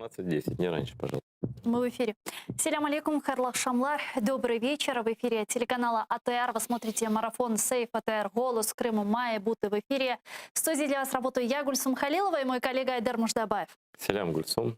18.10, не раньше, пожалуйста. Мы в эфире. Selâm aleyküm, hayırlı aqşamlar. Добрый вечер. В эфире телеканала АТР. Вы смотрите марафон Сейф АТР «Голос Крыма» Має бути в эфире. В студии для вас работаю я, Гульсум Халилова, и мой коллега Айдер Муждабаев. Selâm, Гульсум.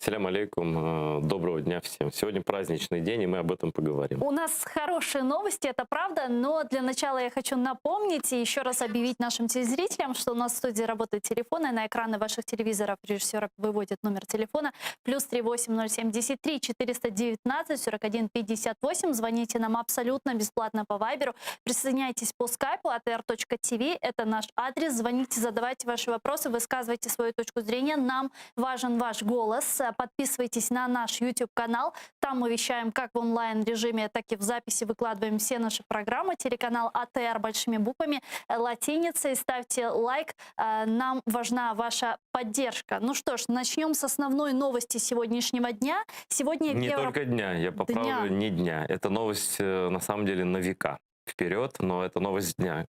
Selâm aleyküm. Доброго дня всем. Сегодня праздничный день, и мы об этом поговорим. У нас хорошие новости, это правда, но для начала я хочу напомнить и еще раз объявить нашим телезрителям, что у нас в студии работает телефон, и на экраны ваших телевизоров режиссера выводит номер телефона плюс 38073 419 41 58. Звоните нам абсолютно бесплатно по Вайберу. Присоединяйтесь по скайпу atr.tv, это наш адрес. Звоните, задавайте ваши вопросы, высказывайте свою точку зрения. Нам важен ваш голос. Подписывайтесь на наш YouTube-канал. Там мы вещаем как в онлайн-режиме, так и в записи выкладываем все наши программы. Телеканал АТР большими буквами, латиницей. Ставьте лайк. Нам важна ваша поддержка. Ну что ж, начнем с основной новости сегодняшнего дня. Сегодня Не Евро... только дня, я поправлю, Дня. не дня. Это новость, на самом деле, на века вперед, но это новость дня.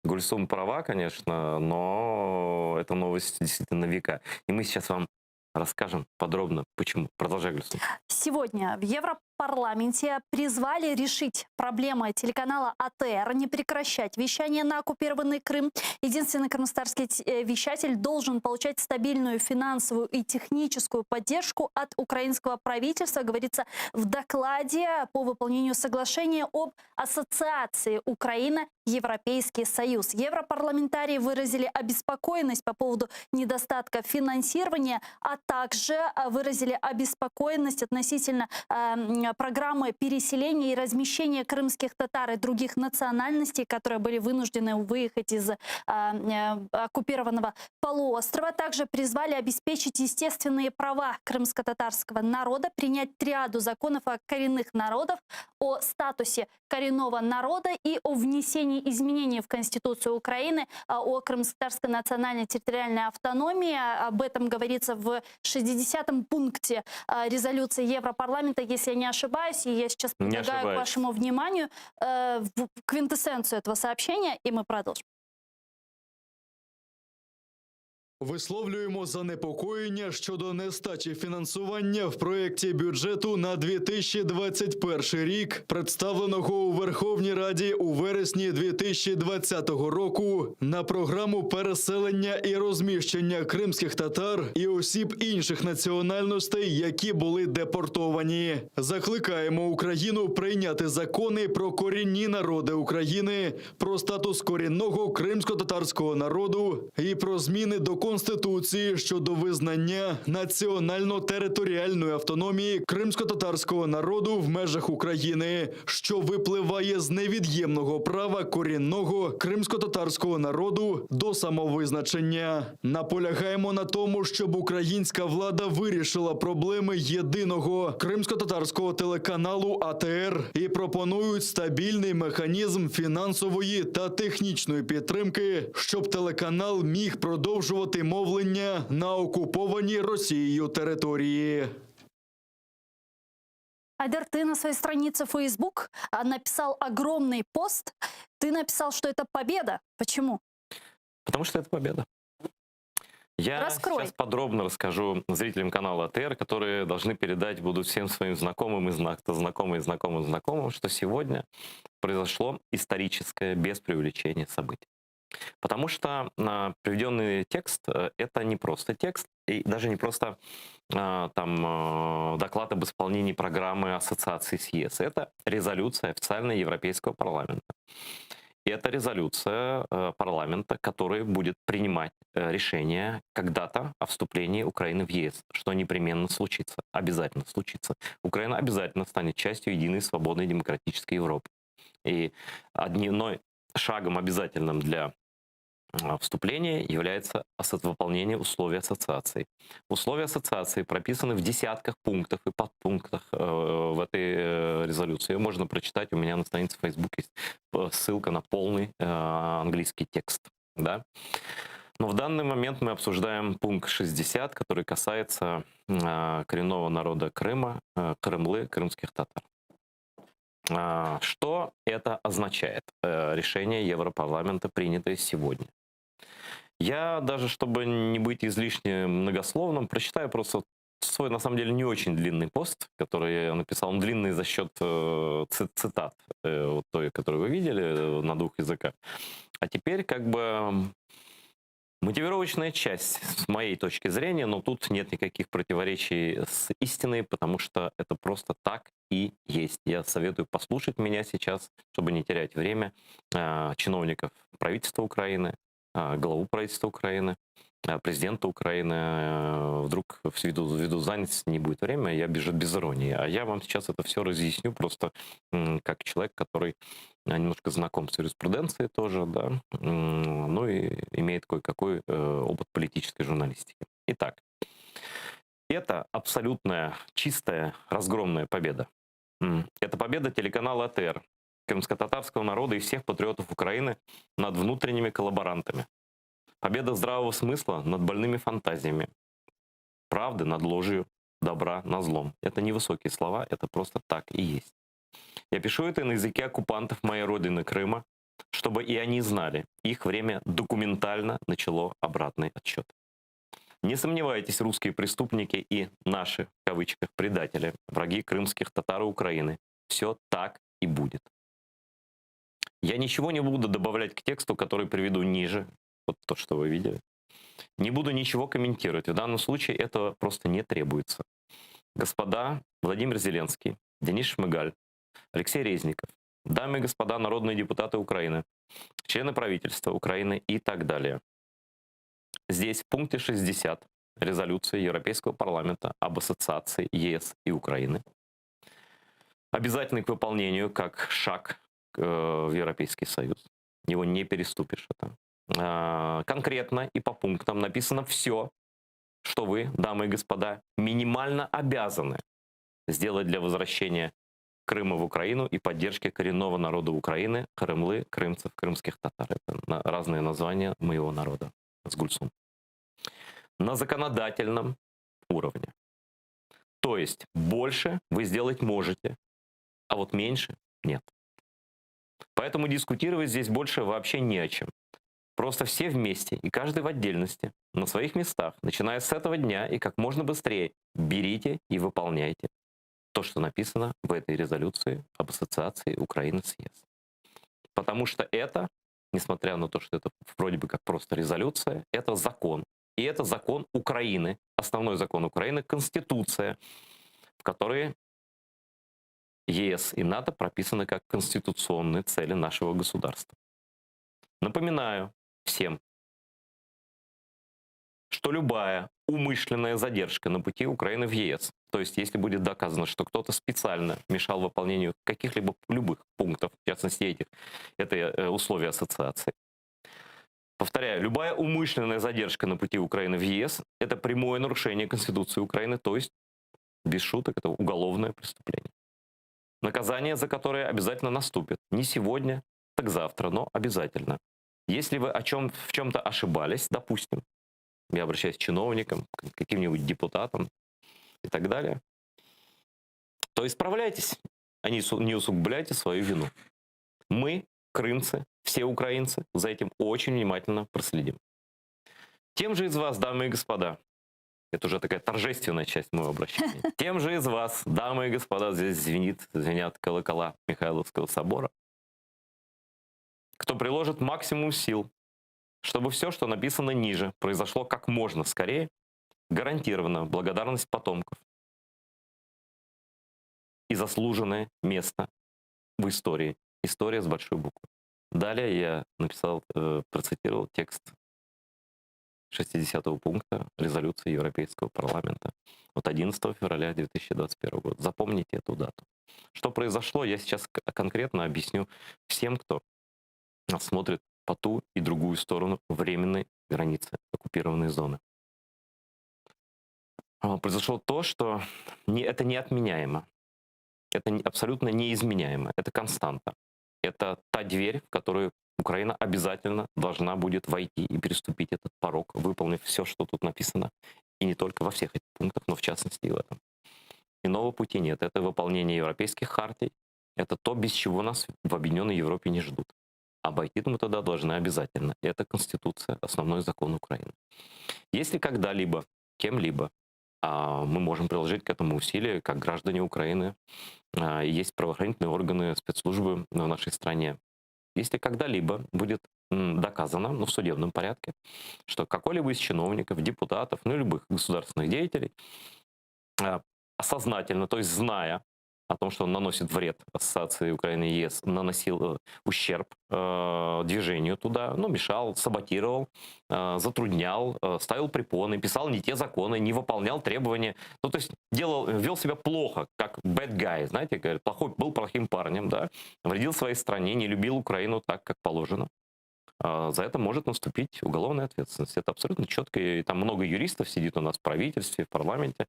Гульсум права, конечно, но это новость действительно на века. И мы сейчас вам расскажем подробно, почему. Продолжай, Гульсум. Сегодня в Европарламенте призвали решить проблемы телеканала АТР, не прекращать вещание на оккупированный Крым. Единственный крымскотатарский вещатель должен получать стабильную финансовую и техническую поддержку от украинского правительства, говорится в докладе по выполнению соглашения об ассоциации Украина-Европейский Союз. Европарламентарии выразили обеспокоенность по поводу недостатка финансирования, а также выразили обеспокоенность относительно программы переселения и размещения крымских татар и других национальностей, которые были вынуждены выехать из оккупированного полуострова. Также призвали обеспечить естественные права крымско-татарского народа, принять триаду законов о коренных народах, о статусе коренного народа и о внесении изменений в Конституцию Украины, о крымско-татарской национальной территориальной автономии. Об этом говорится в 60-м пункте резолюции Европарламента, если я не ошибаюсь. И я сейчас Не предлагаю к ошибаешься. вашему вниманию квинтэссенцию этого сообщения, и мы продолжим. Висловлюємо занепокоєння щодо нестачі фінансування в проєкті бюджету на 2021 рік, представленого у Верховній Раді у вересні 2020 року на програму переселення і розміщення кримських татар і осіб інших національностей, які були депортовані. Закликаємо Україну прийняти закони про корінні народи України, про статус корінного кримсько-татарського народу і про зміни до Конституції щодо визнання національно-територіальної автономії кримсько-татарського народу в межах України, що випливає з невід'ємного права корінного кримсько-татарського народу до самовизначення. Наполягаємо на тому, щоб українська влада вирішила проблеми єдиного кримсько-татарського телеканалу АТР і пропонують стабільний механізм фінансової та технічної підтримки, щоб телеканал міг продовжувати мовлення на окупованій Росією території. Айдер, ты на своей странице Facebook написал огромный пост. Ты написал, что это победа. Почему? Потому что это победа. Я Раскрой. сейчас подробно расскажу зрителям канала АТР, которые должны передать будут всем своим знакомым и знакомым и знакомым знакомым, что сегодня произошло историческое, без преувеличения, событие. Потому что приведенный текст это не просто текст, и даже не просто доклад об исполнении программы ассоциации с ЕС. Это резолюция официальная Европейского парламента. И это резолюция парламента, который будет принимать решение когда-то о вступлении Украины в ЕС, что непременно случится, обязательно случится. Украина обязательно станет частью единой свободной демократической Европы. И одним шагом обязательным для вступления является выполнение условий ассоциации. Условия ассоциации прописаны в десятках пунктов и подпунктах в этой резолюции. Ее можно прочитать у меня на странице Facebook, есть ссылка на полный английский текст. Да? Но в данный момент мы обсуждаем пункт 60, который касается коренного народа Крыма, Крымлы, крымских татар. Что это означает? Решение Европарламента, принятое сегодня. Я даже, чтобы не быть излишне многословным, прочитаю просто свой, на самом деле, не очень длинный пост, который я написал. Он длинный за счет цитат, вот той, которую вы видели на двух языках. А теперь как бы мотивировочная часть с моей точки зрения, но тут нет никаких противоречий с истиной, потому что это просто так и есть. Я советую послушать меня сейчас, чтобы не терять время, чиновников правительства Украины, главу правительства Украины, президента Украины. Вдруг ввиду занятости не будет времени, я без иронии. А я вам сейчас это все разъясню просто как человек, который немножко знаком с юриспруденцией тоже, да, ну и имеет кое-какой опыт политической журналистики. Итак, это абсолютная, чистая, разгромная победа. Это победа телеканала АТР, крымско-татарского народа и всех патриотов Украины над внутренними коллаборантами. Победа здравого смысла над больными фантазиями. Правды над ложью, добра над злом. Это не высокие слова, это просто так и есть. Я пишу это на языке оккупантов моей родины Крыма, чтобы и они знали, их время документально начало обратный отсчет. Не сомневайтесь, русские преступники и наши, в кавычках, предатели, враги крымских татар и Украины, все так и будет. Я ничего не буду добавлять к тексту, который приведу ниже, вот то, что вы видели. Не буду ничего комментировать. В данном случае этого просто не требуется. Господа Владимир Зеленский, Денис Шмыгаль, Алексей Резников, дамы и господа народные депутаты Украины, члены правительства Украины и так далее. Здесь в пункте 60 резолюции Европейского парламента об ассоциации ЕС и Украины, обязательный к выполнению как шаг в Европейский Союз. Его не переступишь это. Конкретно и по пунктам написано все, что вы, дамы и господа, минимально обязаны сделать для возвращения Крыма в Украину и поддержки коренного народа Украины, qırımlı, крымцев, крымских татар. Это разные названия моего народа с Гульсум. На законодательном уровне. То есть больше вы сделать можете, а вот меньше нет. Поэтому дискутировать здесь больше вообще не о чем. Просто все вместе и каждый в отдельности, на своих местах, начиная с этого дня и как можно быстрее, берите и выполняйте то, что написано в этой резолюции об ассоциации Украины с ЕС. Потому что это, несмотря на то, что это вроде бы как просто резолюция, это закон. И это закон Украины, основной закон Украины, Конституция, в которой ЕС и НАТО прописаны как конституционные цели нашего государства. Напоминаю всем, что любая умышленная задержка на пути Украины в ЕС, то есть если будет доказано, что кто-то специально мешал выполнению каких-либо любых пунктов, в частности этих, это условия ассоциации. Повторяю, любая умышленная задержка на пути Украины в ЕС – это прямое нарушение Конституции Украины, то есть, без шуток, это уголовное преступление. Наказание, за которое обязательно наступит. Не сегодня, так завтра, но обязательно. Если вы в чем-то ошибались, допустим, я обращаюсь к чиновникам, к каким-нибудь депутатам и так далее, то исправляйтесь, а не усугубляйте свою вину. Мы, крымцы, все украинцы, за этим очень внимательно проследим. Тем же из вас, дамы и господа, это уже такая торжественная часть моего обращения, тем же из вас, дамы и господа, здесь звенят колокола Михайловского собора, кто приложит максимум сил, чтобы все, что написано ниже, произошло как можно скорее, гарантирована благодарность потомков и заслуженное место в истории. История с большой буквы. Далее я процитировал текст 60-го пункта резолюции Европейского парламента от 11 февраля 2021 года. Запомните эту дату. Что произошло, я сейчас конкретно объясню всем, кто смотрит по ту и другую сторону временной границы оккупированной зоны. Произошло то, что это неотменяемо. Это абсолютно неизменяемо. Это константа. Это та дверь, в которую Украина обязательно должна будет войти и переступить этот порог, выполнив все, что тут написано. И не только во всех этих пунктах, но в частности и в этом. Иного пути нет. Это выполнение европейских хартий. Это то, без чего нас в Объединенной Европе не ждут. Обойти мы туда должны обязательно. Это Конституция, основной закон Украины. Если когда-либо, кем-либо мы можем приложить к этому усилия, как граждане Украины, есть правоохранительные органы, спецслужбы в нашей стране. Если когда-либо будет доказано, ну, в судебном порядке, что какой-либо из чиновников, депутатов, ну, любых государственных деятелей сознательно, то есть зная о том, что он наносит вред Ассоциации Украины и ЕС, наносил ущерб движению туда, ну, мешал, саботировал, затруднял, ставил препоны, писал не те законы, не выполнял требования. Ну, то есть делал, вел себя плохо, как bad guy, знаете, говорят, плохой, был плохим парнем, да, вредил своей стране, не любил Украину так, как положено. За это может наступить уголовная ответственность. Это абсолютно четко. И там много юристов сидит у нас в правительстве, в парламенте.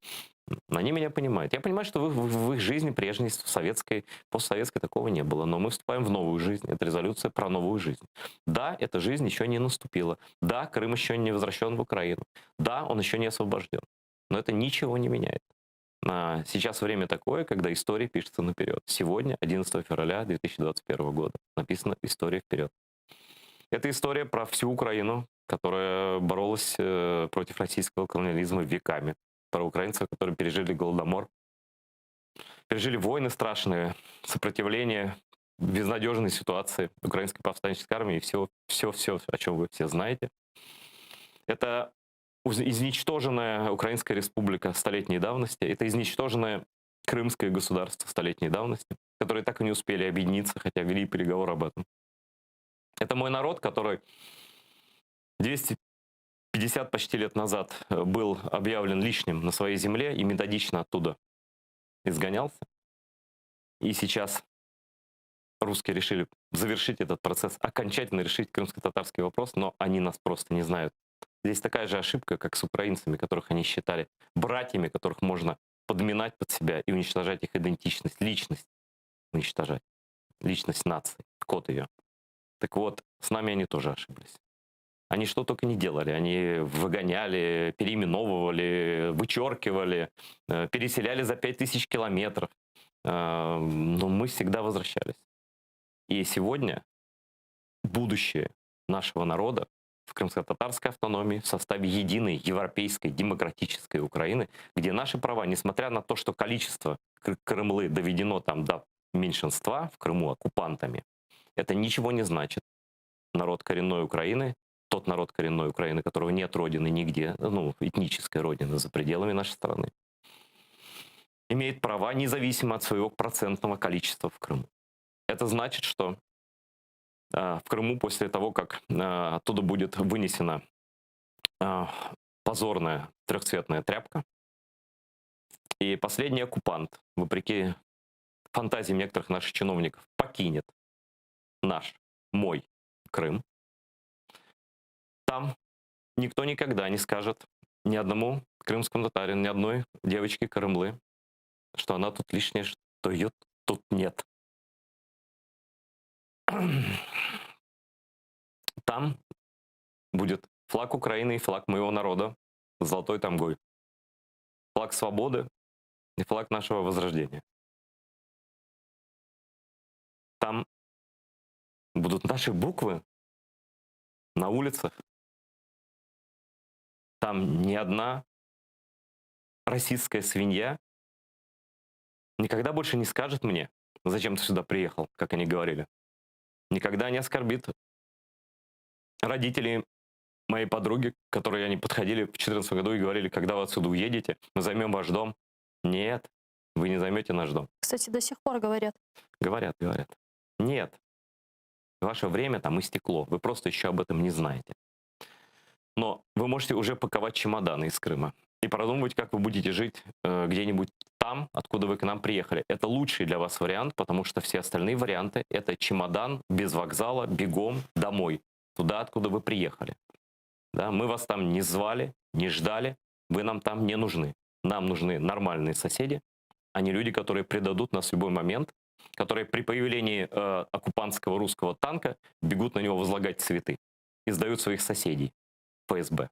Они меня понимают. Я понимаю, что в их жизни прежней, в советской, постсоветской такого не было. Но мы вступаем в новую жизнь. Это резолюция про новую жизнь. Да, эта жизнь еще не наступила. Да, Крым еще не возвращен в Украину. Да, он еще не освобожден. Но это ничего не меняет. Сейчас время такое, когда история пишется наперед. Сегодня, 11 февраля 2021 года, написана история вперед. Это история про всю Украину, которая боролась против российского колониализма веками. Про украинцев, которые пережили Голодомор, пережили войны страшные, сопротивление, безнадежной ситуации украинской повстанческой армии и все, все, все, о чем вы все знаете. Это изничтоженная Украинская республика столетней давности, это изничтоженное Крымское государство столетней давности, которые так и не успели объединиться, хотя вели переговоры об этом. Это мой народ, который 250 почти лет назад был объявлен лишним на своей земле и методично оттуда изгонялся. И сейчас русские решили завершить этот процесс, окончательно решить крымско-татарский вопрос, но они нас просто не знают. Здесь такая же ошибка, как с украинцами, которых они считали братьями, которых можно подминать под себя и уничтожать их идентичность, личность уничтожать, личность нации, код ее. Так вот, с нами они тоже ошиблись. Они что только не делали. Они выгоняли, переименовывали, вычеркивали, переселяли за 5000 километров. Но мы всегда возвращались. И сегодня будущее нашего народа в крымско-татарской автономии в составе единой европейской демократической Украины, где наши права, несмотря на то, что количество Крымлы доведено там до меньшинства в Крыму оккупантами, это ничего не значит. Народ коренной Украины, тот народ коренной Украины, которого нет родины нигде, ну, этнической родины за пределами нашей страны, имеет права независимо от своего процентного количества в Крыму. Это значит, что в Крыму после того, как оттуда будет вынесена позорная трехцветная тряпка, и последний оккупант, вопреки фантазиям некоторых наших чиновников, покинет наш, мой Крым, там никто никогда не скажет ни одному крымскому татарину, ни одной девочке Крымлы, что она тут лишняя, что ее тут нет. Там будет флаг Украины и флаг моего народа, золотой тамгой. Флаг свободы и флаг нашего возрождения. Там будут наши буквы на улицах. Там ни одна российская свинья никогда больше не скажет мне, зачем ты сюда приехал, как они говорили. Никогда не оскорбит родителей моей подруги, которые они подходили в 2014 году и говорили, когда вы отсюда уедете, мы займем ваш дом. Нет, вы не займете наш дом. Кстати, до сих пор говорят. Говорят, говорят. Нет. Ваше время там истекло. Вы просто еще об этом не знаете. Но вы можете уже паковать чемоданы из Крыма и продумывать, как вы будете жить где-нибудь там, откуда вы к нам приехали. Это лучший для вас вариант, потому что все остальные варианты — это чемодан без вокзала, бегом домой, туда, откуда вы приехали. Да, мы вас там не звали, не ждали, вы нам там не нужны. Нам нужны нормальные соседи, а не люди, которые предадут нас в любой момент, которые при появлении оккупантского русского танка бегут на него возлагать цветы и сдают своих соседей ФСБ.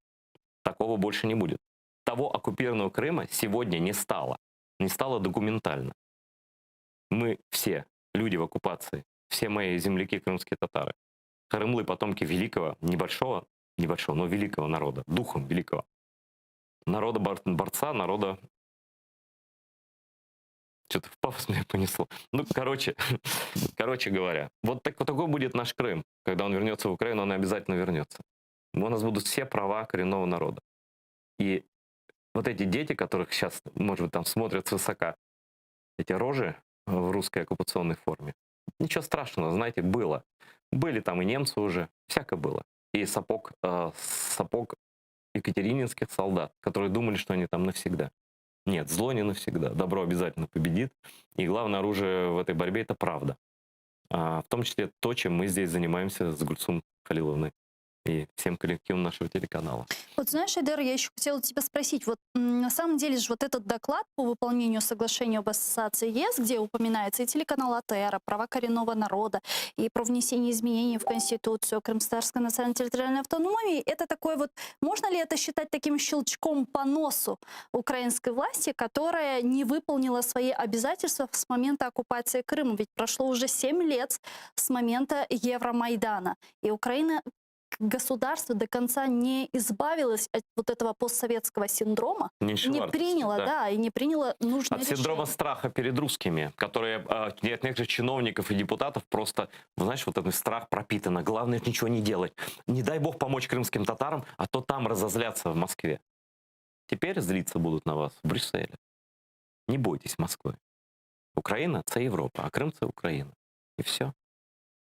Такого больше не будет. Того оккупированного Крыма сегодня не стало. Не стало документально. Мы все, люди в оккупации, все мои земляки крымские татары, Крымлы потомки великого, небольшого, небольшого, но великого народа, духом великого. Народа борца, народа что-то в пафос меня понесло. Ну, короче, короче говоря, вот, так, вот такой будет наш Крым. Когда он вернется в Украину, он обязательно вернется. У нас будут все права коренного народа. И вот эти дети, которых сейчас, может быть, там смотрят свысока, эти рожи в русской оккупационной форме, ничего страшного, знаете, было. Были там и немцы уже, всякое было. И сапог, сапог екатерининских солдат, которые думали, что они там навсегда. Нет, зло не навсегда. Добро обязательно победит. И главное оружие в этой борьбе — это правда. В том числе то, чем мы здесь занимаемся с Гульсум Халиловной и всем коллективом нашего телеканала. Вот знаешь, Айдер, я еще хотела тебя спросить, вот на самом деле же вот этот доклад по выполнению соглашения об ассоциации ЕС, где упоминается и телеканал АТР, права коренного народа, и про внесение изменений в Конституцию Крымско-Татарской национальной территориальной автономии, это такой вот, можно ли это считать таким щелчком по носу украинской власти, которая не выполнила свои обязательства с момента оккупации Крыма? Ведь прошло уже 7 лет с момента Евромайдана, и Украина государство до конца не избавилось от вот этого постсоветского синдрома, не приняло, да. и не приняло нужное От синдрома решение. страха перед русскими, которые от некоторых чиновников и депутатов просто, знаешь, вот этот страх пропитано. Главное ничего не делать. Не дай бог помочь крымским татарам, а то там разозлятся в Москве. Теперь злиться будут на вас в Брюсселе. Не бойтесь Москвы. Украина — это Европа, а Крым — это Украина. И все.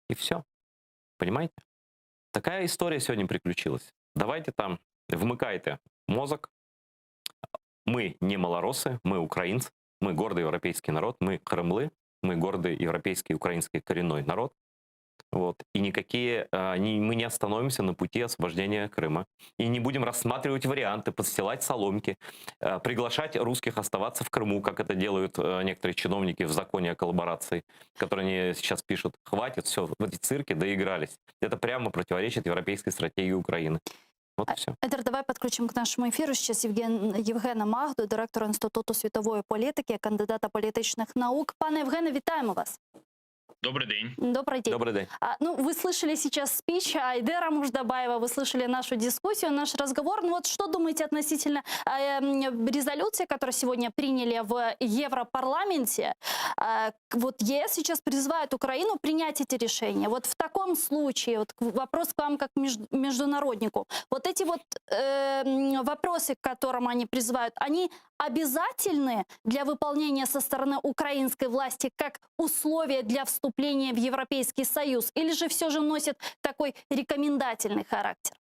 И все. Понимаете? Такая история сегодня приключилась. Давайте там, вмикайте мозок. Мы не малоросы, мы украинцы, мы гордый европейский народ, мы крымлы, мы гордый европейский украинский коренной народ. Вот. И никакие, а, не, мы не остановимся на пути освобождения Крыма. И не будем рассматривать варианты, подстилать соломки, приглашать русских оставаться в Крыму, как это делают некоторые чиновники в законе о коллаборации, который они сейчас пишут. Хватит, все, в эти цирки доигрались. Это прямо противоречит европейской стратегии Украины. Вот и все. Айдер, давай подключим к нашему эфиру сейчас Євгена Магду, директора Інституту світової політики, кандидата політичних наук. Пане Євгене, вітаємо вас. Добрый день. Добрый день. Добрый день. Ну, вы слышали сейчас спич Айдера Муждабаева, вы слышали нашу дискуссию, наш разговор. Ну вот что думаете относительно резолюции, которую сегодня приняли в Европарламенте? Вот ЕС сейчас призывает Украину принять эти решения. Вот в таком случае, вот вопрос к вам как международнику. Вот эти вот вопросы, к которым они призывают, они обязательны для выполнения со стороны украинской власти как условие для вступления в Европейский Союз, или же все же носит такой рекомендательный характер?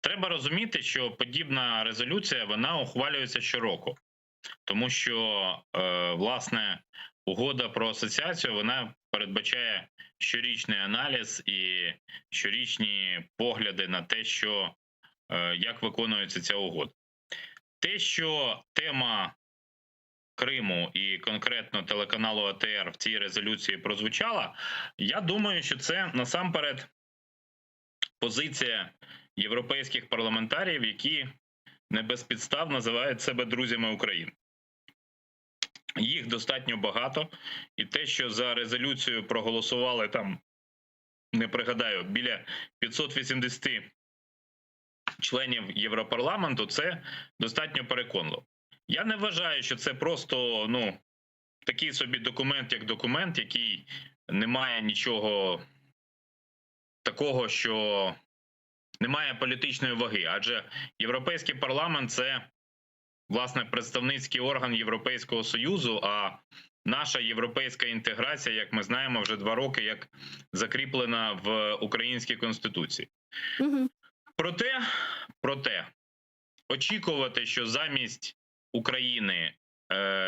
Треба розуміти, що подібна резолюція, вона ухвалюється щороку, тому що, власне, угода про асоціацію, вона передбачає щорічний аналіз і щорічні погляди на те, як виконується ця угода. Те, що тема Криму і конкретно телеканалу АТР в цій резолюції прозвучала, я думаю, що це насамперед позиція європейських парламентаріїв, які не без підстав називають себе друзями України. Їх достатньо багато, і те, що за резолюцію проголосували там, не пригадаю, біля 580 членів Європарламенту, це достатньо переконливо. Я не вважаю, що це просто, такий собі документ, як документ, який не має нічого такого, що не має політичної ваги. Адже Європейський парламент – це, власне, представницький орган Європейського Союзу, а наша європейська інтеграція, як ми знаємо, вже 2 роки як закріплена в українській Конституції. Проте, очікувати, що замість України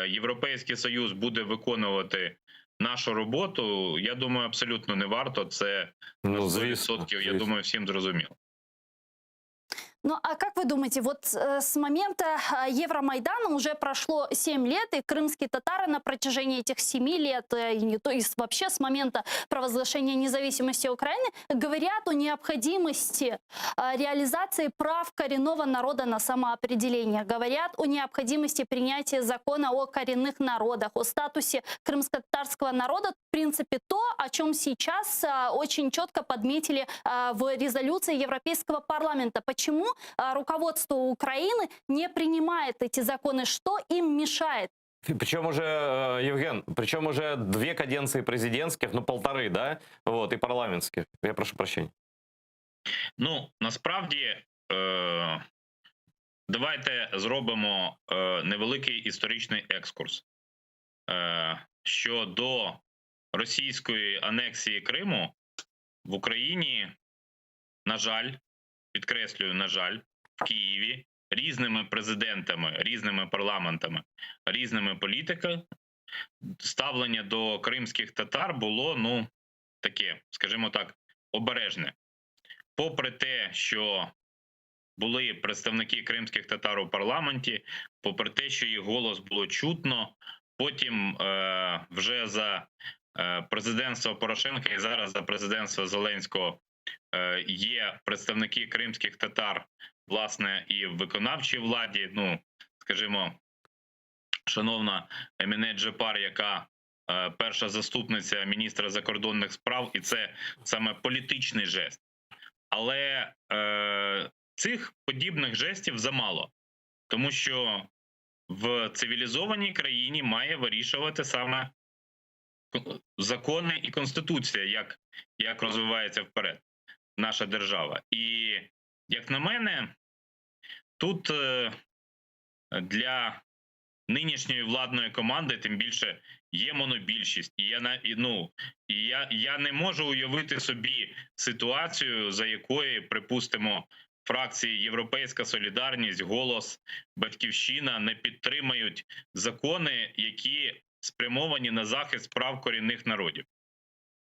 Європейський Союз буде виконувати нашу роботу, я думаю, абсолютно не варто. Це на сто відсотків, я думаю, всім зрозуміло. Ну, а как вы думаете, вот с момента Евромайдана уже прошло 7 лет, и крымские татары на протяжении этих 7 лет, и не то, и вообще с момента провозглашения независимости Украины, говорят о необходимости реализации прав коренного народа на самоопределение, говорят о необходимости принятия закона о коренных народах, о статусе крымско-татарского народа, в принципе, то, о чем сейчас очень четко подметили в резолюции Европейского парламента. Почему руководство Украины не принимает эти законы? Что им мешает? Причем уже, Евген, причем уже две каденции президентских, ну полторы, да, вот, и парламентских. Я прошу прощения. Ну, насправді, давайте зробимо невеликий історичний екскурс. Що до російської анексії Криму в Україні, на жаль, підкреслюю, на жаль, в Києві різними президентами, різними парламентами, різними політиками ставлення до кримських татар було, ну, таке, скажімо так, обережне. Попри те, що були представники кримських татар у парламенті, попри те, що їх голос було чутно, потім вже за президентства Порошенка і зараз за президентства Зеленського є представники кримських татар, власне, і в виконавчій владі. Ну, скажімо, шановна Еміне Джепар, яка перша заступниця міністра закордонних справ, і це саме політичний жест. Але цих подібних жестів замало, тому що в цивілізованій країні має вирішувати саме закони і конституція, як розвивається вперед наша держава. І, як на мене, тут для нинішньої владної команди, тим більше є монобільшість, і я на і, ну, і я не можу уявити собі ситуацію, за якої, припустимо, фракції Європейська Солідарність, Голос, Батьківщина не підтримають закони, які спрямовані на захист прав корінних народів.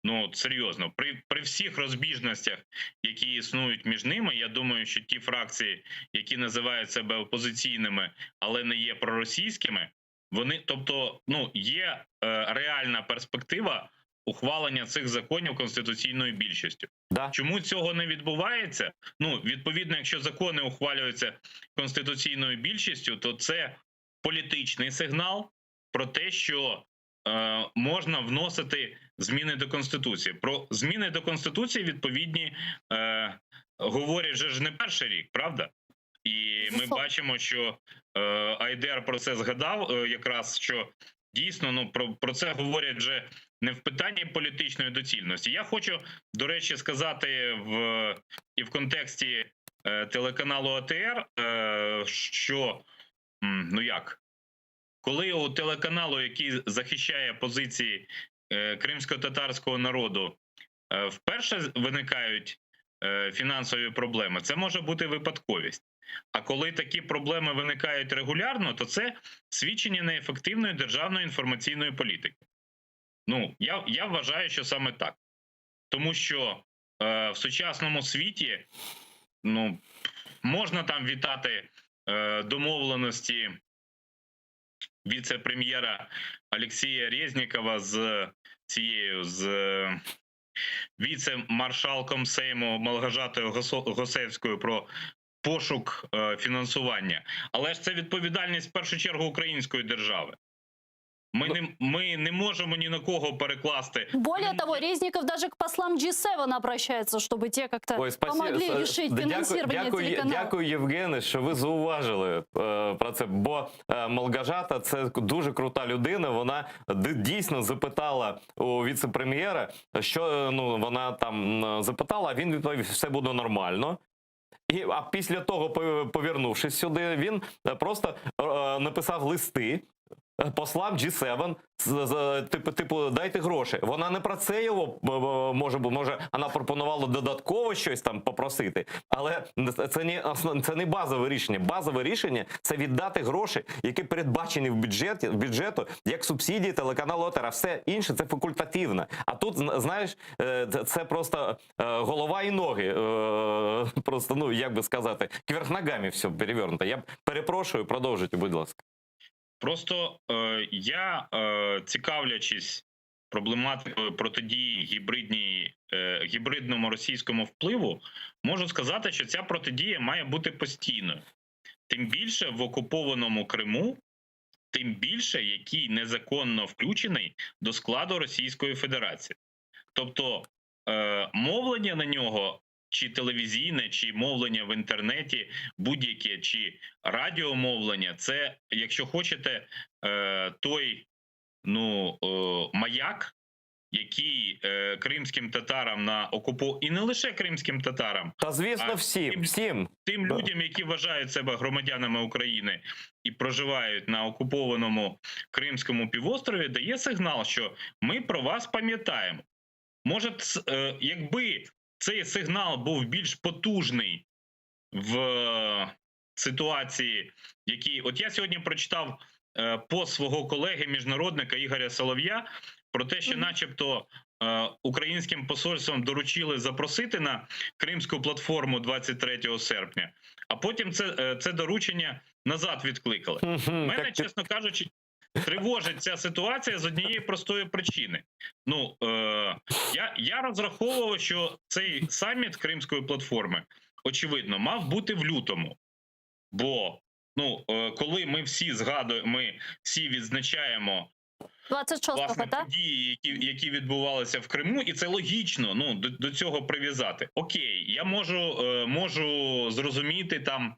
Ну, от серйозно, при всіх розбіжностях, які існують між ними, я думаю, що ті фракції, які називають себе опозиційними, але не є проросійськими, вони, тобто, ну, є реальна перспектива ухвалення цих законів конституційною більшістю. Да. Чому цього не відбувається? Ну, відповідно, якщо закони ухвалюються конституційною більшістю, то це політичний сигнал про те, що можна вносити зміни до Конституції. Про зміни до Конституції відповідні говорять вже ж не перший рік, правда? І ми Безусловно. бачимо, що Айдер про це згадав, якраз що дійсно, ну, про це говорять вже не в питанні політичної доцільності. Я хочу, до речі, сказати і в контексті телеканалу АТР, що, ну як, коли у телеканалу, який захищає позиції кримсько-татарського народу, вперше виникають фінансові проблеми, це може бути випадковість. А коли такі проблеми виникають регулярно, то це свідчення неефективної державної інформаційної політики. Ну, я вважаю, що саме так. Тому що в сучасному світі, ну, можна там вітати домовленості віце-прем'єра Олексія Резнікова з віце-маршалком Сейму Малгожатою Госевською про пошук фінансування. Але ж це відповідальність в першу чергу української держави. Ми не можемо ні на кого перекласти. Более того, Резников даже к послам G7 обращается, чтобы те как-то Ой, спасибо. помогли решить финансирование телеканала. Дякую, Євгене, що ви зауважили про це. Бо Малгожата – це дуже крута людина. Вона дійсно запитала у віце-прем'єра, що, ну, вона там запитала, а він відповів, все буде нормально. А після того, повернувшись сюди, він просто написав листи. Послам G7, типу, типу, дайте гроші. Вона не про це його може, може, вона пропонувала додатково щось там попросити, але це не основ, це не базове рішення. Базове рішення це віддати гроші, які передбачені в бюджеті бюджету як субсидії телеканалу АТР, а все інше це факультативно. А тут знаєш, е, це просто е, голова і ноги. е, Просто ну як би сказати, кверх ногами все перевернуто. Я перепрошую, продовжуйте, будь ласка. Просто е, я, е, цікавлячись проблематикою протидії гібридній, е, гібридному російському впливу, можу сказати, що ця протидія має бути постійною. Тим більше в окупованому Криму, тим більше який незаконно включений до складу Російської Федерації. Тобто е, мовлення на нього, чи телевізійне, чи мовлення в інтернеті, будь-яке, чи радіомовлення, це, якщо хочете, е, той ну, е, маяк, який е, кримським татарам на окупо... і не лише кримським татарам, Та звісно, А всім, всім. тим людям, які вважають себе громадянами України і проживають на окупованому Кримському півострові, дає сигнал, що ми про вас пам'ятаємо. Може, якби цей сигнал був більш потужний в е, ситуації, які от я сьогодні прочитав е, пост свого колеги міжнародника Ігоря Солов'я про те, що, начебто, е, українським посольством доручили запросити на Кримську платформу 23 серпня, а потім це, це доручення назад відкликали. Мене, чесно кажучи, тривожить ця ситуація з однієї простої причини. Ну е, я, я розраховував, що цей саміт Кримської платформи, очевидно, мав бути в лютому. Бо ну, е, коли ми всі згадуємо, ми всі відзначаємо 26-го, власне да? події, які, які відбувалися в Криму, і це логічно. Ну до, до цього прив'язати. Окей, я можу, е, можу зрозуміти там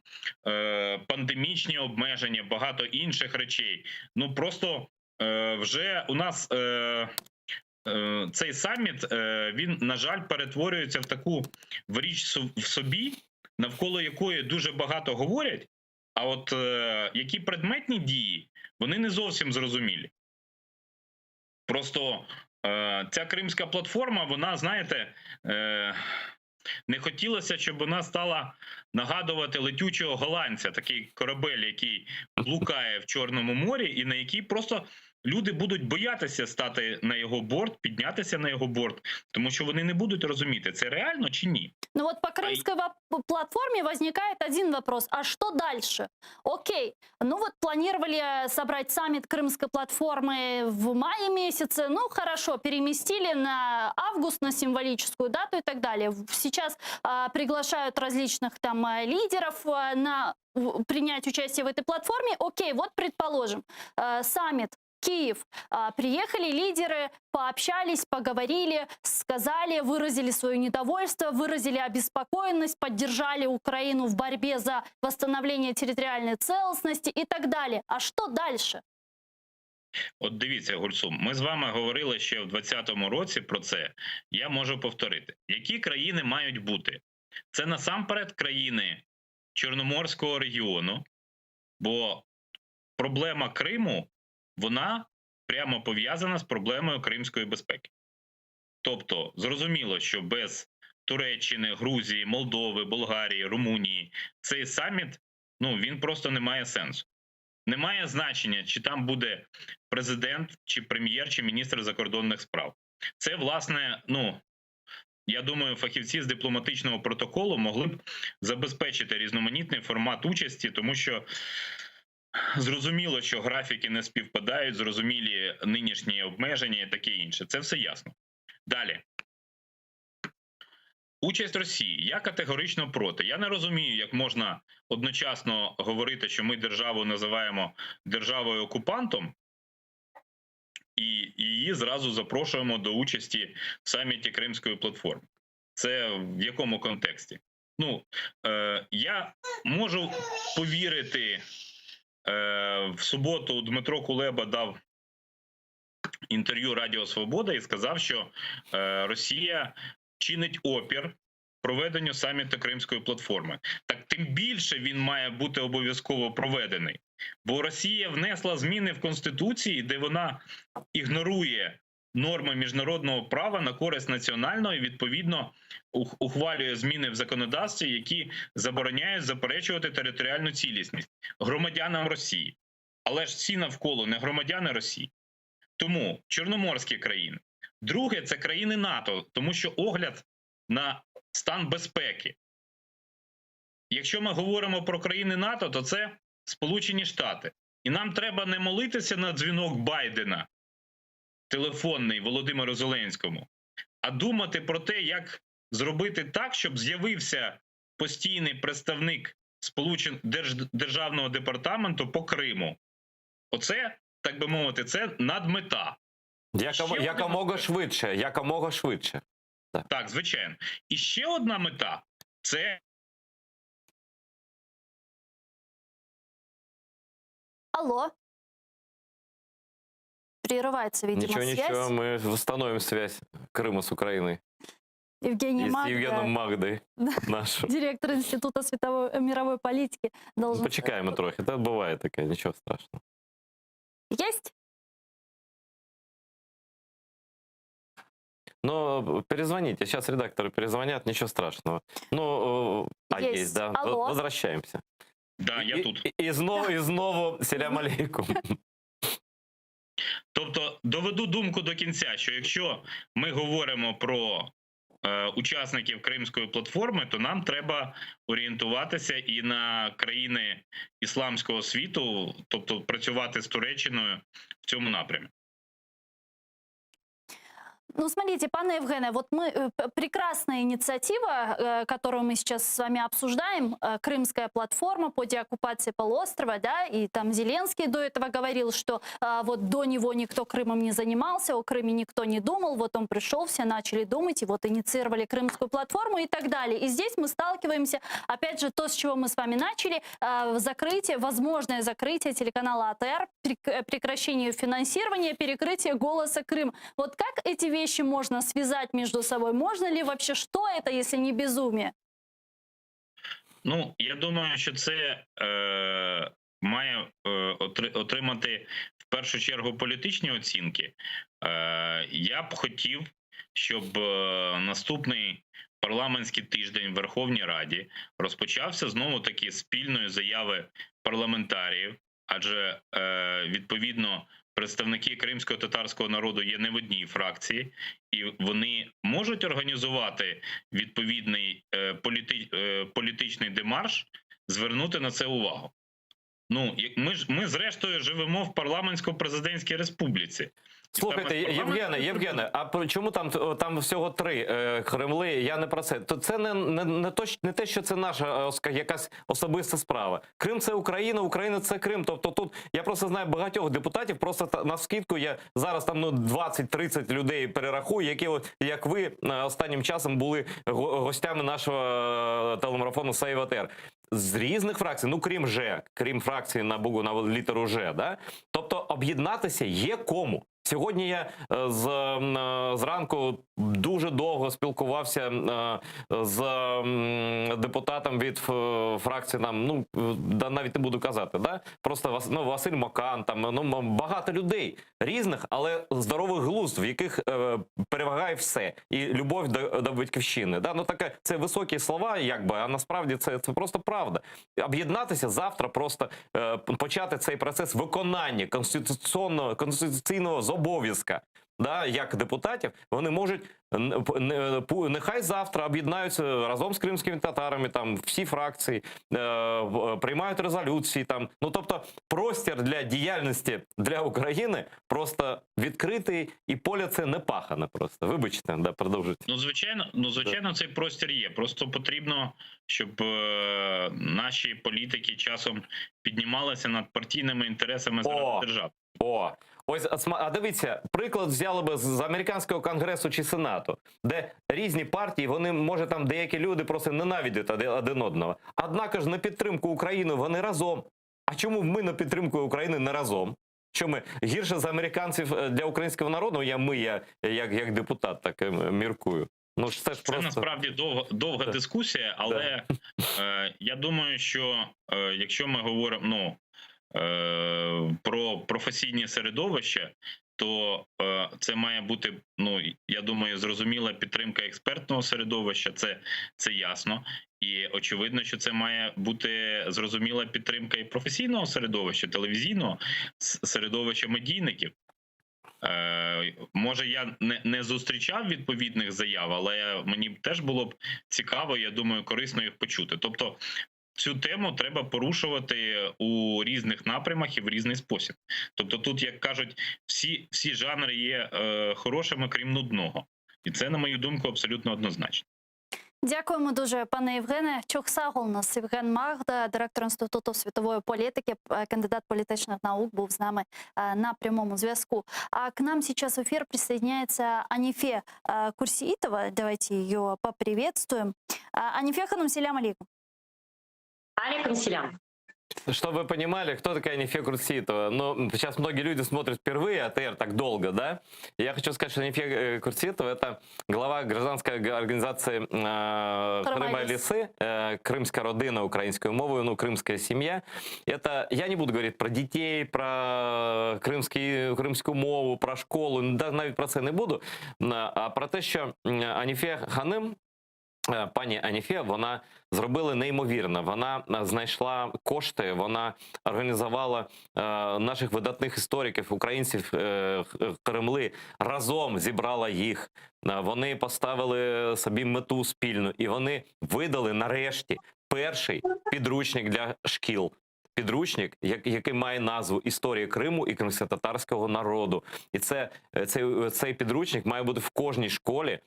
е, пандемічні обмеження, багато інших речей. Ну просто е, вже у нас. Е, е, Цей саміт е, він на жаль перетворюється в таку в річ в собі, навколо якої дуже багато говорять. А от е, які предметні дії, вони не зовсім зрозумілі. Просто е, ця кримська платформа, вона, знаєте, е, не хотілося, щоб вона стала нагадувати летючого голландця, такий корабель, який блукає в Чорному морі, і на який просто люди будуть боятися стати на його борт, піднятися на його борт, тому що вони не будуть розуміти, це реально чи ні. Ну вот по крымской платформе возникает один вопрос. А что дальше? Окей, ну вот планировали собрать саммит крымской платформы в мае месяце. Ну хорошо, переместили на август, на символическую дату и так далее. Сейчас а, приглашают различных там а, лидеров а, на принять участие в этой платформе. Окей, вот предположим, э, саммит Киев. А, Приехали лидеры, пообщались, поговорили, сказали, выразили свое недовольство, выразили обеспокоенность, поддержали Украину в борьбе за восстановление территориальной целостности и так далее. А что дальше? От дивіться, Гульсум, ми з вами говорили ще в 2020 році про це. Я можу повторити, які країни мають бути? Це насамперед країни Чорноморського регіону, бо проблема Криму вона прямо пов'язана з проблемою кримської безпеки. Тобто, зрозуміло, що без Туреччини, Грузії, Молдови, Болгарії, Румунії цей саміт ну він просто не має сенсу. Немає значення, чи там буде президент, чи прем'єр, чи міністр закордонних справ. Це, власне, ну я думаю, фахівці з дипломатичного протоколу могли б забезпечити різноманітний формат участі, тому що зрозуміло, що графіки не співпадають, зрозумілі нинішні обмеження і таке інше. Це все ясно. Далі. Участь Росії. Я категорично проти. Я не розумію, як можна одночасно говорити, що ми державу називаємо державою окупантом, і її зразу запрошуємо до участі в саміті Кримської платформи. Це в якому контексті? Ну, е, я можу повірити, в суботу Дмитро Кулеба дав інтерв'ю Радіо Свобода і сказав, що е, Росія чинить опір проведенню саміту Кримської платформи. Так тим більше він має бути обов'язково проведений. Бо Росія внесла зміни в Конституції, де вона ігнорує норми міжнародного права на користь національного і відповідно ухвалює зміни в законодавстві, які забороняють заперечувати територіальну цілісність громадянам Росії. Але ж всі навколо не громадяни Росії. Тому чорноморські країни. Друге, це країни НАТО, тому що огляд на стан безпеки. Якщо ми говоримо про країни НАТО, то це Сполучені Штати. І нам треба не молитися на дзвінок Байдена, телефонний Володимиру Зеленському, а думати про те, як зробити так, щоб з'явився постійний представник Сполучен... Держ... Державного департаменту по Криму. Оце, так би мовити, це надмета. Яком, Ще один якомога аспект. швидше, якомога швидше. Так, звичайно. І ще одна мета це Алло. Прерывается, видимо, Ничего, связь. ничего, мы восстановим связь Крыма с Украиной. Евгений И с Магда, Евгеном Магдой Да. нашим. директор Института световой, э, мировой политики, должен... Почекаємо трохи, та буває таке, нічого страшного. Есть? Но перезвоните, сейчас редакторы перезвонят, ничего страшного. Ну, э, а Есть. есть, да. Алло. Возвращаемся. да, я І- тут. І, і знову, і знову, селям алейкум. Тобто доведу думку до кінця, що якщо ми говоримо про е, учасників Кримської платформи, то нам треба орієнтуватися і на країни ісламського світу, тобто працювати з Туреччиною в цьому напрямі. Ну, смотрите, пане Евгене, вот мы, э, прекрасная инициатива, э, которую мы сейчас с вами обсуждаем, э, Крымская платформа по деоккупации полуострова, да, и там Зеленский до этого говорил, что а, вот до него никто Крымом не занимался, о Крыме никто не думал, вот он пришел, все начали думать, и вот инициировали Крымскую платформу и так далее. И здесь мы сталкиваемся, опять же, то, с чего мы с вами начали, закрытие, возможное закрытие телеканала АТР, прекращение финансирования, перекрытие «Голоса Крым». Вот как эти вещи можно связать между собой? Можно ли вообще, что это, если не безумие? Ну, я думаю, що це е, має е, отримати в першу чергу політичні оцінки. Е, я б хотів, щоб е, наступний парламентський тиждень в Верховній Раді розпочався знову таки спільної заяви парламентаріїв, адже е, відповідно представники кримського татарського народу є не в одній фракції, і вони можуть організувати відповідний е, політи, е, політичний демарш, звернути на це увагу. Ну, як ми ж ми зрештою живемо в парламентсько-президентській республіці. Слухайте, саме в Євгене, парламентській Євгене, а про- чому там, там всього три е, Кремли? Я не про це. То це не, не, не, то, не те, що це наша е, якась особиста справа. Крим це Україна, Україна це Крим. Тобто тут я просто знаю багатьох депутатів, просто та, навскидку я зараз там ну 20-30 людей перерахую, які от, як ви е, останнім часом були гостями нашого е, телемарафону Save АТР. З різних фракцій, ну крім Ж, крім фракції на букву на літеру Ж, да? Тобто об'єднатися є кому. Сьогодні я е, з, е, зранку дуже довго спілкувався е, з депутатом від фракції, там, ну, да, навіть не буду казати, да? просто ну, Василь Мокан, там, ну, багато людей різних, але здорових глузд, в яких перевагає все. І любов до, до батьківщини. Да? Ну, таке, це високі слова, якби, а насправді це, це просто правда. Об'єднатися завтра, просто почати цей процес виконання конституційного, конституційного зобов'язка. Да, як депутатів, вони можуть нехай завтра об'єднаються разом з кримськими татарами, там всі фракції е, приймають резолюції. Там ну тобто простір для діяльності для України просто відкритий, і поле це не пахане. Просто вибачте, да, продовжуйте. Ну, звичайно, ну звичайно, цей простір є. Просто потрібно, щоб е, наші політики часом піднімалися над партійними інтересами заради держави. О, ось а дивіться, приклад взяли би з американського конгресу чи сенату, де різні партії, вони може там деякі люди просто ненавидять один одного. Однак ж на підтримку України вони разом. А чому ми на підтримку України не разом? Що ми гірше за американців е, для українського народу? Я ми, я як, як депутат, так е, міркую. Ну ж це ж Це просто насправді довга, довга Да. дискусія, але е, я думаю, що е, якщо ми говоримо, ну. про професійні середовища, то це має бути, ну я думаю, зрозуміла підтримка експертного середовища. Це ясно. І очевидно, що це має бути зрозуміла підтримка і професійного середовища, телевізійного середовища медійників. Може, я не зустрічав відповідних заяв, але мені б теж було б цікаво, я думаю, корисно їх почути. Тобто цю тему треба порушувати у різних напрямах і в різний спосіб. Тобто тут, як кажуть, всі жанри є хорошими, крім нудного. І це, на мою думку, абсолютно однозначно. Дякуємо дуже, пане Євгене. Çoq sağ oluñız. Євген Магда, директор Інституту світової політики, кандидат політичних наук, був з нами на прямому зв'язку. А к нам сейчас в эфир присоединяется Анифе Курсеитова. Давайте ее поприветствуем. Анифе hanım, selâm aleyküm. Aleyküm selâm. Чтобы вы понимали, кто такая Анифе Курсеитова. Ну, сейчас многие люди смотрят впервые АТР так долго, да? Я хочу сказать, что Анифе Курсеитова – это глава гражданской организации Крыма Крыма Лесы, Крымська родина українською мовою, ну, крымская семья. Это, я не буду говорить про детей, про крымську мову, про школу, да, навіть про це не буду, а про те, що Аніфе hanım, пані Аніфе, вона зробила неймовірно. Вона знайшла кошти, вона організувала наших видатних істориків, українців, Кремли, разом зібрала їх. Вони поставили собі мету спільну, і вони видали нарешті перший підручник для шкіл. Підручник, який має назву Історія Криму і кримськотатарського народу. І цей підручник має бути в кожній школі.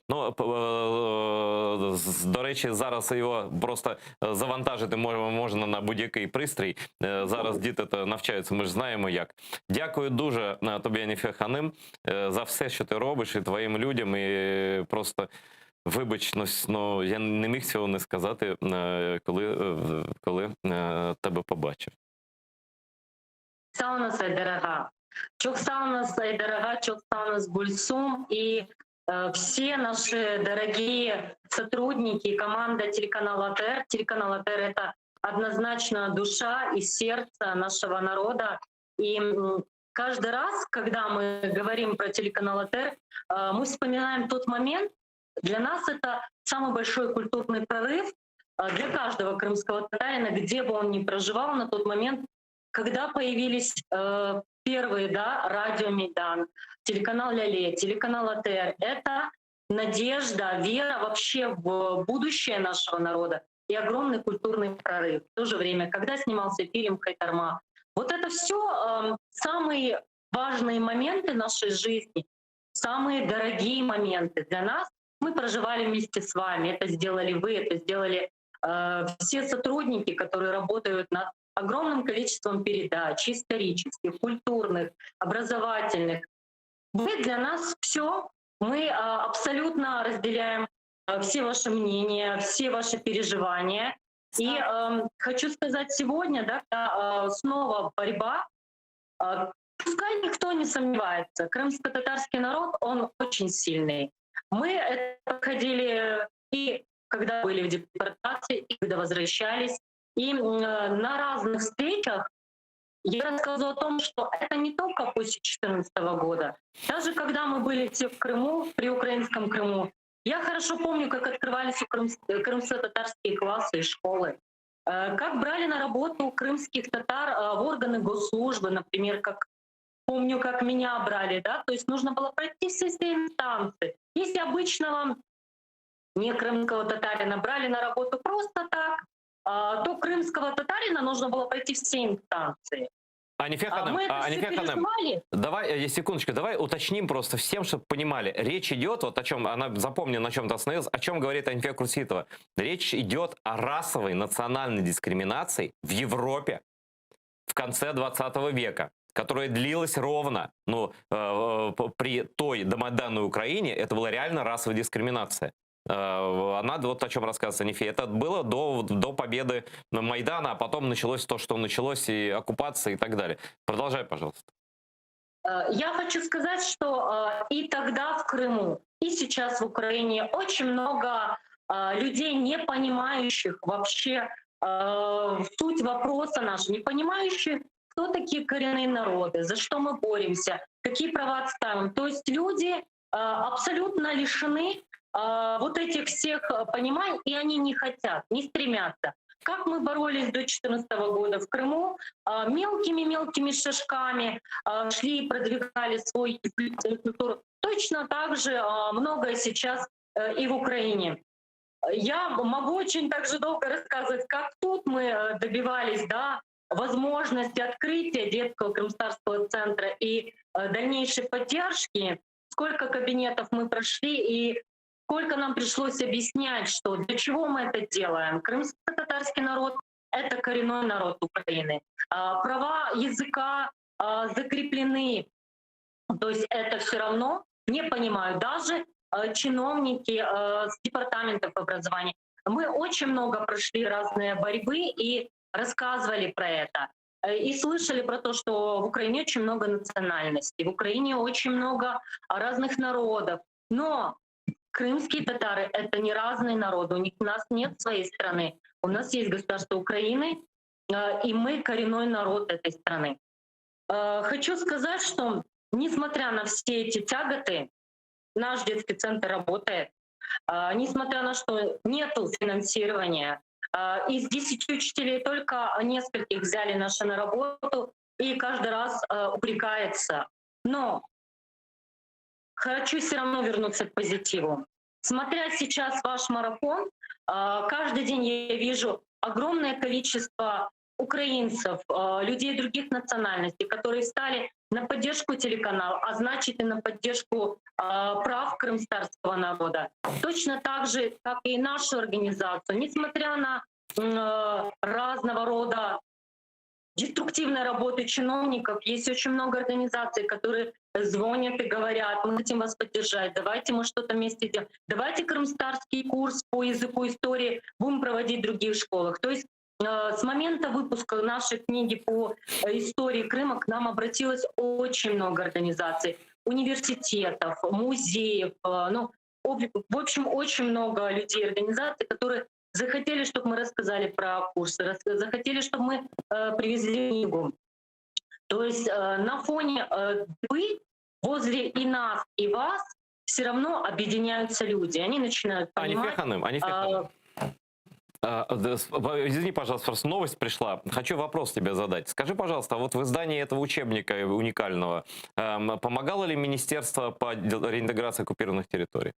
До речі, зараз його просто завантажити можна на будь-який пристрій. Зараз діти то навчаються, ми ж знаємо як. Дякую дуже тобі, Аніфе hanım, за все, що ти робиш, і твоїм людям. І просто вибач, ну, я не міг цього не сказати, коли тебе побачив. Sağ oluñız, Айдер ağa. Çoq sağ oluñız, Айдер ağa, çoq sağ oluñız, Гульсум. И все наши дорогие сотрудники, команда телеканала АТР. Телеканал АТР — это однозначно душа и сердце нашего народа. И каждый раз, когда мы говорим про телеканал АТР, мы вспоминаем тот момент. Для нас это самый большой культурный прорыв для каждого крымского татарина, где бы он ни проживал на тот момент, когда появились первые, да, радио Мейдан, телеканал Ляле, телеканал АТР. Это надежда, вера вообще в будущее нашего народа и огромный культурный прорыв. В то же время, когда снимался фильм «Хайтарма», вот это все самые важные моменты нашей жизни, самые дорогие моменты для нас. Мы проживали вместе с вами, это сделали вы, это сделали все сотрудники, которые работают над огромным количеством передач, исторических, культурных, образовательных. Вы для нас все. Мы абсолютно разделяем все ваши мнения, все ваши переживания. И хочу сказать сегодня, да, когда снова борьба, пускай никто не сомневается, крымско-татарский народ, он очень сильный. Мы это проходили и когда были в депортации, и когда возвращались. И на разных встречах я рассказываю о том, что это не только после четырнадцатого года. Даже когда мы были все в Крыму, при украинском Крыму, я хорошо помню, как открывались крымско-татарские классы и школы, как брали на работу крымских татар в органы госслужбы, например, как помню, как меня брали, да, то есть нужно было пройти все эти инстанции. Если обычного не крымского татарина брали на работу просто так, то крымского татарина нужно было пройти все инстанции. Анифе А hanım, мы это всё Анифе hanım, переживали. давай, секундочку, давай уточним просто всем, чтобы понимали. Речь идет, вот о чем, она, запомни, на чем-то остановилась, о чем говорит Анифе Курсеитова. Речь идет о расовой национальной дискриминации в Европе в конце 20 века, которая длилась ровно, при той домайданной Украине, это была реально расовая дискриминация. Она вот о чем рассказывает Анифе. Это было до победы Майдана, а потом началось то, что началось, и оккупация, и так далее. Продолжай, пожалуйста. Я хочу сказать, что и тогда в Крыму, и сейчас в Украине очень много людей, не понимающих вообще суть вопроса нашего, не понимающих кто такие коренные народы, за что мы боремся, какие права отстаиваем. То есть люди э, абсолютно лишены э, вот этих всех э, пониманий, и они не хотят, не стремятся. Как мы боролись до 2014 года в Крыму, мелкими-мелкими шажками шли и продвигали свой культуру. Точно так же многое сейчас и в Украине. Я могу очень так же долго рассказывать, как тут мы добивались да, возможности открытия детского крымстарского центра и дальнейшей поддержки, сколько кабинетов мы прошли и сколько нам пришлось объяснять, что для чего мы это делаем. Крымско-татарский народ — это коренной народ Украины. Права языка закреплены. То есть это все равно не понимают даже чиновники с департаментов образования. Мы очень много прошли разные борьбы и рассказывали про это. И слышали про то, что в Украине очень много национальностей, в Украине очень много разных народов. Но крымские татары — это не разные народы, у них, у нас нет своей страны. У нас есть государство Украины, и мы коренной народ этой страны. Хочу сказать, что несмотря на все эти тяготы, наш детский центр работает. Несмотря на что нету финансирования, из 10 учителей только нескольких взяли наши на работу и каждый раз упрекается. Но хочу все равно вернуться к позитиву. Смотря сейчас ваш марафон, каждый день я вижу огромное количество украинцев, людей других национальностей, которые встали на поддержку телеканала, а значит и на поддержку прав крымстарского народа. Точно так же, как и нашу организацию, несмотря на разного рода деструктивной работы чиновников, есть очень много организаций, которые звонят и говорят, мы хотим вас поддержать, давайте мы что-то вместе сделаем, давайте крымстарский курс по языку истории будем проводить в других школах. То есть с момента выпуска нашей книги по истории Крыма к нам обратилось очень много организаций, университетов, музеев, ну, в общем, очень много людей, организаций, которые захотели, чтобы мы рассказали про курсы, захотели, чтобы мы привезли книгу. То есть на фоне вы возле и нас, и вас все равно объединяются люди. Они начинают понимать... Анифе Ханым, Анифе Ханым. Извини, пожалуйста, просто новость пришла. Хочу вопрос тебе задать. Скажи, пожалуйста, вот в издании этого учебника уникального эм, помогало ли Министерство по реинтеграции оккупированных территорий?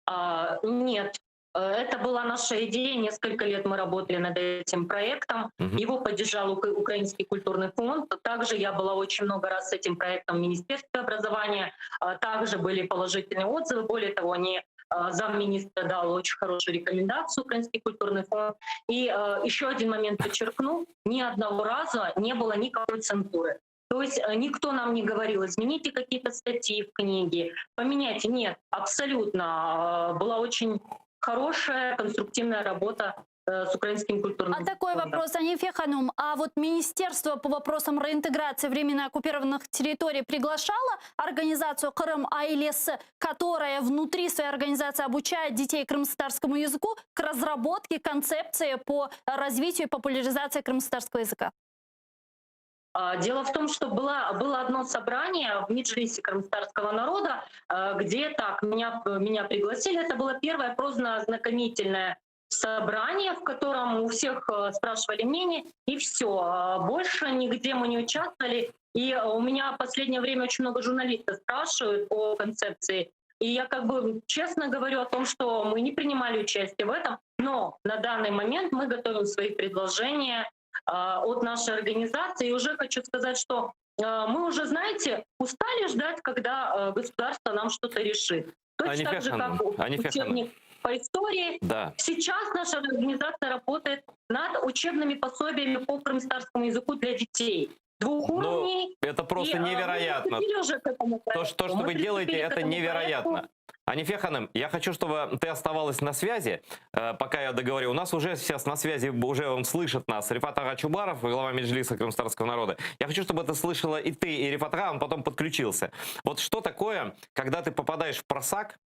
А, нет. Это была наша идея. Несколько лет мы работали над этим проектом. Угу. Его поддержал Украинский культурный фонд. Также я была очень много раз с этим проектом в Министерстве образования. Также были положительные отзывы. Более того, они замминистра дал очень хорошую рекомендацию Украинский культурный фонд. И еще один момент подчеркну, ни одного раза не было никакой цензуры. То есть никто нам не говорил, измените какие-то статьи в книге, поменяйте. Нет, абсолютно. Была очень хорошая конструктивная работа с украинским культурным А такой фондом. вопрос, Анифе Ханум, а вот Министерство по вопросам реинтеграции временно оккупированных территорий приглашало организацию Qırım Ailesi, которая внутри своей организации обучает детей крымско-татарскому языку, к разработке концепции по развитию и популяризации крымско-татарского языка? Дело в том, что было, было одно собрание в Меджлисе крымскотатарского народа, где так меня, меня пригласили. Это было первое прознакомительное собрание, в котором у всех спрашивали мнение, и все. Больше нигде мы не участвовали. И у меня в последнее время очень много журналистов спрашивают о концепции. И я как бы честно говорю о том, что мы не принимали участие в этом, но на данный момент мы готовим свои предложения от нашей организации. И уже хочу сказать, что мы уже, знаете, устали ждать, когда государство нам что-то решит. Точно так же, как учебник по истории. Да. Сейчас наша организация работает над учебными пособиями по крымскотатарскому языку для детей. Двух Ну, уровней. это просто И, невероятно. Мы приступили уже к этому То, что, то, что Мы вы делаете, приступили к это этому невероятно. проекту. Анифе Ханым, я хочу, чтобы ты оставалась на связи, пока я договорю. У нас уже сейчас на связи, уже он слышит нас, Рефат Ага Чубаров, глава Меджлиса крымскотатарского народа. Я хочу, чтобы это слышала и ты, и Рефат Ага, он потом подключился. Вот что такое, когда ты попадаешь в просак.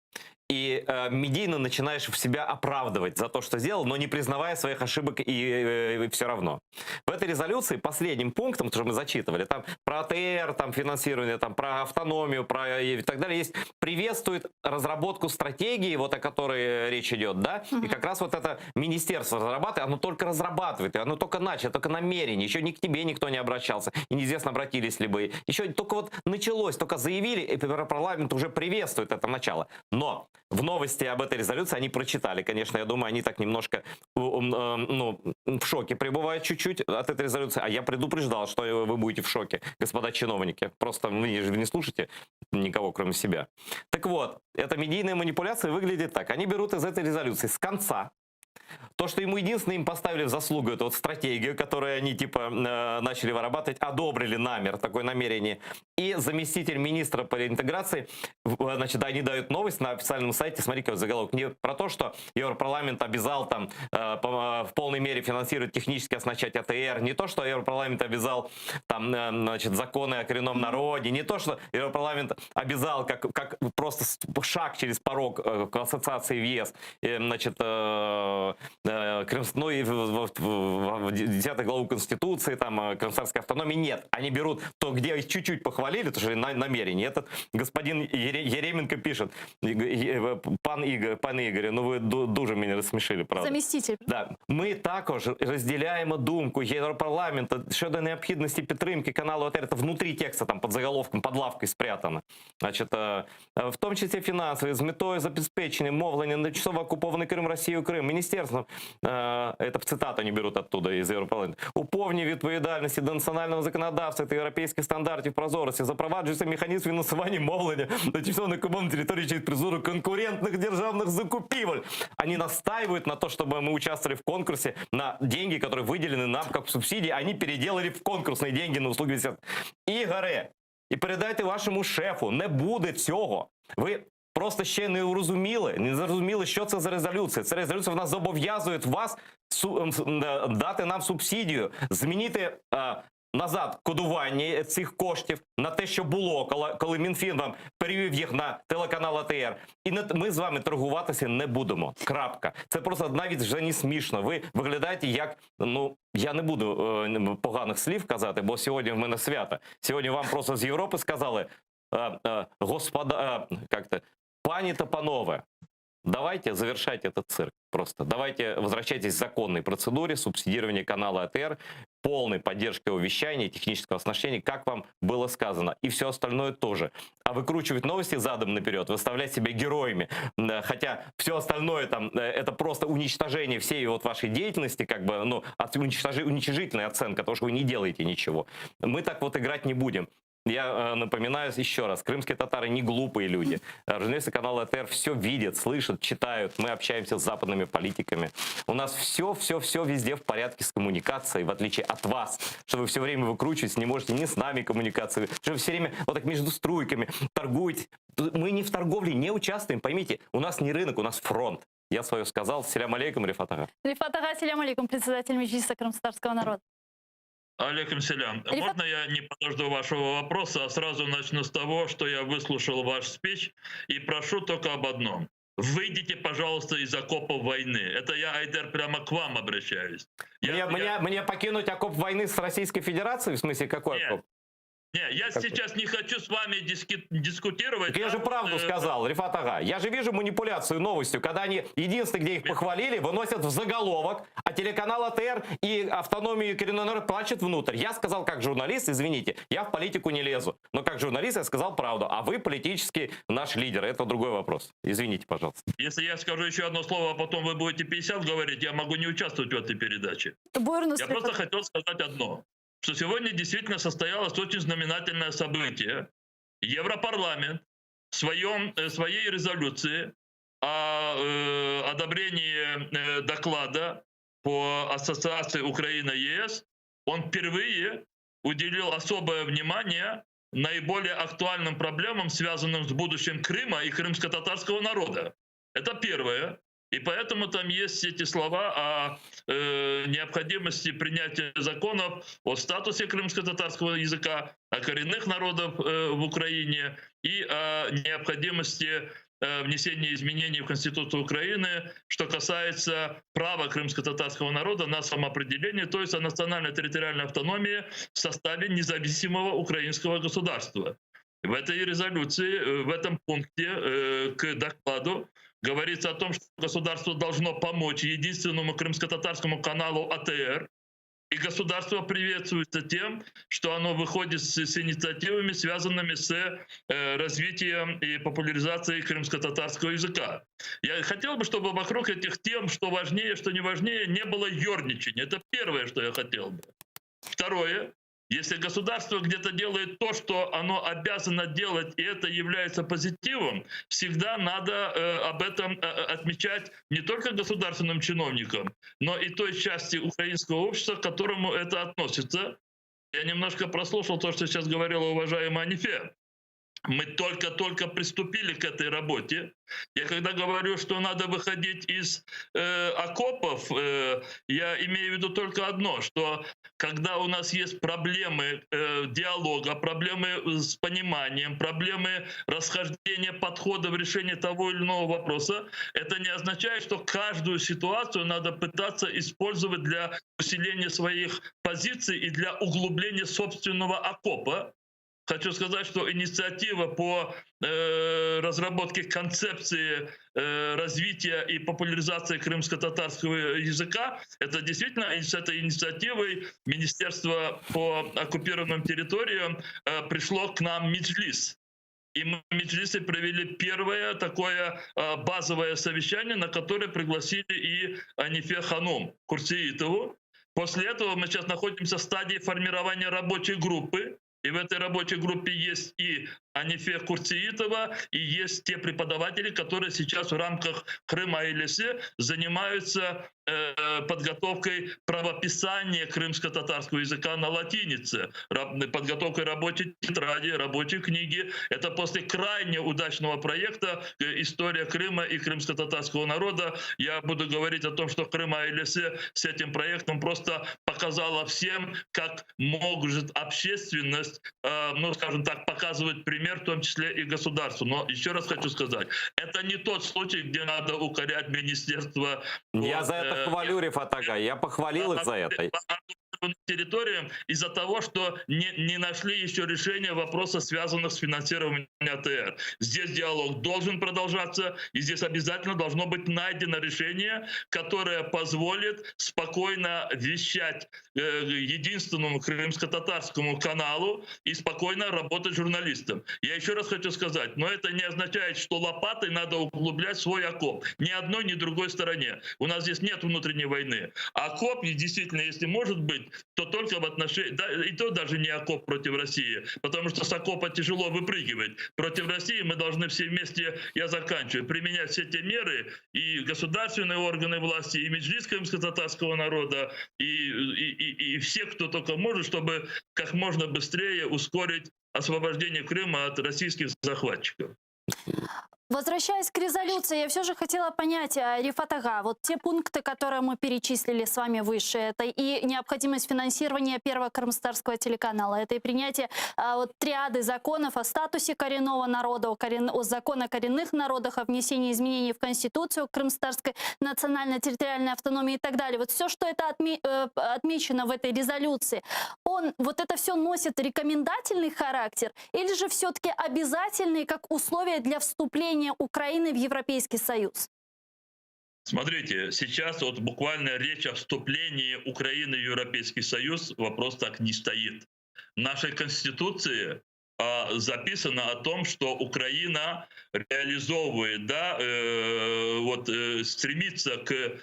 И медийно начинаешь в себя оправдывать за то, что сделал, но не признавая своих ошибок и все равно. В этой резолюции последним пунктом, который мы зачитывали, там про АТР, там финансирование, там про автономию, про и так далее, есть приветствует разработку стратегии, вот о которой речь идет, да, и как раз вот это министерство разрабатывает, оно только разрабатывает, и оно только начало, только намерение, еще ни к тебе никто не обращался, и неизвестно, обратились ли бы. Еще только вот началось, только заявили, и парламент уже приветствует это начало. Но в новости об этой резолюции они прочитали, конечно, я думаю, они так немножко ну, в шоке пребывают чуть-чуть от этой резолюции, а я предупреждал, что вы будете в шоке, господа чиновники. Просто вы же не слушаете никого, кроме себя. Так вот, эта медийная манипуляция выглядит так. Они берут из этой резолюции с конца то, что ему единственное им поставили в заслугу, это вот стратегию, которую они типа начали вырабатывать, одобрили намер, такое намерение. И заместитель министра по реинтеграции, значит, они дают новость на официальном сайте, смотри, какой заголовок, не про то, что Европарламент обязал там в полной мере финансировать, технически оснащать АТР, не то, что Европарламент обязал там, значит, законы о коренном народе, не то, что Европарламент обязал как просто шаг через порог к ассоциации в ЕС, значит, ну и в 10 главу Конституции, там, крымскотатарской автономии, нет. Они берут то, где их чуть-чуть похвалили, потому что намерение. Этот господин Еременко пишет, пан Игорь, пан Игорь, ну ви дуже мене розсмішили, правда. Заместитель. Да. Ми також розділяємо думку Європарламенту щодо необхідності підтримки каналу АТР. Это внутри текста, там под заголовком, под лавкой спрятано. Значит, в тому числі фінансові, з метою забезпечення мовлення на тимчасово окупований Крим Росією Крим. Міністерством, это цитату они берут оттуда из Європарламенту, у повній відповідальності до національного законодавства та європейських стандартів прозорості запроваджується механізм фінансування мовлення на тимчасово окупованій території через процедуру конкурентних державних закупівель. Они настаивают на то, чтобы мы участвовали в конкурсе на деньги, которые выделены нам как субсидии, они переделали в конкурсные деньги на услуги министерства. Ігоре, і передайте вашому шефу, не буде цього. Ви просто ще не зрозуміли, не зрозуміли, що це за резолюція. Ця резолюція вона зобов'язує вас дати нам субсидію, змінити назад кодування цих коштів на те, що було, коли Мінфін вам перевів їх на телеканал АТР. І не, ми з вами торгуватися не будемо. Крапка. Це просто навіть вже не смішно. Ви виглядаєте як, ну, я не буду поганих слів казати, бо сьогодні в мене свято. Сьогодні вам просто з Європи сказали, господа, як то, пані та панове, давайте завершать этот цирк просто. Давайте возвращайтесь к законной процедуре субсидирования канала АТР, полной поддержки его вещания, технического оснащения, как вам было сказано. И все остальное тоже. А выкручивать новости задом наперед, выставлять себя героями, хотя все остальное там, это просто уничтожение всей вот вашей деятельности, как бы, ну, уничижительная оценка, потому что вы не делаете ничего. Мы так вот играть не будем. Я напоминаю еще раз, крымские татары не глупые люди. Журналисты канала АТР все видят, слышат, читают. Мы общаемся с западными политиками. У нас все, все, все везде в порядке с коммуникацией, в отличие от вас, что вы все время выкручиваетесь, не можете ни с нами коммуникацию, что вы все время вот так между струйками торгуете. Мы не в торговле не участвуем, поймите, у нас не рынок, у нас фронт. Я свое сказал. Селям алейкум, Рефат ага. Рефат ага, селям алейкум, председатель Меджлиса крымскотатарского народа. Алейкум селям. Рифат- Можно я не подожду вашего вопроса, а сразу начну с того, что я выслушал ваш спич и прошу только об одном. Выйдите, пожалуйста, из окопов войны. Это я, Айдер, прямо к вам обращаюсь. Мне, мне покинуть окоп войны с Российской Федерацией? В смысле, какой Нет. окоп? Не, я Какой? сейчас не хочу с вами дискутировать. Так я же правду сказал, Рефат ага. Я же вижу манипуляцию новостью, когда они, единственное, где их похвалили, выносят в заголовок, а телеканал АТР и автономию коренной народ плачет внутрь. Я сказал как журналист, извините, я в политику не лезу, но как журналист я сказал правду, а вы политический наш лидер, это другой вопрос. Извините, пожалуйста. Если я скажу еще одно слово, а потом вы будете 50 говорить, я могу не участвовать в этой передаче. Buyurunuz Я Рефат просто хотел сказать одно, что сегодня действительно состоялось очень знаменательное событие. Европарламент в своей резолюции о одобрении доклада по ассоциации Украина-ЕС, он впервые уделил особое внимание наиболее актуальным проблемам, связанным с будущим Крыма и крымско-татарского народа. Это первое. И поэтому там есть эти слова о необходимости принятия законов о статусе крымско-татарского языка, о коренных народах в Украине и о необходимости внесения изменений в Конституцию Украины, что касается права крымско-татарского народа на самоопределение, то есть о национально-территориальной автономии в составе независимого украинского государства. В этой резолюции, в этом пункте к докладу говорится о том, что государство должно помочь единственному крымско-татарскому каналу АТР, и государство приветствуется тем, что оно выходит с инициативами, связанными с развитием и популяризацией крымско-татарского языка. Я хотел бы, чтобы вокруг этих тем, что важнее, что не важнее, не было ерничания. Это первое, что я хотел бы. Второе. Если государство где-то делает то, что оно обязано делать, и это является позитивом, всегда надо об этом отмечать не только государственным чиновникам, но и той части украинского общества, к которому это относится. Я немножко прослушал то, что сейчас говорила уважаемая Анифе. Мы только-только приступили к этой работе. Я когда говорю, что надо выходить из окопов, я имею в виду только одно, что когда у нас есть проблемы диалога, проблемы с пониманием, проблемы расхождения подхода в решении того или иного вопроса, это не означает, что каждую ситуацию надо пытаться использовать для усиления своих позиций и для углубления собственного окопа. Хочу сказать, что инициатива по разработке концепции развития и популяризации крымско-татарского языка, это действительно с этой инициативой Министерство по оккупированным территориям пришло к нам Меджлис. И мы в Меджлисе провели первое такое базовое совещание, на которое пригласили и Анифе Ханум Куртсеитову. После этого мы сейчас находимся в стадии формирования рабочей группы. И в этой рабочей группе есть и Анифе Куртсеитова, и есть те преподаватели, которые сейчас в рамках Крыма Ailesi занимаются подготовкой правописания крымско-татарского языка на латинице, подготовкой рабочей тетради, рабочей книги. Это после крайне удачного проекта «История Крыма и крымско-татарского народа». Я буду говорить о том, что Крым Ailesi с этим проектом просто показала всем, как может общественность, ну, скажем так, показывать пример, в том числе и государству. Но еще раз хочу сказать, это не тот случай, где надо укорять министерство. Я за это хвалю, Рефат ağa. Я похвалил их за это. Территориям из-за того, что не нашли еще решения вопроса, связанных с финансированием АТР. Здесь диалог должен продолжаться, и здесь обязательно должно быть найдено решение, которое позволит спокойно вещать единственному крымско-татарскому каналу и спокойно работать журналистам. Я еще раз хочу сказать, но это не означает, что лопатой надо углублять свой окоп. Ни одной, ни другой стороне. У нас здесь нет внутренней войны. Окоп, действительно, если может быть, то только в отношении, да, и то даже не окоп против России, потому что с окопа тяжело выпрыгивать. Против России мы должны все вместе, я заканчиваю, применять все те меры, и государственные органы власти, и Меджлис крымско-татарского народа, и все, кто только может, чтобы как можно быстрее ускорить освобождение Крыма от российских захватчиков. Возвращаясь к резолюции, я все же хотела понять, Рефат ağa, вот те пункты, которые мы перечислили с вами выше, это и необходимость финансирования первого крымскотатарского телеканала, это и принятие вот, триады законов о статусе коренного народа, о законе о коренных народах, о внесении изменений в Конституцию крымскотатарской национально-территориальной автономии и так далее. Вот все, что это отмечено в этой резолюции, вот это все носит рекомендательный характер или же все-таки обязательный как условие для вступления Украины в Европейский Союз? Смотрите, сейчас вот буквально речь о вступлении Украины в Европейский Союз, вопрос так не стоит. В нашей Конституции записано о том, что Украина реализовывает, да, вот, стремится к...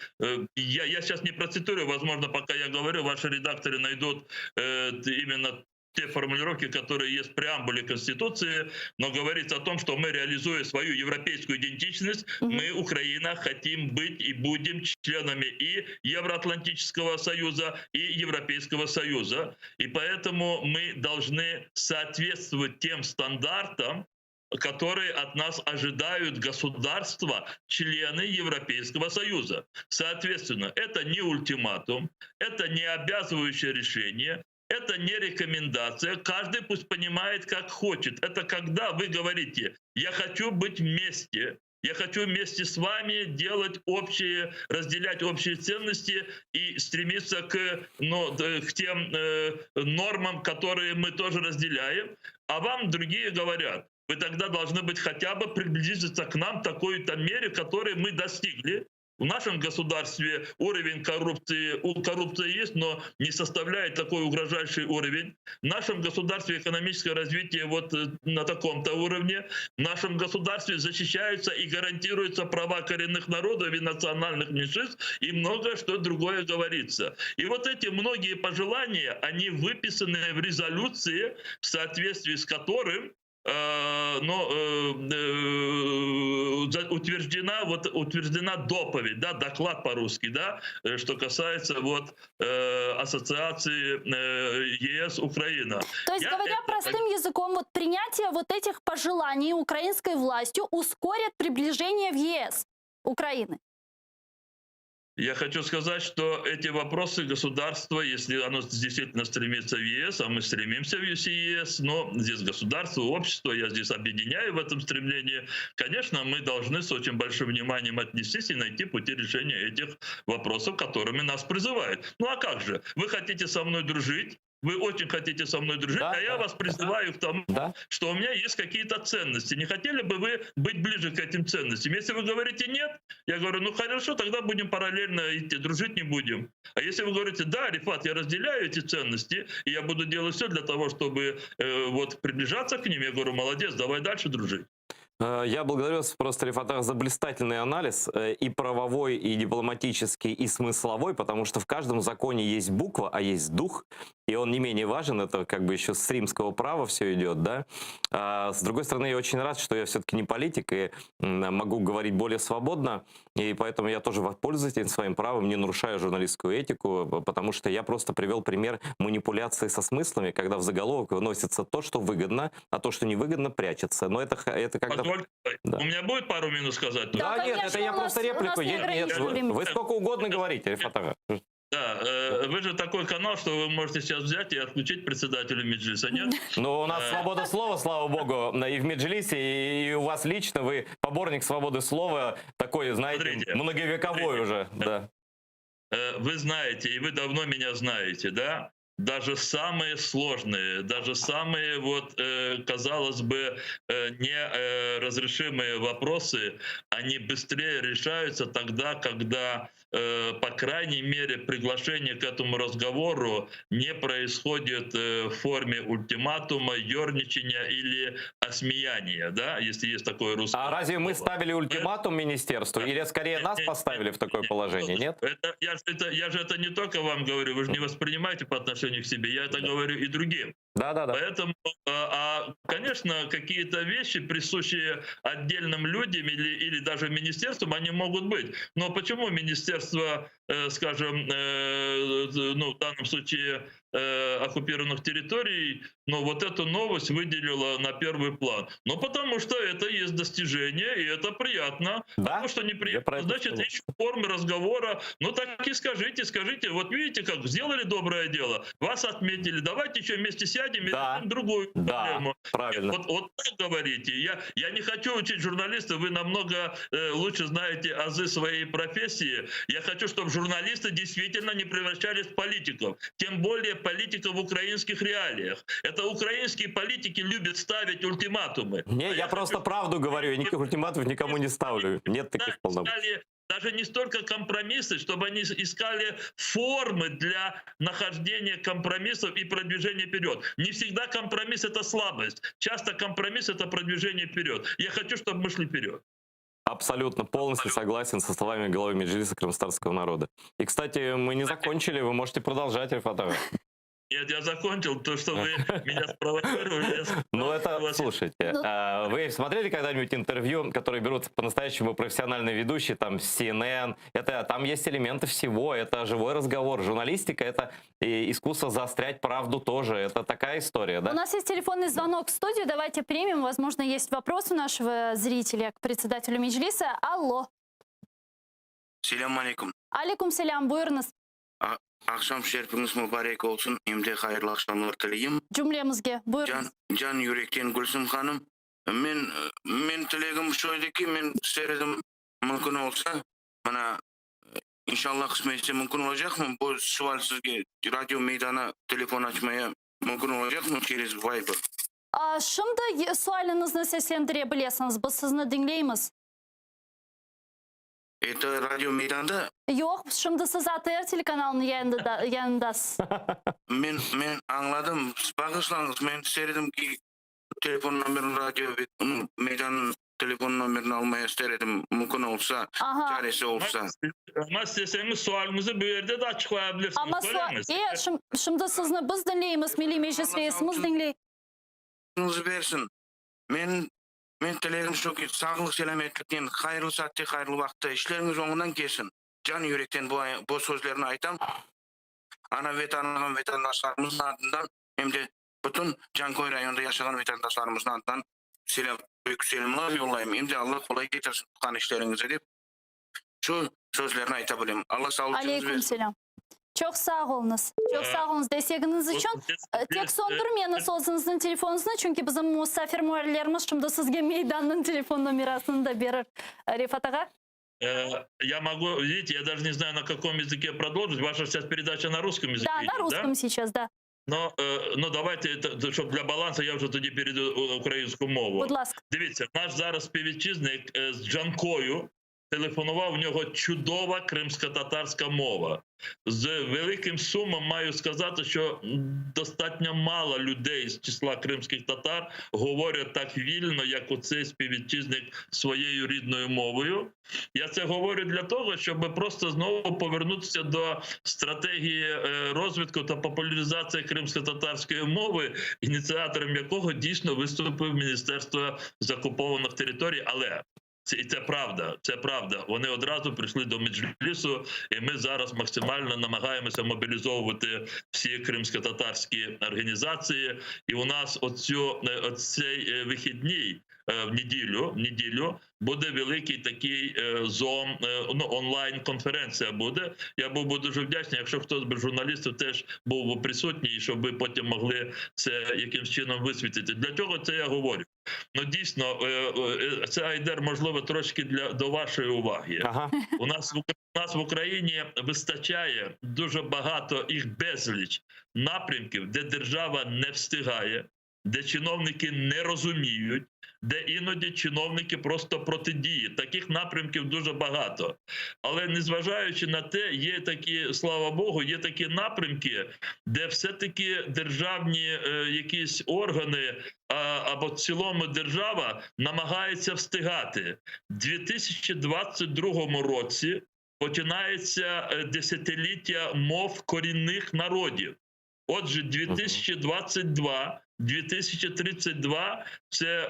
Я сейчас не процитирую, возможно, пока я говорю, ваши редакторы найдут именно те формулировки, которые есть в преамбуле Конституции, но говорится о том, что мы, реализуя свою европейскую идентичность, мы, Украина, хотим быть и будем членами и Евроатлантического союза, и Европейского союза. И поэтому мы должны соответствовать тем стандартам, которые от нас ожидают государства, члены Европейского Союза. Соответственно, это не ультиматум, это не обязывающее решение, это не рекомендация. Каждый пусть понимает, как хочет. Это когда вы говорите: я хочу быть вместе. Я хочу вместе с вами делать общие, разделять общие ценности и стремиться к, ну, к тем э, нормам, которые мы тоже разделяем. А вам другие говорят, вы тогда должны быть хотя бы приблизиться к нам в такой-то мере, которой мы достигли. В нашем государстве уровень коррупции, у коррупции есть, но не составляет такой угрожающий уровень. В нашем государстве экономическое развитие вот э, на таком-то уровне. В нашем государстве защищаются и гарантируются права коренных народов и национальных меньшинств, и многое что другое говорится. И вот эти многие пожелания, они выписаны в резолюции, в соответствии с которым э, но э, э, утверждена вот утверждена доповедь, да, доклад по-русски, да, что касается вот ассоциации ЕС Украина. То есть, Я говоря это... простым языком, вот принятие вот этих пожеланий украинской властью ускорит приближение в ЕС Украины. Я хочу сказать, что эти вопросы государства, если оно действительно стремится в ЕС, а мы стремимся в ЕС, но здесь государство, общество, я здесь объединяю в этом стремлении, конечно, мы должны с очень большим вниманием отнестись и найти пути решения этих вопросов, которыми нас призывают. Ну а как же? Вы хотите со мной дружить? Вы очень хотите со мной дружить, Да, а я да, вас призываю к тому, Да. что у меня есть какие-то ценности. Не хотели бы вы быть ближе к этим ценностям? Если вы говорите нет, я говорю, ну хорошо, тогда будем параллельно идти, дружить не будем. А если вы говорите, да, Рифат, я разделяю эти ценности, и я буду делать все для того, чтобы э, вот приближаться к ним, я говорю, молодец, давай дальше дружить. Э, Я благодарю вас просто, Рифат Ага, за блистательный анализ э, и правовой, и дипломатический, и смысловой, потому что в каждом законе есть буква, а есть дух, и он не менее важен, это как бы еще с римского права все идет, да. А, с другой стороны, я очень рад, что я все-таки не политик и м, могу говорить более свободно, и поэтому я тоже воспользуюсь этим своим правом, не нарушая журналистскую этику, потому что я просто привел пример манипуляции со смыслами, когда в заголовок выносится то, что выгодно, а то, что невыгодно, прячется. Но это, х- это когда... Позвольте, Да. у меня будет пару минут сказать? Да, Да, нет, конечно, это я у нас- просто у нас реплику. не Я- нет, ограничено вы, временем. вы сколько угодно говорите, Рифат Ага. Да, э, вы же такой канал, что вы можете сейчас взять и отключить председателя Меджлиса, нет? Но у нас Э. свобода слова, слава богу, и в Меджлисе, и у вас лично, вы поборник свободы слова, такой, знаете, Смотрите, многовековой смотрите. уже. Да. Э, Вы знаете, и вы давно меня знаете, да? Даже самые сложные, даже самые, вот, э, казалось бы, э, неразрешимые вопросы, они быстрее решаются тогда, когда, э, по крайней мере, приглашение к этому разговору не происходит э, в форме ультиматума, ерничания или осмеяния, да, если есть такое русское А разве мы слово. ставили ультиматум министерству, или скорее нас поставили в такое положение, нет? Это, я, же это, я же это не только вам говорю, вы же не воспринимаете по отношению к себе, я это говорю и другим. Да, да, да. Поэтому, а, а, конечно, какие-то вещи, присущие отдельным людям или, или даже министерствам, они могут быть. Но почему министерство, э, скажем, э, ну, в данном случае э, оккупированных территорий, но вот эту новость выделило на первый план? Ну, потому что это есть достижение, и это приятно. Да? То, что Я про неприятно, это значит, сказал. ищут формы разговора. Ну так и скажите, скажите, вот видите, как сделали доброе дело, вас отметили, давайте еще вместе сядем и Да. решим другую Да, проблему. правильно. Вот, вот так говорите. Я, я не хочу учить журналистов, вы намного э, лучше знаете азы своей профессии. Я хочу, чтобы журналисты действительно не превращались в политиков. Тем более политиков в украинских реалиях. Это украинские политики любят ставить ультиматумы. Не, А я просто хочу, правду говорю, я никаких ультиматумов никому не ставлю. Нет таких да, полномочий. искали даже не столько компромиссы, чтобы они искали формы для нахождения компромиссов и продвижения вперед. Не всегда компромисс — это слабость. Часто компромисс — это продвижение вперед. Я хочу, чтобы мы шли вперед. Абсолютно полностью согласен со словами главы Меджлиса крымскотатарского народа. И, кстати, мы не закончили, вы можете продолжать, Рифат Ага. Нет, я закончил то, что вы меня спровоцировали. Я Ну это, согласен. слушайте, Ну- а, вы смотрели когда-нибудь интервью, которые берут по-настоящему профессиональные ведущие, там, CNN, это, там есть элементы всего, это живой разговор, журналистика, это и искусство заострять правду тоже, это такая история, У да? нас есть телефонный звонок в студию, давайте примем. Возможно, есть вопрос у нашего зрителя к председателю Меджлиса. Алло. Selâm aleyküm. Aleyküm selâm, buyuruñız. Aqşam şerifiñiz mubarek olsun. Em de hayırlı aqşamlar tileyim. Cümlemizge. Buyuruñız. Can, can yürekten Gülsüm hanım. Men men tilegim şu edi ki, men ister edim mümkün olsa, mına, inşallah qısmet etse mümkün olacaqmı bu sual sizge Radio Meydana telefon açmaya mümkün olacaqmı çerez Viber? Şimdi sualiñizni seslendire bilesiñiz, biz sizni diñleymiz. Eto Radio Meydanda? Yoq, şimdi siz ATR telekanalınıñ yayında yayındasız. Men men añladım, bağışlañız, men ister edim ki, telefon nomerini Radio Meydannıñ telefon nomerini almaya ister edim, mümkün olsa, Aha. çaresi olsa. Amma isteseñiz sualiñizni bu yerde de açıqlaya bilirsiñiz, Amma sua söyleñiz. e, şim şimdi sizni biz diñleymiz, Milliy Meclis reisimiz diñley. Sağlıqıñızı bersin. Men men tilegim şu ki, sağlıq-selâmetliknen, hayırlı saatte, hayırlı vaqıtta işleriñiz oñundan kelsin. Can yürekten bu bu sözlerni aytam. Ana Vetanım, vetandaşlarımıznıñ adından, em de bütün Canköy rayonında yaşağan vetandaşlarımıznıñ adından selâm, büyük selâmlar yollayım. Em de Alla qolay ketirsin tutqan işleriñize dep, şu sözlerni ayta bilem. Alla sağlıqıñızı Aleyküm bersin. selâm. Çoq sağ oluñız. Çoq sağ oluñız destegiñiz içün. Tek söndürmeñiz özüñizniñ telefonuñıznı, çünki bizim musafir muarrirlerimiz şimdi sizge Meydannıñ telefon nomerasını da berir. Refat ağa. Я могу, видите, я даже не знаю, на каком языке продолжить. Ваша сейчас передача на русском языке Да, на идет, да? русском сейчас, да. Но, ну, давайте, щоб для балансу, я вже тоді перейду українську мову. Будь ласка. Дивіться, наш зараз співвітчизник з Джанкою телефонував, у нього чудова кримсько-татарська мова. З великим сумом маю сказати, що достатньо мало людей з числа кримських татар говорять так вільно, як оцей співвітчизник своєю рідною мовою. Я це говорю для того, щоб просто знову повернутися до стратегії розвитку та популяризації кримсько-татарської мови, ініціатором якого дійсно виступив Міністерство закупованих територій, але це, і це правда, це правда. Вони одразу прийшли до Меджлісу, і ми зараз максимально намагаємося мобілізовувати всі кримсько-татарські організації. І у нас оцю, оцей вихідній, в неділю, в неділю буде великий такий зом, ну, онлайн-конференція буде. Я був би дуже вдячний, якщо хтось би з журналістів теж був би присутній, щоб ви потім могли це якимось чином висвітлити. Для чого це я говорю? Ну, дійсно, це, Айдер, можливо, трошки для, до вашої уваги. Ага. У нас, у нас в Україні вистачає дуже багато, їх безліч напрямків, де держава не встигає, де чиновники не розуміють, де іноді чиновники просто протидіють. Таких напрямків дуже багато. Але незважаючи на те, є такі, слава Богу, є такі напрямки, де все-таки державні якісь органи або в цілому держава намагається встигати. В 2022 році починається десятиліття мов корінних народів. Отже, 2022, 2032 – це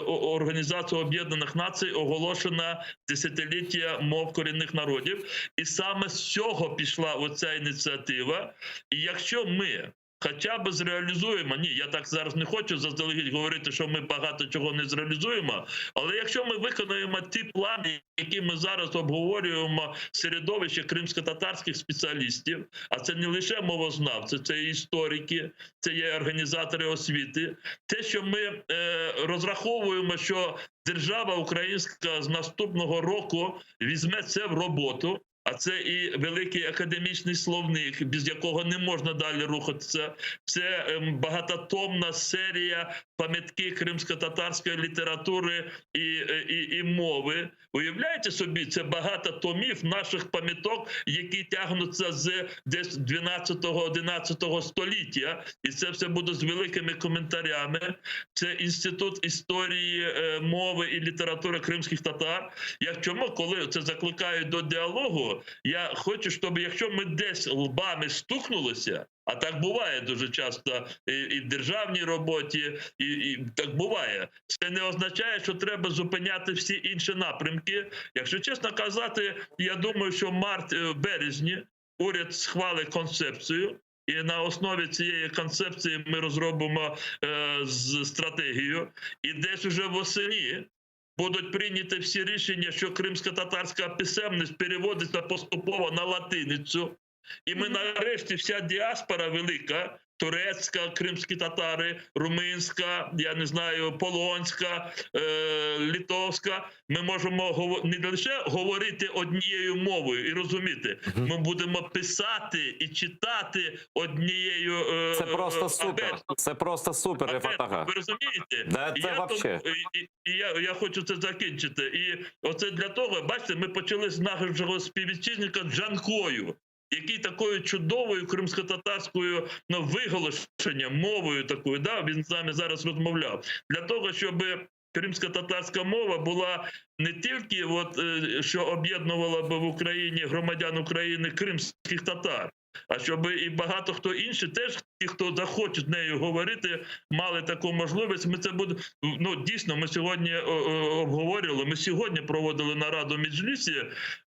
Організація Об'єднаних Націй оголошена десятиліття мов корінних народів. І саме з цього пішла оця ініціатива. І якщо ми хоча б зреалізуємо, ні, я так зараз не хочу заздалегідь говорити, що ми багато чого не зреалізуємо, але якщо ми виконаємо ті плани, які ми зараз обговорюємо в середовищі кримсько-татарських спеціалістів, а це не лише мовознавці, це і історики, це є організатори освіти, те, що ми розраховуємо, що держава українська з наступного року візьме це в роботу, а це і великий академічний словник, без якого не можна далі рухатися. Це багатотомна серія пам'ятки кримсько-татарської літератури і мови. Уявляєте собі, це багато томів наших пам'яток, які тягнуться з десь 12-11 століття. І це все буде з великими коментарями. Це Інститут історії, мови і літератури кримських татар. Як чому, коли це закликають до діалогу, я хочу, щоб якщо ми десь лбами стукнулися, а так буває дуже часто і в державній роботі, і так буває. Це не означає, що треба зупиняти всі інші напрямки. Якщо чесно казати, я думаю, що в в березні уряд схвалить концепцію, і на основі цієї концепції ми розробимо стратегію, і десь уже восени будуть прийняті всі рішення, що кримсько-татарська писемність переводиться поступово на латиницю. І ми нарешті, вся діаспора велика, Турецька, кримські татари, румунська, я не знаю, полонська, е, литовська. Ми можемо гово- не лише говорити однією мовою і розуміти, Мгм. ми будемо писати і читати однією. е, Це просто е, супер. абеткою. Це просто супер, Рефат ага. Ви розумієте? Да, І це я вообще. тому- і, і, і я, я хочу це закінчити. І оце для того, бачите, ми почали з нашого співвітчизника Джанкою, який такою чудовою кримськотатарською ну, виголошенням, мовою такою, да, він з нами зараз розмовляв. Для того, щоб кримськотатарська мова була не тільки, от, е, що об'єднувала би в Україні громадян України кримських татар, а щоб і багато хто інший, теж ті, хто захоче з нею говорити, мали таку можливість. Ми це буде ну дійсно. Ми сьогодні о, о, обговорювали. Ми сьогодні проводили нараду в Меджлісі,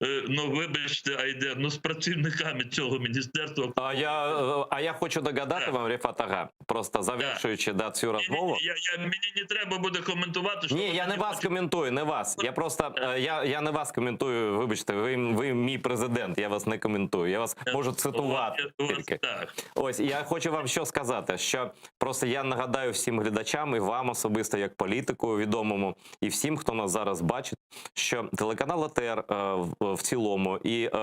е, Ну вибачте, Айдер, ну з працівниками цього міністерства. А я, е, а я хочу догадати Так. вам, Рефат ага, просто завершуючи да, цю розмову. Ні, ні, я, я, мені не треба буде коментувати. Що Ні, я не вас коментую, не вас. Я просто е, я, я не вас коментую. Вибачте, ви, ви мій президент, я вас не коментую. Я вас можу цитувати тільки. Так. Ось я хочу вам що сказати, що просто я нагадаю всім глядачам і вам особисто, як політику відомому, і всім, хто нас зараз бачить, що телеканал АТР е, в- в цілому, і е,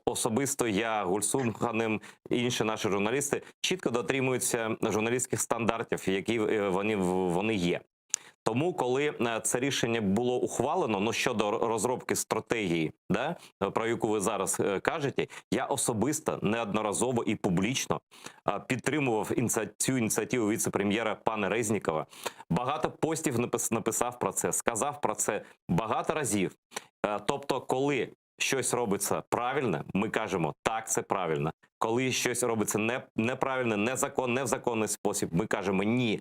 особисто я, Гульсум Ханим, і інші наші журналісти чітко дотримуються журналістських стандартів, які е, вони, вони є. Тому, коли е, це рішення було ухвалено, ну щодо розробки стратегії, да, е, про яку ви зараз е, кажете, я особисто неодноразово і публічно е, підтримував ініці- цю ініціативу віце-прем'єра пана Резнікова. Багато постів напис- написав про це, сказав про це багато разів. Е, Тобто, коли щось робиться правильно, ми кажемо так, це правильно. Коли щось робиться не, неправильно, незакон, не в законний спосіб, ми кажемо ні.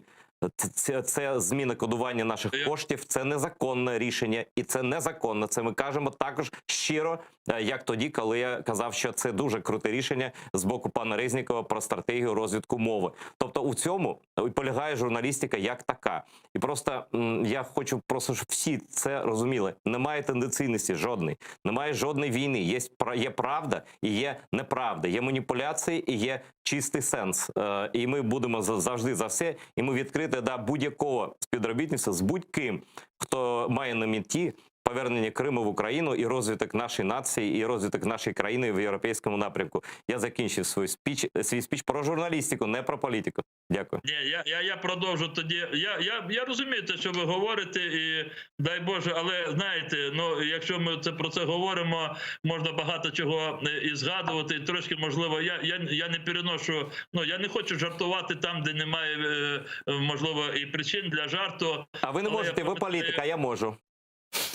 Це, це, це зміна кодування наших Я- коштів, це незаконне рішення, і це незаконно. Це ми кажемо також щиро, е, як тоді, коли я казав, що це дуже круте рішення з боку пана Резнікова про стратегію розвитку мови. Тобто у цьому і полягає журналістика як така. І просто м, я хочу просто, щоб всі це розуміли. Немає тенденційності жодної, немає жодної війни. Є, пра- є правда і є неправда, є маніпуляції і є чистий сенс. Е, І ми будемо за- завжди за все. І ми відкриті до будь-якого співробітництва з будь-ким, хто має на меті повернення Криму в Україну і розвиток нашої нації, і розвиток нашої країни в європейському напрямку. Я закінчив свій спіч, свій спіч про журналістику, не про політику. Дякую. Ні, я, я, я продовжу тоді. Я, я, я розумію те, що ви говорите, і дай Боже, але знаєте, ну якщо ми це про це говоримо, можна багато чого е, і згадувати. І трошки можливо, я, я, я не переношу. Ну я не хочу жартувати там, де немає е, е, можливо і причин для жарту. А ви не Але я можете, ви пам'ятаю- політик, а я можу.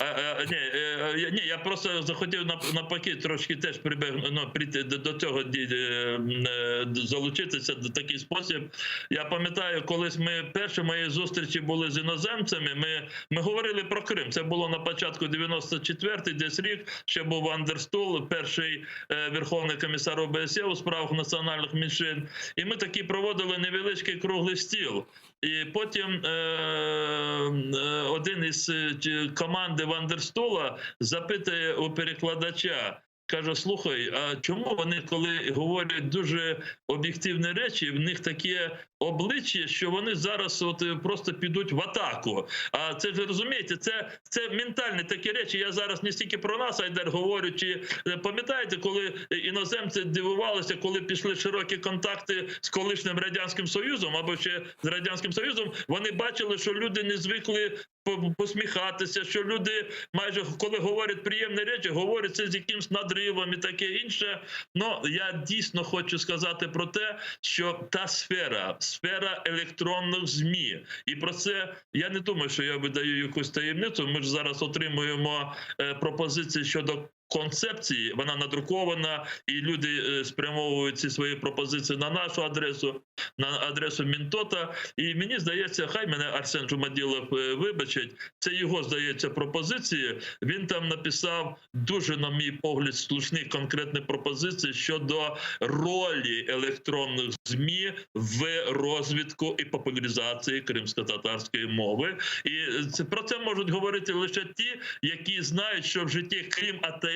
Е, е, Ні, е, я- ні, я просто захотів нав- навпаки трошки теж прибег, ну, прийти до, до цього ді- е, е, залучитися до такий спосіб. Я пам'ятаю, колись ми перші мої зустрічі були з іноземцями. Ми, ми говорили про Крим. Це було на початку 94-й десь рік. Ще був Андерстул, перший е, верховний комісар ОБСЄ у справах національних меншин. І ми таки проводили невеличкий круглий стіл. І потім е, е, один із е, чи- команди Вандерстола запитує у перекладача. Каже: слухай, а чому вони, коли говорять дуже об'єктивні речі, в них таке обличчя, що вони зараз от е, просто підуть в атаку. А це ж розумієте, це, це ментальні такі речі. Я зараз не стільки про нас, Айдер, говорю, чи е, пам'ятаєте, коли іноземці дивувалися, коли пішли широкі контакти з колишнім радянським союзом або ще з радянським союзом, вони бачили, що люди не звикли по- посміхатися, що люди майже коли говорять приємні речі, говорять це з якимсь надривом і таке інше. Ну я дійсно хочу сказати про те, що та сфера, сфера електронних змі, і про це я не думаю, що я видаю якусь таємницю. Ми ж зараз отримуємо е, пропозиції щодо. Концепції вона надрукована, і люди е, спрямовують ці свої пропозиції на нашу адресу, на адресу Мінтота. І мені здається, хай мене Арсен Жумаділов е, вибачить. Це його здається пропозиції. Він там написав дуже, на мій погляд, слушні конкретні пропозиції щодо ролі електронних змі в розвитку і популяризації кримсько-татарської мови. І це про це можуть говорити лише ті, які знають, що в житті, крім АТР,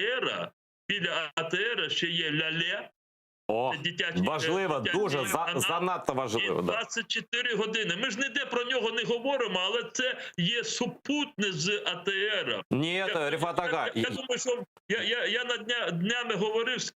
біля АТР ще є ляле. О, дитячий, важливо, дитячий дуже за, канал. занадто І важливо. Да. 24 години. Ми ж ніде про нього не говоримо, але це є супутне з АТР. Ні, Рефат Ага, Я, я думаю, що я, я, я на дня, днями говорив з,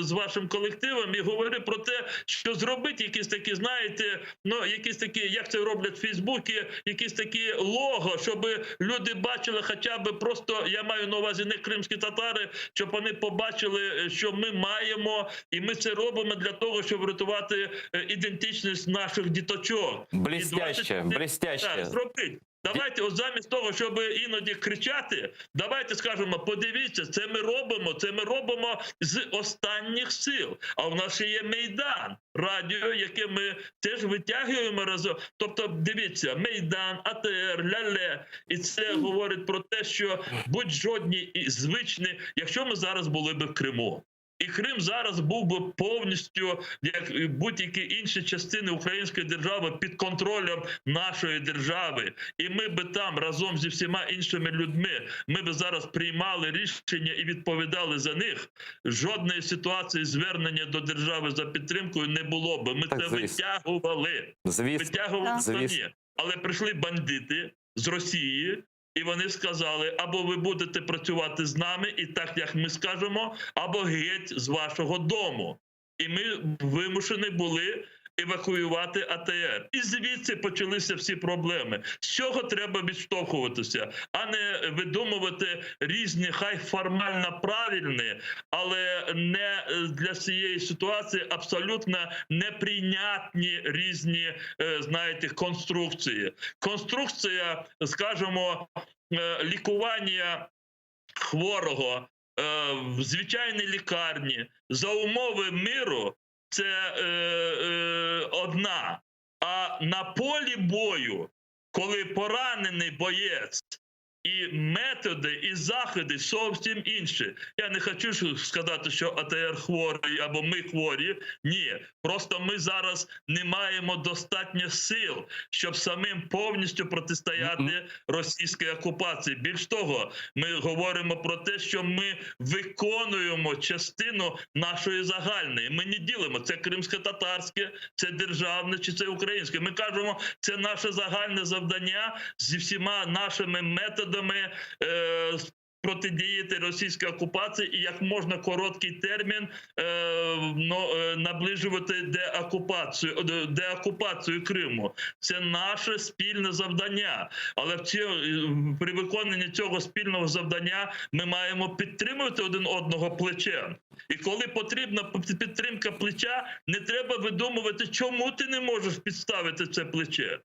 з вашим колективом і говорив про те, що зробити якісь такі, знаєте, ну якісь такі, як це роблять в Фейсбуці, якісь такі лого, щоб люди бачили хоча б просто, я маю на увазі не кримські татари, щоб вони побачили, що ми маємо, і ми це робимо для того, щоб врятувати ідентичність наших діточок. Блестяще, 24 блестяще. Так, зробіть. Давайте, от замість того, щоб іноді кричати, давайте скажемо, подивіться, це ми робимо, це ми робимо з останніх сил. А в нас ще є Мейдан, радіо, яке ми теж витягуємо разом. Тобто, дивіться, Мейдан, АТР, Ляле. І це говорить про те, що будь-жодні і звичні, якщо ми зараз були б в Криму. І Крим зараз був би повністю, як і будь-які інші частини української держави, під контролем нашої держави. І ми би там разом зі всіма іншими людьми, ми би зараз приймали рішення і відповідали за них. Жодної ситуації звернення до держави за підтримкою не було би. Ми Так, це звісно. витягували. Звісно. Витягували Так. самі. Звісно. Але прийшли бандити з Росії. І вони сказали: або ви будете працювати з нами, і так як ми скажемо, або геть з вашого дому. І ми вимушені були евакуювати АТР. І звідси почалися всі проблеми. З цього треба відштовхуватися, а не видумувати різні, хай формально правильні, але не для цієї ситуації абсолютно неприйнятні різні, знаєте, конструкції. Конструкція, скажімо, лікування хворого в звичайній лікарні за умови миру це одна. А на полі бою, коли поранений боєць, і методи, і заходи зовсім інші. Я не хочу сказати, що АТР хворий або ми хворі. Ні, просто ми зараз не маємо достатньо сил, щоб самим повністю протистояти російській окупації. Більш того, ми говоримо про те, що ми виконуємо частину нашої загальної. Ми не ділимо це кримсько-татарське, це державне чи це українське. Ми кажемо, це наше загальне завдання зі всіма нашими методами протидіяти російській окупації і як можна короткий термін наближувати деокупацію Криму. Це наше спільне завдання. Але при виконанні цього спільного завдання ми маємо підтримувати один одного плечем. І коли потрібна підтримка плеча, не треба видумувати, чому ти не можеш підставити це плече.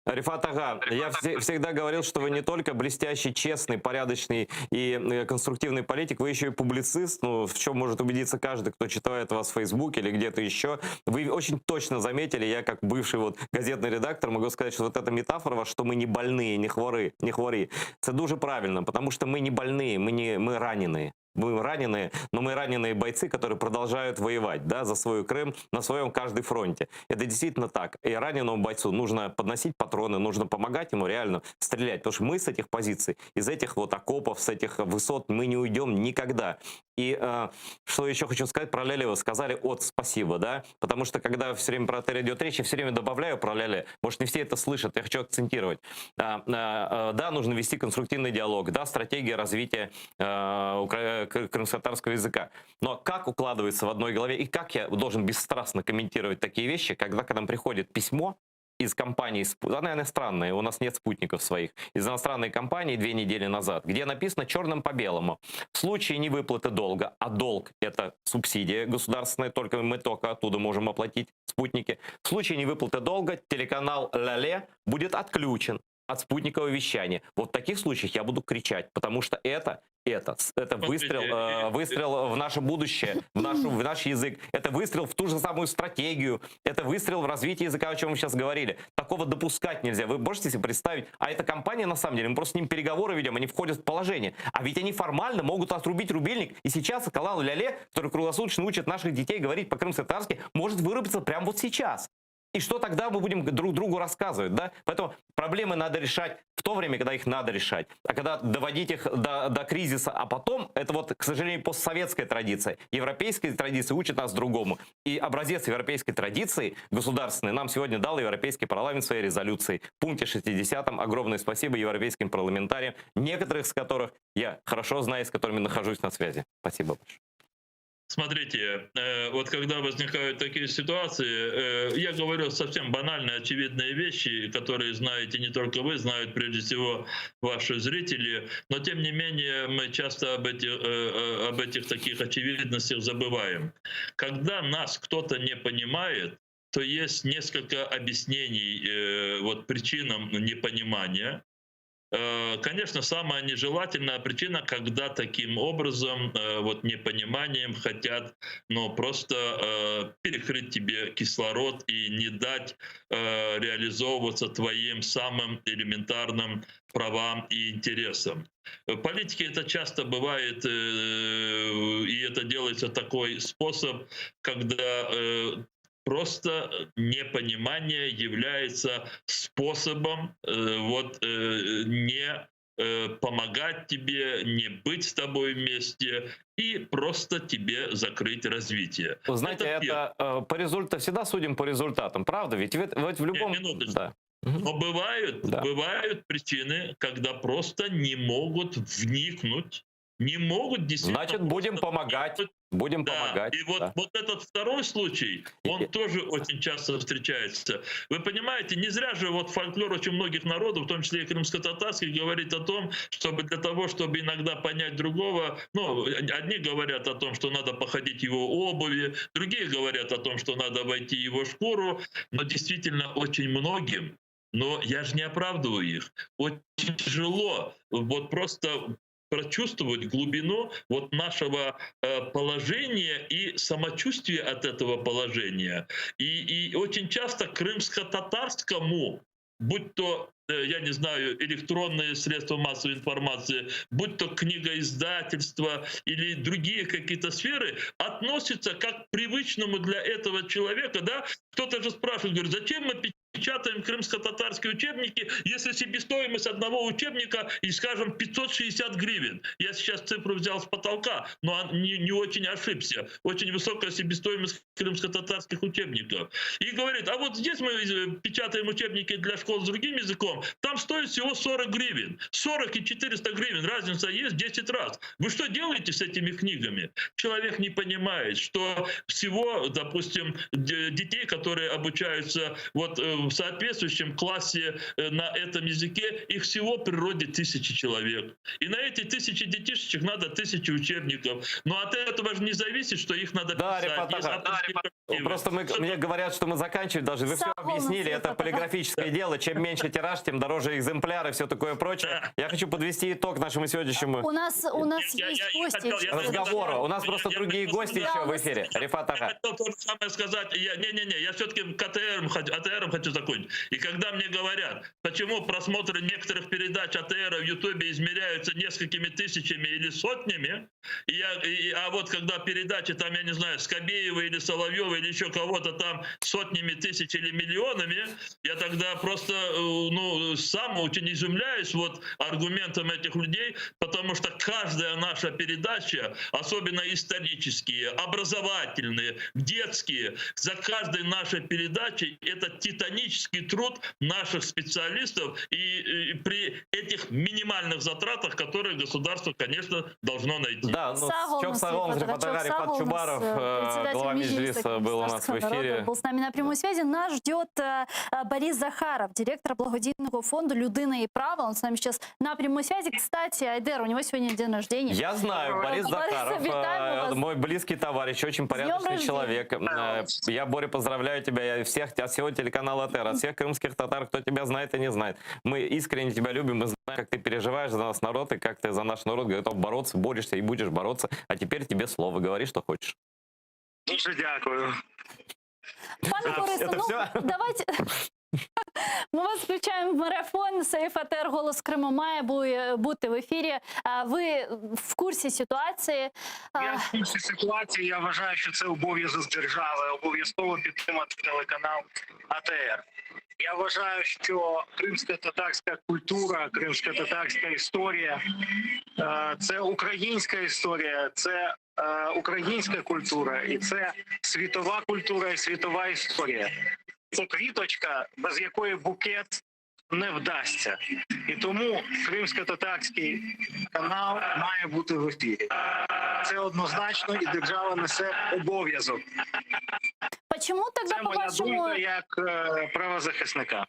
Рефат Ага, я всегда говорил, что вы не только блестящий, честный, порядочный и конструктивный политик, вы еще и публицист, в чем может убедиться каждый, кто читает вас в Фейсбуке или где-то еще. Вы очень точно заметили, я как бывший газетный редактор могу сказать, что эта метафора ваша, что мы не больные, не хворы, не хвори, это дуже правильно, потому что мы не больные, мы раненые. Мы раненые, но мы раненые бойцы, которые продолжают воевать, да, за свой Крым на своем каждой фронте. Это действительно так. И раненому бойцу нужно подносить патроны, нужно помогать ему реально стрелять. Потому что мы с этих позиций, из этих окопов, с этих высот мы не уйдем никогда. И что еще хочу сказать про Ляле, вы сказали от спасибо, да? Потому что когда все время про АТР идет речь, я все время добавляю про Ляле. Может, не все это слышат, я хочу акцентировать. Да, нужно вести конструктивный диалог, да, стратегия развития крымско-татарского языка. Но как укладывается в одной голове и как я должен бесстрастно комментировать такие вещи, когда к нам приходит письмо из компании, она иностранная, у нас нет спутников своих, из иностранной компании 2 недели назад, где написано черным по белому. В случае невыплаты долга, а долг это субсидия государственная, только мы только оттуда можем оплатить спутники. В случае невыплаты долга телеканал Ляле будет отключен от спутникового вещания. Вот в таких случаях я буду кричать, потому что это Смотрите, выстрел в наше будущее, в наш язык. Это выстрел в ту же самую стратегию, это выстрел в развитие языка, о чем мы сейчас говорили. Такого допускать нельзя. Вы можете себе представить? А эта компания, на самом деле, мы просто с ним переговоры ведем, они входят в положение. А ведь они формально могут отрубить рубильник. И сейчас канал Ляле, который круглосуточно учит наших детей говорить по-крымско-татарски, может вырубиться прямо вот сейчас. И что тогда мы будем друг другу рассказывать, да? Поэтому проблемы надо решать в то время, когда их надо решать. А когда доводить их до, до кризиса, а потом, это вот, к сожалению, постсоветская традиция. Европейская традиция учит нас другому. И образец европейской традиции государственной нам сегодня дал Европейский парламент в своей резолюции. В пункте 60 огромное спасибо европейским парламентариям, некоторых из которых я хорошо знаю, с которыми нахожусь на связи. Спасибо большое. Смотрите, э, вот когда возникают такие ситуации, э, я говорю совсем банальные, очевидные вещи, которые знаете не только вы, знают прежде всего ваши зрители, но тем не менее мы часто об этих, э, об этих таких очевидностях забываем. Когда нас кто-то не понимает, то есть несколько объяснений вот, причинам непонимания. Э, конечно, самая нежелательная причина, когда таким образом, э, вот непониманием хотят, ну, просто э, перекрыть тебе кислород и не дать реализовываться твоим самым элементарным правам и интересам. В политике это часто бывает, и это делается такой способ, когда просто непонимание является способом э, вот э, не э, помогать тебе, не быть с тобой вместе и просто тебе закрыть развитие. Вы знаете, это, это по результату всегда судим по результатам, правда? Ведь, ведь в любом... Нет, минуточку. Да. Но бывают, да. бывают причины, когда просто не могут вникнуть, не могут действительно... Значит, будем помогать. Будем да. помогать. И вот, да. вот этот второй случай, он тоже очень часто встречается. Вы понимаете, не зря же вот фольклор очень многих народов, в том числе и крымско-татарских, говорит о том, чтобы для того, чтобы иногда понять другого, ну, одни говорят о том, что надо походить его обуви, другие говорят о том, что надо войти его шкуру, но действительно очень многим, но я же не оправдываю их, очень тяжело вот просто прочувствовать глубину вот нашего э, положения и самочувствия от этого положения. И, и очень часто крымско-татарскому, будь то э, я не знаю, электронные средства массовой информации, будь то книгоиздательство или другие какие-то сферы, относятся как к привычному для этого человека. Да? Кто-то же спрашивает, говорит, зачем мы печатаем крымско-татарские учебники, если себестоимость одного учебника, и, скажем, 560 гривен. Я сейчас цифру взял с потолка, но не, не очень ошибся. Очень высокая себестоимость крымско-татарских учебников. И говорит, а вот здесь мы э, печатаем учебники для школ с другим языком, там стоит всего 40 гривен. 40 и 400 гривен, разница есть 10 раз. Вы что делаете с этими книгами? Человек не понимает, что всего, допустим, детей, которые обучаются вот э, в соответствующем классе э, на этом языке, их всего в природе тысячи человек. И на эти тысячи детишечек надо тысячи учебников. Но от этого же не зависит, что их надо да, писать. Рифат, ага. Просто мы, мне говорят, что мы заканчивать должны. Вы все объяснили, это полиграфическое дело. Чем меньше тираж, тем дороже экземпляры, все такое прочее. Я хочу подвести итог нашему сегодняшнему У нас, у нас я, есть я, гости. Я хотел, разговору. У нас просто я, другие я, гости я, еще в эфире. Рифат, ага. Я хотел то же самое сказать. Я, не-не-не, я все-таки к АТР, АТР хочу закончить. И когда мне говорят, почему просмотры некоторых передач АТР в Ютубе измеряются несколькими тысячами или сотнями, и я, и, а вот когда передачи там, я не знаю, Скобеева или Соловьева или еще кого-то там сотнями тысяч или миллионами, я тогда просто ну, сам очень изумляюсь вот аргументам этих людей, потому что каждая наша передача, особенно исторические, образовательные, детские, за каждой нашей передачей это титанический труд наших специалистов и, и при этих минимальных затратах, которые государство, конечно, должно найти. Да, ну, Чок Сагон, Рифат Рифат Чубаров, э, глава Меджлиса был у нас в эфире. Был с нами на прямой связи. Нас ждет э, Борис Захаров, директор благодійного фонда «Людина і право». Он с нами сейчас на прямой связи. Кстати, Айдер, у него сегодня день рождения. Я знаю, Борис Захаров, э, мой близкий товарищ, очень порядочный человек. Я, Боря, поздравляю тебя, я всех, от всего телеканала АТР, от всех крымских татар, кто тебя знает и не знает. Мы искренне тебя любим, мы знаем, как ты переживаешь за нас народ и как ты за наш народ готов бороться, борешься и будешь бороться. А теперь тебе слово, говори, что хочешь. Дуже дякую. Пане Борисе, Это ну всё? давайте. Мы вас. вас включаем в марафон. Сейф АТР «Голос Криму» має бу- бути в ефірі. А Ви в курсі ситуації. А, Я в курсі ситуації. Я вважаю, що це обов'язок держави, обов'язково підтримати телеканал АТР. Я вважаю, що кримська татарська культура, кримська татарська історія е, це українська історія, це е, українська культура, і це світова культура і світова історія. Це квіточка, без якої букет не вдасться. І тому кримсько-татарський канал має бути в ефірі. Це однозначно, і держава несе обов'язок. Почему тогда, Це моя по-вашему, думка як е, правозахисника.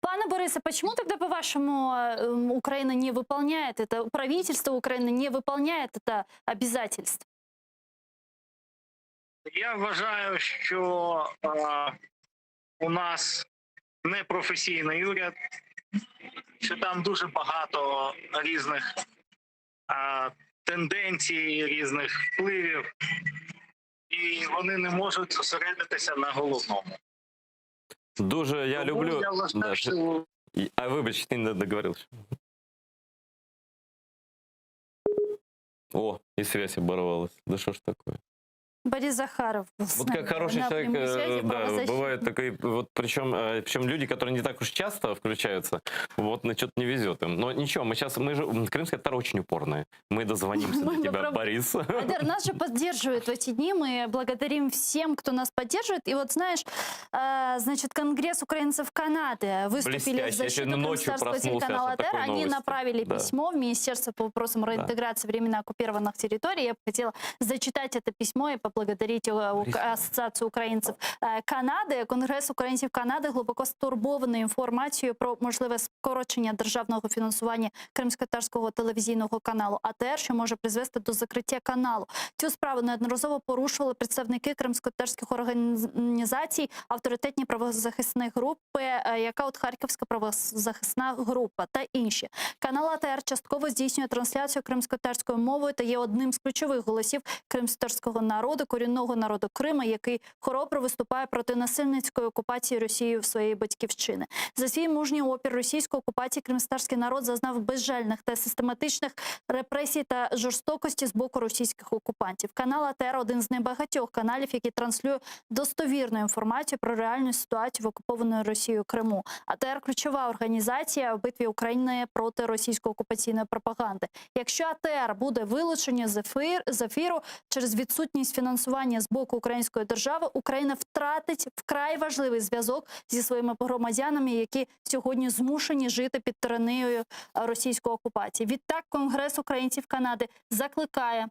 Пане Борисе, почему тогда, по-вашему, э, Украина не выполняет это, правительство Украины не выполняет это обязательство? Я вважаю, що е, у нас непрофесійний уряд, що там дуже багато різних е, тенденцій, різних впливів, і вони не можуть зосередитися на головному. Дуже я Тому люблю. Я вважаю, Да, що А вибач, ти не договорився. О, и связь оборвалась. Да что ж такое? Борис Захаров был с Вот нами как хороший на человек, прямой э, связи, да, правозащитник. бывает такой, вот причем, э, причем люди, которые не так уж часто включаются, вот на что-то не везет им. Но ничего, мы сейчас, мы же, м, крымские татары очень упорные. Мы дозвонимся Мы до тебя, попробуем. Борис. Айдер, нас же поддерживают в эти дни. Мы благодарим всем, кто нас поддерживает. И вот знаешь, э, значит, Конгресс украинцев Канады выступили в Блестяще. Я защиту сегодня ночью крымскотатарского проснулся телеканала от АТР. такой Они новости. направили Да. письмо в Министерство по вопросам реинтеграции временно оккупированных территорий. Я бы хотела зачитать это письмо и поблагодарить э, Ук- Борис. Ассоциацию украинцев э, Канади. Конгрес українців Канади глибоко стурбований інформацією про можливе скорочення державного фінансування кримськотатарського телевізійного каналу АТР, що може призвести до закриття каналу. Цю справу неодноразово порушували представники кримськотатарських організацій, авторитетні правозахисні групи, е, яка от Харківська правозахисна група та інші. Канал АТР частково здійснює трансляцію кримськотатарською мовою та є одним з ключових голосів кримськотатарського народу, корінного народу Крима, який хоробро виступає проти насильницької окупації Росією своєї батьківщини. За свій мужній опір російської окупації кримськотатарський народ зазнав безжальних та систематичних репресій та жорстокості з боку російських окупантів. Канал АТР один з небагатьох каналів, який транслює достовірну інформацію про реальну ситуацію в окупованої Росією Криму. АТР ключова організація в битві України проти російської окупаційної пропаганди. Якщо АТР буде вилучені з ефір з ефіру через відсутність фінансування з боку української держави, Україна втратить вкрай важливий зв'язок зі своїми громадянами, які сьогодні змушені жити під тиранією е, російської окупації. Відтак, Конгрес українців Канади закликає.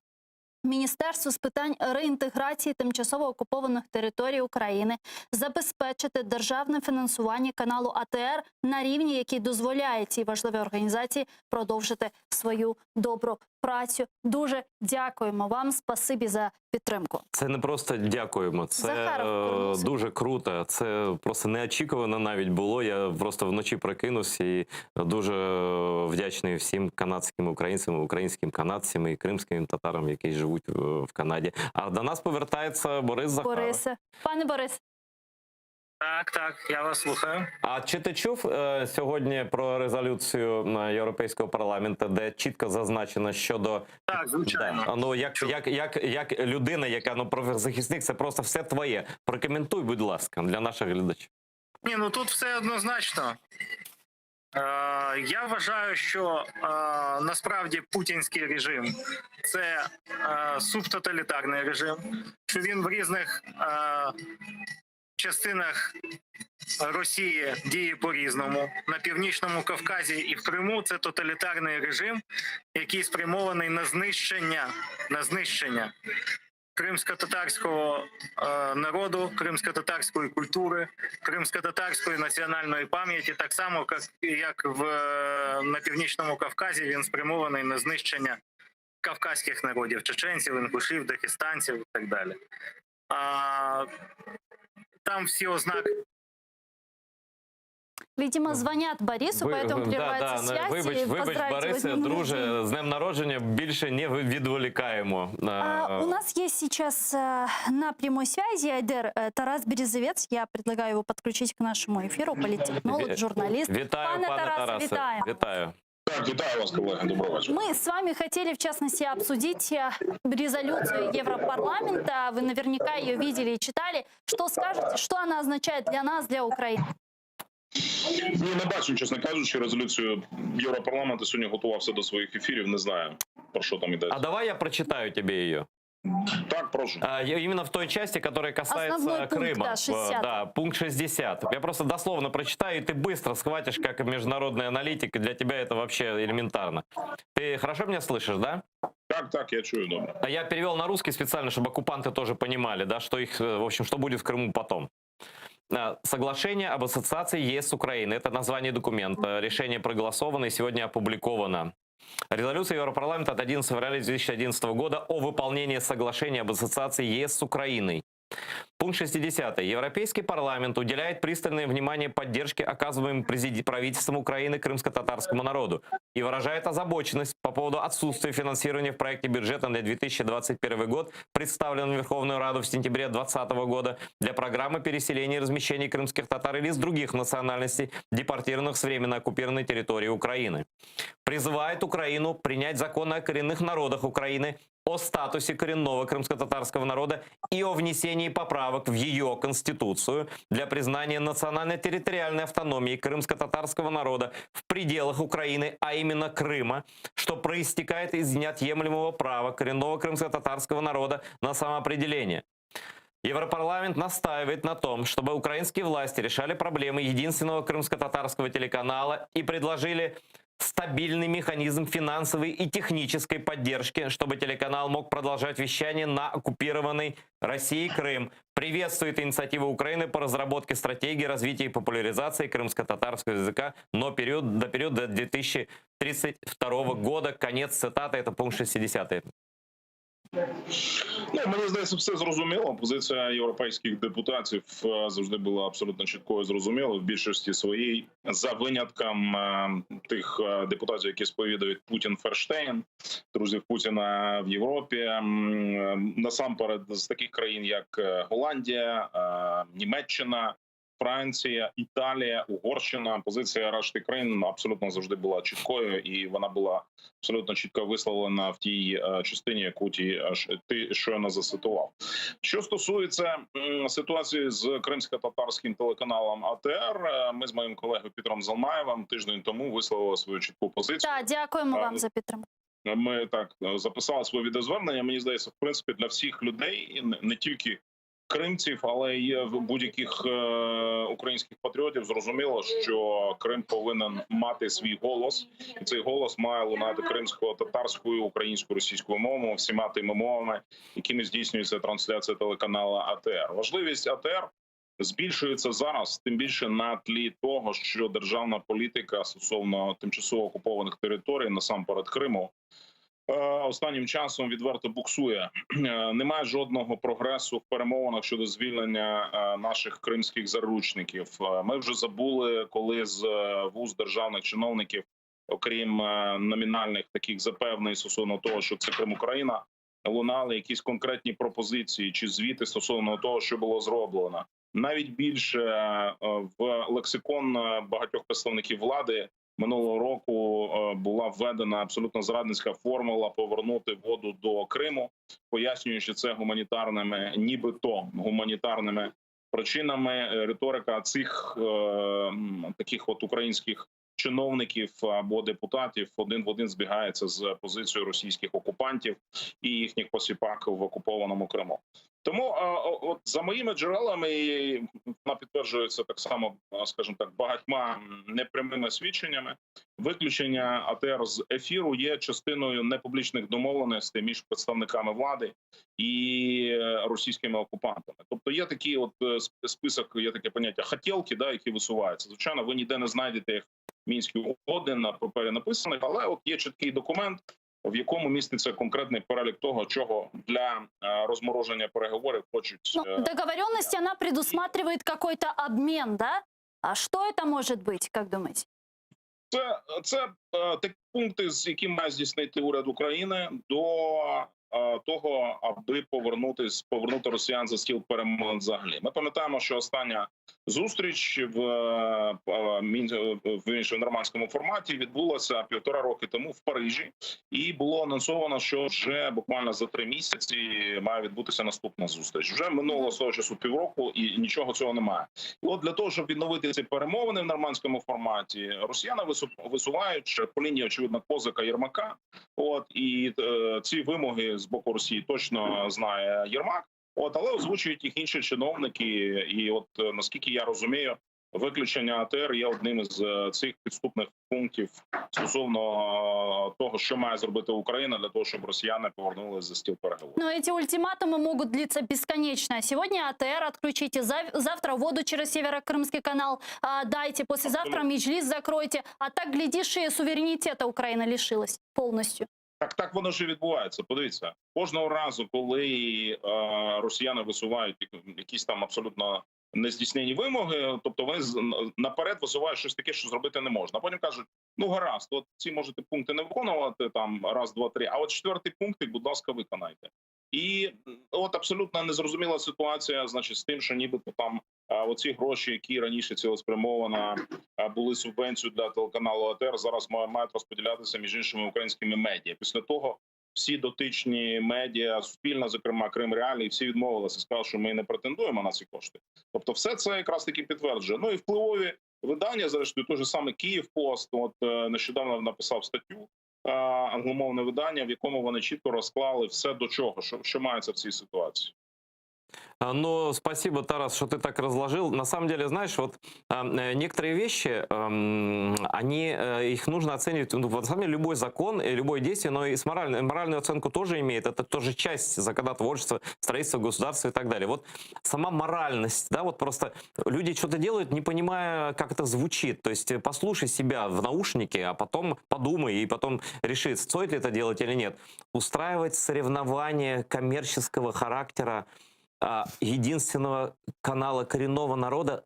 Міністерство з питань реінтеграції тимчасово окупованих територій України забезпечити державне фінансування каналу АТР на рівні, який дозволяє цій важливій організації продовжити свою добру працю. Дуже дякуємо вам. Спасибі за підтримку. Це не просто дякуємо, це Захаров е, повернувся. дуже круто. Це просто неочікувано навіть було. Я просто вночі прокинувся і дуже вдячний всім канадським українцям, українським канадцям і кримським татарам, які живуть е, в Канаді. А до нас повертається Борис Захаров. Борисе, пане Борис, так, так, я вас слухаю. А чи ти чув е, сьогодні про резолюцію е, Європейського парламенту, де чітко зазначено щодо Так, звичайно. Да. Ну, як, Чув. як, як, як людина, яка ну правозахисник, це просто все твоє. Прокоментуй, будь ласка, для наших глядачів. Ні, ну тут все однозначно. Е, я вважаю, що е, насправді путінський режим це е, субтоталітарний режим, що він в різних е, частинах Росії діє по-різному. На північному Кавказі і в Криму це тоталітарний режим, який спрямований на знищення, на знищення кримсько-татарського е, народу, кримсько-татарської культури, кримсько-татарської національної пам'яті, так само як, як в, е, на північному Кавказі він спрямований на знищення кавказьких народів, чеченців, інгушів, дагестанців і так далі. А, там всі ознаки. Видимо, звонят Борису, поэтому да, прерывается да, связь. Вибач, и вибач, поздравить его с Борисе, днем рождения. друже, з днем народження більше не відволікаємо. А, у нас есть сейчас на прямой связи Айдер Тарас Березовец. Я предлагаю его подключить к нашему эфиру. Политтехнолог, журналист. Вітаю, Пане пане Тарасе, Тарасе. вітаємо. Вітаю. Так, вітаю вас, колеги. Доброго вечора. Мы с вами хотели, в частности, обсудить резолюцию Европарламента. Вы наверняка ее видели и читали. Что скажете, что она означает для нас, для Украины? Ні, не бачив, чесно кажучи, резолюцію Європарламенту сьогодні готувався до своїх ефірів. Не знаю про що там йдеться. А давай я прочитаю тебе ее. Так, прошу. Именно в той части, которая касается Основной пункт, Крыма. да, 60. Да, пункт 60. Я просто дословно прочитаю, и ты быстро схватишь, как международный аналитик, и для тебя это вообще элементарно. Ты хорошо меня слышишь, да? Так, я чую добре. А Я перевел на русский специально, чтобы оккупанты тоже понимали, да, что их, в общем, что будет в Крыму потом. Соглашение об ассоциации ЕС с Украиной. Это название документа. Решение проголосовано и сегодня опубликовано. Резолюция Европарламента от 11 февраля 2011 года о выполнении соглашения об ассоциации ЕС с Украиной. Пункт 60. Европейский парламент уделяет пристальное внимание поддержке, оказываемой правительством Украины крымско-татарскому народу, и выражает озабоченность по поводу отсутствия финансирования в проекте бюджета на 2021 год, представленном в Верховную Раду в сентябре 2020 года, для программы переселения и размещения крымских татар или из других национальностей, депортированных с временно оккупированной территории Украины. Призывает Украину принять закон о коренных народах Украины, о статусе коренного крымско-татарского народа и о внесении поправок в ее конституцию для признания национально-территориальной автономии крымско-татарского народа в пределах Украины, а именно Крыма, что проистекает из неотъемлемого права коренного крымско-татарского народа на самоопределение. Европарламент настаивает на том, чтобы украинские власти решали проблемы единственного крымско-татарского телеканала и предложили стабильный механизм финансовой и технической поддержки, чтобы телеканал мог продолжать вещание на оккупированный Россией Крым. Приветствует инициативу Украины по разработке стратегии развития и популяризации крымско-татарского языка, но период, до периода 2032 года. Конец цитаты, это пункт 60. Ну мені здається, все зрозуміло. Позиція європейських депутатів завжди була абсолютно чіткою, і зрозумілою в більшості своїй, за винятком тих депутатів, які сповідують Путін Ферштейн, друзів Путіна в Європі, насамперед з таких країн, як Голландія, Німеччина. Франція, Італія, Угорщина. Позиція решти країн абсолютно завжди була чіткою, і вона була абсолютно чітко висловлена в тій частині, яку ті ти щойно зацитував. Що стосується ситуації з кримсько-татарським телеканалом АТР, ми з моїм колегою Петром Залмаєвим тиждень тому висловили свою чітку позицію. Так, дякуємо вам за підтримку. Ми так записали своє відеозвернення. Мені здається, в принципі, для всіх людей, і не тільки кримців, але й будь-яких українських патріотів, зрозуміло, що Крим повинен мати свій голос, і цей голос має лунати кримсько-татарською, українською, російською мовами, всіма тими мовами, якими здійснюється трансляція телеканалу АТР. Важливість АТР збільшується зараз, тим більше на тлі того, що державна політика стосовно тимчасово окупованих територій, насамперед Криму, останнім часом відверто буксує. Немає жодного прогресу в перемовинах щодо звільнення наших кримських заручників. Ми вже забули, коли з вуст державних чиновників, окрім номінальних таких запевнень стосовно того, що це Крим Україна, лунали якісь конкретні пропозиції чи звіти стосовно того, що було зроблено. Навіть більше в лексикон багатьох представників влади минулого року була введена абсолютно зрадницька формула повернути воду до Криму, пояснюючи це гуманітарними, нібито гуманітарними причинами. Риторика цих таких от українських чиновників або депутатів один в один збігається з позицією російських окупантів і їхніх посіпак в окупованому Криму. Тому от за моїми джерелами, вона підтверджується так само, скажімо так, багатьма непрямими свідченнями. Виключення АТР з ефіру є частиною непублічних домовленостей між представниками влади і російськими окупантами. Тобто є такий от список, є таке поняття хотілки, да, які висуваються. Звичайно, ви ніде не знайдете їх мінські угоди на папері написаних, але от є чіткий документ, в якому міститься конкретний перелік того, чого для розмороження переговорів хочуть. Ну, договоренность, она предусматривает какой-то обмен, да? А что это может быть, как думаете? Це, це е, такі пункти, з які має здійснити уряд України до е, того, аби повернутись, повернути росіян за стіл перемовин взагалі. Ми пам'ятаємо, що остання зустріч в, е, Мін- в, в нормандському форматі відбулася півтора роки тому в Парижі, і було анонсовано, що вже буквально за три місяці має відбутися наступна зустріч. Вже минуло свого часу півроку, і нічого цього немає. І от для того, щоб відновити ці перемовини в нормандському форматі, росіяни вису- висувають що по лінії, очевидно, Козака Єрмака. От і е, ці вимоги з боку Росії точно знає Єрмак. От, але озвучують їх інші чиновники. І от е, наскільки я розумію, виключення АТР є одним із е, цих підступних пунктів стосовно е, того, що має зробити Україна для того, щоб росіяни повернулися за стіл переговорів. Но эти ультиматумы могут длиться бесконечно. Сегодня АТР отключите, зав- завтра воду через Северо-Крымский канал а, дайте, послезавтра Меджлис закройте. А так, глядишь, и суверенитета Украина лишилась полностью. Так, так воно ж і відбувається. Подивіться, кожного разу, коли е, росіяни висувають якісь там абсолютно нездійснені вимоги, тобто вони з- наперед висувають щось таке, що зробити не можна. А потім кажуть: ну гаразд, от ці можете пункти не виконувати там раз, два, три. А от четвертий пункт, будь ласка, виконайте. І м, от абсолютно незрозуміла ситуація, значить, з тим, що нібито там е, оці гроші, які раніше цілеспрямовано е, були субвенцією для телеканалу АТР, зараз ма- мають розподілятися між іншими українськими медіа. Після того всі дотичні медіа, Суспільне, зокрема Крим Реалії, всі відмовилися, сказали, що ми не претендуємо на ці кошти. Тобто, все це якраз таки підтверджує. Ну і впливові видання, зрештою, той же саме Київ Пост, от е, нещодавно написав статтю. е, Англомовне видання, в якому вони чітко розклали все до чого, що, що мається в цій ситуації. А, Ну, спасибо, Тарас, что ты так разложил. На самом деле, знаешь, вот а, э, некоторые вещи, эм, они, э, их нужно оценивать, ну, на самом деле, любой закон, и любое действие, но и с моральной, моральную оценку тоже имеет. Это тоже часть законотворчества, строительства государства и так далее. Вот сама моральность, да, вот просто люди что-то делают, не понимая, как это звучит. То есть э, послушай себя в наушнике, а потом подумай и потом реши, стоит ли это делать или нет. Устраивать соревнования коммерческого характера а, единственного канала коренного народа,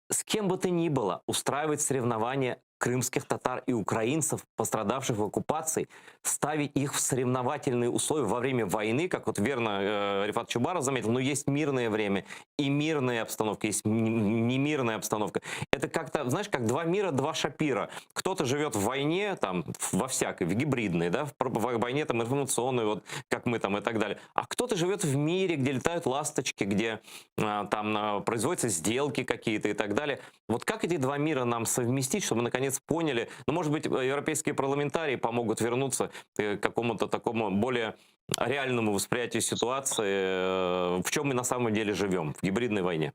с кем бы то ни было, устраивать соревнования крымских татар и украинцев, пострадавших в оккупации, ставить их в соревновательные условия во время войны, как вот верно э, Рефат Чубаров заметил, но есть мирное время и мирная обстановка, есть м- немирная обстановка. Это как-то, знаешь, как два мира, два Шапира. Кто-то живет в войне, там, в- во всякой, в гибридной, да, в про- в войне там информационной, вот как мы там и так далее. А кто-то живет в мире, где летают ласточки, где а, там а, производятся сделки какие-то и так далее. Вот как эти два мира нам совместить, чтобы мы наконец поняли, ну, может быть, европейские парламентарии помогут вернуться э, к какому-то такому более реальному восприятию ситуации, э, в чем мы на самом деле живем, в гибридной войне.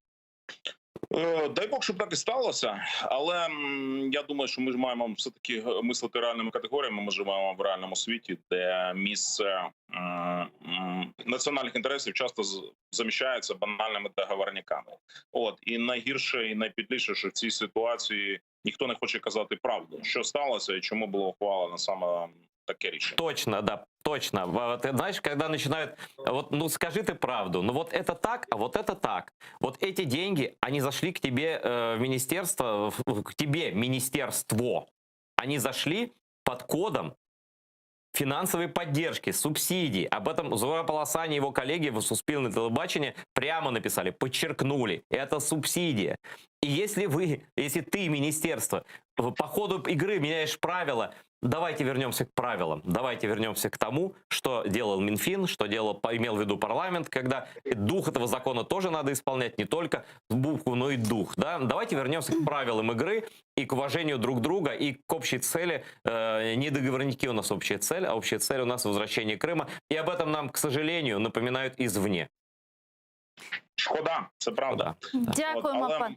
Е, Дай Бог, щоб так і сталося, але м, я думаю, що ми ж маємо все таки мислити реальними категоріями. Ми живемо в реальному світі, де місце м, м, національних інтересів часто з- заміщається банальними договорняками. От і найгірше, і найпідліше, що в цій ситуації ніхто не хоче казати правду, що сталося і чому було ухвалено саме таке рішення. Точно, да, точно. Ты знаешь, когда начинают, вот, ну скажи ты правду, ну вот это так, а вот это так. Вот эти деньги, они зашли к тебе э, в министерство, в- к тебе министерство. Они зашли под кодом финансовой поддержки, субсидий. Об этом Зураб Аласания и его коллеги в Суспільне телебаченні прямо написали, подчеркнули. Это субсидия. И если вы, если ты, министерство, в- по ходу игры меняешь правила, давайте вернемся к правилам, давайте вернемся к тому, что делал Минфин, что делал, по- имел в виду парламент, когда дух этого закона тоже надо исполнять, не только букву, но и дух. Да? Давайте вернемся к правилам игры и к уважению друг друга, и к общей цели. Э, Не договорники у нас общая цель, а общая цель у нас возвращение Крыма. И об этом нам, к сожалению, напоминают извне. Шкода, це правда. Да. Дякуємо, От, але пан.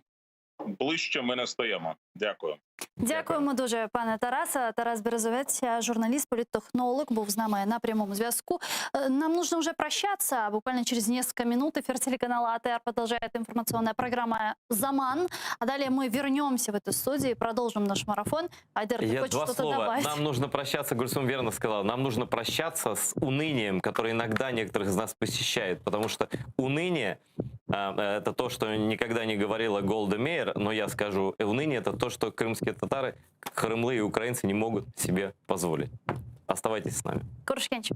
ближче ми не стаємо. Дякую. Дякуємо дуже, пане Тарасе. Тарас Березовець, журналіст, політтехнолог, був з нами на прямому зв'язку. Э, Нам нужно уже прощаться. Буквально через несколько минут эфир телеканала АТР продолжает информационная программа «Заман». А далее мы вернемся в эту студию и продолжим наш марафон. Айдер, ты Я хочешь два что-то слова. добавить? Нам нужно прощаться, Гульсум верно сказала, нам нужно прощаться с унынием, которое иногда некоторых из нас посещает, потому что уныние... А, Это то, что никогда не говорила Голда Меир, но я скажу, уныние это то, что крымские татары, qırımlı и украинцы не могут себе позволить. Оставайтесь с нами. Körüşkence.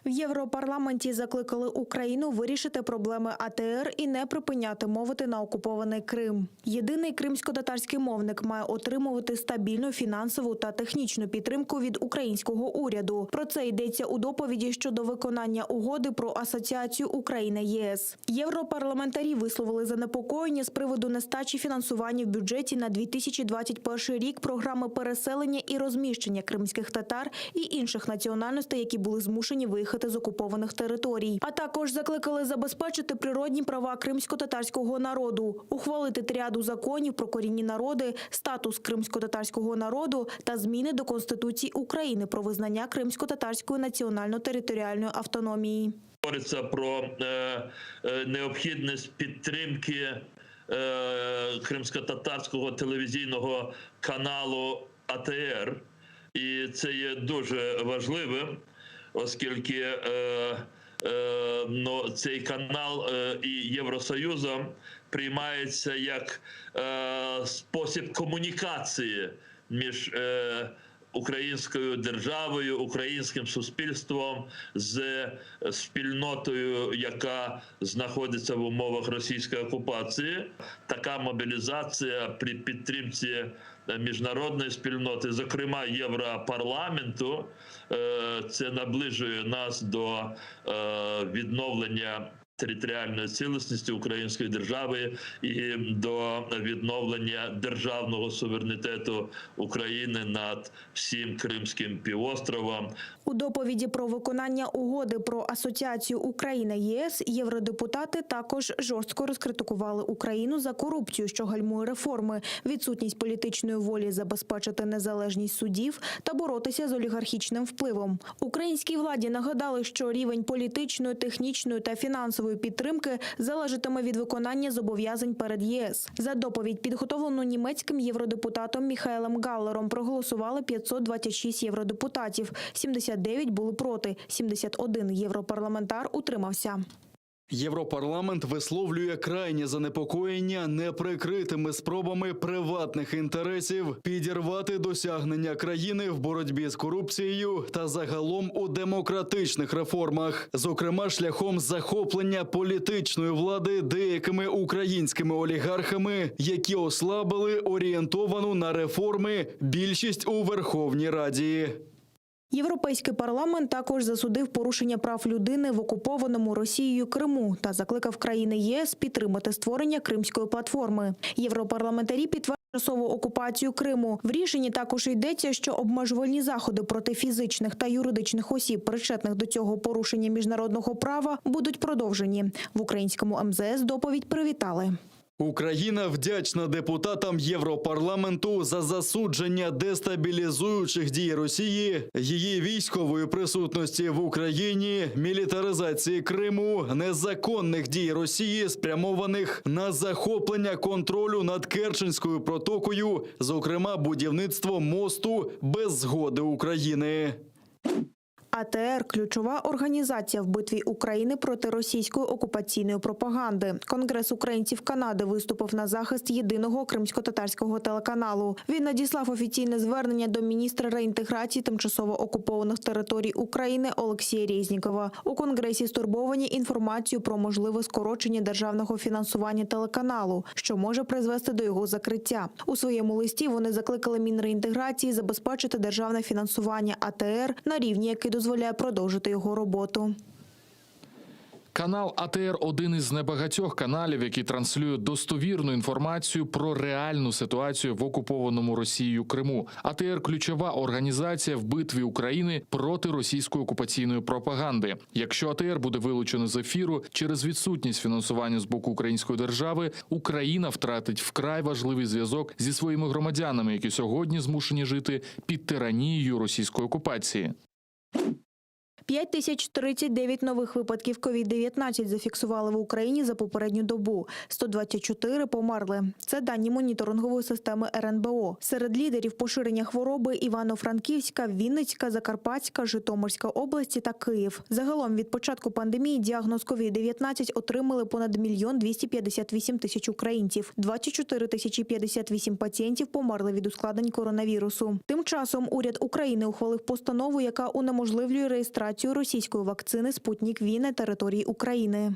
В Європарламенті закликали Україну вирішити проблеми АТР і не припиняти мовити на окупований Крим. Єдиний кримсько-татарський мовник має отримувати стабільну фінансову та технічну підтримку від українського уряду. Про це йдеться у доповіді щодо виконання угоди про асоціацію Україна ЄС. Європарламентарі висловили занепокоєння з приводу нестачі фінансування в бюджеті на 2021 рік програми переселення і розміщення кримських татар і інших національностей, які були змушені виїхати з окупованих територій. А також закликали забезпечити природні права кримсько-татарського народу, ухвалити тріаду законів про корінні народи, статус кримсько-татарського народу та зміни до Конституції України про визнання кримсько-татарської національно-територіальної автономії. Говориться про е, е, необхідність підтримки е, кримськотатарського телевізійного каналу АТР. І це є дуже важливим, оскільки е, е, ну, цей канал е, і Євросоюзом приймається як е, спосіб комунікації між е, українською державою, українським суспільством з спільнотою, яка знаходиться в умовах російської окупації. Така мобілізація при підтримці міжнародної спільноти, зокрема Європарламенту, е, це наближує нас до е, відновлення. Територіальної цілісності української держави і до відновлення державного суверенітету України над всім Кримським півостровом. У доповіді про виконання угоди про асоціацію Україна ЄС євродепутати також жорстко розкритикували Україну за корупцію, що гальмує реформи, відсутність політичної волі забезпечити незалежність судів та боротися з олігархічним впливом. Українській владі нагадали, що рівень політичної, технічної та фінансової підтримки залежатиме від виконання зобов'язань перед ЄС. За доповідь, підготовлену німецьким євродепутатом Міхаелем Галлером, проголосували 526 євродепутатів, 79 були проти, 71 європарламентар утримався. Європарламент висловлює крайнє занепокоєння неприкритими спробами приватних інтересів підірвати досягнення країни в боротьбі з корупцією та загалом у демократичних реформах, зокрема шляхом захоплення політичної влади деякими українськими олігархами, які ослабили орієнтовану на реформи більшість у Верховній Раді. Європейський парламент також засудив порушення прав людини в окупованому Росією Криму та закликав країни ЄС підтримати створення Кримської платформи. Європарламентарі підтвердили тимчасову окупацію Криму. В рішенні також йдеться, що обмежувальні заходи проти фізичних та юридичних осіб, причетних до цього порушення міжнародного права, будуть продовжені. В українському МЗС доповідь привітали. Україна вдячна депутатам Європарламенту за засудження дестабілізуючих дій Росії, її військової присутності в Україні, мілітаризації Криму, незаконних дій Росії, спрямованих на захоплення контролю над Керченською протокою, зокрема будівництво мосту без згоди України. АТР – ключова організація в битві України проти російської окупаційної пропаганди. Конгрес українців Канади виступив на захист єдиного кримськотатарського телеканалу. Він надіслав офіційне звернення до міністра реінтеграції тимчасово окупованих територій України Олексія Резнікова. У конгресі стурбовані інформацією про можливе скорочення державного фінансування телеканалу, що може призвести до його закриття. У своєму листі вони закликали Мінреінтеграції забезпечити державне фінансування АТР на рівні, який дозволяє продовжити його роботу. Канал АТР один із небагатьох каналів, який транслює достовірну інформацію про реальну ситуацію в окупованому Росією Криму. АТР ключова організація в битві України проти російської окупаційної пропаганди. Якщо АТР буде вилучено з ефіру через відсутність фінансування з боку української держави, Україна втратить вкрай важливий зв'язок зі своїми громадянами, які сьогодні змушені жити під тиранією російської окупації. 5039 нових випадків COVID-19 зафіксували в Україні за попередню добу. 124 померли. Це дані моніторингової системи РНБО. Серед лідерів поширення хвороби Івано-Франківська, Вінницька, Закарпатська, Житомирська області та Київ. Загалом від початку пандемії діагноз COVID-19 отримали понад 1 258 тисяч українців. 24 тисячі 58 пацієнтів померли від ускладнень коронавірусу. Тим часом уряд України ухвалив постанову, яка унеможливлює реєстрацію російської вакцини «Спутнік Ві» на території України.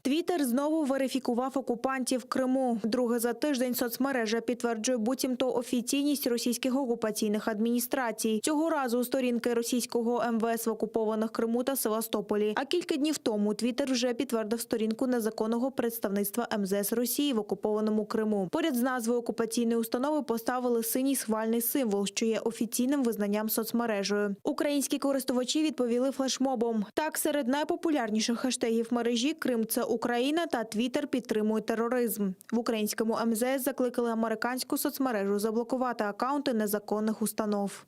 Твіттер знову верифікував окупантів Криму. Друге за тиждень соцмережа підтверджує буцімто офіційність російських окупаційних адміністрацій. Цього разу сторінки російського МВС в окупованих Криму та Севастополі. А кілька днів тому Твіттер вже підтвердив сторінку незаконного представництва МЗС Росії в окупованому Криму. Поряд з назвою окупаційної установи поставили синій схвальний символ, що є офіційним визнанням соцмережею. Українські користувачі відповіли флешмобом. Так, серед найпопулярніших хештегів мережі Крим це Україна та Твіттер підтримує тероризм. В українському МЗС закликали американську соцмережу заблокувати акаунти незаконних установ.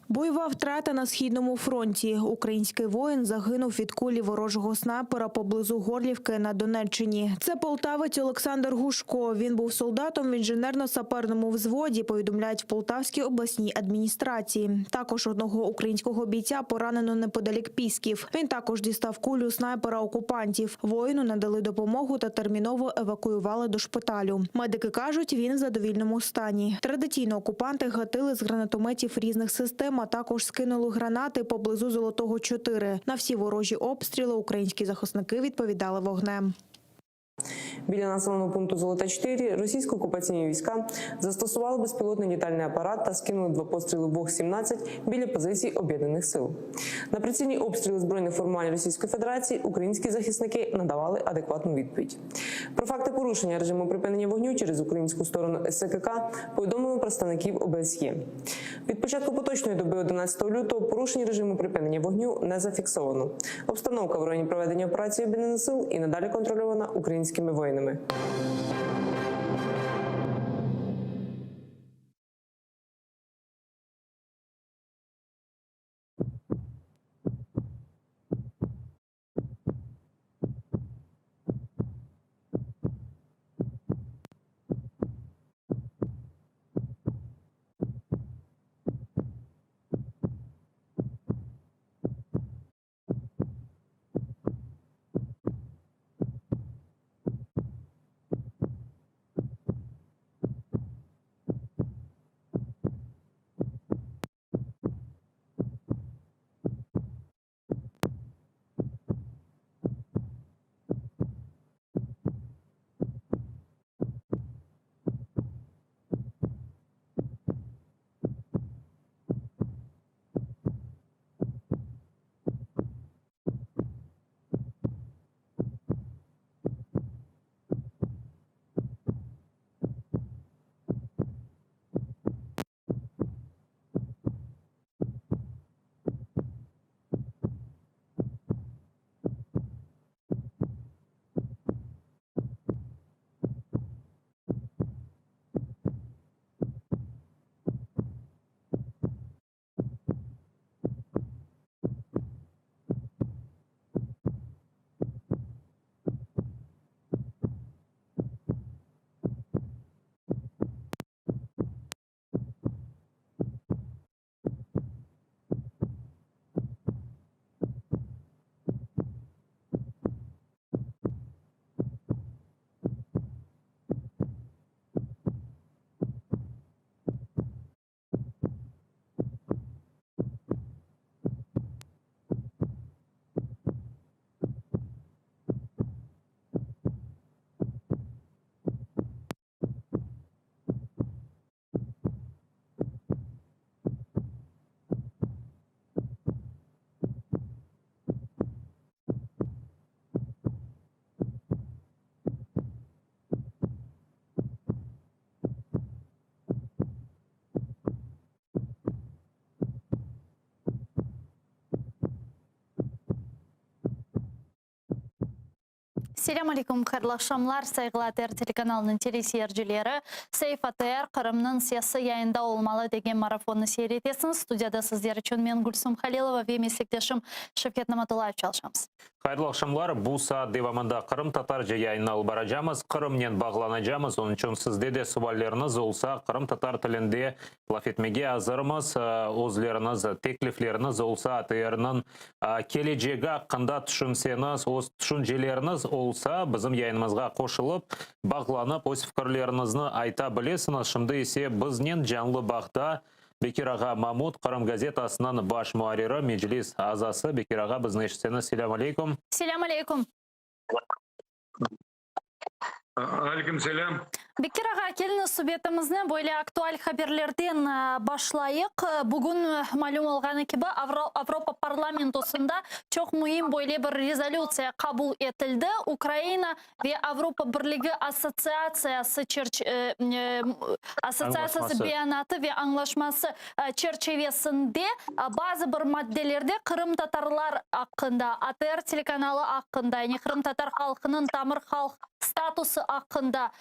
Бойова втрата на східному фронті. Український воїн загинув від кулі ворожого снайпера поблизу Горлівки на Донеччині. Це полтавець Олександр Гушко. Він був солдатом в інженерно-саперному взводі. Повідомляють в Полтавській обласній адміністрації. Також одного українського бійця поранено неподалік Пісків. Він також дістав кулю снайпера окупантів. Воїну надали допомогу та терміново евакуювали до шпиталю. Медики кажуть, він в задовільному стані. Традиційно окупанти гатили з гранатометів різних систем, а також скинули гранати поблизу Золотого 4. На всі ворожі обстріли українські захисники відповідали вогнем. Біля населеного пункту Золота 4 російсько-окупаційні війська застосували безпілотний літальний апарат та скинули два постріли ВОГ-17 біля позицій об'єднаних сил. На прицільні обстріли збройних формувань Російської Федерації українські захисники надавали адекватну відповідь. Про факти порушення режиму припинення вогню через українську сторону СКК повідомили представників ОБСЄ. Від початку поточної доби 11 лютого порушень режиму припинення вогню не зафіксовано. Обстановка в районі проведення операції об'єднаних сил і надалі контрольована українськими воїнами. Selâm aleyküm, hayırlı aqşamlar, sayğılı ATR telekanalınıñ teleseyircileri. Saif ATR, Qırımnıñ sesi yayında olmalı degen marafonnı seyir etesiñiz. Studiyada sizler içün men, Gülsum Halilova ve meslekdeşim Şevket Namatullayev çalışamız. Hayırlı aqşamlar. Bu saat devamında qırımtatarca yayınnı alıp baracamız, Qırımnen bağlanacamız. Onıñ içün sizde de sualleriñiz olsa, qırımtatar tilinde laf etmege azırmız. Özleriñiz teklifleriñiz olsa, ATRniñ kelecegi aqqında tüşünseñiz, öz tüşünceleriñiz olsa, bizim yayınımızğa qoşulıp, bağlanıp, öz fikirleriñizni ayta bilesiñiz. Şimdi ise biznen canlı bağda Bekir ağa Mamut, Qırım gazetasınıñ baş muarriri, Meclis azası. Bekir ağa, bizni eşitseñiz, selâm aleyküm. Selâm aleyküm. Aleyküm selâm. Bekir ağa, keliñiz subetimizni böyle aktual haberlerden başlayıq. Bugün malüm olğanı kibi, Avropa Parlamentosında çoq müim böyle bir rezolütsiya qabul etildi, Ukraina ve Avropa Birligi Assotsiatsiyası Assotsiatsiyası beyanatı ve añlaşması çerçivesinde bazı bir maddelerde qırımtatarlar aqqında, ATR telekanalı aqqında, yani qırımtatar halqınıñ tamır halq statusı aqqında,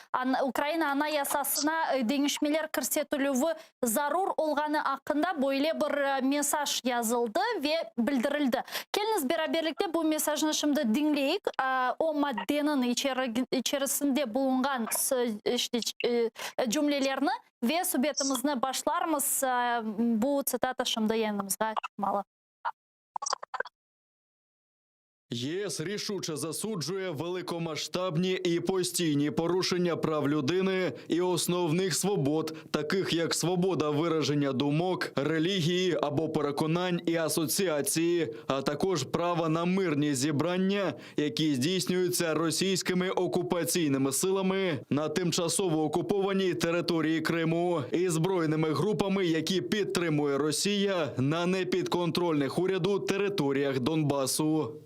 Ukraina Anayasasına deñişmeler kirsetilüvi zarur olğanı aqqında böyle bir mesaj yazıldı ve bildirildi. Keliñiz beraberlikte bu mesajnı şimdi diñleyik. O maddeniñ içerisinde bulunğan işte cümlelerni ve subetimizni başlarmız. Bu tsitata şimdi yayınımızğa çıqmalı. ЄС рішуче засуджує великомасштабні і постійні порушення прав людини і основних свобод, таких як свобода вираження думок, релігії або переконань і асоціації, а також права на мирні зібрання, які здійснюються російськими окупаційними силами на тимчасово окупованій території Криму і збройними групами, які підтримує Росія на непідконтрольних уряду територіях Донбасу.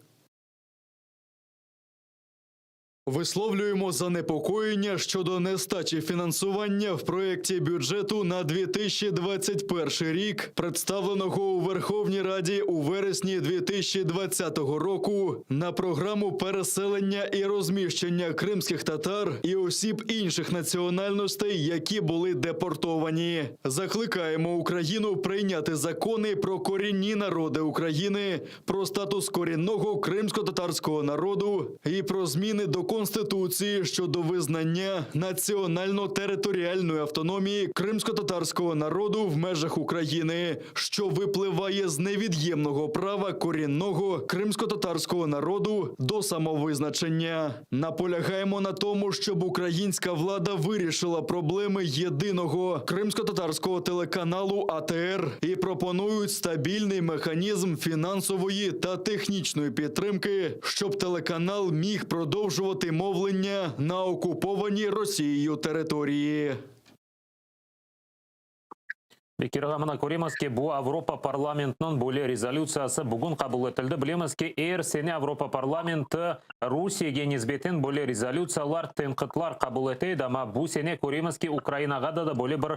Висловлюємо занепокоєння щодо нестачі фінансування в проєкті бюджету на 2021 рік, представленого у Верховній Раді у вересні 2020 року на програму переселення і розміщення кримських татар і осіб інших національностей, які були депортовані. Закликаємо Україну прийняти закони про корінні народи України, про статус корінного кримсько-татарського народу і про зміни до Конституції щодо визнання національно-територіальної автономії кримсько-татарського народу в межах України, що випливає з невід'ємного права корінного кримсько-татарського народу до самовизначення. Наполягаємо на тому, щоб українська влада вирішила проблеми єдиного кримсько-татарського телеканалу АТР і пропонують стабільний механізм фінансової та технічної підтримки, щоб телеканал міг продовжувати мовлення на окупованій Росією території. Bekir ağa, mına köremiz ki, bu Avropa Parlamentiniñ böyle rezolütsiyası bugün qabul etildi. Bilemiz ki, er sene Avropa Parlamenti Rusiyege nisbeten böyle rezolütsiyalar, tenqitlar qabul ete edi, amma bu sene köremiz ki, Ukrainağa da da böyle bir,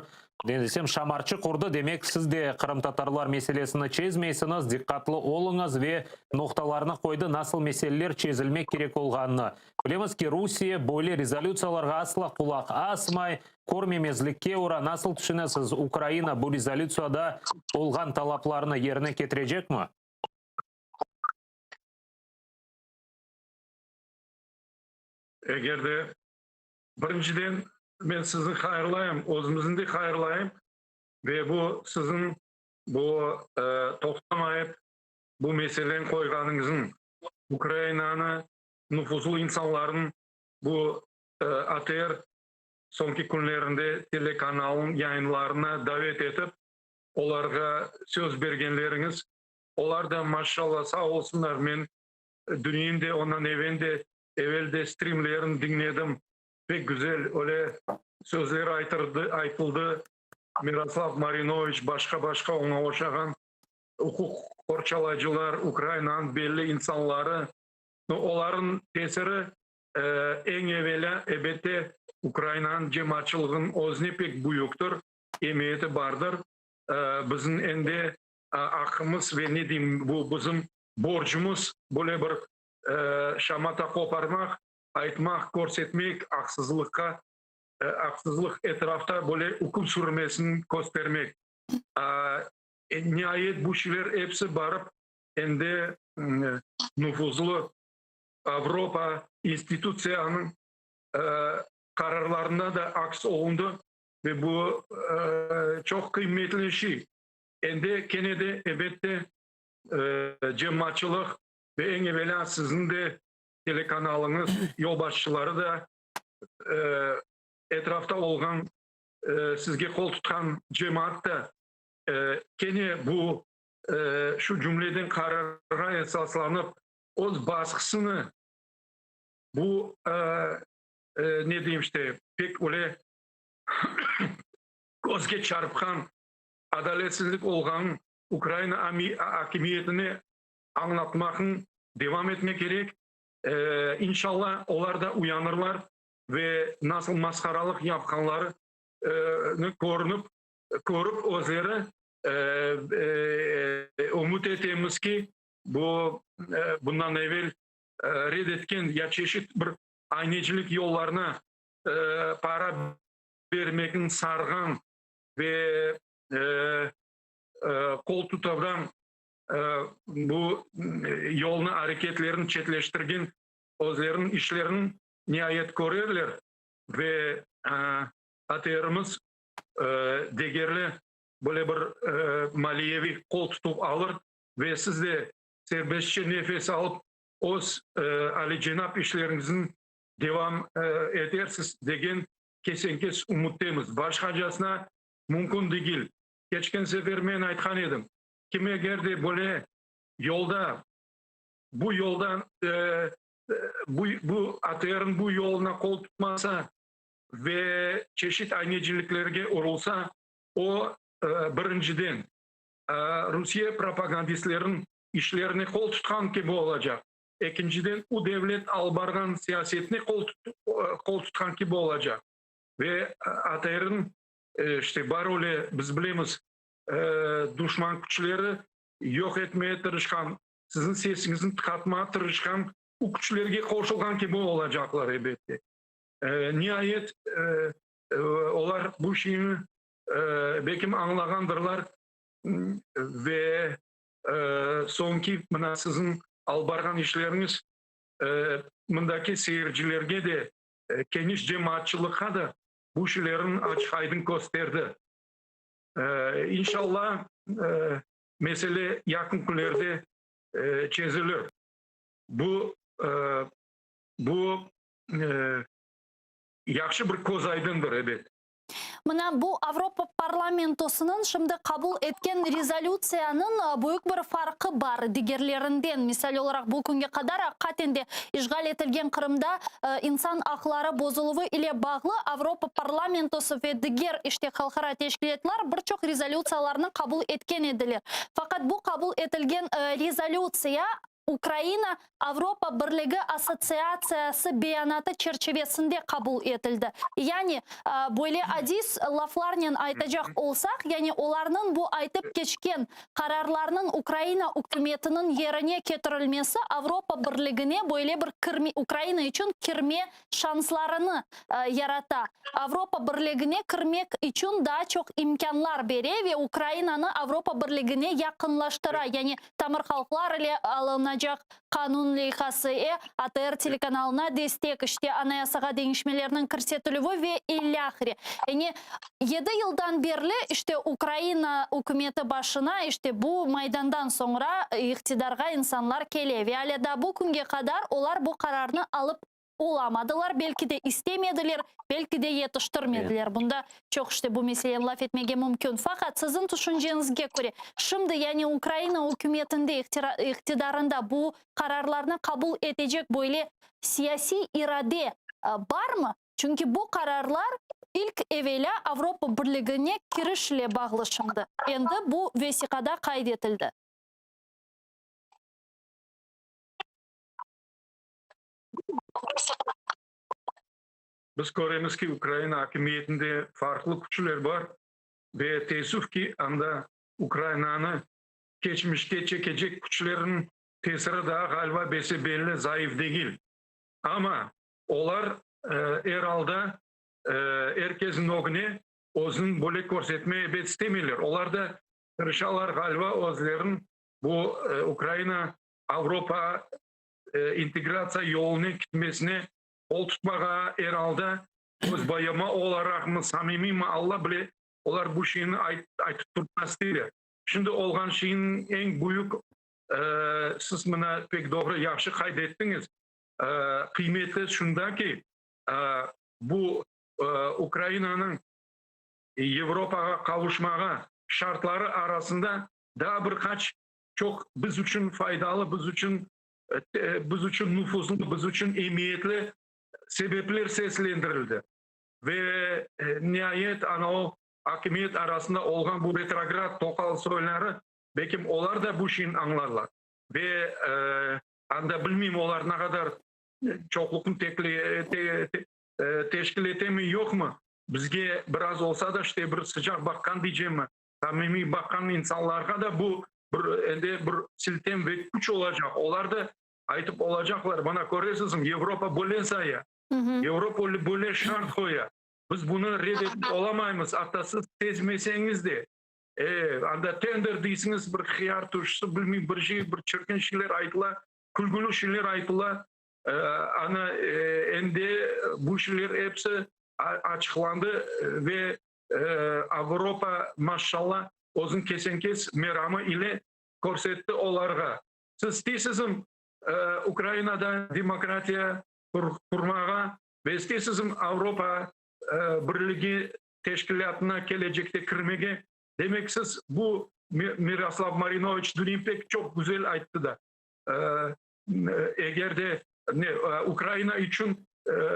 ne desem, şamarçıq urdı. Demek, siz de qırımtatarlar meselesini çezmeysiñiz, diqqatlı oluñız ve noqtalarnı qoydı, nasıl meseleler çezilmek kerek olğanını. Bilemiz ki, Rusiye böyle rezolütsiyalarğa asla qulaq asmay, körmemezlikke ura. Nasıl tüşünesiz, Ukraina bu rezolütsiyada olğan talaplarnı yerine ketirecekmi? Eger de, birinciden, men sizni hayırlayım, özümizni de hayırlayım ve bu siziñ bu toqtamayıp bu meseleni qoyğanıñızıñ, Ukrainanı nufuzlı insanlarnıñ bu ATR soñki künlerinde telekanalnıñ yayınlarına davet etip, olarğa söz bergenleriñiz, olar da, maşşalla, sağ olsunlar, men dünyin de, ondan evel de, evel de strimlerini diñledim, pek güzel öyle sözler aytırdı, aytıldı, Miroslav Marinoviç, başqa-başqa oña oşağan uquq qorçalayıcılar, Ukrainanıñ belli insanları, no, olarnıñ tesiri eñ evelâ, elbette, Ukrainanıñ cemaatçılığınıñ özüne pek büyüktir, emiyeti bardır. Bizim endi aqqımız ve ne deyim, bu bizim borcumız böyle bir şamata qoparmaq. Aytmaq, körsetmek, aqsızlıqqa, aqsızlıq etrafta böyle üküm sürmesini köstermek. Niayet, bu şeyler episi barıp endi nufuzlı Avropa institutsiyanıñ qararlarında da aks olundı ve bu çoq qıymetli şey. Endi kene de, ebette, cemaatçılıq ve eñ evelâ siziñ de telekanalıñız yolbaşçıları da, etrafta olğan, sizge qol tutqan cemaat da kene bu, şu cümleden qararğa esaslanıp, öz basqısını bu, ne deyim işte, pek öyle közge çarpqan adaletsizlik olğanın Ukraina akimiyetine añlatmaqnı devam etmek kerek. İnşalla, olar da uyanırlar ve nasıl masqaralıq yapqanlarını körünip, körip özleri, ümüt etemiz ki, bu bundan evel red etken ya çeşit bir aynecilik yollarına para bermekni sarğan ve qol tutavdan bu yolnı, areketlerini çetleştirgen özleriniñ işlerini niayet körerler ve ATRimiz degerli böyle bir maliyeviy qol tutuv alır ve siz de serbestçe nefes alıp öz alicenap işleriñizni devam etersiz degen kesen-kes ümüttemiz. Başqacasına mümkün degil. Keçken sefer men aytqan edim, kim eger de böyle yolda, bu yoldan, bu, bu ATRniñ bu yoluna qol tutmasa ve çeşit ayneciliklerge urulsa, o, birinciden, Rusiye propagandistleriniñ işlerine qol tutqan kibi olacaq, ekinciden, u devlet alıp barğan siyasetine qol, qol tutqan kibi olacaq. Ve ATRniñ, işte, bar öyle, biz bilemiz, duşman küçleri yoq etmege tırışqan, siziñ sesiñizni tıqatmağa tırışqan u küçlerge qoşulğan kibi olacaqlar, elbette. Niayet, olar bu şeyni belkim añlağandırlar ve soñki mına siziñ alıp barğan işleriñiz mındaki seyircilerge de, keniş cemaatçılıqqa da bu şeylerni açıq-aydın kösterdi. İnşallah, mesele yaqın künlerde çezilir. Bu, bu yahşı bir köz aydındır, ebet. Mına bu Avropa Parlamentosınıñ şimdi qabul etken rezolütsiyanıñ büyük bir farqı bar digerlerinden. Misal olaraq, bu künge qadar aqiqaten de işğal etilgen Qırımda insan aqları bozuluvı ile bağlı Avropa Parlamentosı ve diger işte halqara teşkilâtlar bir çoq rezolütsiyalarnı qabul etken ediler. Faqat bu qabul etilgen rezolütsiya Ukraina Avropa Birligi Assotsiatsiyası beyanatı çerçivesinde qabul etildi. Yani, böyle adiy laflarnen aytacaq olsaq, yani olarnıñ bu aytıp keçken qararlarnıñ Ukraina ükümetiniñ yerine ketirilmesi Avropa Birligine böyle bir kirme, Ukraina içün kirme şanslarını yarata. Avropa Birligine kirmek içün daa çoq imkânlar bere ve Ukrainanı Avropa Birligine yaqınlaştıra, yani tamır halqlar ile alınacaq qanun leyhası, e, ATR telekanalına destek, işte Anayasağa deñişmelerniñ kirsetilüvi ve ilâhre. Yani yedi yıldan berli işte Ukraina ükümeti başına işte bu Maydandan soñra iqtidarğa insanlar kele ve alâ daa bu künge qadar olar bu qararnı alıp olamadılar, belki de istemediler, belki de yetiştirmediler. Bunda çoq işte bu meseleni laf etmege mümkün. Faqat siziñ tüşünceñizge köre, şimdi yani Ukraina ükümetinde, iqtidarında bu qararlarnı qabul etecek böyle siyasiy irade barmı? Çünki bu qararlar ilk evelâ Avropa Birligine kiriş ile bağlı şimdi. Endi bu vesiqada qayd etildi. Biz köremiz ki, Ukraina akimiyetinde farqlı küçler bar ve teessüf ki, anda Ukrainanı keçmişke çekecek küçlerniñ tesiri daa, ğaliba, bese-belli zayıf degil. Amma. Olar er alda er kesniñ ögüne özüni böyle körsetme ebet istemeyler. Olar da tırışalar, ğaliba, özlerin bu Ukraina Avropa integratsiya yoluna ketmesine qol tutmağa, er alda öz boyama olaraqmı, samimiymi, Alla bile, olar bu şeyni aytıp turmaq isteyler. Şimdi olğan şeyniñ eñ büyük, siz mına pek doğru, yahşı qayd ettiñiz, qıymeti şunda ki, bu Ukrainanıñ Avropağa qavuşmağa şartları arasında daa bir qaç çoq biz içün faydalı, biz içün biz içün nufuzlı, biz içün emiyetli sebepler seslendirildi. Ve niayet ana o akimiyet arasında olğan bu retrograd toqal soyları, belkim olar da bu şeyni añlarlar. Ve anda bilmeyim olar ne qadar çoqluqnı teşkil etemi, yoqmı, bizge biraz olsa da işte bir sıcaq baqqan deycemmi, samimiy baqqan insanlarğa da bu bir endi bir siltem ve küç olacaq. Olar da aytıp olacaqlar, mana köresiziñ, Avropa böyle saya, Avropa böyle şart qoya, biz bunı red etip olamaymız, atta siz sezmeseñiz de. E, anda tender deysiñiz, bir hıyar turşusı, bilmeyim, bir şey, bir çirkin şeyler aytıla, külgüli şeyler aytıla. Ana, endi bu şeyler episi açıqlandı ve Avropa, maşşalla, özüniñ kesen-kes meramı ile körsetti olarğa. Siz isteysizmi Ukrainada demokratiya qurmağa ve isteysizmi Avropa Birligi teşkilâtına kelecekte kirmege? Demek, siz bu, Miroslav Marinoviç dün pek çoq güzel ayttı da, eger de Ukraina içün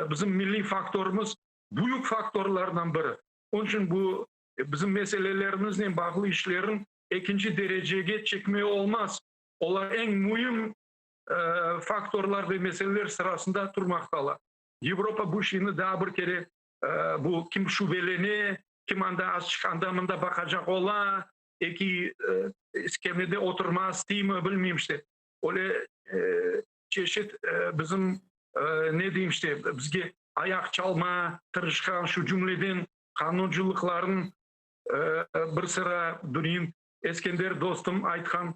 bizim milliy faktorımız büyük faktorlardan biri. Onıñ içün bu bizim meselelerimiznen bağlı işlerniñ ekinci derecege çekme olmaz. Olar eñ müim faktorlar ve meseleler sırasında turmaqtalar. Avropa bu şeyni daa bir kere bu kim şübelene, kim anda azçıq anda-mında baqacaq ola, eki iskemlede oturmağa isteymi, bilmeyim işte. Öyle çeşit bizim ne deyim işte, bizge ayaq çalma tırışqan, şu cümleden qanuncılıqlarnıñ bir sıra, dünyin Eskender dostum aytqan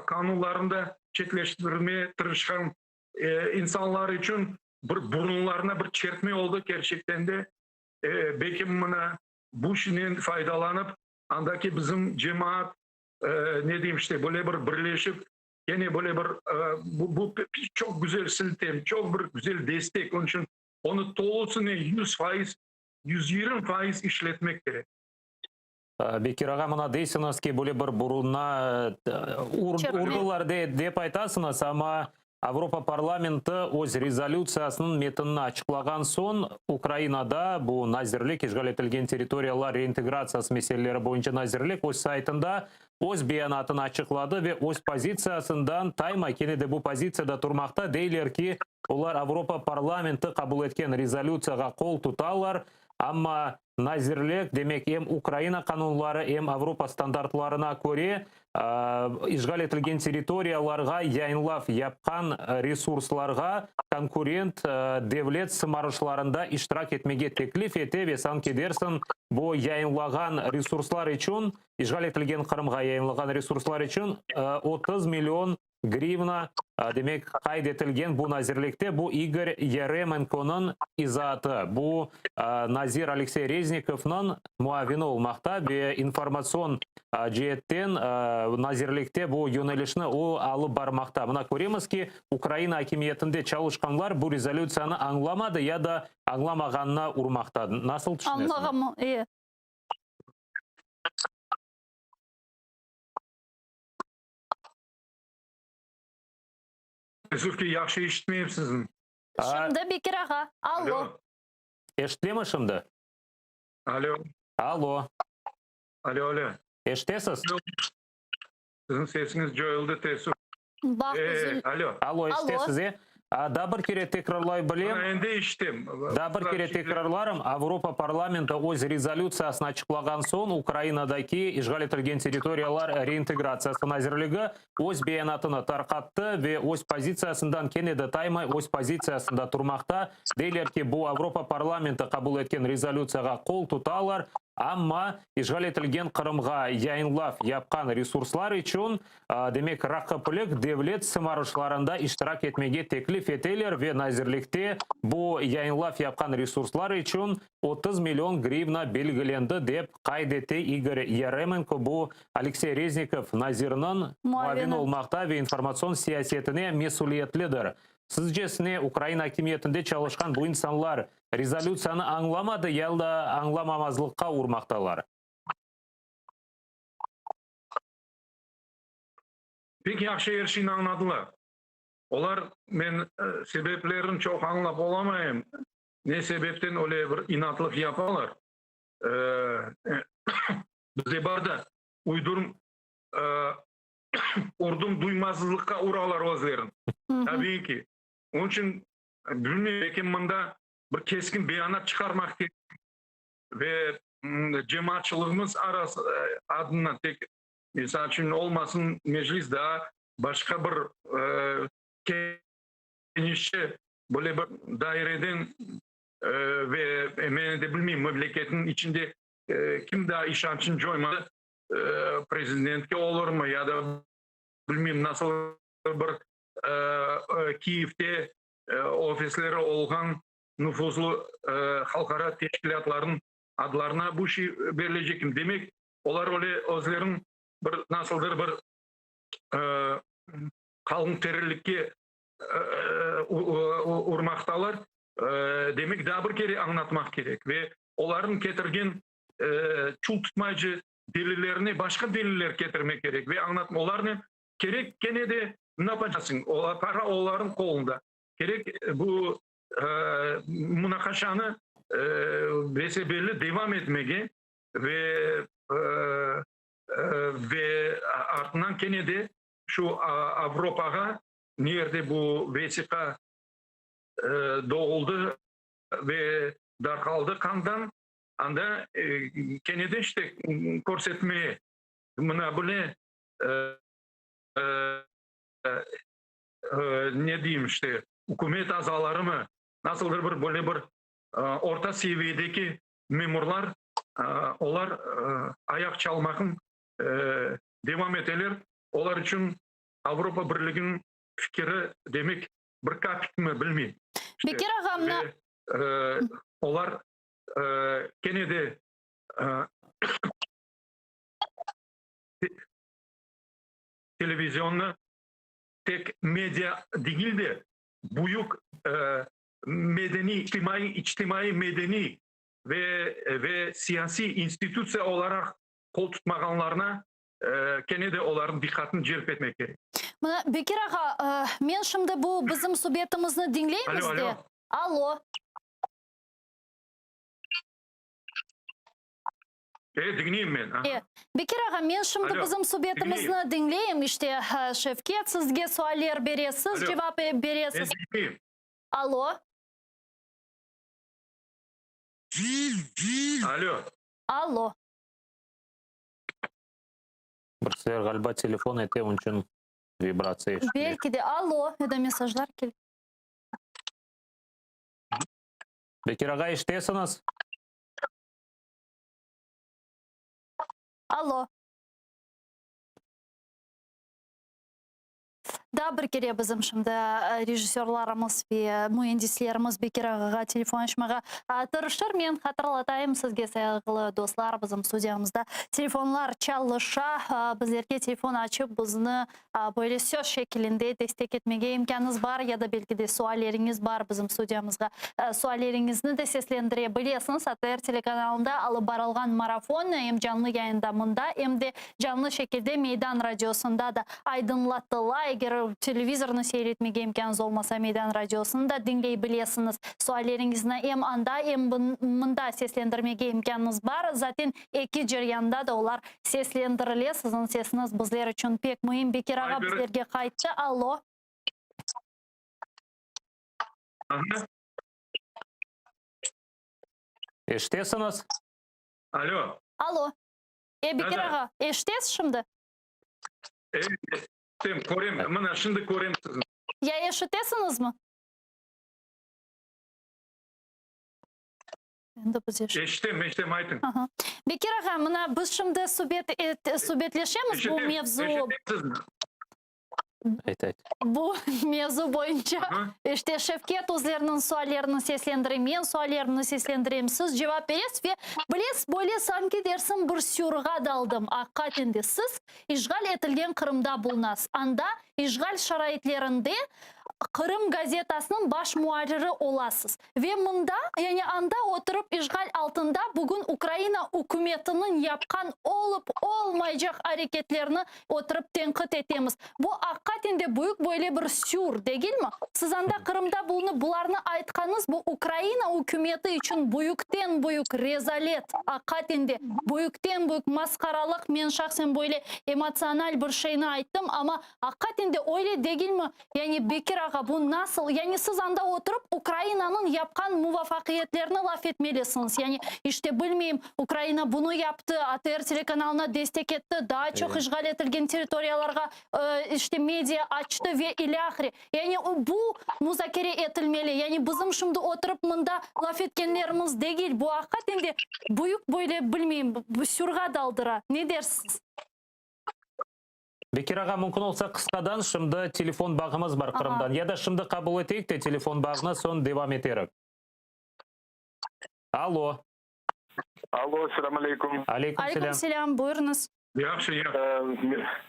qanunlarını da çetleştirmeye tırışqan insanlar içün bir burunlarına bir çertme oldı kerçekten de. Belki mına bu işnen faydalanıp, andaki bizim cemaat, ne deyim işte, böyle bir birleşip, kene böyle bir bu, bu çoq güzel siltem, çoq bir güzel destek. Onıñ içün onı tolusınen 100%, 120% işletmek kerek. Bekir ağa, mına deysiñiz ki, böyle bir burunına urdılar dep aytasıñız, amma Avropa parlamenti öz rezolütsiyasınıñ metinini açıqlağan soñ, Ukrainada bu nazirlik, işğal etilgen territoriyalar reintegratsiyası meseleleri boyunca nazirlik öz saytında öz beyanatını açıqladı ve öz pozitsiyasından taymay, kene de bu pozitsiyada turmaqta, deyler ki, olar Avropa parlamenti qabul etken rezolütsiyağa qol tutalar, amma Nazirlik, demek, em Ukraina qanunları, em Avropa standartlarına köre, işğal etilgen territoriyalarğa yayınlav yapqan resurslarğa konkurent devlet sımarışlarında iştirak etmege teklif ete ve sanki dersiñ, bu yayınlağan resurslar içün, işğal etilgen Qırımğa yayınlağan resurslar içün 30 million Grivna, demek, qayd etilgen bu nazirlikte bu İgor Yaremenkonıñ izaatı. Bu, nazir Aleksey Reznikovnıñ muavini olmaqta ve informatsion ceetten nazirlikte bu yönelişni o alıp barmaqta. Mına köremiz ki, Ukraina akimiyetinde çalışqanlar bu rezolütsiyanı añlamadı ya da añlamağanına urmaqta. Nasıl tüşünesiñiz? Añlağan, e. Teessüf ki, yahşı eşitmeyim sizni. Şimdi, Bekir ağa, allo. Alo. Eşitilemi şimdi? Alo. Allo. Alo, alo. Eşitesiz? Siziñ sesiñiz coyuldı, teessüf. Baq, Ee, üzül. alo. Allo, eşitesiz, e? Daa bir kere tekrarlay bilem. Mına endi eşitem. Daa bir kere tekrarlarım, Avropa parlamenti öz rezolütsiyasını açıqlağan soñ, Ukrainadaki işğal etilgen territoriyalar reintegratsiyası nazirligi öz beyanatını tarqattı ve öz pozitsiyasından kene de taymay, öz pozitsiyasında turmaqta. Deyler ki, bu Avropa parlamenti qabul etken rezolütsiyağa qol tutalar, amma işğal etilgen Qırımğa yayınlav yapqan resurslar içün Demek, raqiplik devlet sımarışlarında iştirak etmege teklif eteler ve nazirlikte bu yayınlav yapqan resurslar içün 30 million grivna belgilendi, dep qayd ete İgor Yaremenko, bu Aleksey Reznikov nazirniñ muavini olmaqta ve informatsion siyasetine mesüliyetlidir. Sizcesine, Ukraina akimiyetinde çalışqan bu insanlar rezolütsiyanı añlamadı ya da añlamamazlıqqa urmaqtalar? Pek yahşı er şeyni añladılar. Olar, men sebeplerini çoq añlap olamayım, ne sebepten öyle bir inatlıq yapalar. Bizde bar da, uydurm, urdum duymazlıqqa uralar özlerini. Tabiiy ki. Onıñ içün, bilmeyim, belki mında bir keskin beyanat çıqarmaq kerek ve cemaatçılığımız adından tek Misal içün, olmasın Meclis daa başqa bir kenişçe böyle bir daireden ve men de bilmeyim, memleketniñ içinde kim daa işançını coymadı, prezidentke olurmı ya da bilmeyim nasıl bir Kiyevde ofisleri olğan nufuzlı halqara teşkilâtlarnıñ adlarına bu şey berilecekmi? Demek, Olar öyle özlerin bir nasıldır bir qalın terilikke urmaqtalar. Demek, daa bir kere añlatmaq kerek ve olarnıñ ketirgen çul tutmayıcı delillerine başqa deliller ketirmek kerek ve añlatmaq. Olarnen kerek kene de napacasıñ, para olarnıñ qolunda. Kerek bu munaqaşanı bese-belli devam etmege Ve ve artından kene de şu Avropağa, ne yerde bu vesiqa doğuldı ve darqaldı qandan, anda kene de işte körsetmeye, mına bile ne deyim işte, ükümet azalarımı, nasıldır bir böyle bir orta seviyedeki Memurlar, olar ayaq çalmaqnı devam eteler, olar içün Avropa Birliginiñ fikiri, demek, bir kapikmi, bilmeyim. Bekir ağa, mına. Ve olar kene de televizionnı tek media degil de, büyük medeniy, içtimaiy, içtimaiy-medeniy ve ve siyasiy institutsiya olaraq qol tutmağanlarına kene de olarnıñ diqqatını celp etmek kerek. Mına, Bekir ağa, men şimdi bu bizim subetimizni diñleymiz Alo, de. alo. Alo. E, diñleyim men, aha. E, Bekir ağa, men şimdi Alo, bizim subetimizni diñleyim. diñleyim. İşte, Şevket sizge sualler bere, siz Alo. cevap beresiz. Men diñleyim. Alo. Alo. Alo. Bir sefer ğaliba telefon ete, onıñ içün vibratsiya eşitile. Belki de. Alo, ya da mesajlar kele. Bekir ağa, eşitesiñiz? Alo. Daa bir kere bizim şimdi rejissörlarımız ve müendislerimiz Bekir ağağa telefon açmağa tırışır. Men hatırlatayım sizge, sayğılı dostlar, bizim studiyamızda telefonlar çalışa. Bizlerge telefon açıp, bizni böyle söz şekilinde destek etmege imkânıñız bar ya da belki de sualleriñiz bar bizim studiyamızğa sualleriñizni de seslendire bilesiñiz. ATR telekanalında alıp barılğan marafon em canlı yayında mında, em de Canlı şekilde Meydan radiosında da aydınlatıla. Eger televizornı seyir etmege imkânıñız olmasa, Meydan radiosını da diñley bilesiñiz. Sualleriñizni em anda, em mında seslendirmege imkânıñız bar. Zaten eki ceryanda da olar seslendirile. Siziñ sesiñiz bizler içün pek müim. Bekir ağa bizlerge qayttı. Allo. Aha. Eşitesiñiz? Alo. Alo. E, Bekir ağa, eşitesiz şimdi? Eşitem, körem, mına şimdi körem sizni. Ya eşitesiñizmi? Endi biz eşit. Eşitem, eşitem, aytıñ. Aha. Bekir ağa, mına biz şimdi subet et, subetleşemiz bu Eşitem, mevzu. eşitem sizni. Ayt, ayt. Bu mevzu boyunca işte Şevket özleriniñ suallerini seslendire, men suallerimni seslendirem, siz cevap beresiz ve bilesiz, böyle sanki dersiñ bir sürğa daldım. Aqiqaten de siz işğal etilgen Qırımda bulunasız. Anda işğal şaraitlerinde Qırım gazetasınıñ baş muarriri olasız. Ve mında, yani anda oturıp işğal altında bugün Ukraina ükümetiniñ yapqan olıp olmaycaq areketlerini oturıp tenqit etemiz. Bu aqiqaten de büyük böyle bir sür, degilmi? Siz anda Qırımda bulunıp bularnı aytqanıñız, bu Ukraina ükümeti içün büyükten büyük rezalet, aqiqaten de büyükten büyük masqaralıq. Men şahsen böyle emotsional bir şeyni ayttım, amma aqiqaten de öyle degilmi? Yani, Bekir ağa, bu nasıl? Yani, siz anda oturıp, Ukrainanıñ yapqan muvafaqiyetlerini laf etmelisiñiz. Yani, işte, bilmeyim, Ukraina bunı yaptı, ATR telekanalına destek etti, daa çoq işğal etilgen territoriyalarğa, işte, media açtı ve ilâhre. Yani, bu muzakere etilmeli. Yani, bizim şimdi oturıp mında laf etkenlerimiz degil. Bu, aqiqaten de, büyük böyle, bilmeyim, sürğa daldıra. Ne dersiz? Bekir ağa, mümkün olsa qısqadan, şimdi telefon bağımız bar Qırımdan. Ya da şimdi qabul eteyik de telefon bağını, soñ devam eterik. Allo. Allo, selâm aleyküm. Aleyküm Aleyküm selâm. selâm, buyurıñız. Yahşı, yahşı.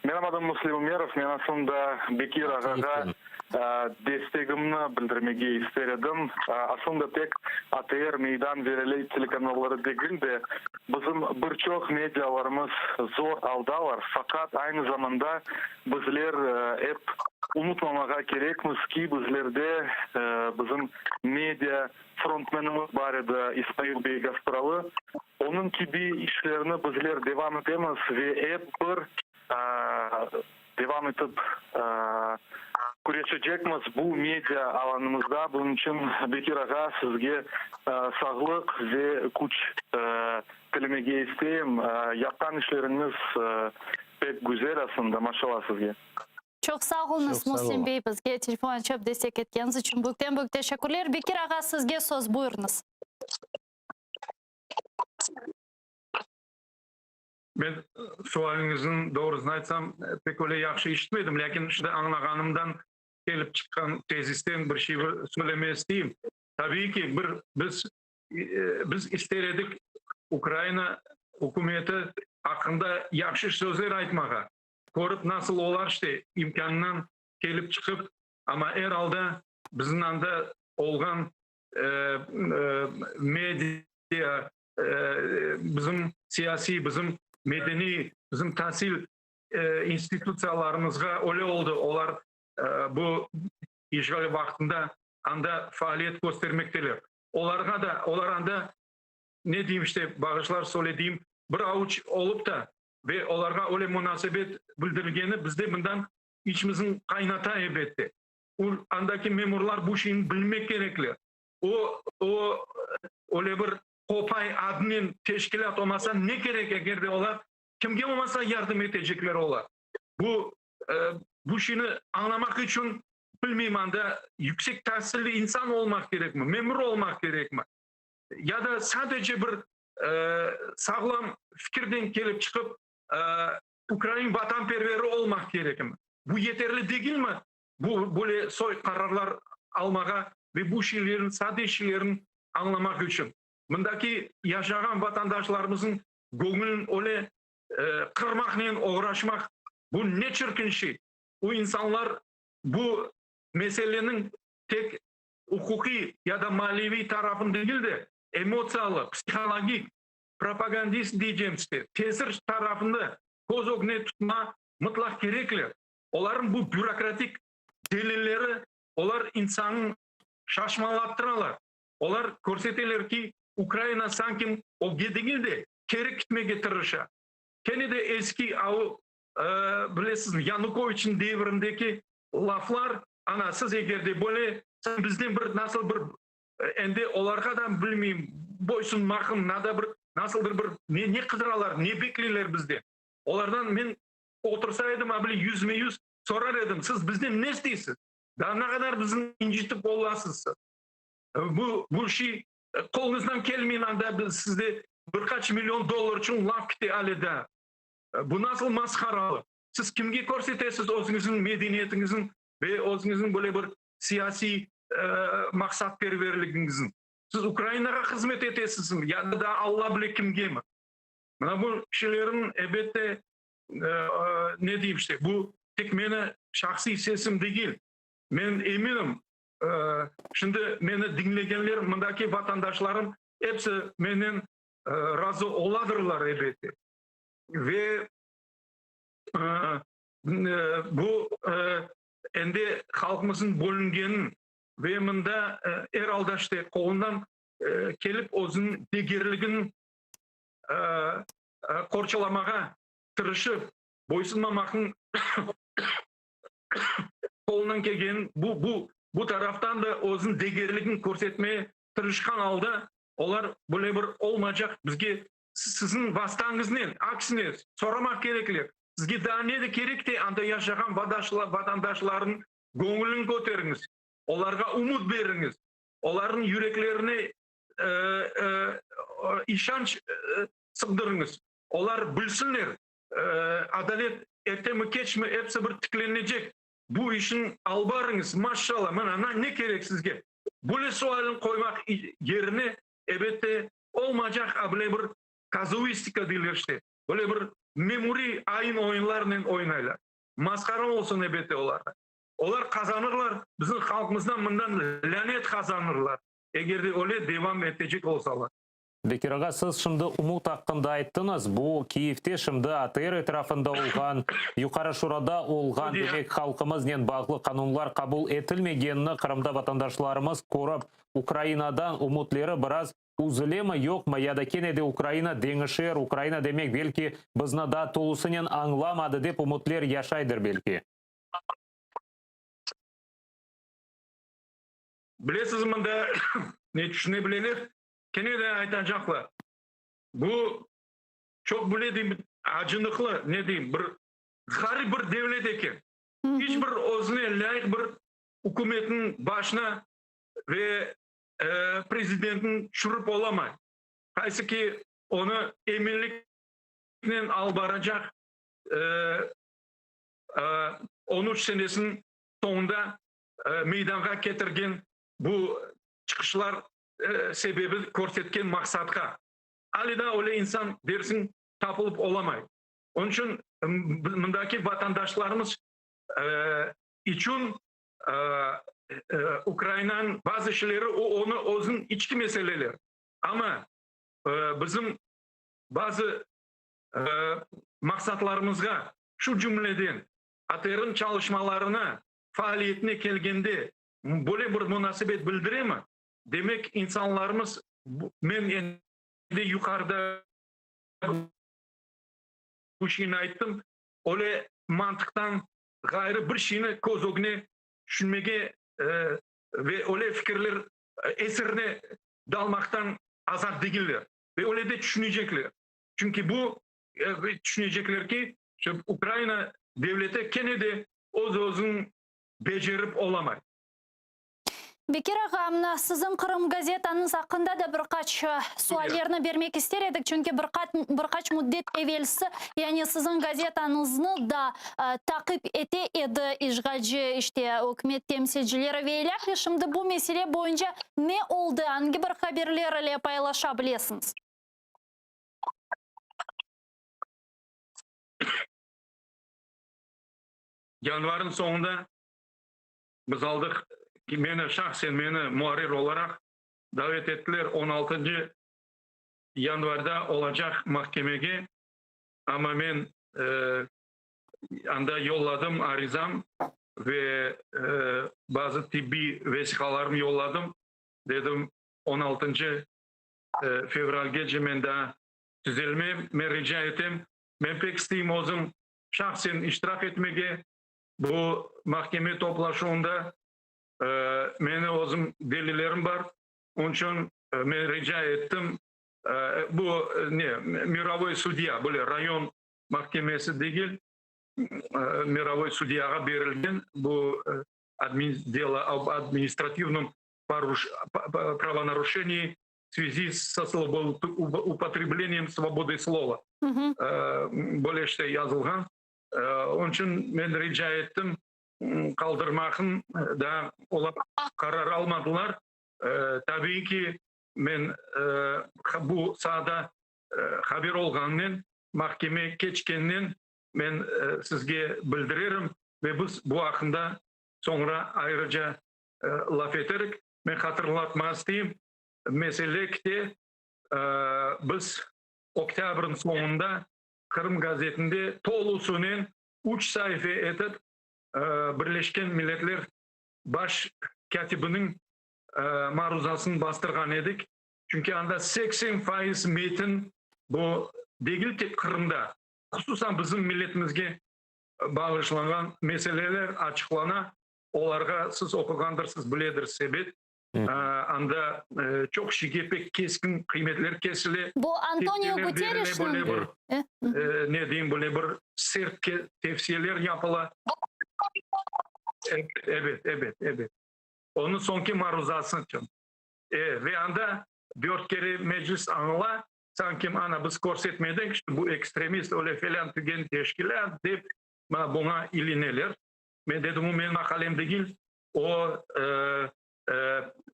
Menim adım Müslim Ümerov, men aslında Bekir ağağa destegimni bildirmege ister edim. Aslında tek ATR, Meydan ve Reley telekanalları degil de, Bizim bir çoq medialarımız zor aldalar, faqat aynı zamanda bizler ep unutmamağa kerekmiz ki, bizlerde bizim media frontmenimiz bar edi, İsmail bey Gaspralı. Onıñ kibi işlerni bizler devam etemiz ve ep bir devam etip küreşecekmiz bu media alanımızda. Bunıñ içün, Bekir ağa, sizge sağlıq ve küç tilemege isteyim. Yapqan işleriñiz pek güzel aslında, maşallah sizge. Çoq sağ oluñız, Müslim bey, bizge telefon açıp destek etkeniñiz içün büyükten-büyük teşekkürler. Bekir ağa, sizge söz, buyurıñız. Men sualiñizniñ, doğrusını aytsam, pek öyle yahşı işitmedim, lâkin şimdi añlağanımdan kelip çıqqan tezisten bir şey söylemeye isteyim. Tabiiy ki, bir biz biz ister edik Ukraina ükümeti aqqında yahşı sözler aytmağa, körip nasıl olar işte imkânından kelip çıqıp, amma er alda bizim anda olğan media, bizim siyasiy, bizim medeniy, bizim tasil institutsiyalarımızğa öyle oldı, olar bu işğal vaqtında anda faaliyet köstermekteler. Olarğa da, olar anda, ne deyim işte, bağışlar söylediğim, bir avuç olıp da ve olarğa öyle munasebet bildirilgeni bizde bundan içimizni qaynata elbette. Andaki memurlar bu şeyni bilmek kerekler. O, o, öyle bir qopay adınen teşkilât olmasa ne kerek, eger de olar kimge olmasa yardım etecekler olar. Bu, bu şeyni añlamaq içün, bilmeyim, anda yüksek tasilli insan olmaq kerekmi, memur olmaq kerekmi, ya da sadece bir sağlam fikirden kelip çıqıp, ukrain vatanperveri olmaq kerekmi? Bu yeterli degilmi? Bu böyle soy qararlar almağa ve bu şeylerni, sade şeylerni añlamaq içün. Mındaki yaşağan vatandaşlarımıznıñ göñülin öyle qırmaqnen oğraşmaq, bu ne çirkin şey. Bu insanlar bu meseleniñ tek uquqiy ya da maliyeviy tarafını degil de, emotsiyalı, psihologik, propagandist deycem size, tesir tarafını köz ögüne tutma mıtlaq kerekler. Olarnıñ bu bürokratik delilleri, olar insannı şaşmalattıralar. Olar körseteler ki, Ukraina sanki ögge degil de, keri ketmege tırışa. Kene de eski avu, bilesizmi, Yanukoviçniñ devrindeki laflar, ana, siz eger de böyle. Bizden bir nasıl bir endi olarğa da bilmeyim, boysunmaqım, nada bir nasıldır bir ne, ne qıdıralar, ne bekleyler bizden? Olardan men otursa edim, a bile yüzme-yüz sorar edim, siz bizden ne isteysiz? Daa ne qadar bizni incitip olasız siz? Bu, bu şey qoluñızdan kelmey, anda biz sizde bir qaç million dollar içün laf kete ale daa. Bu nasıl masharalıq? Siz kimge körsetesiz özüñizniñ medeniyetiñizni ve özüñizniñ böyle bir siyasiy maqsatperverligiñizni? Siz Ukrainağa hızmet etesizmi ya da Alla bile kimgemi? Mına bu kişilerniñ, elbette, ne deyim işte, bu tek meni şahsiy sesim degil. Men eminim, şimdi meni diñlegenler, mındaki vatandaşlarım episi menen razı oladırlar, elbette. Ve bu endi halqımıznıñ bölüngenin ve mında er alda işte qolundan kelip özüniñ degerligini qorçalamağa tırışıp, boysunmamaqnıñ qolundan kelgenin, bu, bu, bu taraftan da özüniñ degerligini körsetmege tırışqan alda olar böyle bir olmaycaq bizge Siziñ vastañıznen, aksine, soramaq kerekler, sizge daa ne de kerek de anda yaşağan vatandaşlarnıñ göñülini köteriñiz, olarğa ümüt beriñiz, olarnıñ yüreklerine işanç sığdırıñız, olar bilsinler, adalet ertemi keçmi episi bir tiklenecek, bu işni alıp barıñız, maşşalla, mına ne kerek sizge? Böyle sualni qoymaq yerine, ebette, Olmaycaq a bile bir kazuistika deyler işte, böyle bir memuriy ayın-oyunlarnen oynaylar. Masqara olsun ebette olarğa. Olar qazanırlar, bizim halqımızdan mından lânet qazanırlar, eger de öyle devam etecek olsalar. Bekir ağa, siz şimdi ümüt aqqında ayttıñız. Bu Kiyevde şimdi ATR etrafında olğan, Yuqarı Şurada olğan, demek, halqımıznen bağlı qanunlar qabul etilmegenini Qırımda vatandaşlarımız körip, Ukrainadan ümütleri biraz üzülemi, yoqmı, ya da kene de Ukraina deñişer, Ukraina demek, belki, bizni daa tolusınen añlamadı dep ümütler yaşaydır, belki? Bilesiz, mında ne tüşüne bileler, kene de aytacaqlar, bu çoq bile deyim, acınıqlı, ne deyim, bir ğarip bir devlet eken, iç bir özüne lâyıq bir ükümetniñ başına ve prezidentni tüşürip olamay. Qaysı ki, onı eminliknen alıp baracaq on üç senesiniñ soñunda meydanğa ketirgen bu çıqışlar sebebi körsetken maqsatqa. Ali daa öyle insan, dersiñ, tapılıp olamay. Onıñ içün mındaki vatandaşlarımız içün Ukrainanıñ bazı şeyleri, o, onı özüniñ içki meseleler. Amma bizim bazı maqsatlarımızğa, şu cümleden ATRniñ çalışmalarına, faaliyetine kelgende böyle bir munasebet bildiremi, demek, insanlarımız, men endi yuqarıda bu şeyni ayttım, öyle mantıqtan ğayrı bir şeyni köz ögüne tüşünmege ve öyle fikirler esirine dalmaqtan azat degiller. Ve öyle de tüşünecekler. Çünki bu tüşünecekler ki, Ukraina devleti kene de öz-özüni becerip olamay. Bekir ağa, mına siziñ Qırım gazetañız aqqında da bir qaç suallerni bermek ister edik, çünki bir bir qaç müddet evelsi, yani siziñ gazetañıznı da taqip ete edi işğalci, işte, ükümet temsilcileri ve ilâhre. Şimdi bu mesele boyunca ne oldı, angi bir haberler ile paylaşa bilesiñiz? Yanvarnıñ soñunda Biz aldıq, meni şahsen meni muarrir olaraq davet ettiler on altıncı yanvarda olacaq mahkemege, amma men anda yolladım arizam ve bazı tibbiy vesiqalarımı yolladım, dedim on altıncı fevralgece men daa tüzelmem, men rica etem, men pek isteyim özüm şahsen iştirak etmege, Bu mahkeme toplaşuvında. Meni özüm delillerim bar. Onıñ içün men rica ettim, bu ne, mirovoy sudya, böyle rayon mahkemesi degil, mirovoy sudyağa berilgen bu delo ob administrativnom pravonaruşenii v svyazi со zloupotrebleniyem svobody slova. Böyle işte yazılğan. Onıñ içün men rica ettim qaldırmaqnı, daa olar qarar almadılar. Tabiiy ki, men bu saada haber olğanınen, mahkeme keçkeninen men sizge bildirerim ve biz bu aqqında soñra ayrıca laf eterik. Men hatırlatmaq isteyim, mesele ki, biz oktâbrniñ soñunda Qırım gazetinde tolusınen üç saife etip Birleşken Milletler Baş kâtibiniñ maruzasını bastırğan edik. Çünki anda 80% metin bu degil tek Qırımda, hususan bizim milletimizge bağışlanğan meseleler açıqlana. Olarğa siz oquğandırsız, biledirsiz, ebet. Anda çoq şeyge pek keskin qıymetler kesile. Bu Antonio Guterresniñ. Böyle bir, ne deyim, böyle bir sert tevsiyeler yapıla. Ebet, ebet, ebet. Onıñ soñki maruzası. Ve anda dört kere meclis añıla, sanki ana biz körsetmedik, işte bu ekstremist, öyle felân tügen teşkilât dep, mana buña ilineler. Men dedim, o menim maqalem degil, o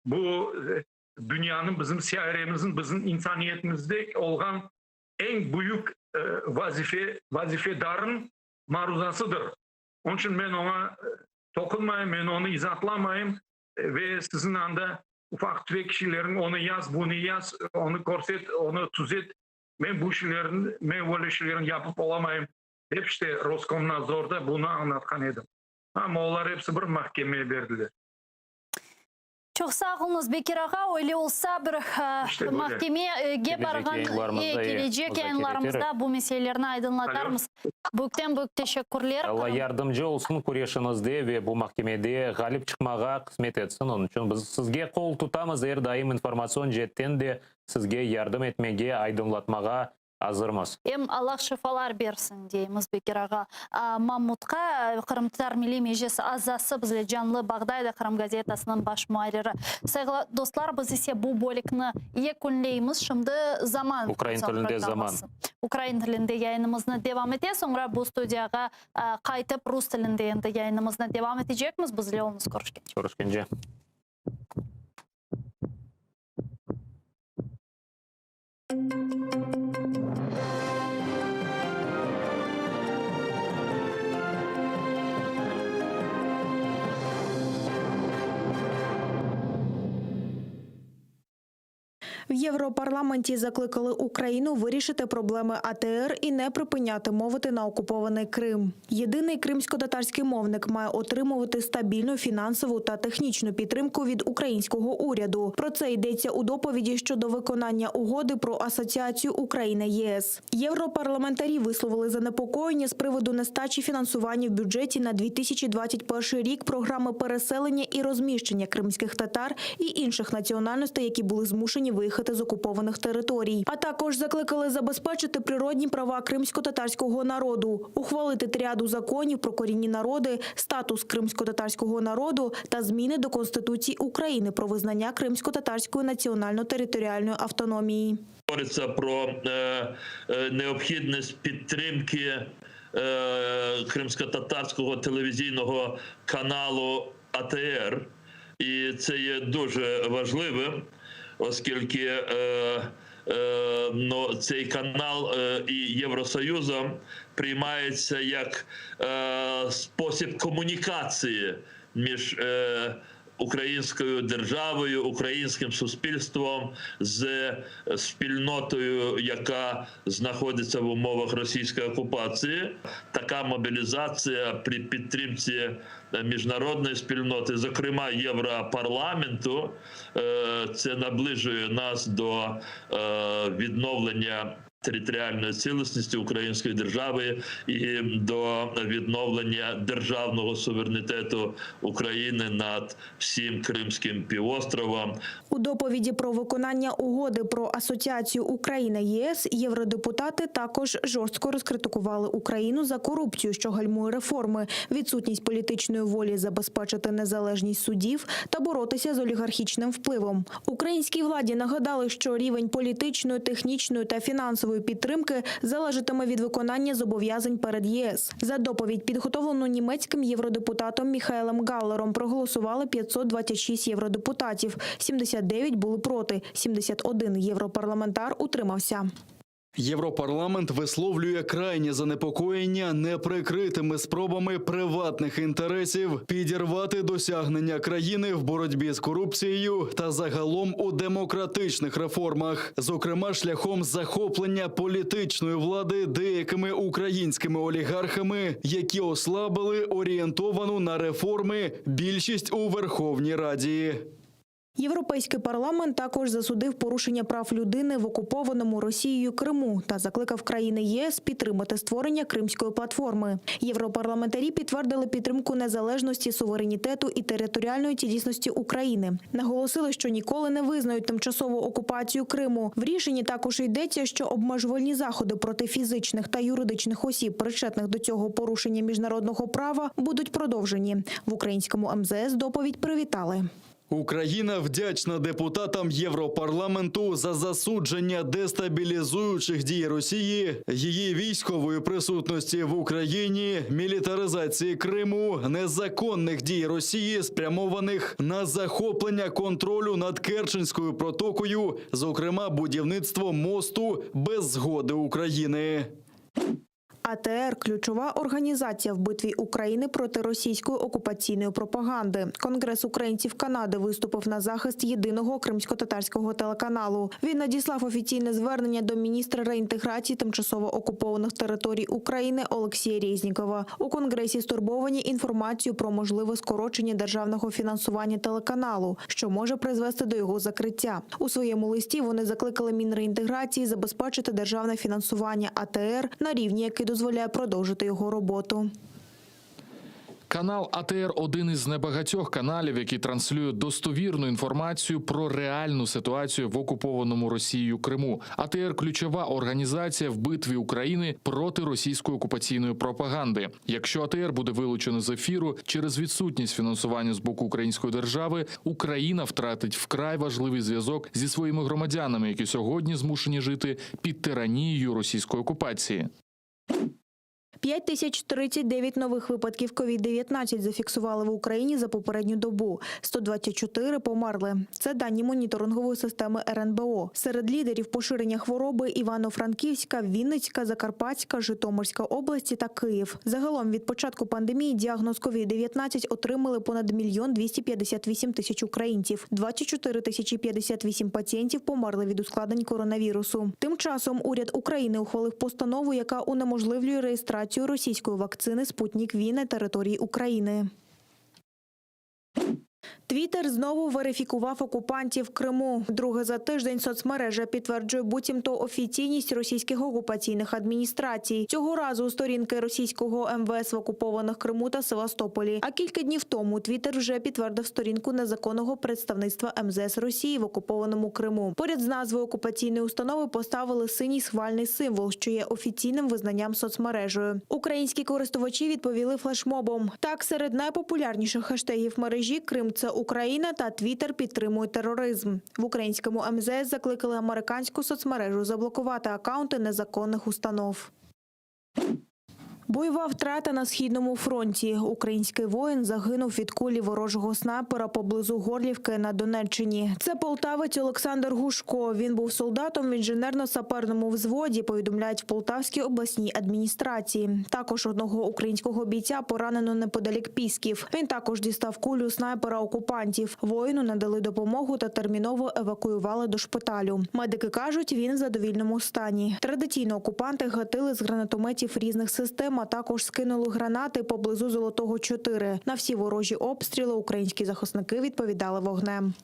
bu dünyanıñ, bizim siyaremizniñ, bizim insaniyetimizde olğan eñ büyük vazife, vazifedarıñ maruzasıdır. Onıñ içün men oña toqunmayım, men onı izaatlamayım ve siziñ anda ufaq-tüfek kişileriñ onı yaz, bunı yaz, onı körset, onı tüzet, men bu işlerni, men böyle işlerni yapıp olamayım, dep işte Roskomnadzorda bunı añlatqan edim. Amma olar episi bir mahkemeye berdiler. Çoq sağ oluñız, Bekir ağa. Öyle olsa, bir İşte böyle. mahkemege barğan, kelecek yayınlarımızda bu meselelerni aydınlatarmız. Büyükten-büyük teşekkürler. Alla yardımcı olsun küreşiñizde ve bu mahkemede ğalip çıqmağa qısmet etsin. Onıñ içün biz sizge qol tutamız, er daim informatsion ceetten de sizge yardım etmege, aydınlatmağa azırmız. Em Allah şifalar bersin, deymiz Bekir ağa Mamutqa. Qırımtatar Milliy Meclisi azası bizle canlı bağda edi, Qırım gazetasınıñ baş muarriri. Sayğılı dostlar, biz ise bu bölükni yekünleymiz. Şimdi Zaman Ukrain tilinde Zaman. Ukrain tilinde yayınımıznı devam ete. Soñra bu studiyağa qaytıp rus tilinde endi yayınımıznı devam etecekmiz. Bizle oluñız. Körüşkence. Körüşkence. В Європарламенті закликали Україну вирішити проблеми АТР і не припиняти мовити на окупований Крим. Єдиний кримськотатарський мовник має отримувати стабільну фінансову та технічну підтримку від українського уряду. Про це йдеться у доповіді щодо виконання угоди про асоціацію Україна ЄС. Європарламентарі висловили занепокоєння з приводу нестачі фінансування в бюджеті на 2021 рік програми переселення і розміщення кримських татар і інших національностей, які були змушені виїхати з окупованих територій. А також закликали забезпечити природні права кримськотатарського народу, ухвалити тріаду законів про корінні народи, статус кримськотатарського народу та зміни до Конституції України про визнання кримськотатарської національно-територіальної автономії. Говориться про необхідність підтримки кримськотатарського телевізійного каналу АТР. І це є дуже важливим, оскільки ну, цей канал і Євросоюзом приймається як спосіб комунікації між українською державою, українським суспільством з спільнотою, яка знаходиться в умовах російської окупації. Така мобілізація при підтримці міжнародної спільноти, зокрема Європарламенту, це наближує нас до відновлення. Територіальної цілісності української держави і до відновлення державного суверенітету України над всім Кримським півостровом. У доповіді про виконання угоди про асоціацію Україна ЄС євродепутати також жорстко розкритикували Україну за корупцію, що гальмує реформи, відсутність політичної волі забезпечити незалежність судів та боротися з олігархічним впливом. Українській владі нагадали, що рівень політичної, технічної та фінансової підтримки залежатиме від виконання зобов'язань перед ЄС. За доповідь, підготовлену німецьким євродепутатом Міхаелем Галлером, проголосували 526 євродепутатів, 79 були проти, 71 європарламентар утримався. Європарламент висловлює крайнє занепокоєння неприкритими спробами приватних інтересів підірвати досягнення країни в боротьбі з корупцією та загалом у демократичних реформах, зокрема шляхом захоплення політичної влади деякими українськими олігархами, які ослабили орієнтовану на реформи більшість у Верховній Раді. Європейський парламент також засудив порушення прав людини в окупованому Росією Криму та закликав країни ЄС підтримати створення Кримської платформи. Європарламентарі підтвердили підтримку незалежності, суверенітету і територіальної цілісності України. Наголосили, що ніколи не визнають тимчасову окупацію Криму. В рішенні також йдеться, що обмежувальні заходи проти фізичних та юридичних осіб, причетних до цього порушення міжнародного права, будуть продовжені. В українському МЗС доповідь привітали. Україна вдячна депутатам Європарламенту за засудження дестабілізуючих дій Росії, її військової присутності в Україні, мілітаризації Криму, незаконних дій Росії, спрямованих на захоплення контролю над Керченською протокою, зокрема будівництво мосту без згоди України. АТР – ключова організація в битві України проти російської окупаційної пропаганди. Конгрес українців Канади виступив на захист єдиного кримськотатарського телеканалу. Він надіслав офіційне звернення до міністра реінтеграції тимчасово окупованих територій України Олексія Резнікова. У конгресі стурбовані інформацією про можливе скорочення державного фінансування телеканалу, що може призвести до його закриття. У своєму листі вони закликали Мінреінтеграції забезпечити державне фінансування АТР на рівні, який дозволяє продовжити його роботу. Канал АТР один із небагатьох каналів, який транслює достовірну інформацію про реальну ситуацію в окупованому Росією Криму. АТР ключова організація в битві України проти російської окупаційної пропаганди. Якщо АТР буде вилучено з ефіру через відсутність фінансування з боку української держави, Україна втратить вкрай важливий зв'язок зі своїми громадянами, які сьогодні змушені жити під тиранією російської окупації. 5039 нових випадків COVID-19 зафіксували в Україні за попередню добу. 124 померли. Це дані моніторингової системи РНБО. Серед лідерів поширення хвороби Івано-Франківська, Вінницька, Закарпатська, Житомирська області та Київ. Загалом від початку пандемії діагноз COVID-19 отримали понад 1 258 тисяч українців. 24 тисячі 58 пацієнтів померли від ускладнень коронавірусу. Тим часом уряд України ухвалив постанову, яка унеможливлює реєстрацію російської вакцини «Спутнік Ві» на території України. Твіттер знову верифікував окупантів Криму. Друге за тиждень соцмережа підтверджує буцімто офіційність російських окупаційних адміністрацій. Цього разу сторінки російського МВС в окупованих Криму та Севастополі. А кілька днів тому Твіттер вже підтвердив сторінку незаконного представництва МЗС Росії в окупованому Криму. Поряд з назвою окупаційної установи поставили синій схвальний символ, що є офіційним визнанням соцмережею. Українські користувачі відповіли флешмобом. Так, серед найпопулярніших хештегів мережі Крим це Україна та Твіттер підтримує тероризм. В українському МЗС закликали американську соцмережу заблокувати акаунти незаконних установ. Бойова втрата на східному фронті. Український воїн загинув від кулі ворожого снайпера поблизу Горлівки на Донеччині. Це полтавець Олександр Гушко. Він був солдатом в інженерно-саперному взводі. Повідомляють в Полтавській обласній адміністрації. Також одного українського бійця поранено неподалік Пісків. Він також дістав кулю снайпера окупантів. Воїну надали допомогу та терміново евакуювали до шпиталю. Медики кажуть, він в задовільному стані. Традиційно окупанти гатили з гранатометів різних систем, а також скинули гранати поблизу Золотого 4. На всі ворожі обстріли українські захисники відповідали вогнем.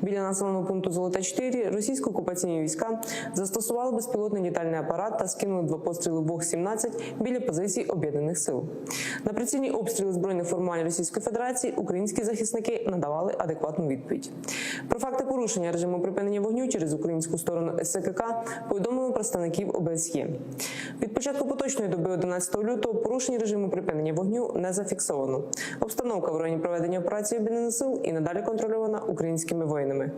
Біля населеного пункту Золота 4 російсько-окупаційні війська застосували безпілотний літальний апарат та скинули два постріли ВОГ-17 біля позицій об'єднаних сил. На прицільні обстріли збройних формувань Російської Федерації українські захисники надавали адекватну відповідь. Про факти порушення режиму припинення вогню через українську сторону СКК повідомили представників ОБСЄ. Від початку поточної доби 11 лютого порушень режиму припинення вогню не зафіксовано. Обстановка в районі проведення операції об'єднаних сил і надалі контрольована українськими воїнами.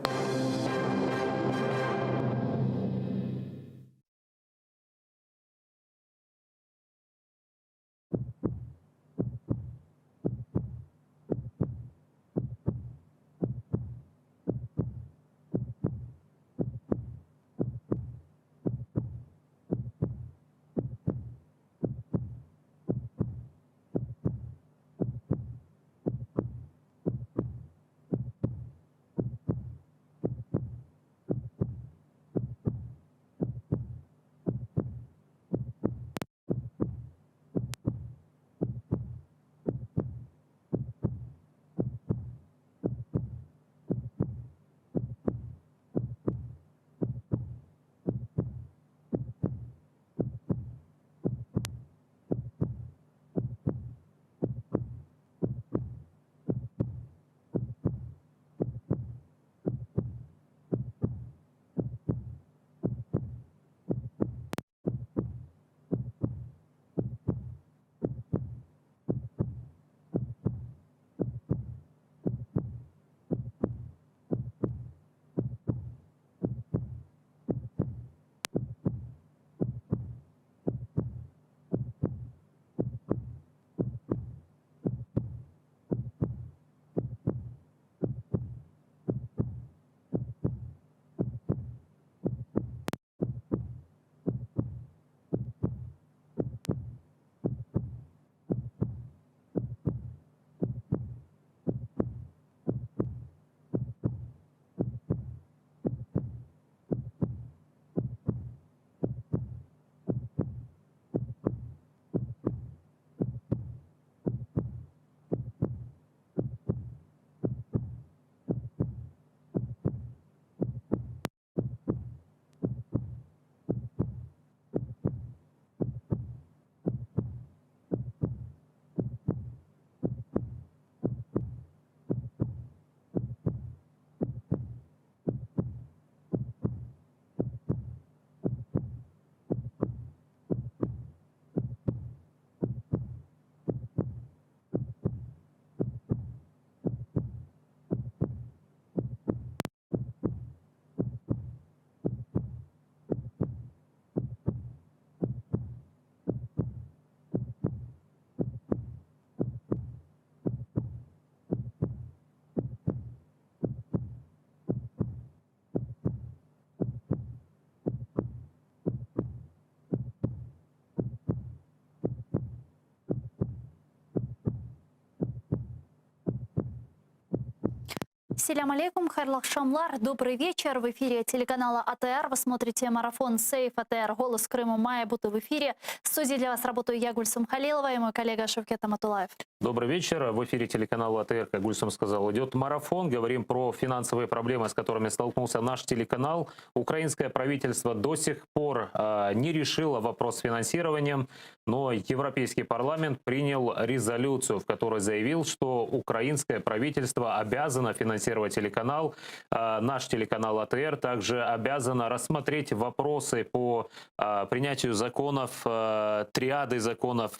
Selâm aleyküm, hayırlı aqşamlar. Добрый вечер. В эфире телеканала АТР. Вы смотрите марафон Сейф АТР. Голос Крыма має бути в эфире. В студии для вас работаю я, Гульсум Халилова, и мой коллега Шевкет Аматулаев. Добрый вечер. В эфире телеканала АТР, как Гульсум сказал, идет марафон. Говорим про финансовые проблемы, с которыми столкнулся наш телеканал. Украинское правительство до сих пор э, не решило вопрос с финансированием, но Европейский парламент принял резолюцию, в которой заявил, что украинское правительство обязано финансировать телеканал. Э, наш телеканал АТР также обязано рассмотреть вопросы по э, принятию законов, э, триады законов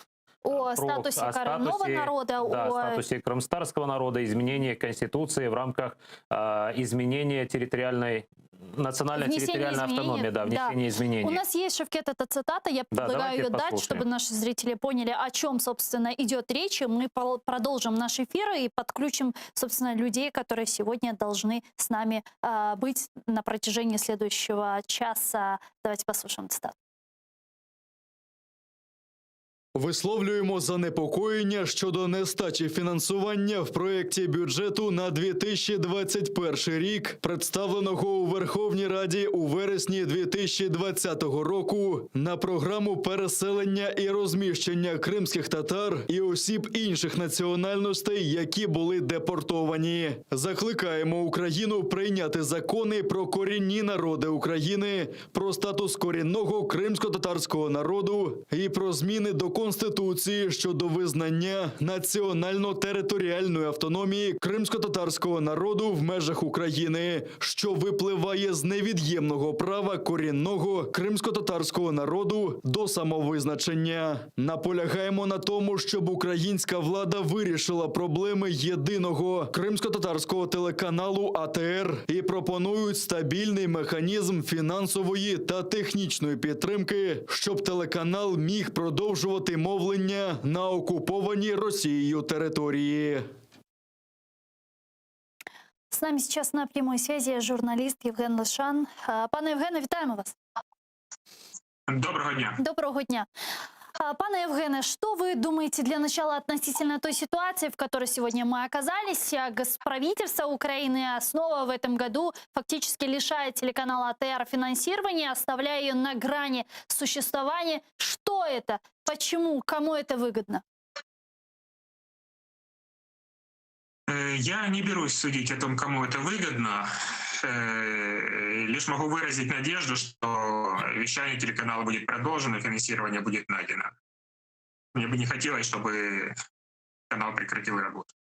О про- статусе о коренного статусе, народа, да, о статусе крымстарского народа, изменение Конституции в рамках э, изменения территориальной национально-территориальной Внесение автономии, да, изменений, да. внесение изменений. У нас есть, Шевкет, эта цитата, я Да, предлагаю давайте ее дать, послушаем. чтобы наши зрители поняли, о чем, собственно, идет речь. И мы пол- продолжим наш эфир и подключим, собственно, людей, которые сегодня должны с нами а, быть на протяжении следующего часа. Давайте послушаем цитату. Висловлюємо занепокоєння щодо нестачі фінансування в проєкті бюджету на 2021 рік, представленого у Верховній Раді у вересні 2020 року на програму переселення і розміщення кримських татар і осіб інших національностей, які були депортовані. Закликаємо Україну прийняти закони про корінні народи України, про статус корінного кримсько-татарського народу і про зміни до Конституції щодо визнання національно-територіальної автономії кримсько-татарського народу в межах України, що випливає з невід'ємного права корінного кримсько-татарського народу до самовизначення. Наполягаємо на тому, щоб українська влада вирішила проблеми єдиного кримсько-татарського телеканалу АТР і пропонують стабільний механізм фінансової та технічної підтримки, щоб телеканал міг продовжувати мовлення на окупованій Росією території. С нами сейчас на прямой связи журналист Євген Лишан. Пане Євгене, вітаємо вас. Доброго дня. Доброго дня. Пане Евгене, что вы думаете для начала относительно той ситуации, в которой сегодня мы оказались? Правительство Украины снова в этом году фактически лишает телеканала АТР финансирования, оставляя ее на грани существования. Что это? Почему? Кому это выгодно? Я не берусь судить о том, кому это выгодно. Лишь могу выразить надежду, что вещание телеканала будет продолжено, финансирование будет найдено. Мне бы не хотелось, чтобы канал прекратил работу.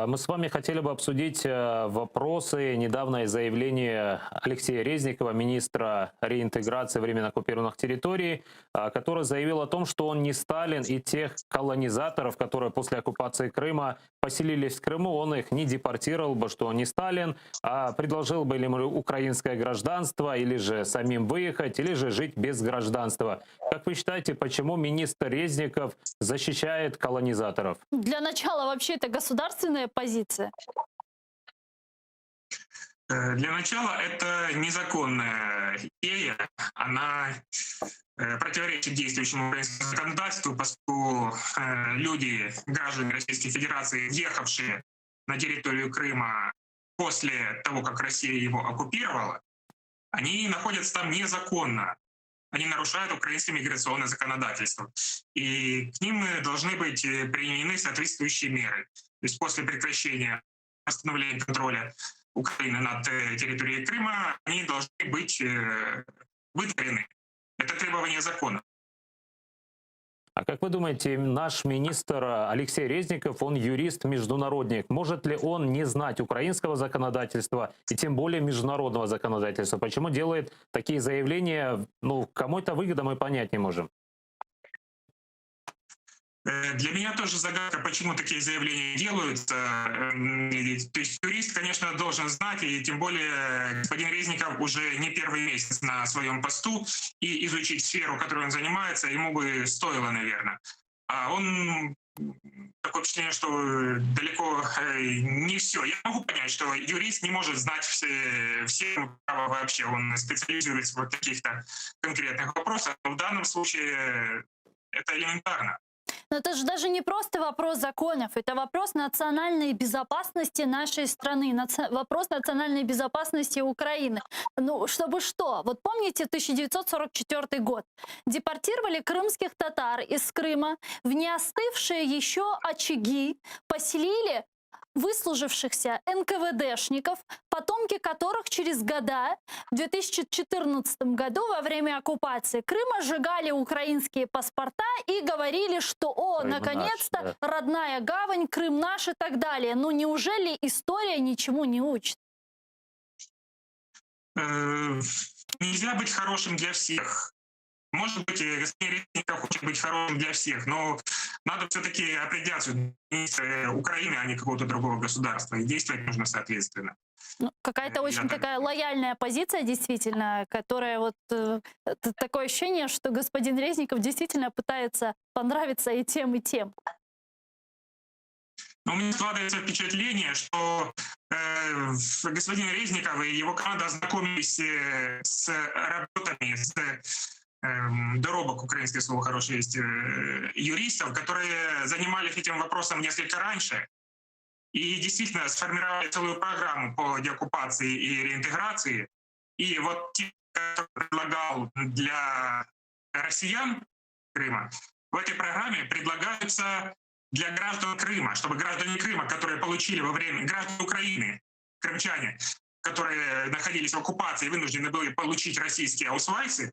Мы с вами хотели бы обсудить вопросы. Недавнее заявление Алексея Резникова, министра реинтеграции временно оккупированных территорий, который заявил о том, что он не Сталин и тех колонизаторов, которые после оккупации Крыма поселились в Крыму, он их не депортировал бы, что он не Сталин, а предложил бы им украинское гражданство, или же самим выехать, или же жить без гражданства. Как вы считаете, почему министр Резников защищает колонизаторов? Для начала вообще это государственная позиция? Для начала это незаконная идея. Она противоречит действующему украинскому законодательству, поскольку люди, граждане Российской Федерации, въехавшие на территорию Крыма после того, как Россия его оккупировала, они находятся там незаконно. Они нарушают украинское миграционное законодательство. И к ним должны быть применены соответствующие меры. То есть после прекращения восстановления контроля Украины над территорией Крыма, они должны быть выдворены. Это требование закона. А как вы думаете, наш министр Алексей Резников, он юрист-международник. Может ли он не знать украинского законодательства и тем более международного законодательства? Почему делает такие заявления? Кому это выгодно, мы понять не можем. Для меня тоже загадка, почему такие заявления делаются. То есть юрист, конечно, должен знать, и тем более господин Резников уже не первый месяц на своем посту, и изучить сферу, которой он занимается, ему бы стоило, наверное. А он такое впечатление, что далеко не все. Я могу понять, что юрист не может знать все права вообще, он специализируется в каких-то конкретных вопросах, но в данном случае это элементарно. Но это же даже не просто вопрос законов, это вопрос национальной безопасности нашей страны, вопрос национальной безопасности Украины. Чтобы что? Помните 1944 год? Депортировали крымских татар из Крыма в неостывшие еще очаги, поселили выслужившихся эн ка вэ дэшников, потомки которых через года, в 2014 году, во время оккупации Крыма, сжигали украинские паспорта и говорили, что «О, Крым наш, наконец-то, да. родная гавань, Крым наш» и так далее. Неужели история ничему не учит? Нельзя быть хорошим для всех. Может быть, господин Резников хочет быть хорошим для всех, но надо все-таки определяться, министр Украины, а не какого-то другого государства, и действовать нужно соответственно. Какая-то Я очень так такая лояльная позиция, действительно, которая такое ощущение, что господин Резников действительно пытается понравиться и тем, и тем. Но у меня складывается впечатление, что господин Резников и его команда ознакомились с работами, с... эм, доробок, украинское слово хорошее есть, э, юристов, которые занимались этим вопросом несколько раньше и действительно сформировали целую программу по деоккупации и реинтеграции. И вот те, кто предлагал для россиян Крыма, в этой программе предлагаются для граждан Крыма, чтобы граждане Крыма, которые получили во время, граждан Украины, крымчане, которые находились в оккупации, вынуждены были получить российские аусвайсы,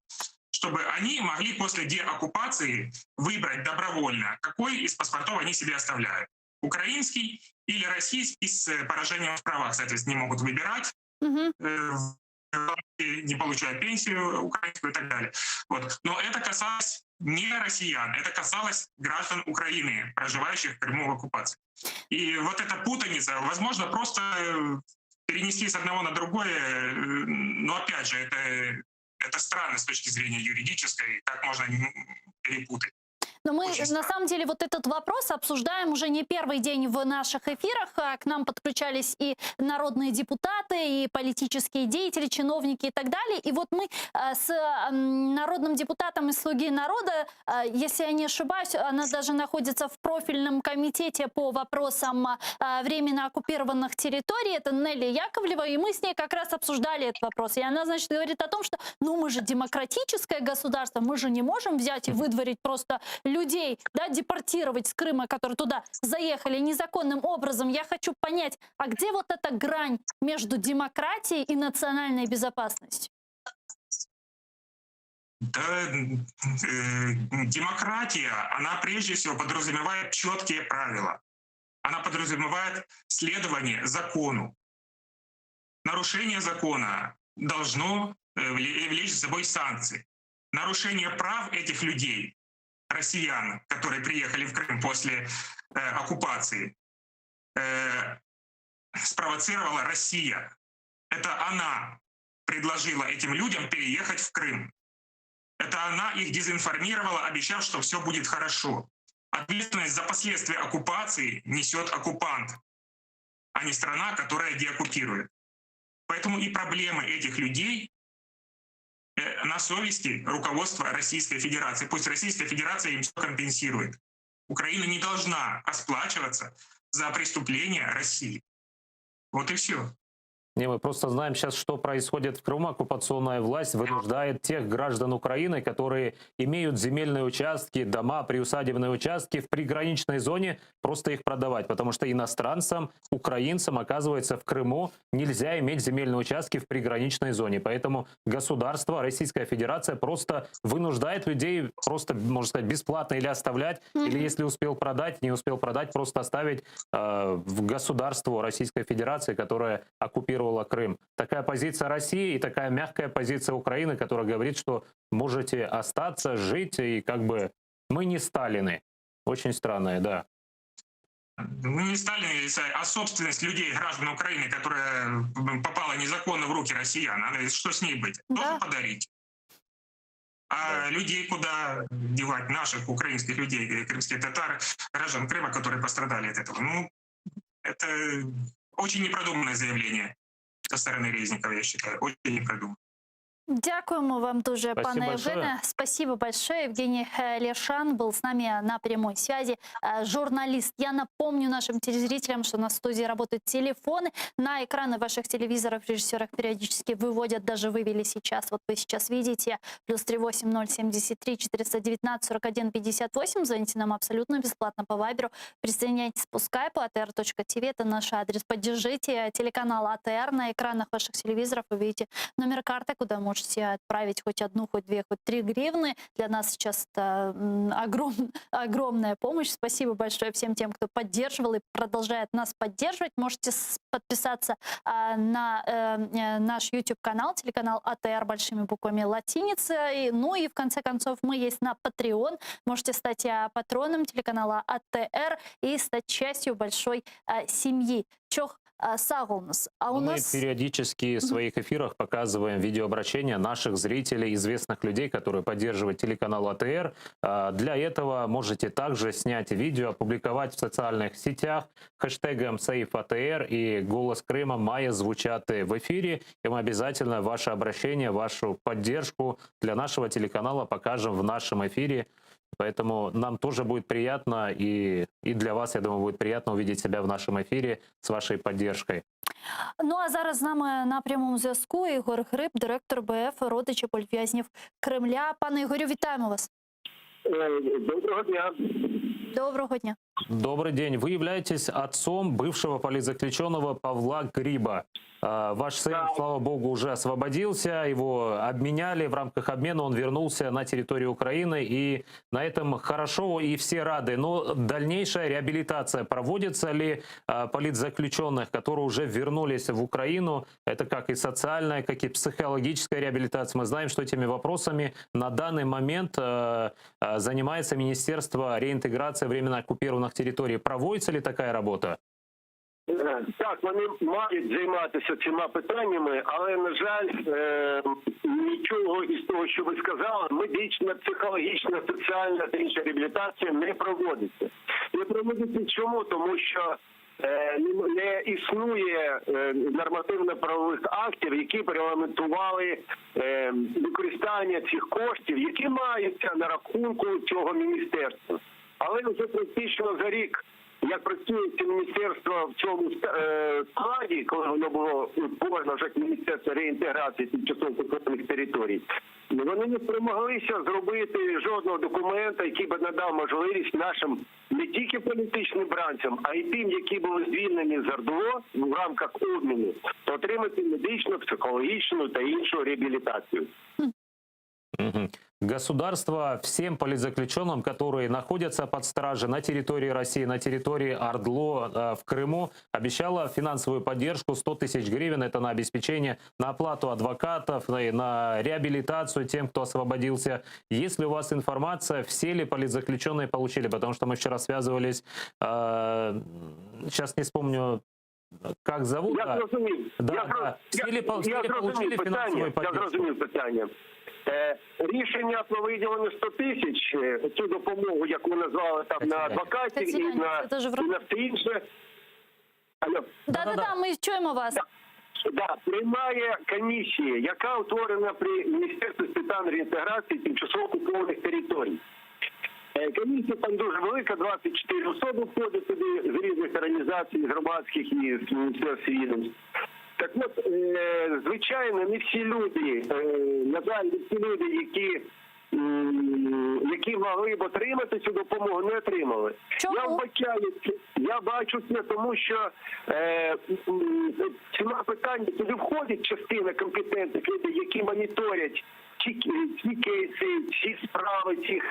чтобы они могли после деоккупации выбрать добровольно, какой из паспортов они себе оставляют. Украинский или российский с поражением в правах, соответственно, не могут выбирать, угу. не получают пенсию украинскую и так далее. Вот. Но это касалось не россиян, это касалось граждан Украины, проживающих в Крыму в оккупации. И вот эта путаница, возможно, просто перенести с одного на другое, но опять же, это, это странно с точки зрения юридической, как можно перепутать. Но мы, на самом деле, вот этот вопрос обсуждаем уже не первый день в наших эфирах. А, к нам подключались и народные депутаты, и политические деятели, чиновники и так далее. И вот мы а, с народным депутатом из «Слуги народа», а, если я не ошибаюсь, она даже находится в профильном комитете по вопросам временно оккупированных территорий, это Нелли Яковлева, и мы с ней как раз обсуждали этот вопрос. И она, значит, говорит о том, что ну мы же демократическое государство, мы же не можем взять и выдворить просто людей, да, депортировать с Крыма, которые туда заехали незаконным образом. Я хочу понять, а где вот эта грань между демократией и национальной безопасностью? Да, э, демократия, она прежде всего подразумевает четкие правила. Она подразумевает следование закону. Нарушение закона должно э, влечь за собой санкции. Нарушение прав этих людей россиян, которые приехали в Крым после э, оккупации, э, спровоцировала Россия. Это она предложила этим людям переехать в Крым. Это она их дезинформировала, обещав, что все будет хорошо. Ответственность за последствия оккупации несет оккупант, а не страна, которая деоккупирует. Поэтому и проблемы этих людей Э, на совести руководства Российской Федерации. Пусть Российская Федерация им все компенсирует. Украина не должна расплачиваться за преступления России. Вот и все. Не, мы просто знаем сейчас, что происходит в Крыму. Оккупационная власть вынуждает тех граждан Украины, которые имеют земельные участки, дома, приусадебные участки в приграничной зоне, просто их продавать. Потому что иностранцам, украинцам, оказывается, в Крыму нельзя иметь земельные участки в приграничной зоне. Поэтому государство, Российская Федерация просто вынуждает людей просто, можно сказать, бесплатно или оставлять, mm-hmm. или если успел продать, не успел продать, просто оставить э, в государство Российской Федерации, которая оккупировала Крым. Такая позиция России и такая мягкая позиция Украины, которая говорит, что можете остаться, жить, и как бы мы не Сталины. Очень странная, да. Мы не Сталины, а собственность людей, граждан Украины, которая попала незаконно в руки россиян, она, что с ней быть? Да. Тоже подарить. А да. людей куда девать? Наших украинских людей, крымских татар, граждан Крыма, которые пострадали от этого. Ну, это очень непродуманное заявление со стороны Резникова, я считаю. Очень непродуманное. Дякуємо вам дуже, Спасибо пане большое. Евгене. Спасибо большое. Евгений э, Лешан был с нами на прямой связи. Э, журналист. Я напомню нашим телезрителям, что на студии работают телефоны. На экраны ваших телевизоров режиссеров периодически выводят, даже вывели сейчас. Вот вы сейчас видите. Плюс 38073 419 41 58. Звоните нам абсолютно бесплатно по Вайберу. Присоединяйтесь по скайпу atr.tv. Это наш адрес. Поддержите телеканал АТР на экранах ваших телевизоров. Вы видите номер карты, куда можете отправить хоть одну, хоть две, хоть три гривны. Для нас сейчас это огром, огромная помощь. Спасибо большое всем тем, кто поддерживал и продолжает нас поддерживать. Можете подписаться а, на э, э, наш YouTube-канал, телеканал АТР большими буквами латиницей. Ну и в конце концов мы есть на Patreon. Можете стать а, патроном телеканала АТР и стать частью большой а, семьи. Çoq. Sağ oluñız. А у Мы нас... периодически в своих эфирах показываем видеообращения наших зрителей, известных людей, которые поддерживают телеканал АТР. Для этого можете также снять видео, опубликовать в социальных сетях хэштегом SaveАТР и «Голос Крыма» має звучати в эфире. И мы обязательно ваше обращение, вашу поддержку для нашего телеканала покажем в нашем эфире. Поэтому нам тоже будет приятно, и, и для вас, я думаю, будет приятно увидеть себя в нашем эфире с вашей поддержкой. Ну а зараз з нами на прямому зв'язку Ігор Гриб, директор БФ «Родичі політв'язнів Кремля». Пане Ігорю, вітаємо вас. Доброго дня. Доброго дня. Добрый день. Вы являетесь отцом бывшего политзаключенного Павла Гриба. Ваш сын, слава богу, уже освободился, его обменяли, в рамках обмена он вернулся на территорию Украины, и на этом хорошо, и все рады. Но дальнейшая реабилитация, проводится ли политзаключенных, которые уже вернулись в Украину? Это как и социальная, как и психологическая реабилитация. Мы знаем, что этими вопросами на данный момент занимается Министерство реинтеграции временно оккупированных территорий. Проводится ли такая работа? Так, вони мають займатися цими питаннями, але, на жаль, нічого із того, що ви сказали, медична, психологічна, соціальна та інша реабілітація не проводиться. Не проводиться чому? Тому що не існує нормативно-правових актів, які б регламентували використання цих коштів, які маються на рахунку цього міністерства. Але вже практично за рік, як працює це міністерство в цьому складі, коли воно було утворено вже як Міністерство реінтеграції тимчасово окупованих територій, вони не спромоглися зробити жодного документа, який би надав можливість нашим не тільки політичним бранцям, а й тим, які були звільнені з ОРДЛО в рамках обміну, отримати медичну, психологічну та іншу реабілітацію. Мгм. Государство всем политзаключенным, которые находятся под стражей на территории России, на территории ОРДЛО, в Крыму, обещало финансовую поддержку 100 тысяч гривен. Это на обеспечение, на оплату адвокатов, на реабилитацию тем, кто освободился. Есть ли у вас информация, все ли политзаключенные получили? Потому что мы вчера связывались, сейчас не вспомню, как зовут. Я да. зрозумів. Да, я, да. Все ли, я, все я ли получили зрозумів питання. финансовую Я поддержку? зрозумів питання. Рішення про виділення 100 тисяч, цю допомогу, яку назвали там на адвокатів і на, і на все інше. Алло. Да-да-да, ми чуємо вас. Да, приймає комісія, яка утворена при Міністерстві з питань реінтеграції тимчасово окупованих територій. Комісія там дуже велика, 24 особи входять туди з різних організацій, громадських і з Міністерства відомств. Так от, звичайно, не всі люди, на жаль, не всі люди, які могли б отримати цю допомогу, не отримали. Чому? Я вбачаю, я бачу це, тому що ціна питання, туди входить частина компетентних людей, які моніторять ці кейси, ці справи цих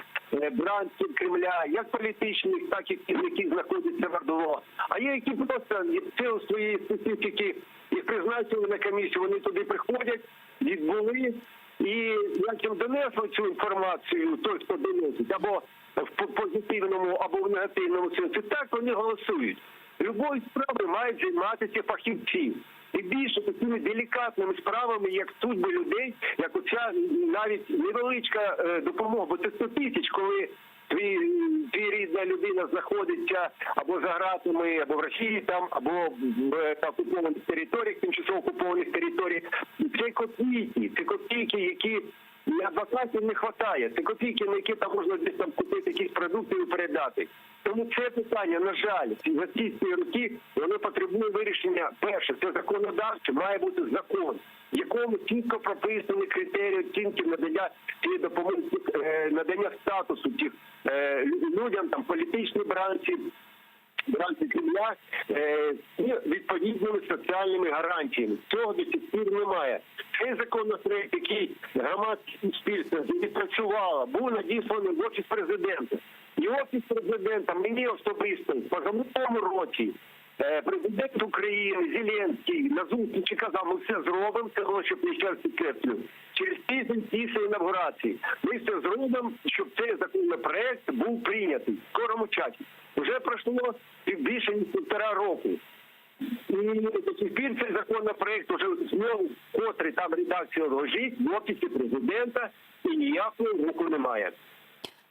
бранців Кремля, як політичних, так і тих, які знаходяться в ОРДЛО. А є, які просто в силу своєї специфіки їх призначили на комісію, вони туди приходять, відбули, і як їм донесли цю інформацію, той, хто доносить, або в позитивному, або в негативному сенсі, так вони голосують. Любою справою мають займатися фахівці. І більше такими делікатними справами, як судьби людей, як оця навіть невеличка допомога, бо це 100 тисяч, коли твій рідна людина знаходиться або за ґратами, або в Росії, там, або в окупованих територіях, тимчасово окупованих територіях. І це копійки, це копійки, які адвокатів не хватає, це копійки, на які там можна десь там купити якісь продукти і передати. Тому це питання, на жаль, за ці всі роки воно потребує вирішення. Перше, це законодавче, має бути закон, в якому чітко прописані критерії оцінки надання цієї допомоги, надання статусу тих людям, там, політичні бранці, бранці Кремля, і відповідними соціальними гарантіями. Цього до сих пір немає. Цей законопроект, який громадське суспільство відпрацювало, був надісланий в Офіс Президента. І Офіс Президента мені особисто в позаминулому році президент України Зеленський на зустрічі казав, ми все зробимо, це було, щоб ще раз підкреслю, через тиждень після інавгурації. Ми все зробимо, щоб цей законопроект був прийнятий в скорому часі. Уже пройшло більше ніж півтора року. І до сих пір цей законопроект уже знову котрий там редакція лежить в офісі президента і ніякого руху немає.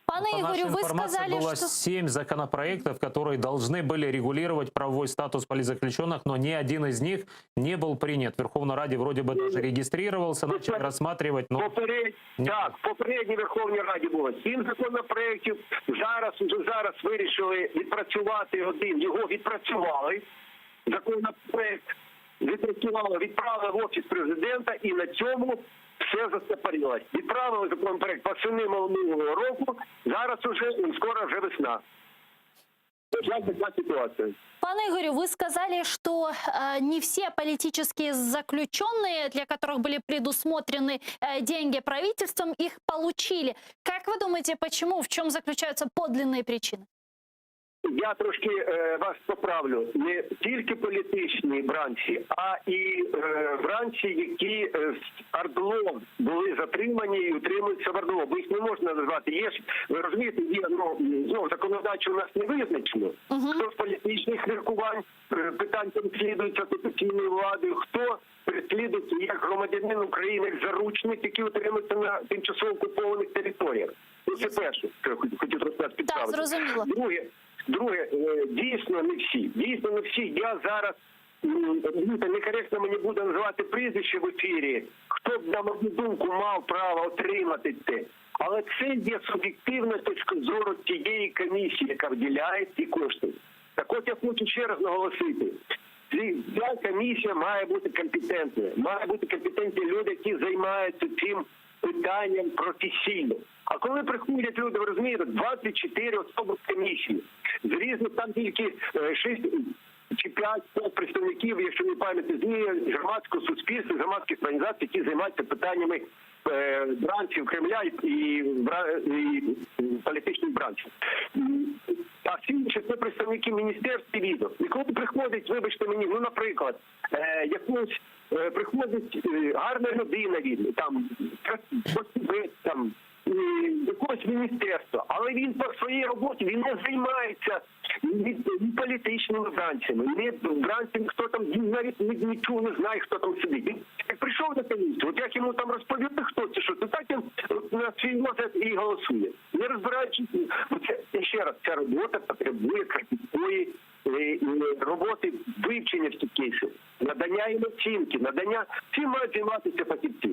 Пане По нашей Игорю, вы информации, сказали, было что... 7 законопроектов, которые должны были регулировать правовой статус политзаключенных, но ни один из них не был принят. В Верховной Раде вроде бы даже регистрировался, начали рассматривать, но... Поперед... Так, в попередній Верховній Раді було сім законопроєктів. Зараз уже зараз вирішили відпрацювати один. Його відпрацювали. Законопроект відпрацювали, відправили в офіс президента, і на цьому все застопорилось. Відправили законопроект восени минулого року. Зараз уже скоро вже весна. На жаль, така ситуація. Пане Игорю, вы сказали, что э, не все политические заключенные, для которых были предусмотрены э, деньги правительством, их получили. Как вы думаете, почему? В чем заключаются подлинные причины? Я трошки е, вас поправлю. Не тільки політичні бранці, а і е, бранці, які е, з ОРДЛО були затримані і утримуються в ОРДЛО. Бо їх не можна назвати. Є ж, ви розумієте, є ну, знову законодавчо у нас не визначено. Хто з політичних міркувань е, питань переслідується окупаційною владою, хто переслідується як громадянин України, як заручник, який утримується на тимчасово окупованих територіях. Ну, це перше, що я хотів- хотів трошки вас підправити. зрозуміло. Друге, друге, е, дійсно не всі. Дійсно не всі. Я зараз м, розумієте, некоректно мені буде називати прізвище в ефірі. Хто б, на мою думку, мав право отримати це. Але це є суб'єктивна точка зору тієї комісії, яка виділяє ці кошти. Так от я хочу ще раз наголосити. Ці- Ця комісія має бути компетентною. Має бути компетентні люди, які займаються цим питанням професійно. А коли приходять люди, ви розумієте, 24 особи в комісії, з різних там тільки 6 чи 5 представників, якщо не пам'ятаю, з громадського суспільства, з громадських організацій, які займаються питаннями е, бранців Кремля і, і, бра- і політичних бранців. А всі інші це представники міністерств і відомств. І коли приходить, вибачте мені, ну, наприклад, е, якусь е, приходить е, гарна людина від там фахівець, там е, якогось міністерства, але він по своїй роботі він не займається ні, ні політичними бранцями, ні бранцями, хто там він навіть ні- нічого не знає, хто там сидить. Він як прийшов на комісію, от як йому там розповіли, хто це, що це так він от на свій розгляд і голосує. Не розбираючись, бо це ще раз, ця робота потребує кропіткої е, е, роботи вивчення всіх кейсів, надання їм оцінки, надання цим мають займатися фахівці,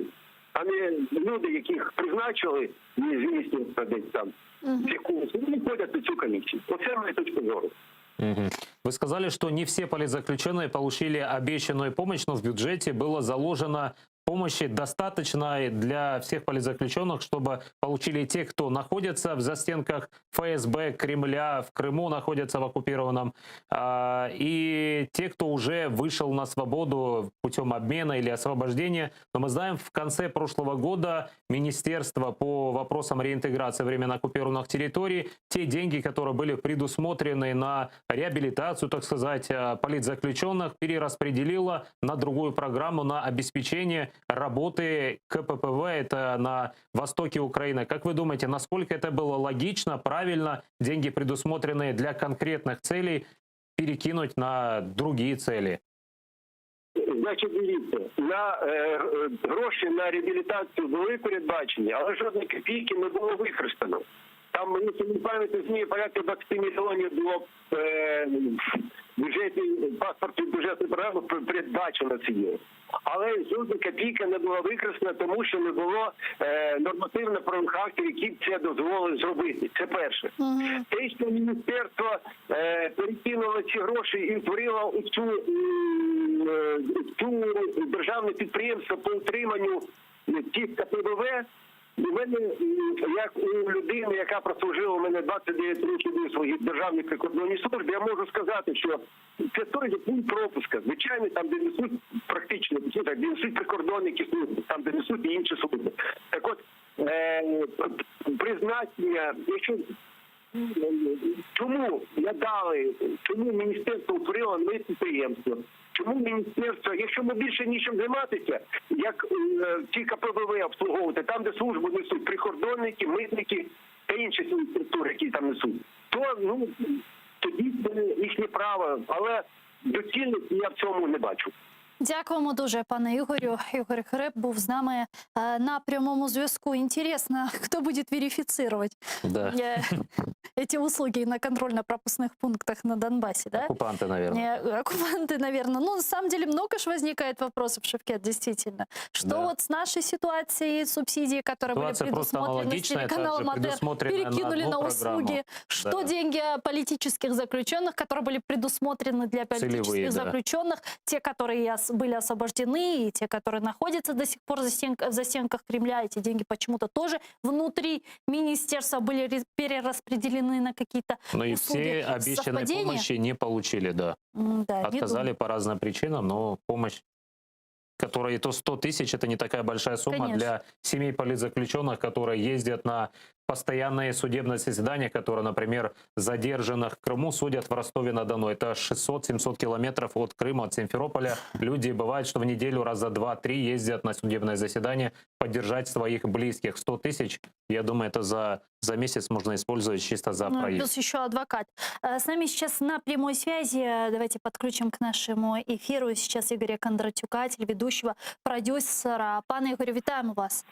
а не люди, яких призначили з міністерства десь там з якогось, вони ходять на цю комісію. Оце моя точка зору. Мгм. Вы сказали, что не все политзаключенные получили обещанную помощь, но в бюджете было заложено помощи достаточно для всех политзаключенных, чтобы получили те, кто находится в застенках ФСБ, Кремля, в Крыму находятся в оккупированном, а, и те, кто уже вышел на свободу путем обмена или освобождения. Но мы знаем, в конце прошлого года Министерство по вопросам реинтеграции временно оккупированных территорий, те деньги, которые были предусмотрены на реабилитацию, так сказать, э, политзаключенных, перераспределило на другую программу, на обеспечение работы КППВ, это на востоке Украины. Как вы думаете, насколько это было логично, правильно, деньги, предусмотренные для конкретных целей, перекинуть на другие цели? Значить, дивіться, на е, е, гроші на реабілітацію були передбачені, але жодної копійки не було використано. Там мені якщо не пам'ятаю, змі порядка 20 мільйонів було е, в бюджеті паспорті бюджетної програми передбачено це діло. Але жодна копійка не була використана, тому що не було е, нормативно-правових актів, які б це дозволили зробити. Це перше. Те, що міністерство е, перекинуло ці гроші і утворило цю, е, цю державне підприємство по утриманню тих КПВВ, у мене, м, як у людини, яка прослужила у мене 29 років у своїй державній прикордонній службі, я можу сказати, що це той же пункт пропуска. Звичайно, там, де несуть практично, ну, так, де несуть прикордонники служби, там, де несуть і інші служби. Так от, е, призначення, якщо Чому надали, чому міністерство утворило нове підприємство? Чому міністерство, якщо ми більше нічим займатися, як е, ті КПВВ обслуговувати, там, де службу несуть прикордонники, митники та інші силові структури, які там несуть, то ну тоді це їхнє право. Але. Доцільності я в цьому не бачу. Дякуємо дуже, пане Ігорю. Ігор Гриб був з нами е, на прямому зв'язку. Интересно, кто будет верифицировать Да. э, эти услуги на контрольно-пропускных пунктах на Донбассе, да? Оккупанты, наверное. Э, Оккупанты, наверное. Ну, на самом деле, много ж возникает вопросов, Шевкет, действительно. Что Да. вот с нашей ситуацией, субсидии, которые Ситуация были просто предусмотрены с аналогичная, телеканалом также АТР, предусмотренная на перекинули одну на программу. услуги. Что Да. деньги политических заключенных, которые были предусмотрены для политических Целевые, да. заключенных, те, которые ос- были освобождены, и те, которые находятся до сих пор за стенк- в застенках Кремля, эти деньги почему-то тоже внутри министерства были ре- перераспределены на какие-то Но Ну и услуги. все обещанные Совпадение? помощи не получили, да. М, Да, не Отказали думаю. по разным причинам, но помощь, которая и то 100 тысяч, это не такая большая сумма Конечно. для семей политзаключенных, которые ездят на постоянные судебные заседания, которые, например, задержанных в Крыму судят в Ростове-на-Дону. Это 600-700 километров от Крыма, от Симферополя. Люди бывает, что в неделю раза два-три ездят на судебное заседание поддержать своих близких. 100 тысяч, я думаю, это за, за месяц можно использовать чисто за Ну, проезд. плюс еще адвокат. Э, С нами сейчас на прямой связи, э, давайте подключим к нашему эфиру сейчас Игоря Кондратюка, телеведущего, продюсера. Пане Ігорю, вітаємо вас.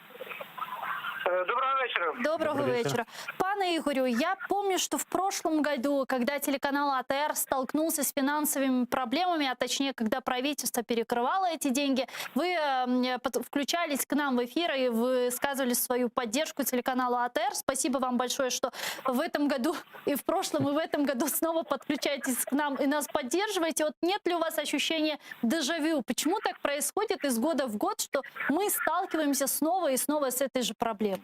Доброго вечора. Доброго Добрый вечер. вечера. Пане Игорю, я помню, что в прошлом году, когда телеканал АТР столкнулся с финансовыми проблемами, а точнее, когда правительство перекрывало эти деньги, вы э, м, под- включались к нам в эфир и высказывали свою поддержку телеканалу АТР. Спасибо вам большое, что в этом году и в прошлом, и в этом году снова подключаетесь к нам и нас поддерживаете. Вот нет ли у вас ощущения дежавю? Почему так происходит из года в год, что мы сталкиваемся снова и снова с этой же проблемой?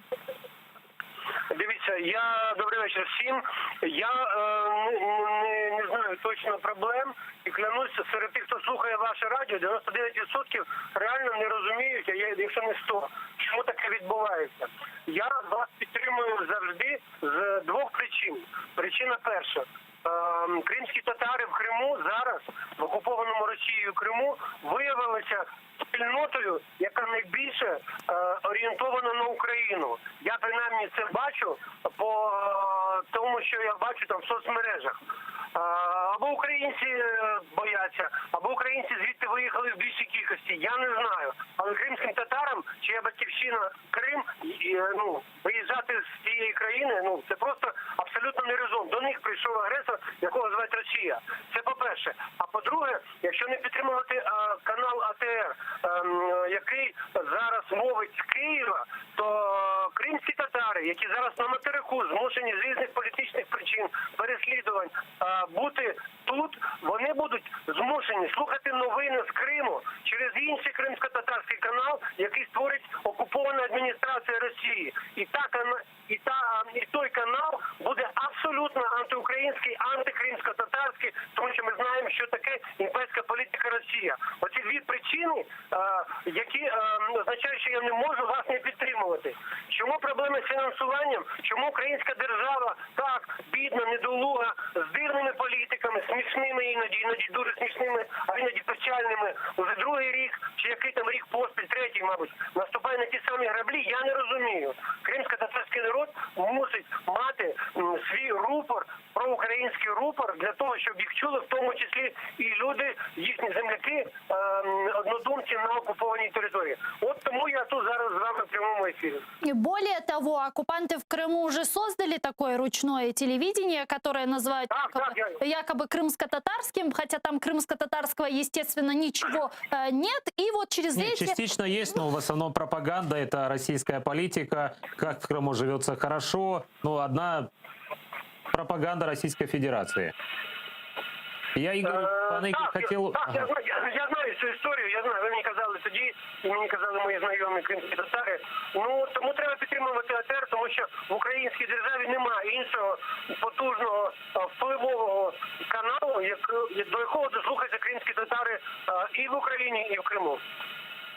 Дивіться, я добрий вечір всім. Я е, не, не, не знаю точно проблем і клянуся, серед тих, хто слухає ваше радіо, 99% реально не розуміють, а я- якщо не 100, чому таке відбувається. Я вас підтримую завжди з двох причин. Причина перша. Ем, Кримські татари в Криму зараз, в окупованому Росією Криму, виявилися спільнотою, яка найбільше е, орієнтована на Україну. Я принаймні це бачу по е, тому, що я бачу там в соцмережах. Е, Або українці е, бояться, або українці звідти виїхали в більшій кількості. Я не знаю. Але кримським татарам, чия батьківщина Крим, і, і, е, ну виїжджати з цієї країни, ну це просто абсолютно не резон. До них прийшов агресор, якого звати Росія. Це по-перше. А по-друге, якщо не підтримувати е, канал АТР, ем, який зараз мовить з Києва, то е, кримські татари, які зараз на материку змушені з різних політичних причин переслідувань е, бути тут, вони будуть змушені слухати новини з Криму через інший кримсько-татарський канал, який створить окупована адміністрація Росії. І та кана- і та і той канал буде абсолютно антиукраїнський, антикримсько-татарський, тому що ми знаємо, що таке імперська політика Росія. Оці дві причини, е, які е, означають, що я не можу вас не підтримувати. Чому проблеми з фінансуванням? Чому українська держава так бідна, недолуга, з дивними політиками, смішними іноді, іноді дуже смішними, а іноді печальними. Уже другий рік, чи який там рік поспіль, третій, мабуть, наступає на ті самі граблі, я не розумію. Кримсько-татарський народ мусить мати м, свій рупор, проукраїнський рупор для того, щоб їх чули, в тому числі і люди, їхні земляки, ем, однодумці на окупованій території. От тому я тут зараз з вами в прямому ефірі. И более того, оккупанты в Крыму уже создали такое ручное телевидение, которое называют якобы, якобы крымско-татарским, хотя там крымско-татарского, естественно, ничего э, нет. И вот через Нет, эти... частично есть, но в основном пропаганда, это российская политика, как в Крыму живется хорошо, ну, одна пропаганда Российской Федерации. Я, Игорь, пан Игорь, Е, так, хотел... я, так, я, Ага. знаю, я, я знаю цю історію, я знаю, ви мені казали тоді, і мені казали мої знайомі кримські татари. Ну, тому треба підтримувати АТР, тому що в українській державі немає іншого потужного е, впливового каналу, як, до якого дослухаються кримські татари е, і в Україні, і в Криму.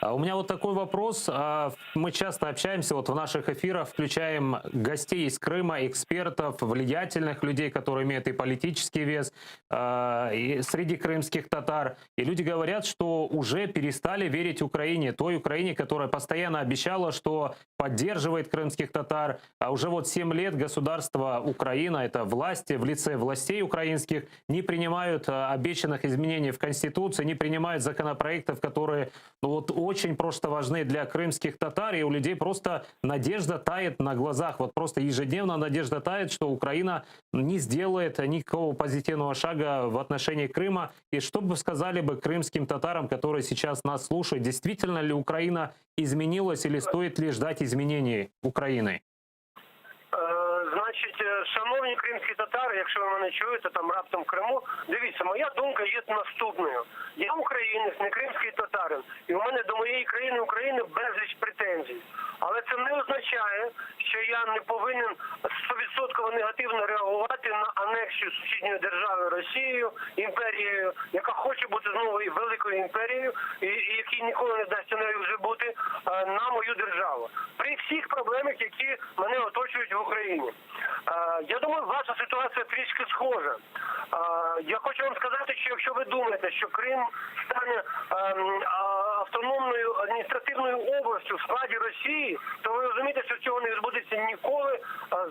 А у меня вот такой вопрос. А, мы часто общаемся, вот в наших эфирах включаем гостей из Крыма, экспертов, влиятельных людей, которые имеют и политический вес а, и среди крымских татар. И люди говорят, что уже перестали верить Украине, той Украине, которая постоянно обещала, что поддерживает крымских татар. А уже вот 7 лет государство Украина, это власти в лице властей украинских, не принимают обещанных изменений в Конституции, не принимают законопроектов, которые ну, вот очень просто важны для крымских татар, и у людей просто надежда тает на глазах. Вот просто ежедневно надежда тает, что Украина не сделает никакого позитивного шага в отношении Крыма. И что бы сказали бы крымским татарам, которые сейчас нас слушают, действительно ли Украина изменилась или стоит ли ждать изменений Украины? Е, Значить, е, шановні кримські татари, якщо ви мене чуєте там раптом в Криму, дивіться, моя думка є наступною. Я українець, не кримський татарин, і у мене до моєї країни України безліч претензій. Але це не означає, що я не повинен 100% негативно реагувати на анексію сусідньої держави Росією, імперією, яка хоче бути знову і великою імперією, і, і якій ніколи не вдасться нею вже бути е, на мою державу. При всіх проблемах, які мене оточують в Україні. Е, Я думаю, ваша ситуація трішки схожа. Е, Я хочу вам сказати, що якщо ви думаєте, що Крим стане ем, а, автономною адміністративною областю в складі Росії, то ви розумієте, що цього не відбудеться ніколи е,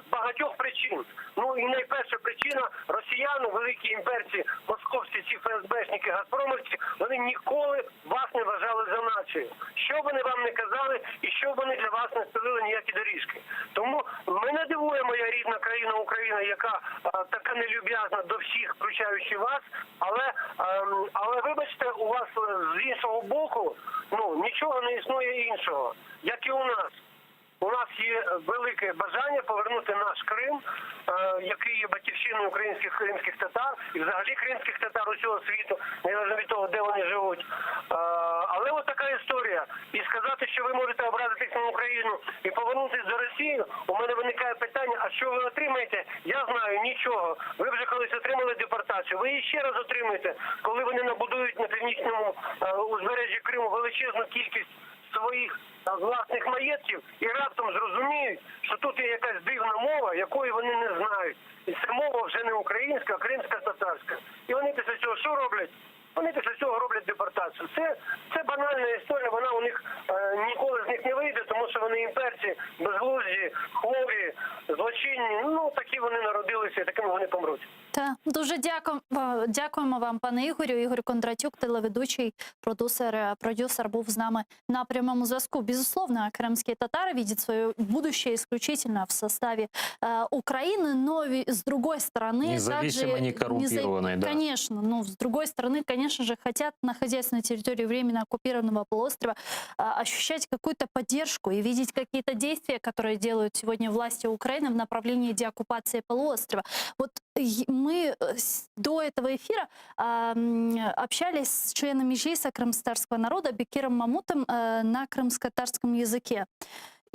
з багатьох причин. Ну і найперша причина росіяни, великі імперці, московські ці ФСБшники, газпромовці, вони ніколи вас не вважали за націю. Що б вони вам не казали, і що б вони для вас не стелили ніякі доріжки. Тому мене дивує моя рідна країна Україна, яка е, така нелюб'язна до всіх, включаючи вас. Але, ем, але вибачте, у вас е, з іншого боку ну нічого не існує іншого, як і у нас. У нас є велике бажання повернути наш Крим, е, який є батьківщиною українських кримських татар і взагалі кримських татар усього світу, незалежно від того, де вони живуть. Е, Але от така історія. І сказати, що ви можете образитись на Україну і повернутися до Росії, у мене виникає питання: а що ви отримаєте? Я знаю нічого. Ви вже колись отримали депортацію. Ви її ще раз отримаєте, коли вони набудують на північному е, узбережжі Криму величезну кількість своїх а, власних маєтків і раптом зрозуміють, що тут є якась дивна мова, якої вони не знають. І це мова вже не українська, а кримська татарська. І вони після цього що роблять? Вони після цього роблять депортацію. Це, це банальна історія, вона у них е, ніколи з них не вийде, тому що вони імперці, безглузді, хворі, злочинні. Ну такі вони народилися, і такими вони помруть. Та дуже дякуємо, дякуємо вам, пане Ігорю. Ігор Кондратюк, телеведучий, продюсер, э, продюсер був з нами на прямому зв'язку. Безусловно, крымские татары видят свое будущее исключительно в составе э, Украины, но ви- с другой стороны... Независимой, также не коррумпированной, да. Конечно, но с другой стороны, конечно же, хотят, находясь на территории временно оккупированного полуострова, а, ощущать какую-то поддержку и видеть какие-то действия, которые делают сегодня власти Украины в направлении деоккупации полуострова. Вот е- мы э, с- до этого эфира а, м, общались с членом Меджлиса крымскотатарского народа Бекиром Мамутом э, на крымско-татарском языке.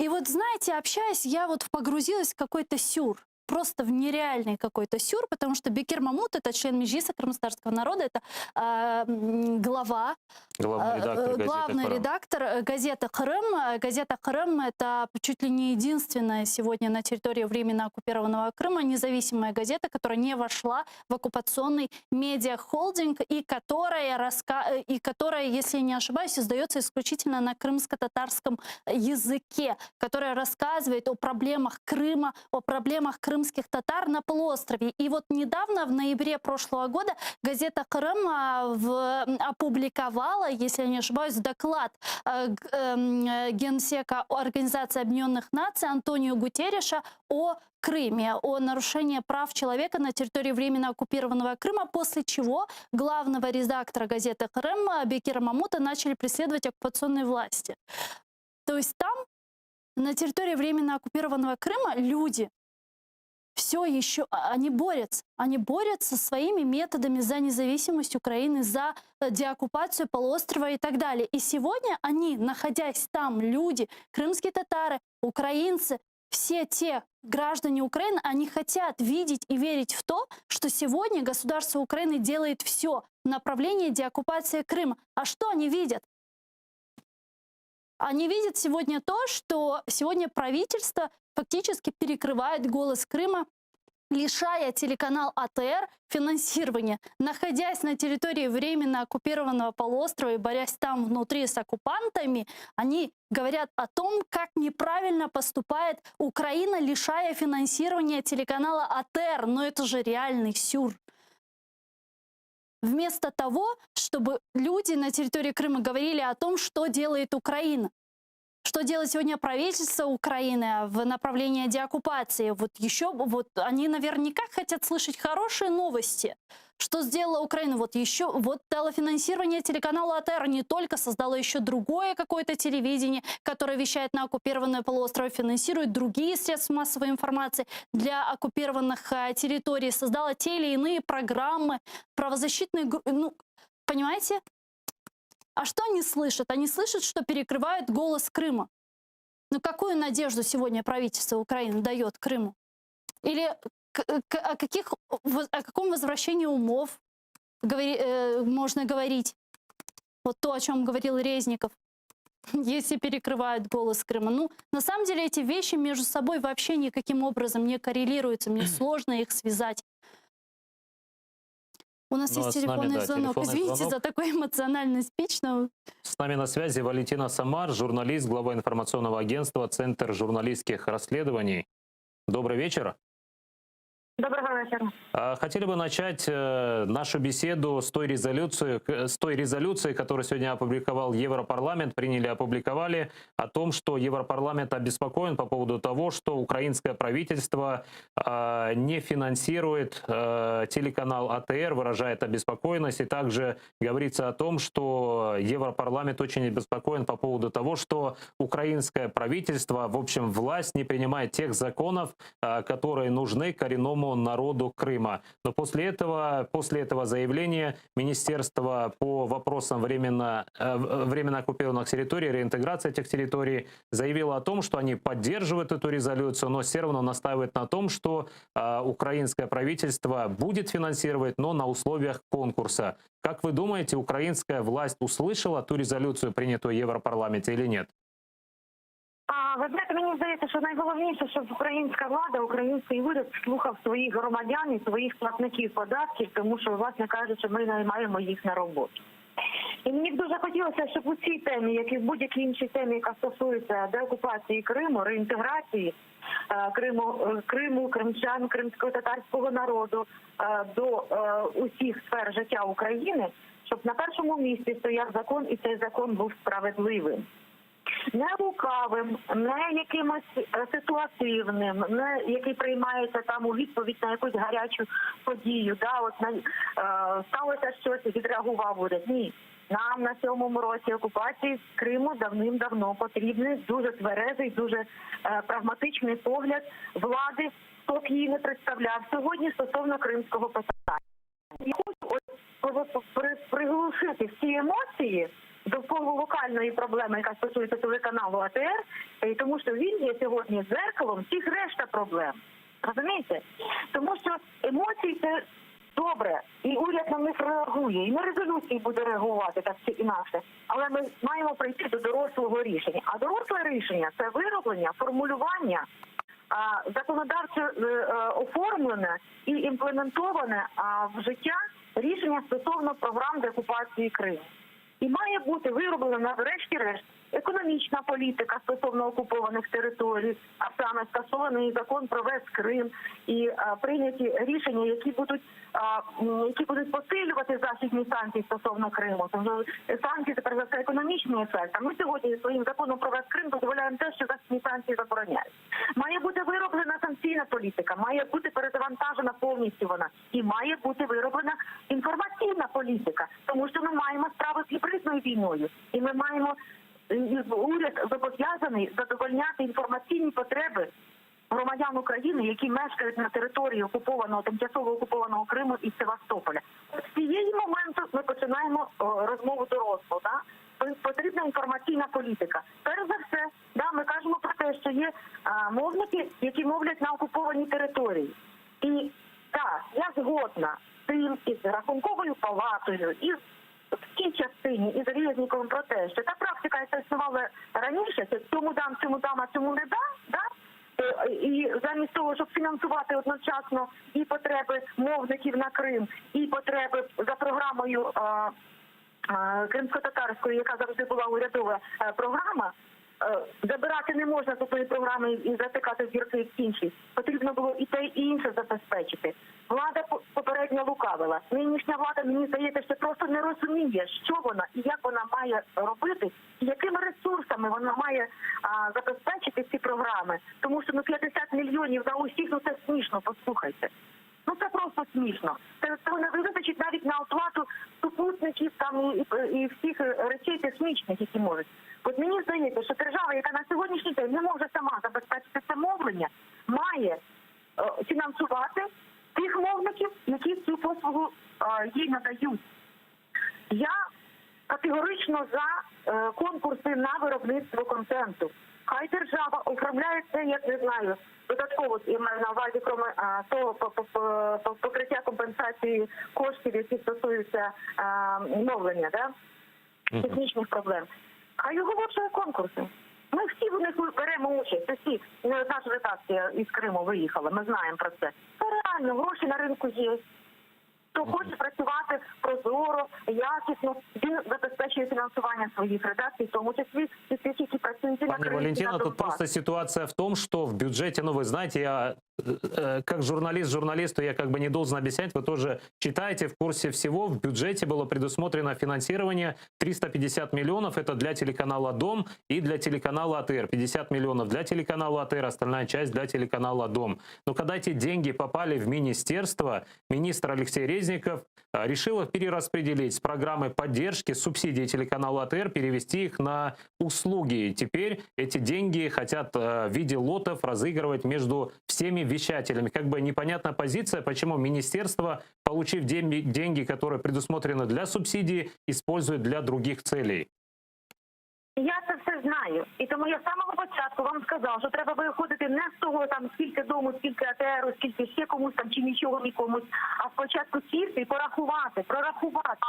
И вот, знаете, общаясь, я вот погрузилась в какой-то сюр. Просто в нереальный какой-то сюр, потому что Бекир Мамут — это член Меджлиса крымскотатарского народа, это а, м, глава Главный Э, редактор э, газеты Главный «Крым». редактор э, газеты «Крым». Э, Газета «Крым» — это чуть ли не единственная сегодня на территории временно оккупированного Крыма независимая газета, которая не вошла в оккупационный медиахолдинг и которая, раска... э, и которая, если я не ошибаюсь, издается исключительно на крымско-татарском языке, которая рассказывает о проблемах Крыма, о проблемах крымских татар на полуострове. И вот недавно, в ноябре прошлого года, газета «Крым» а, в- м, опубликовала, если я не ошибаюсь, доклад э, г- эм, э, генсека Организации Объединенных Наций Антонио Гутерреша о Крыме, о нарушении прав человека на территории временно оккупированного Крыма, после чего главного редактора газеты «Крым» э, Бекира Мамута начали преследовать оккупационные власти. То есть там, на территории временно оккупированного Крыма, люди все еще, а, они борются. Они борются своими методами за независимость Украины, за э, деоккупацию полуострова и так далее. И сегодня они, находясь там, люди, крымские татары, украинцы, все те граждане Украины, они хотят видеть и верить в то, что сегодня государство Украины делает все в направлении деоккупации Крыма. А что они видят? Они видят сегодня то, что сегодня правительство фактически перекрывает голос Крыма, лишая телеканал АТР финансирования, находясь на территории временно оккупированного полуострова и борясь там внутри с оккупантами, они говорят о том, как неправильно поступает Украина, лишая финансирования телеканала АТР. Но это же реальный сюр. Вместо того, чтобы люди на территории Крыма говорили о том, что делает Украина. Что делает сегодня правительство Украины в направлении деоккупации? Вот еще, вот они наверняка хотят слышать хорошие новости. Что сделала Украина? Вот еще, вот дала финансирование телеканалу АТР, не только создала еще другое какое-то телевидение, которое вещает на оккупированное полуостров, финансирует другие средства массовой информации для оккупированных э, территорий, создала те или иные программы, правозащитные, ну, понимаете? А что они слышат? Они слышат, что перекрывают голос Крыма. Ну какую надежду сегодня правительство Украины дает Крыму? Или к, к, о, каких, о каком возвращении умов говори, э, можно говорить? Вот то, о чем говорил Резников, если перекрывают голос Крыма. Ну, на самом деле эти вещи между собой вообще никаким образом не коррелируются. Мне сложно их связать. У нас ну, есть а телефонный нами, да, звонок. Телефонный Извините звонок. за такой эмоциональный спич, но... С нами на связи Валентина Самар, журналист, глава информационного агентства Центр журналистских расследований. Добрый вечер. Доброго вечера. А, хотели бы начать э, нашу беседу с той резолюции, с той резолюции, которую сегодня опубликовал Европарламент, приняли, опубликовали, о том, что Европарламент обеспокоен по поводу того, что украинское правительство а, не финансирует э, телеканал АТР, выражает обеспокоенность, и также говорится о том, что Европарламент очень обеспокоен по поводу того, что украинское правительство, в общем, власть не принимает тех законов, э, которые нужны коренному народу Крыма. Но после этого, после этого заявления Министерство по вопросам временно, э, временно оккупированных территорий, реинтеграции этих территорий заявило о том, что они поддерживают эту резолюцию, но все равно настаивают на том, что э, украинское правительство будет финансировать, но на условиях конкурса. Как вы думаете, украинская власть услышала ту резолюцию, принятую в Европарламенте или нет? А ви знаєте, мені здається, що найголовніше, щоб українська влада, український уряд слухав своїх громадян і своїх платників податків, тому що, власне кажучи, ми наймаємо їх на роботу. І мені б дуже хотілося, щоб у цій темі, як і в будь-якій іншій темі, яка стосується деокупації Криму, реінтеграції е, Криму, е, Криму, кримчан, кримсько-татарського народу е, до усіх сфер життя України, щоб на першому місці стояв закон, і цей закон був справедливим. Не лукавим, не якимось е, ситуативним, не який приймається там у відповідь на якусь гарячу подію. Да, от на, е, сталося щось, відреагував уряд. Ні. Нам на сьомому році окупації Криму давним-давно потрібний дуже тверезий, дуже е, прагматичний погляд влади, хто б її не представляв сьогодні стосовно кримського питання. Я хочу от приглушити всі емоції довкола локальної проблеми, яка стосується телеканалу АТР, і тому що він є сьогодні зеркалом всіх решта проблем. Розумієте? Тому що емоції це добре, і уряд на них реагує, і на резолюції буде реагувати так чи інакше. Але ми маємо прийти до дорослого рішення. А доросле рішення це вироблення, формулювання законодавчо е, е, оформлене і імплементоване в життя рішення стосовно програм деокупації Криму. І має бути вироблена, врешті-решт, економічна політика стосовно окупованих територій, а саме скасований закон про весь Крим і а, прийняті рішення, які будуть а, які будуть посилювати західні санкції стосовно Криму. Тому санкції це перш за все економічний ефект. А ми сьогодні своїм законом про весь Крим дозволяємо те, що західні санкції забороняють. Має бути вироблена санкційна політика, має бути перезавантажена повністю вона, і має бути вироблена інформаційна політика, тому що ми маємо справу з гібридною війною, і ми маємо уряд зобов'язаний задовольняти інформаційні потреби громадян України, які мешкають на території окупованого тимчасово окупованого Криму і Севастополя. З цієї моменту ми починаємо розмову дорослу. Да? Потрібна інформаційна політика. Перш за все, да, ми кажемо про те, що є а, мовники, які мовлять на окупованій території. І так, я згодна з тим і з рахунковою палатою, і з. в цій частині із Резніковим про те, що та практика, яка існувала раніше, це цьому дам, цьому дам, а цьому не дам, да? Е, І замість того, щоб фінансувати одночасно і потреби мовників на Крим, і потреби за програмою е, е, кримсько-татарською, яка завжди була урядова е, програма, е, забирати не можна з одної програми і затикати дірки в іншій. Потрібно було і те, і інше забезпечити. Влада по- попередньо лукавила. Нинішня влада, мені здається, що просто не розуміє, що вона і як вона має робити, і якими ресурсами вона має а, забезпечити ці програми. Тому що ну 50 мільйонів на усіх, ну це смішно, послухайте. Ну це просто смішно. Це цього не вистачить навіть на оплату супутників там і, і, і всіх е, речей технічних, які можуть. От мені здається, що держава, яка на сьогоднішній день не може сама забезпечити це мовлення, має е, фінансувати тих мовників, які цю послугу е, їй надають. Я категорично за е, конкурси на виробництво контенту. Хай держава оформляє це, як не знаю, додатково я маю на увазі, крім а, того по- по- по- покриття компенсації коштів, які стосуються а, мовлення, да? технічних проблем. Хай оголошує конкурси. Ми всі в них беремо участь. Усі не одна ж редакція із Криму виїхала. Ми знаємо про це. Це реально гроші на ринку є. Хто хоче працювати прозоро, якісно, він забезпечує фінансування своїх редакцій, в тому числі і тих, які працюють і на Пані Кримі, і на Валентина, тут Донбасі. просто ситуация в том, что в бюджете, ну вы знаете, я э, как журналист журналисту я как бы не должен объяснять, вы тоже читаете в курсе всего, в бюджете было предусмотрено финансирование 350 миллионов, это для телеканала «Дом» и для телеканала АТР, 50 миллионов для телеканала АТР, остальная часть для телеканала «Дом». Но когда эти деньги попали в министерство, министр Алексей Резников э, решил их перераспределить с программы поддержки субсидий телеканала АТР, перевести их на услуги. И теперь эти деньги хотят э, в виде лотов разыгрывать между всеми вещателями. Как бы непонятна позиция, почему министерство, получив деньги, деньги, которые предусмотрены для субсидий, использует для других целей. Я це все знаю, і тому я з самого початку вам сказала, що треба виходити не з того, там скільки дому, скільки АТРу, скільки ще комусь там чи нічого нікомусь, а спочатку сісти і порахувати, прорахувати,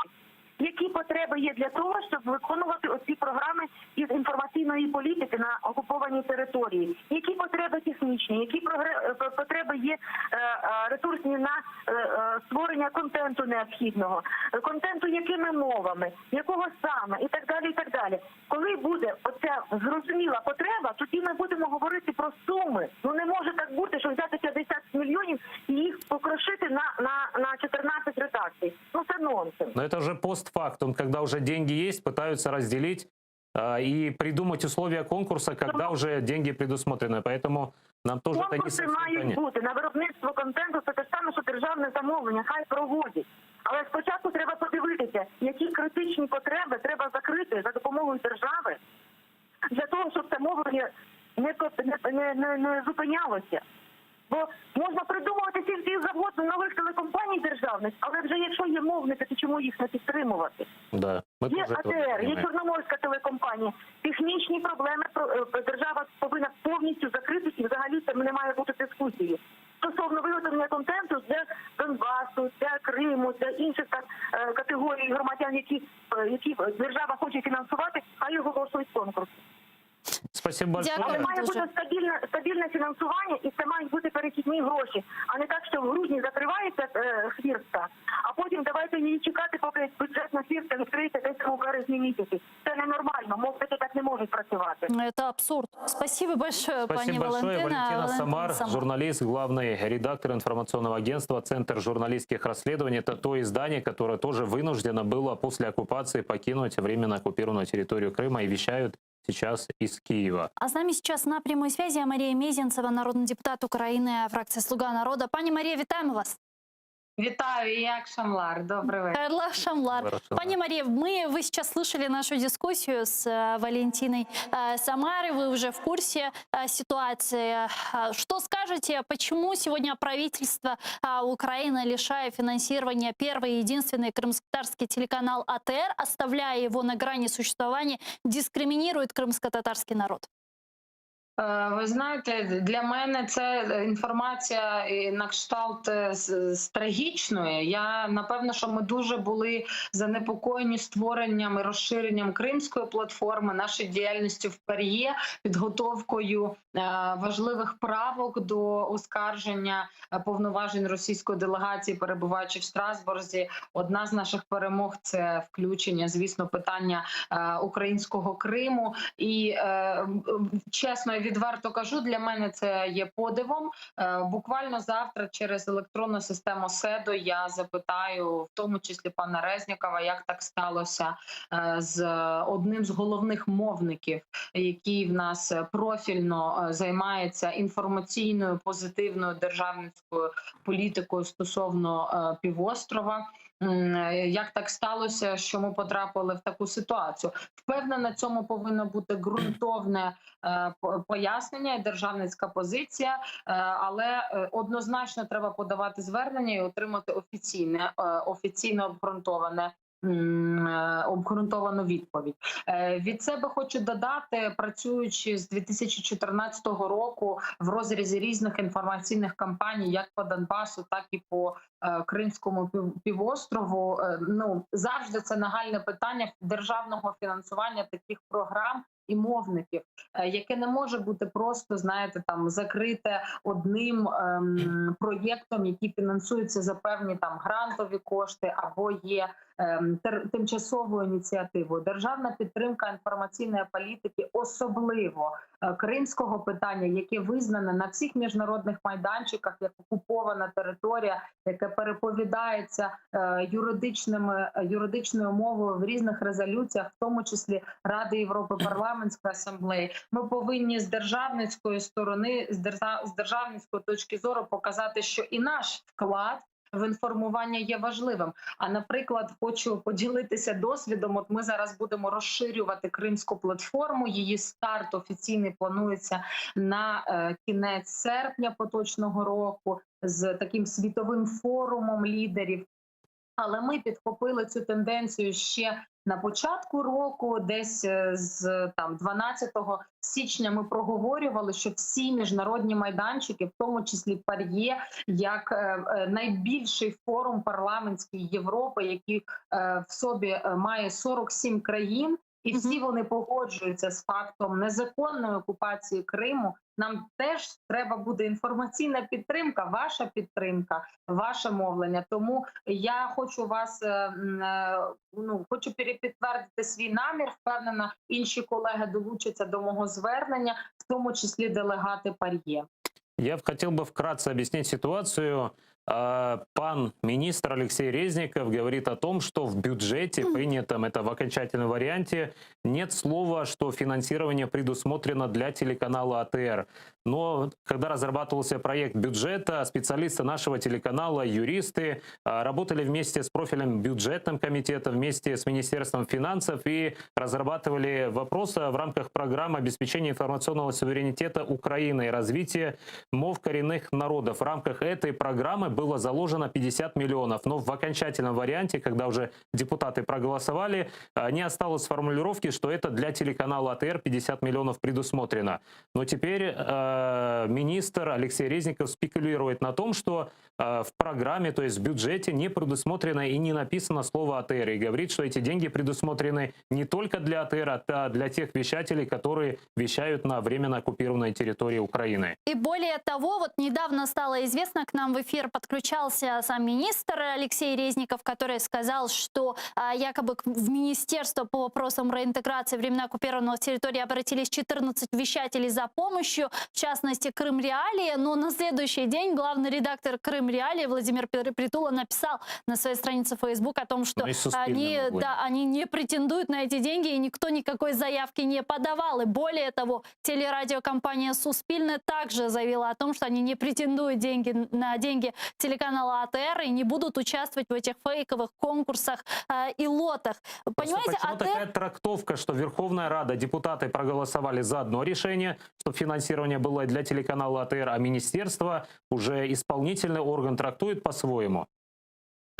які потреби є для того, щоб виконувати оці програми із інформаційної політики на окупованій території, які потреби технічні, які прогре- е, потреби є е, е, ресурсні на е, е, створення контенту необхідного, е, контенту якими мовами, якого саме, і так далі. І так далі. Коли буде оця зрозуміла потреба, тоді ми будемо говорити про суми. Ну не може так бути, що взяти 50 мільйонів і їх покрошити на, на, на 14 редакцій. Ну це нонсенс. Но это уже постфактум, когда уже деньги есть, пытаются разделить э, и придумать условия конкурса, когда уже деньги предусмотрены. Поэтому нам тоже это не Конкурси совсем мають понятно. бути на виробництво контенту. Це те ж саме, що державне замовлення, хай проводять. Але спочатку треба подивитися, які критичні потреби треба закрити за допомогою держави для того, щоб це мовлення не, не, не, не, не зупинялося. Бо можна придумувати скільки завгодно нових телекомпаній державних, але вже якщо є мовники, то чому їх не підтримувати? Да, мы Є тоже этого не АТР, є понимаем. Чорноморська телекомпанія. Технічні проблеми про- е, держава повинна повністю закрити і взагалі там не має бути дискусії. Стосовно виготовлення контенту для Донбасу, для Криму, для інших так, е, категорій громадян, які, е, які держава хоче фінансувати, хай оголошують конкурс. Спасибо большое. Але має бути стабільне, стабільне фінансування, і це мають бути перехідні гроші, а не так, що в грудні закривається е, хвіртка, а потім давайте її чекати, поки бюджетна хвіртка відкриється десь у березні місяці. Це ненормально, мовники так не можуть працювати. Это абсурд. Спасибо большое, Спасибо пани большое. Валентина. Валентина Самар, Самар. журналист, главный редактор информационного агентства «Центр журналистских расследований». Это то издание, которое тоже вынуждено было после оккупации покинуть временно оккупированную территорию Крыма и вещают сейчас из Киева. А с нами сейчас на прямой связи Мария Мезенцева, народный депутат Украины, фракция «Слуга народа». Пані Марія, вітаємо вас. Вітаю, iyi akşamlar. Добрий вечір. Hayırlı akşamlar. Хорошо. Пані Мария, мы, вы сейчас слышали нашу дискуссию с э, Валентиной э, Самарой, вы уже в курсе э, ситуации. Э, Что скажете, почему сегодня правительство э, Украины, лишая финансирования первый и единственный крымско-татарский телеканал АТР, оставляя его на грани существования, дискриминирует крымско-татарский народ? Е, Ви знаєте, для мене це інформація е, на кшталт е, з, з трагічної. Я напевно, що ми дуже були занепокоєні створенням і розширенням кримської платформи, нашою діяльністю в ПАРЄ, підготовкою е, важливих правок до оскарження е, повноважень російської делегації, перебуваючи в Страсбурзі. Одна з наших перемог це включення, звісно, питання е, українського Криму. І е, м, чесно і відверто кажу, для мене це є подивом. Е, Буквально завтра через електронну систему СЕДО я запитаю, в тому числі пана Резнікова, як так сталося е, з одним з головних мовників, який в нас профільно е, займається інформаційною позитивною державницькою політикою стосовно е, півострова. М, е, Як так сталося, що ми потрапили в таку ситуацію? Впевнена, цьому повинно бути ґрунтовне е, по- пояснення і державницька позиція, е, але е, однозначно треба подавати звернення і отримати офіційне, е, офіційно обґрунтоване. м, е, Обґрунтовану відповідь Е, від себе хочу додати, працюючи з 2014 року в розрізі різних інформаційних кампаній, як по Донбасу, так і по е, Кримському пів- півострову. Е, Ну завжди це нагальне питання державного фінансування таких програм і мовників, е, яке не може бути просто, знаєте, там закрите одним ем, проєктом, який фінансується за певні там грантові кошти або є ем, тер- тимчасовою ініціативою. Державна підтримка інформаційної політики, особливо е, кримського питання, яке визнане на всіх міжнародних майданчиках як окупована територія, яке переповідається е, юридичними е, юридичною мовою в різних резолюціях, в тому числі Ради Європи, парламентської асамблеї. Ми повинні з державницької сторони, з держа- з державницької точки зору показати, що і наш вклад. В інформування є важливим. А наприклад, хочу поділитися досвідом. От ми зараз будемо розширювати кримську платформу. Її старт офіційний планується на е, кінець серпня поточного року з таким світовим форумом лідерів. Але ми підхопили цю тенденцію ще на початку року, десь е, з там 12 січня, ми проговорювали, що всі міжнародні майданчики, в тому числі ПАРЄ, як е, е, найбільший форум парламентський Європи, який е, в собі е, має 47 країн. І всі вони погоджуються з фактом незаконної окупації Криму. Нам теж треба буде інформаційна підтримка, ваша підтримка, ваше мовлення. Тому я хочу вас е, м, е, ну хочу перепідтвердити свій намір. Впевнена, інші колеги долучаться до мого звернення, в тому числі делегати ПАРЄ. Я хотел бы вкратце объяснить ситуацию. А, Пан министр Алексей Резников говорит о том, что в бюджете, принятом это в окончательном варианте, нет слова, что финансирование предусмотрено для телеканала АТР. Но когда разрабатывался проект бюджета, специалисты нашего телеканала, юристы, а, работали вместе с профильным бюджетным комитетом, вместе с Министерством финансов и разрабатывали вопросы в рамках программы обеспечения информационного суверенитета Украины и развития мов коренных народов. В рамках этой программы было заложено 50 миллионов. Но в окончательном варианте, когда уже депутаты проголосовали, а, не осталось формулировки, что это для телеканала АТР 50 миллионов предусмотрено. Но теперь э, министр Алексей Резников спекулирует на том, что э, в программе, то есть в бюджете не предусмотрено и не написано слово АТР. И говорит, что эти деньги предусмотрены не только для АТР, а для тех вещателей, которые вещают на временно оккупированной территории Украины. И более того, вот недавно стало известно, к нам в эфир подключался сам министр Алексей Резников, который сказал, что а, якобы к- в министерство по вопросам реинтеграции временно оккупированных территорий обратились 14 вещателей за помощью, в частности, Крым Реалии. Но на следующий день главный редактор Крым Реалии Владимир Пер- Притула написал на своей странице Facebook о том, что Ну и Суспільне, они, мабуть. да, они не претендуют на эти деньги, и никто никакой заявки не подавал. И более того, телерадиокомпания «Суспильне» также заявила о том, что они не претендуют деньги, на деньги телеканала АТР и не будут участвовать в этих фейковых конкурсах э, и лотах. Понимаете, Почему АТР... такая трактовка, что Верховная Рада, депутаты проголосовали за одно решение, чтобы финансирование было для телеканала АТР, а министерство, уже исполнительный орган, трактует по-своему?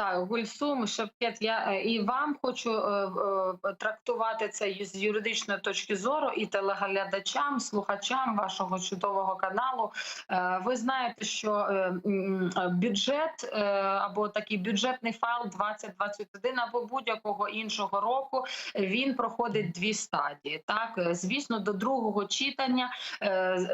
Так, Гульсум, Шевкет, я е, і вам хочу е, е, трактувати це з юридичної точки зору, і телеглядачам, слухачам вашого чудового каналу. Ви знаєте, що бюджет або такий бюджетний файл 2021 або будь-якого іншого року він проходить дві стадії. Так, звісно, до другого читання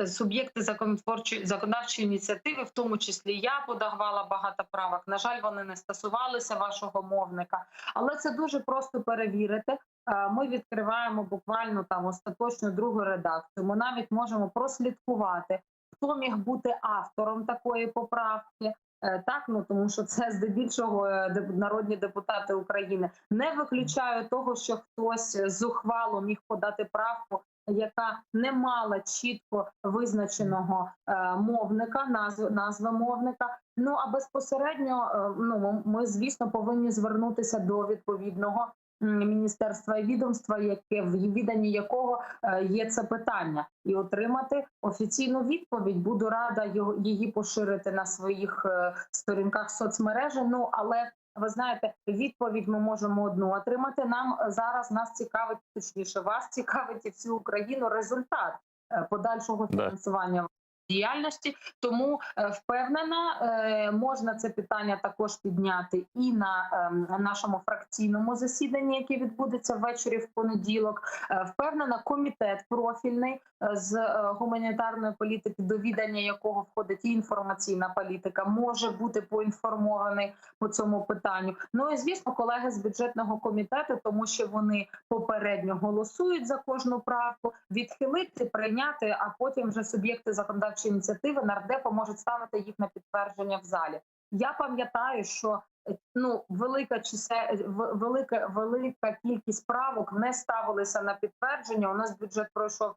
суб'єкти законотворчої законодавчої ініціативи, в тому числі я подавала багато правок. На жаль, вони не стосувалися вашого мовника, але це дуже просто перевірити. Е, Ми відкриваємо буквально там остаточну другу редакцію. Ми навіть можемо прослідкувати, хто міг бути автором такої поправки. Е, Так, ну тому що це здебільшого е, народні депутати України. Не виключаю того, що хтось зухвало міг подати правку, яка не мала чітко визначеного е, мовника, назви, назви мовника. Ну а безпосередньо, е, ну ми, звісно повинні звернутися до відповідного міністерства і відомства, яке в віданні якого е, є це питання, і отримати офіційну відповідь. Буду рада його її поширити на своїх сторінках соцмережі. Ну але ви знаєте, відповідь ми можемо одну отримати. Нам зараз нас цікавить, точніше, вас цікавить і всю Україну результат е, подальшого фінансування діяльності. Тому е, впевнена, е, можна це питання також підняти і на ем, нашому фракційному засіданні, яке відбудеться ввечері в понеділок. Е, Впевнена, комітет профільний з гуманітарної політики, до відання якого входить і інформаційна політика, може бути поінформований по цьому питанню. Ну і звісно, колеги з бюджетного комітету, тому що вони попередньо голосують за кожну правку, відхилити, прийняти, а потім вже суб'єкти законодавчої ініціативи нардепи можуть ставити їх на підтвердження в залі. Я пам'ятаю, що е, ну велика чисе, велика велика кількість правок не ставилися на підтвердження. У нас бюджет пройшов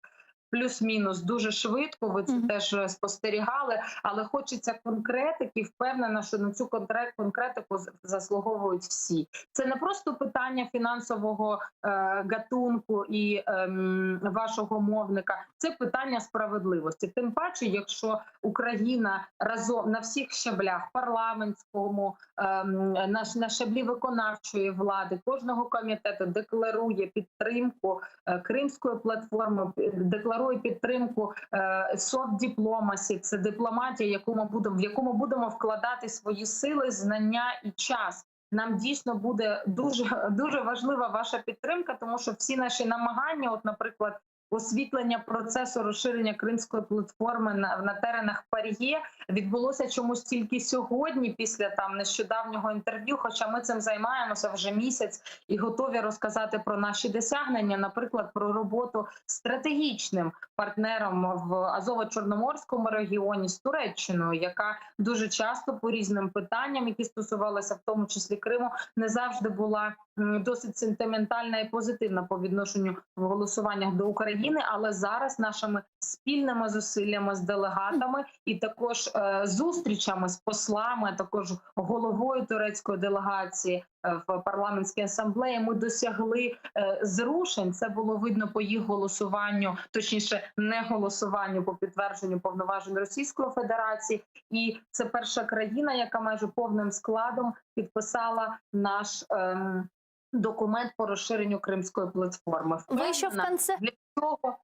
плюс-мінус дуже швидко. Ви це теж е, спостерігали, але хочеться конкретики. Впевнена, що на цю конкретику заслуговують всі. Це не просто питання фінансового е, гатунку і ем, вашого мовника, це питання справедливості. Тим паче, якщо Україна разом на всіх щаблях парламентському, ем, на, на щаблі виконавчої влади, кожного комітету декларує підтримку е, Кримської платформи, декларує підтримку soft diplomacy, це дипломатія, яку ми будемо в яку ми будемо вкладати свої сили, знання і час. Нам дійсно буде дуже дуже важлива ваша підтримка, тому що всі наші намагання, от, наприклад, освітлення процесу розширення кримської платформи на, на теренах Пар'є відбулося чомусь тільки сьогодні, після там нещодавнього інтерв'ю. Хоча ми цим займаємося вже місяць і готові розказати про наші досягнення, наприклад, про роботу стратегічним партнером в Азово-Чорноморському регіоні з Туреччиною, яка дуже часто по різним питанням, які стосувалися в тому числі Криму, не завжди була досить сентиментальна і позитивна по відношенню в голосуваннях до України, але зараз нашими спільними зусиллями з делегатами і також е, зустрічами з послами, а також головою турецької делегації е, в парламентській асамблеї, ми досягли е, зрушень. Це було видно по їх голосуванню, точніше, не голосуванню по підтвердженню повноважень Російської Федерації, і це перша країна, яка майже повним складом підписала наш ем, документ по розширенню Кримської платформи. Вы еще в конце... для цього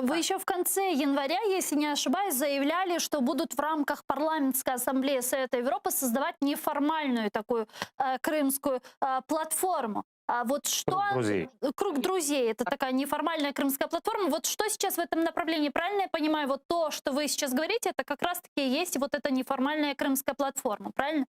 Вы еще в конце января, если не ошибаюсь, заявляли, что будут в рамках парламентской ассамблеи Совета Европы создавать неформальную такую э, крымскую э, платформу. А вот что... Круг друзей. Круг друзей. Это такая неформальная крымская платформа. Вот что сейчас в этом направлении? Правильно я понимаю, вот то, что вы сейчас говорите, это как раз-таки и есть вот эта неформальная крымская платформа, правильно?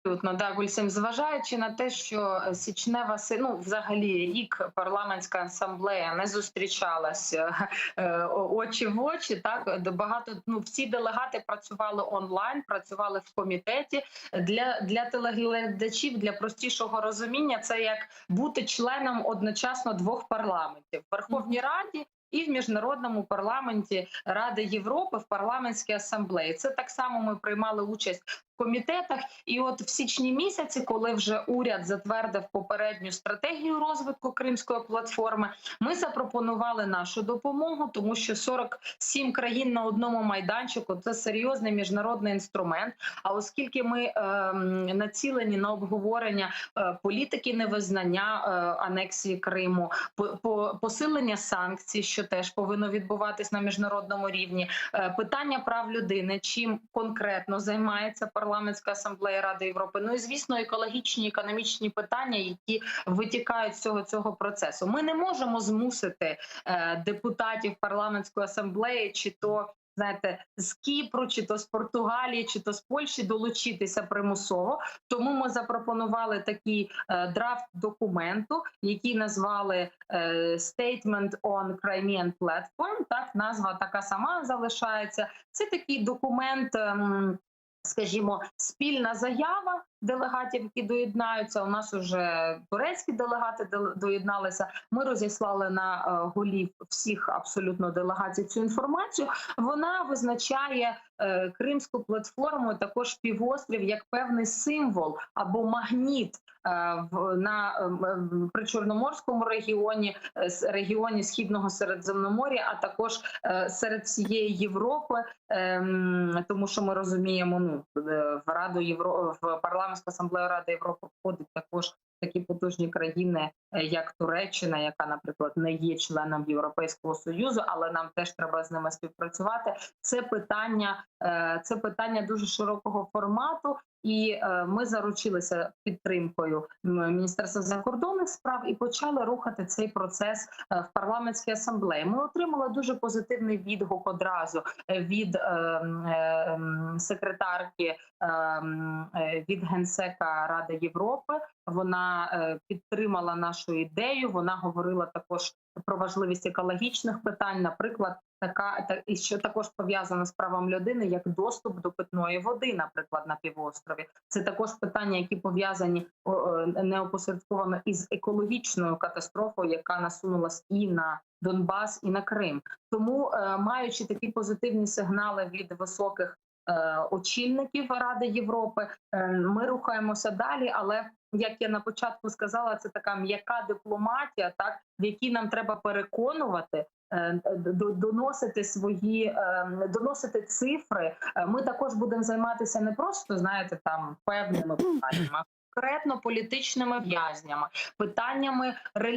Абсолютно, да, Гульсим, зважаючи на те, що січнева ну, взагалі рік парламентська асамблея не зустрічалася е, очі в очі, так багато ну всі делегати працювали онлайн, працювали в комітеті. Для, для телеглядачів, для простішого розуміння, це як бути членом одночасно двох парламентів в Верховній Раді. І в міжнародному парламенті Ради Європи в парламентській асамблеї. Це так само ми приймали участь в комітетах. І от в січні місяці, коли вже уряд затвердив попередню стратегію розвитку Кримської платформи, ми запропонували нашу допомогу, тому що 47 країн на одному майданчику це серйозний міжнародний інструмент. А оскільки ми ем, націлені на обговорення е, політики невизнання е, анексії Криму, по- по- посилення санкцій, що теж повинно відбуватись на міжнародному рівні, е, питання прав людини, чим конкретно займається парламентська асамблея Ради Європи. Ну і звісно, екологічні, економічні питання, які витікають з цього цього процесу. Ми не можемо змусити е, депутатів парламентської асамблеї, чи то знаєте, з Кіпру, чи то з Португалії, чи то з Польщі долучитися примусово. Тому ми запропонували такий е, драфт документу, який назвали е, Statement on Crimean Platform. Так, назва така сама залишається. Це такий документ. ем, Скажімо, спільна заява делегатів, які доєднаються. У нас уже турецькі делегати дел- доєдналися. Ми розіслали на е, голів всіх абсолютно делегацій цю інформацію. Вона визначає е, кримську платформу, також півострів як певний символ або магніт е, в на ем, ем, причорноморському регіоні, е, с- регіоні східного Середземномор'я, а також е, серед всієї Європи, ем, тому що ми розуміємо, ну е, в Раду Євро в парламентську асамблею Ради Європи входить також такі потужні країни, е, як Туреччина, яка, наприклад, не є членом Європейського союзу, але нам теж треба з ними співпрацювати. Це питання, е, це питання дуже широкого формату, і е, ми заручилися підтримкою м, Міністерства закордонних справ і почали рухати цей процес е, в парламентській асамблеї. Ми отримали дуже позитивний відгук одразу е, від е, м, е, м, секретарки е, м, е, від генсека Ради Європи. Вона е, підтримала нашу ідею. Вона говорила також про важливість екологічних питань, наприклад, така та і що також пов'язана з правом людини, як доступ до питної води, наприклад, на півострові. Це також питання, які пов'язані о, е, неопосередковано із екологічною катастрофою, яка насунулась і на Донбас, і на Крим. Тому, е, маючи такі позитивні сигнали від високих е, очільників Ради Європи, е, ми рухаємося далі, але як я на початку сказала, це така м'яка дипломатія, так в якій нам треба переконувати. е, до- Доносити свої е, доносити цифри. Е, Ми також будемо займатися не просто знаєте там певними питаннями, а конкретно політичними в'язнями, питаннями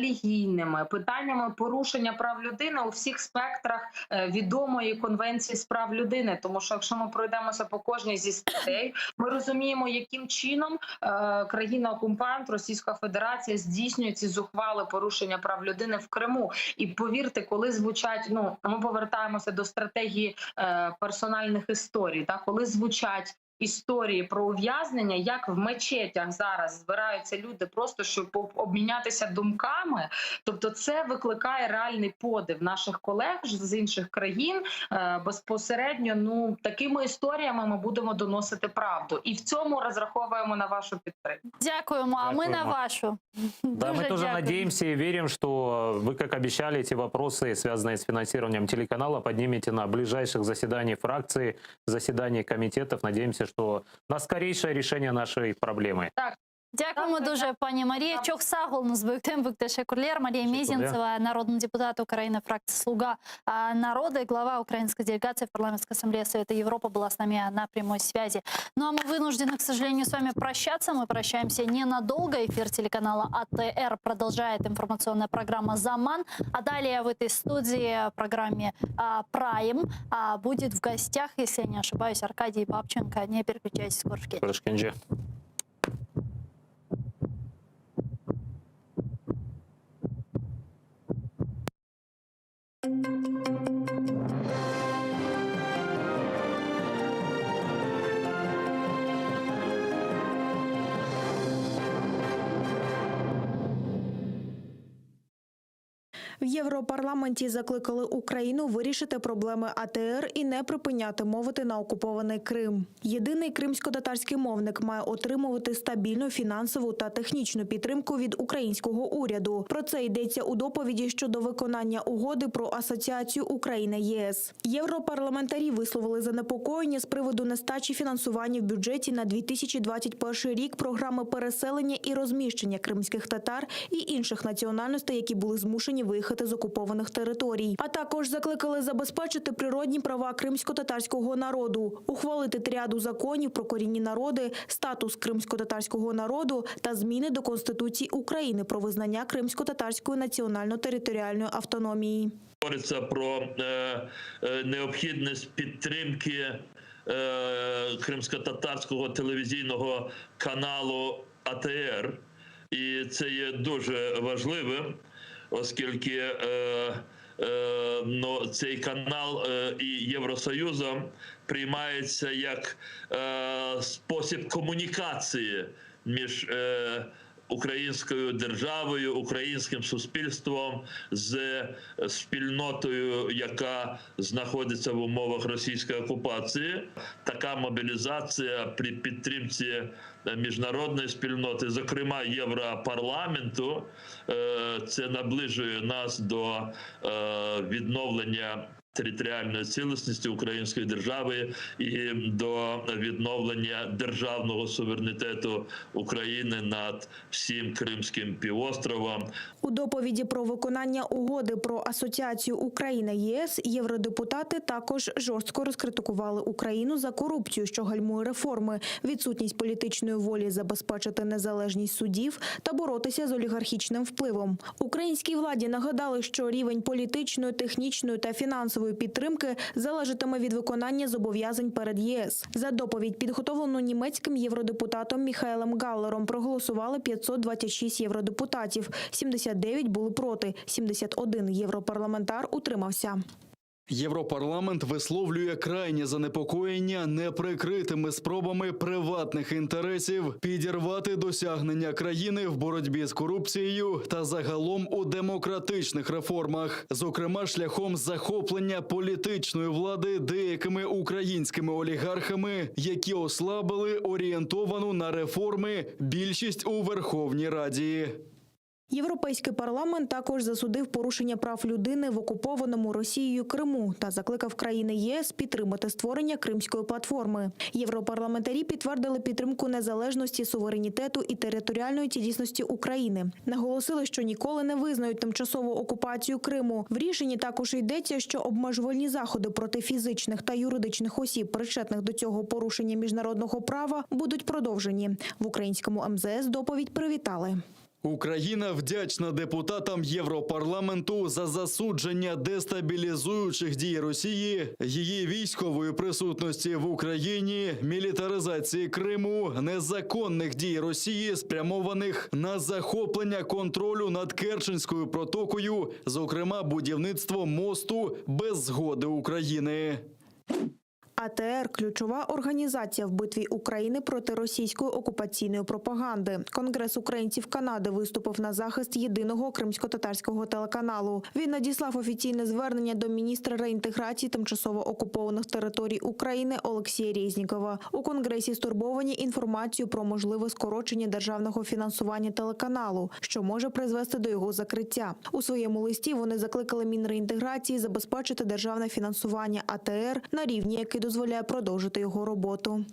релігійними, питаннями порушення прав людини у всіх спектрах е, відомої конвенції з прав людини. Тому що якщо ми пройдемося по кожній зі статей, ми розуміємо, яким чином е, країна-окупант Російська Федерація здійснює ці зухвали порушення прав людини в Криму. І повірте, коли звучать, ну ми повертаємося до стратегії е, персональних історій, так коли звучать. Історії про ув'язнення, як в мечетях зараз збираються люди просто щоб об- обмінятися думками. Тобто, це викликає реальний подив наших колег з інших країн е, безпосередньо. Ну такими історіями ми будемо доносити правду, і в цьому розраховуємо на вашу підтримку. Дякуємо, а ми на Дякуємо. вашу. Да, Дуже мы тоже дякуємо. надеемся и верим, что вы, как обещали, эти вопросы, связанные с финансированием телеканала, поднимете на ближайших заседаниях фракции, заседаниях комитетов. Надеемся, что на скорейшее решение нашей проблемы. Так. Дякуємо дуже, пані Марія. Çoq sağ oluñız büyükten büyük teşekkürler. Мария Мезенцева, народный депутат Украины, фракция «Слуга а, народа» и глава украинской делегации в Парламентской ассамблее Совета Европы была с нами на прямой связи. Ну а мы вынуждены, к сожалению, с вами прощаться. Мы прощаемся ненадолго. Эфир телеканала АТР продолжает информационная программа «Заман». А далее в этой студии в программе а, «Прайм» а, будет в гостях, если я не ошибаюсь, Аркадий Бабченко. Не переключайтесь, Körüşkence. Körüşkence. В Європарламенті закликали Україну вирішити проблеми АТР і не припиняти мовити на окупований Крим. Єдиний кримсько-татарський мовник має отримувати стабільну фінансову та технічну підтримку від українського уряду. Про це йдеться у доповіді щодо виконання угоди про асоціацію Україна ЄС. Європарламентарі висловили занепокоєння з приводу нестачі фінансування в бюджеті на 2021 рік програми переселення і розміщення кримських татар і інших національностей, які були змушені виїхати з окупованих територій. А також закликали забезпечити природні права кримсько-татарського народу, ухвалити тріаду законів про корінні народи, статус кримсько-татарського народу та зміни до Конституції України про визнання кримсько-татарської національно-територіальної автономії. Говориться про е, е, необхідність підтримки е, кримськотатарського телевізійного каналу АТР. І це є дуже важливим, оскільки е, е, ну, цей канал е, і Євросоюзом приймається як е, спосіб комунікації між е, українською державою, українським суспільством з спільнотою, яка знаходиться в умовах російської окупації. Така мобілізація при підтримці міжнародної спільноти, зокрема Європарламенту, е, це наближує нас до е, відновлення. Територіальної цілісності української держави і до відновлення державного суверенітету України над всім Кримським півостровом. У доповіді про виконання угоди про асоціацію Україна ЄС євродепутати також жорстко розкритикували Україну за корупцію, що гальмує реформи, відсутність політичної волі забезпечити незалежність судів та боротися з олігархічним впливом. Українській владі нагадали, що рівень політичної, технічної та фінансової підтримки залежатиме від виконання зобов'язань перед ЄС. За доповідь, підготовлену німецьким євродепутатом Міхаелем Галлером, проголосували 526 євродепутатів, 79 були проти, 71 європарламентар утримався. Європарламент висловлює крайнє занепокоєння неприкритими спробами приватних інтересів підірвати досягнення країни в боротьбі з корупцією та загалом у демократичних реформах, зокрема шляхом захоплення політичної влади деякими українськими олігархами, які ослабили орієнтовану на реформи більшість у Верховній Раді. Європейський парламент також засудив порушення прав людини в окупованому Росією Криму та закликав країни ЄС підтримати створення Кримської платформи. Європарламентарі підтвердили підтримку незалежності, суверенітету і територіальної цілісності України. Наголосили, що ніколи не визнають тимчасову окупацію Криму. В рішенні також йдеться, що обмежувальні заходи проти фізичних та юридичних осіб, причетних до цього порушення міжнародного права, будуть продовжені. В українському МЗС доповідь привітали. Україна вдячна депутатам Європарламенту за засудження дестабілізуючих дій Росії, її військової присутності в Україні, мілітаризації Криму, незаконних дій Росії, спрямованих на захоплення контролю над Керченською протокою, зокрема будівництво мосту без згоди України. АТР – ключова організація в битві України проти російської окупаційної пропаганди. Конгрес українців Канади виступив на захист єдиного кримськотатарського телеканалу. Він надіслав офіційне звернення до міністра реінтеграції тимчасово окупованих територій України Олексія Резнікова. У конгресі стурбовані інформацією про можливе скорочення державного фінансування телеканалу, що може призвести до його закриття. У своєму листі вони закликали Мінреінтеграції забезпечити державне фінансування АТР на рівні, який дозволяє продовжити його роботу.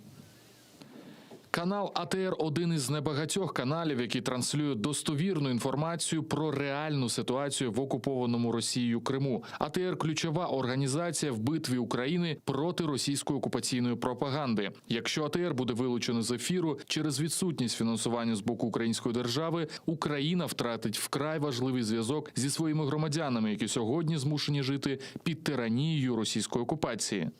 Канал АТР один із небагатьох каналів, який транслює достовірну інформацію про реальну ситуацію в окупованому Росією Криму. АТР ключова організація в битві України проти російської окупаційної пропаганди. Якщо АТР буде вилучено з ефіру через відсутність фінансування з боку української держави, Україна втратить вкрай важливий зв'язок зі своїми громадянами, які сьогодні змушені жити під тиранією російської окупації.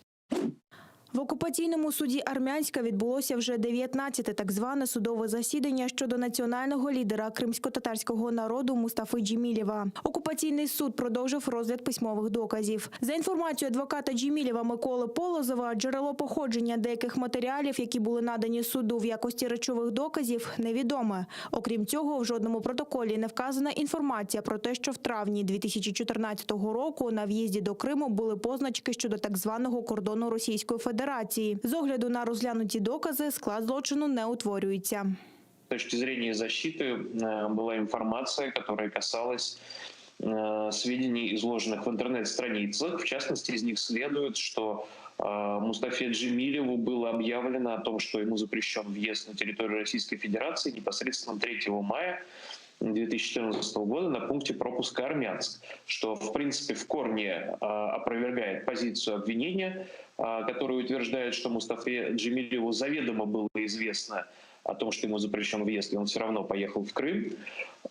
В окупаційному суді Армянська відбулося вже 19-те так зване судове засідання щодо національного лідера кримськотатарського народу Мустафи Джемілєва. Окупаційний суд продовжив розгляд письмових доказів. За інформацією адвоката Джемілєва Миколи Полозова, джерело походження деяких матеріалів, які були надані суду в якості речових доказів, невідоме. Окрім цього, в жодному протоколі не вказана інформація про те, що в травні 2014 року на в'їзді до Криму були позначки щодо так званого кордону Російської Федерації. З огляду на розглянуті докази, склад злочину не утворюється. С точки зрения защиты э, была информация, которая касалась э, сведений, изложенных в интернет-страницах. В частности, из них следует, что э, Мустафе Джемилеву было объявлено о том, что ему запрещен въезд на территорию Российской Федерации непосредственно 3 мая 2014 года на пункте пропуска Армянск, что, в принципе, в корне э, опровергает позицию обвинения, э, которая утверждает, что Мустафе Джемилеву заведомо было известно о том, что ему запрещен въезд, и он все равно поехал в Крым.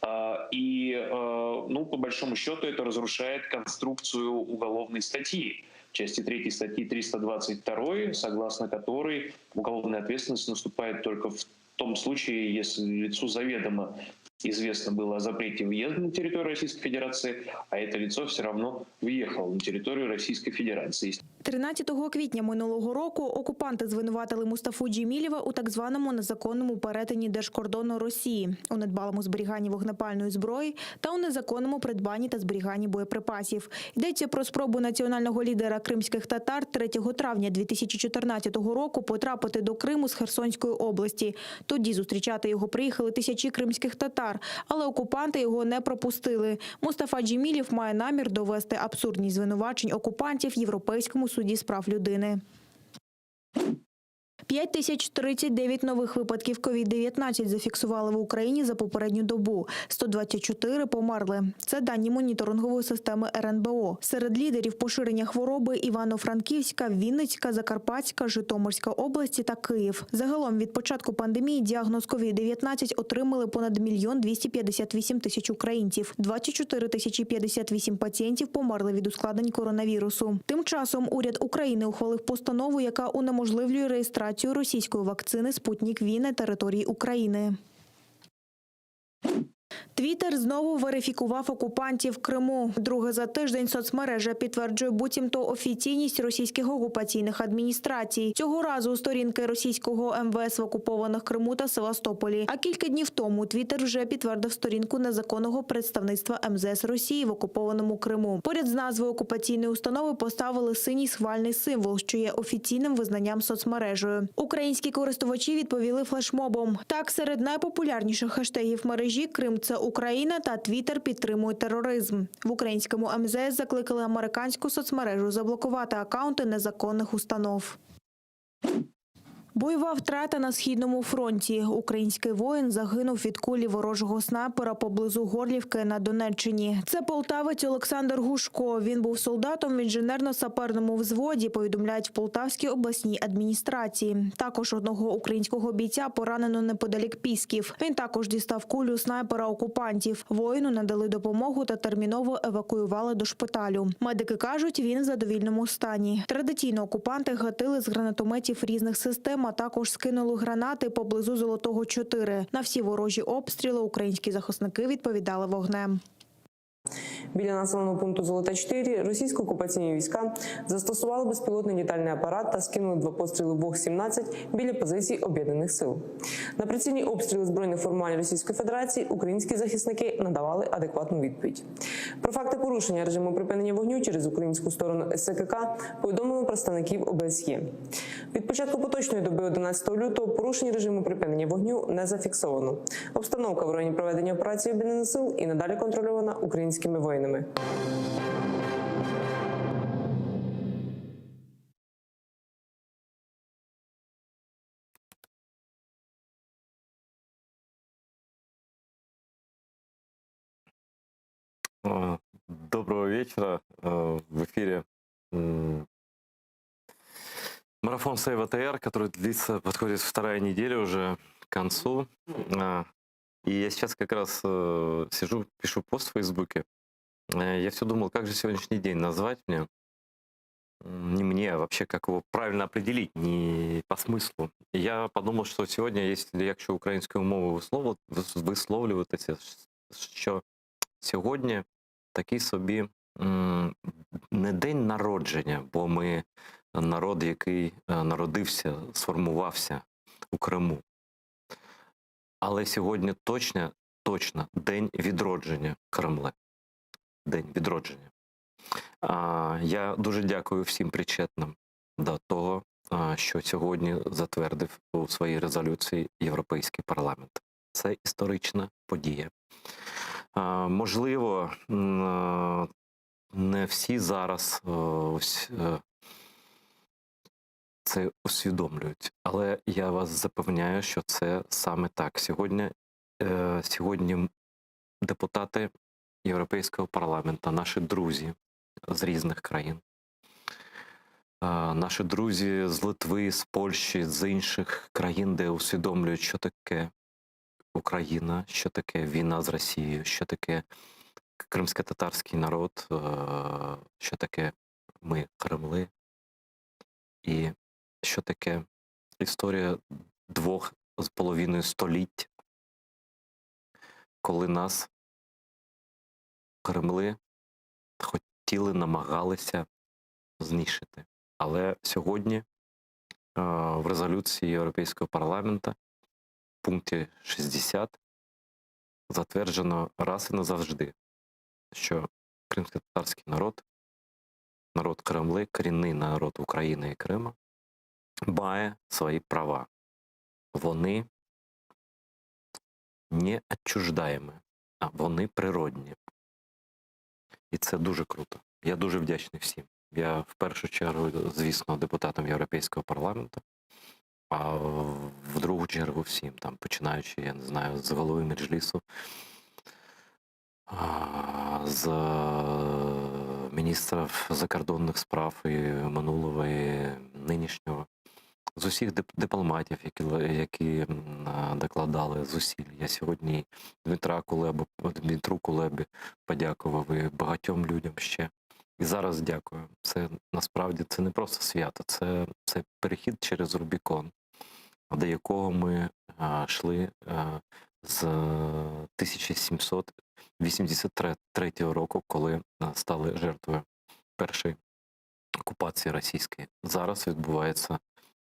А, И, э, ну, по большому счету, это разрушает конструкцию уголовной статьи, части 3 статьи 322, согласно которой уголовная ответственность наступает только в том случае, если лицу заведомо известно было о запрете въезда на территорию Российской Федерации, а это лицо все равно въехало на территорию Российской Федерации. 13 квітня минулого року окупанти звинуватили Мустафу Джемілєва у так званому незаконному перетині держкордону Росії, у недбалому зберіганні вогнепальної зброї та у незаконному придбанні та зберіганні боєприпасів. Йдеться про спробу національного лідера кримських татар 3 травня 2014 року потрапити до Криму з Херсонської області. Тоді зустрічати його приїхали тисячі кримських татар, але окупанти його не пропустили. Мустафа Джемілєв має намір довести абсурдність звинувачень окупантів Європейському суді з прав людини. 5039 нових випадків COVID-19 зафіксували в Україні за попередню добу. 124 померли. Це дані моніторингової системи РНБО. Серед лідерів поширення хвороби Івано-Франківська, Вінницька, Закарпатська, Житомирська області та Київ. Загалом від початку пандемії діагноз COVID-19 отримали понад 1 258 тисяч українців. 24 тисячі 58 пацієнтів померли від ускладнень коронавірусу. Тим часом уряд України ухвалив постанову, яка унеможливлює реєстрацію російської вакцини «Спутнік Ві» на території України. Твіттер знову верифікував окупантів Криму. Друге за тиждень соцмережа підтверджує буцімто офіційність російських окупаційних адміністрацій. Цього разу сторінки російського МВС в окупованих Криму та Севастополі. А кілька днів тому Твіттер вже підтвердив сторінку незаконного представництва МЗС Росії в окупованому Криму. Поряд з назвою окупаційної установи поставили синій схвальний символ, що є офіційним визнанням соцмережею. Українські користувачі відповіли флешмобом. Так, серед найпопулярніших хештегів мережі Крим це Україна та Твіттер підтримує тероризм. В українському МЗС закликали американську соцмережу заблокувати акаунти незаконних установ. Бойова втрата на східному фронті. Український воїн загинув від кулі ворожого снайпера поблизу Горлівки на Донеччині. Це полтавець Олександр Гушко. Він був солдатом в інженерно-саперному взводі, повідомляють в Полтавській обласній адміністрації. Також одного українського бійця поранено неподалік Пісків. Він також дістав кулю снайпера окупантів. Воїну надали допомогу та терміново евакуювали до шпиталю. Медики кажуть, він в задовільному стані. Традиційно окупанти гатили з гранатометів різних систем, а також скинули гранати поблизу Золотого 4. На всі ворожі обстріли українські захисники відповідали вогнем. Біля населеного пункту Золота 4 російсько-окупаційні війська застосували безпілотний літальний апарат та скинули два постріли ВОГ-17 біля позицій об'єднаних сил. На прицільні обстріли збройних формувань Російської Федерації українські захисники надавали адекватну відповідь. Про факти порушення режиму припинення вогню через українську сторону СКК повідомили представників ОБСЄ. Від початку поточної доби 11 лютого порушень режиму припинення вогню не зафіксовано. Обстановка в районі проведення операції об'єднаних сил і надалі контрольована українськими воїнами. А, Доброго вечера. Э, В эфире м, марафон Save ATR, который длится, подходит вторая неделя уже к концу. А, И я сейчас как раз э, сижу, пишу пост в Фейсбуке. Э, Я все думал, как же сегодняшний день назвать мне. Не мне, а вообще, как его правильно определить, не по смыслу. Я подумал, что сегодня, если якщо українською мовою висловлю- висловлюватися, що сьогодні такий собі м, не день народження, бо ми народ, який е, народився, сформувався у Криму. Але сьогодні точно, точно день відродження Кремля. День відродження. А, Я дуже дякую всім причетним до того, а, що сьогодні затвердив у своїй резолюції Європейський парламент. Це історична подія. А, Можливо, м, е, не всі зараз е, ось е, це усвідомлюють, але я вас запевняю, що це саме так. Сьогодні, е, сьогодні депутати Європейського парламенту, наші друзі з різних країн, е, наші друзі з Литви, з Польщі, з інших країн, де усвідомлюють, що таке Україна, що таке війна з Росією, що таке кримсько-татарський народ, е, що таке ми Кремли, і що таке історія двох з половиною століть, коли нас Кремли хотіли, намагалися знищити. Але сьогодні е, в резолюції Європейського парламенту в пункті 60 затверджено раз і назавжди, що кримсько-татарський народ, народ Кремли, корінний народ України і Крима, має свої права. Вони не отчуждаемы, а вони природні. І це дуже круто. Я дуже вдячний всім. Я в першу чергу, звісно, депутатам Європейського парламенту, а в другу чергу всім, там, починаючи, я не знаю, з голови Меджлісу, а, з міністра закордонних справ і минулого, і нинішнього, з усіх дип- дипломатів, які, які м, а, докладали зусиль. Я сьогодні Дмитра Кулебу, Дмитру Кулебі подякував і багатьом людям ще. І зараз дякую. Це насправді це не просто свято, це, це перехід через Рубікон, до якого ми а, йшли а, з 1783 року, коли а, стали жертвою першої окупації російської. Зараз відбувається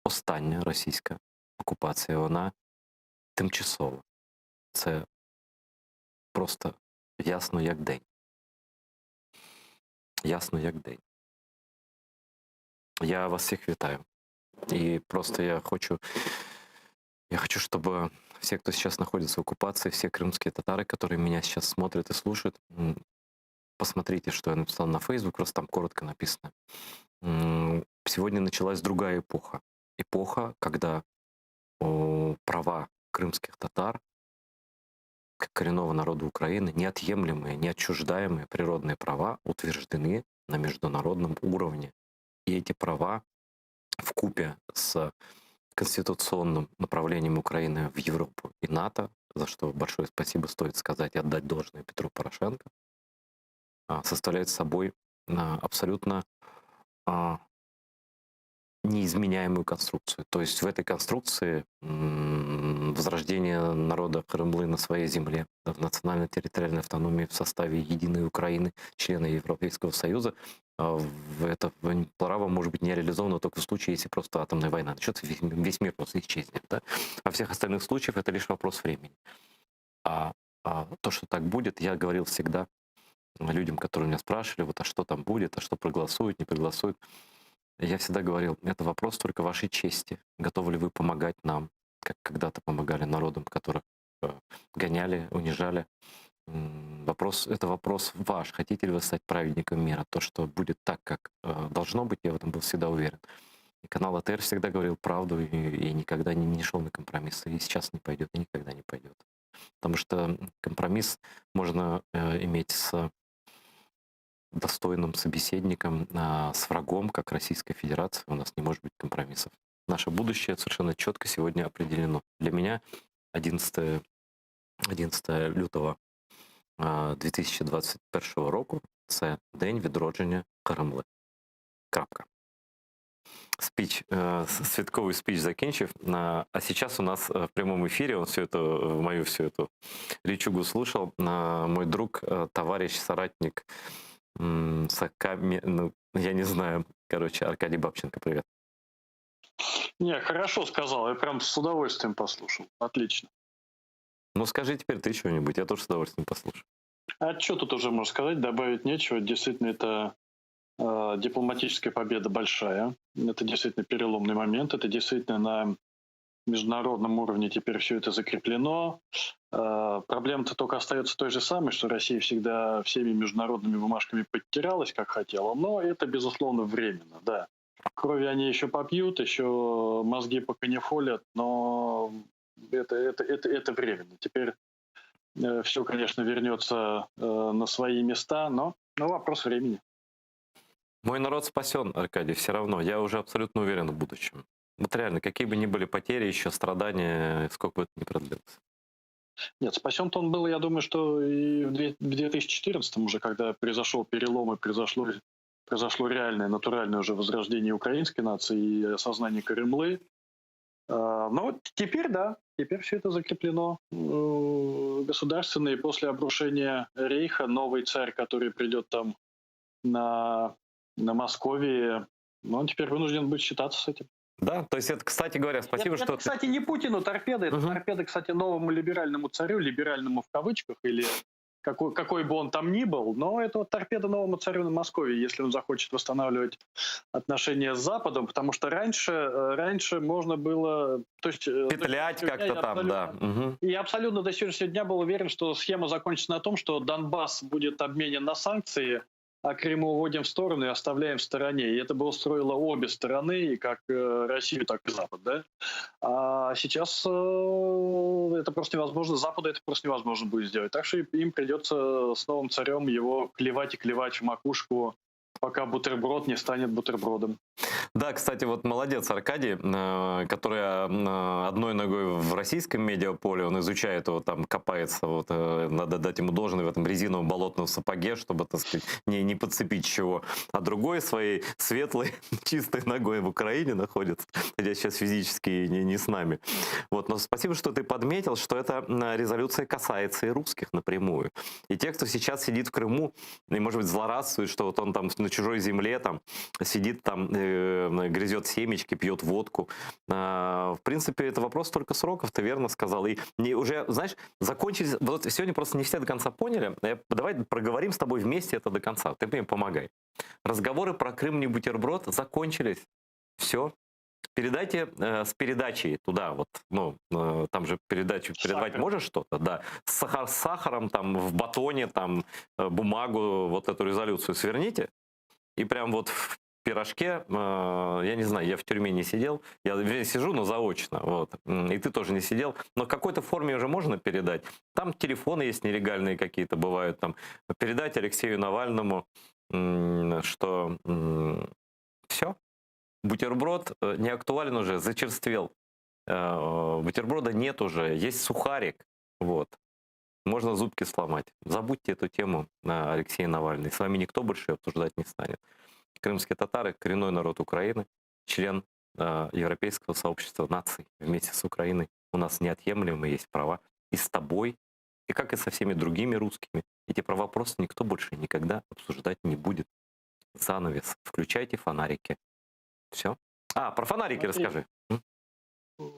остання російська окупація. Вона тимчасова. Це просто ясно як день. Ясно як день. Я вас всіх вітаю. И просто я хочу, я хочу, чтобы все, кто сейчас находится в оккупации, все крымские татары, которые меня сейчас смотрят и слушают, м, посмотрите, что я написал на Facebook, просто там коротко написано. М, Сегодня началась другая эпоха. Эпоха, когда о, права крымских татар, как коренного народа Украины, неотъемлемые, неотчуждаемые природные права утверждены на международном уровне. И эти права вкупе с конституционным направлением Украины в Европу и НАТО, за что большое спасибо стоит сказать и отдать должное Петру Порошенко, а, составляют собой а, абсолютно а, неизменяемую конструкцию. То есть в этой конструкции м, возрождение народа Кырымлы на своей земле, в национально-территориальной автономии в составе единой Украины, члена Европейского Союза, а, в это право может быть не реализовано только в случае, если просто атомная война начнется, весь, весь мир просто исчезнет. Да? Во всех остальных случаях это лишь вопрос времени. А, а то, что так будет, я говорил всегда людям, которые меня спрашивали, вот, а что там будет, а что проголосуют, не проголосуют. Я всегда говорил, это вопрос только вашей чести. Готовы ли вы помогать нам, как когда-то помогали народам, которых э, гоняли, унижали. М, Вопрос, это вопрос ваш. Хотите ли вы стать праведником мира? То, что будет так, как э, должно быть, я в этом был всегда уверен. И канал АТР всегда говорил правду и, и никогда не, не шел на компромиссы. И сейчас не пойдет, и никогда не пойдет. Потому что компромисс можно э, иметь с достойным собеседником, а, с врагом, как Российская Федерация, у нас не может быть компромиссов. Наше будущее совершенно четко сегодня определено. Для меня 11, 11 лютого а, 2021 року це день відродження Кремли. Крапка. Спич, э, святковый спич закінчив. А сейчас у нас э, в прямом эфире, он все это, э, мою всю эту речугу слушал, мой друг, товарищ, соратник, сокаме, ну, я не знаю, короче, Аркадий Бабченко, привет. Не, хорошо сказал, я прям с удовольствием послушал. Отлично. Ну, скажи теперь ты что-нибудь, я тоже с удовольствием послушаю. А что тут уже можно сказать? Добавить нечего. Действительно, это э, дипломатическая победа большая. Это действительно переломный момент. Это действительно на международном уровне теперь все это закреплено. Э, проблема-то только остается той же самой, что Россия всегда всеми международными бумажками подтиралась, как хотела, но это, безусловно, временно, да. Крови они еще попьют, еще мозги поканифолят, но это, это, это, это временно. Теперь э, все, конечно, вернется э, на свои места, но, но вопрос времени. Мой народ спасен, Аркадий, все равно. Я уже абсолютно уверен в будущем. Вот реально, какие бы ни были потери, еще страдания, сколько бы это ни продлилось. Нет, спасен-то он был, я думаю, что и в 2014 уже, когда произошел перелом и произошло, произошло реальное, натуральное уже возрождение украинской нации и осознание Крымлы. А, но вот теперь, да, теперь все это закреплено э, государственно, и после обрушения Рейха новый царь, который придет там на, на Московии, ну, он теперь вынужден будет считаться с этим. Да, то есть это, кстати говоря, спасибо, это, что... Это, кстати, не Путину торпеда, это угу. торпеда, кстати, новому либеральному царю, либеральному в кавычках, или какой, какой бы он там ни был, но это вот торпеда новому царю на Москве, если он захочет восстанавливать отношения с Западом, потому что раньше, э, раньше можно было... То есть, э, Петлять как-то там, да. Угу. Я абсолютно до сегодняшнего дня был уверен, что схема закончится на том, что Донбасс будет обменен на санкции, а Крым уводим в сторону и оставляем в стороне. И это бы устроило обе стороны, и как э, Россию, так и Запад. Да? А сейчас э, это просто невозможно. Западу это просто невозможно будет сделать. Так что им придется с новым царем его клевать и клевать в макушку, пока бутерброд не станет бутербродом. Да, кстати, вот молодец Аркадий, э, который э, одной ногой в российском медиаполе, он изучает его, там копается, вот, э, надо дать ему должное в этом резиновом болотном сапоге, чтобы, так сказать, не, не подцепить чего. А другой своей светлой, чистой ногой в Украине находится, хотя сейчас физически не, не с нами. Вот, но спасибо, что ты подметил, что эта резолюция касается и русских напрямую. И тех, кто сейчас сидит в Крыму и, может быть, злорадствует, что вот он там на чужой земле там сидит там, грызет семечки, пьет водку. А, в принципе, это вопрос только сроков, ты верно сказал. И не, уже, знаешь, закончились... Вот сегодня просто не все до конца поняли. Я, давай проговорим с тобой вместе это до конца. Ты мне помогай. Разговоры про Крым не бутерброд закончились. Все. Передайте э, с передачей туда, вот, ну, э, там же передачу передавать Сахар. можешь что-то, да, с, сахар, с сахаром, там, в батоне, там, э, бумагу, вот эту резолюцию сверните, и прям вот в пирожке, э, я не знаю, я в тюрьме не сидел, я вернее, сижу, но заочно, вот, и ты тоже не сидел, но в какой-то форме уже можно передать. Там телефоны есть нелегальные какие-то бывают, там, передать Алексею Навальному, что все, бутерброд э, не актуален уже, зачерствел. Э, бутерброда нет уже, есть сухарик, вот. Можно зубки сломать. Забудьте эту тему, Алексей Навальный. С вами никто больше обсуждать не станет. Крымские татары – коренной народ Украины, член э, Европейского сообщества наций. Вместе с Украиной у нас неотъемлемые есть права. И с тобой, и как и со всеми другими русскими, эти права просто никто больше никогда обсуждать не будет. Занавес. Включайте фонарики. Все. А, про фонарики Смотри. расскажи.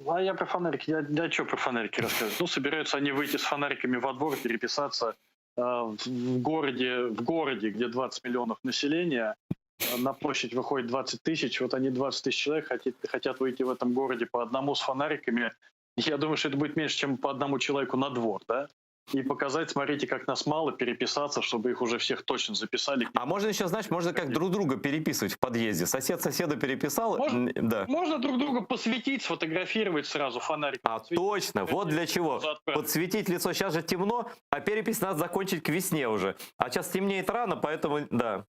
А я про фонарики. Я, я что про фонарики расскажу? Ну, собираются они выйти с фонариками во двор, переписаться э, в городе, в городе, где 20 миллионов населения, на площадь выходит 20 тысяч, вот они 20 тысяч человек хотят, хотят выйти в этом городе по одному с фонариками. Я думаю, что это будет меньше, чем по одному человеку на двор, да? И показать, смотрите, как нас мало, переписаться, чтобы их уже всех точно записали. А можно еще, знаешь, можно как друг друга переписывать в подъезде. Сосед соседа переписал. Можно, да. можно друг друга посветить, сфотографировать сразу фонарик. А точно, вот для чего. Подсветить лицо. Сейчас же темно, а перепись надо закончить к весне уже. А сейчас темнеет рано, поэтому, да.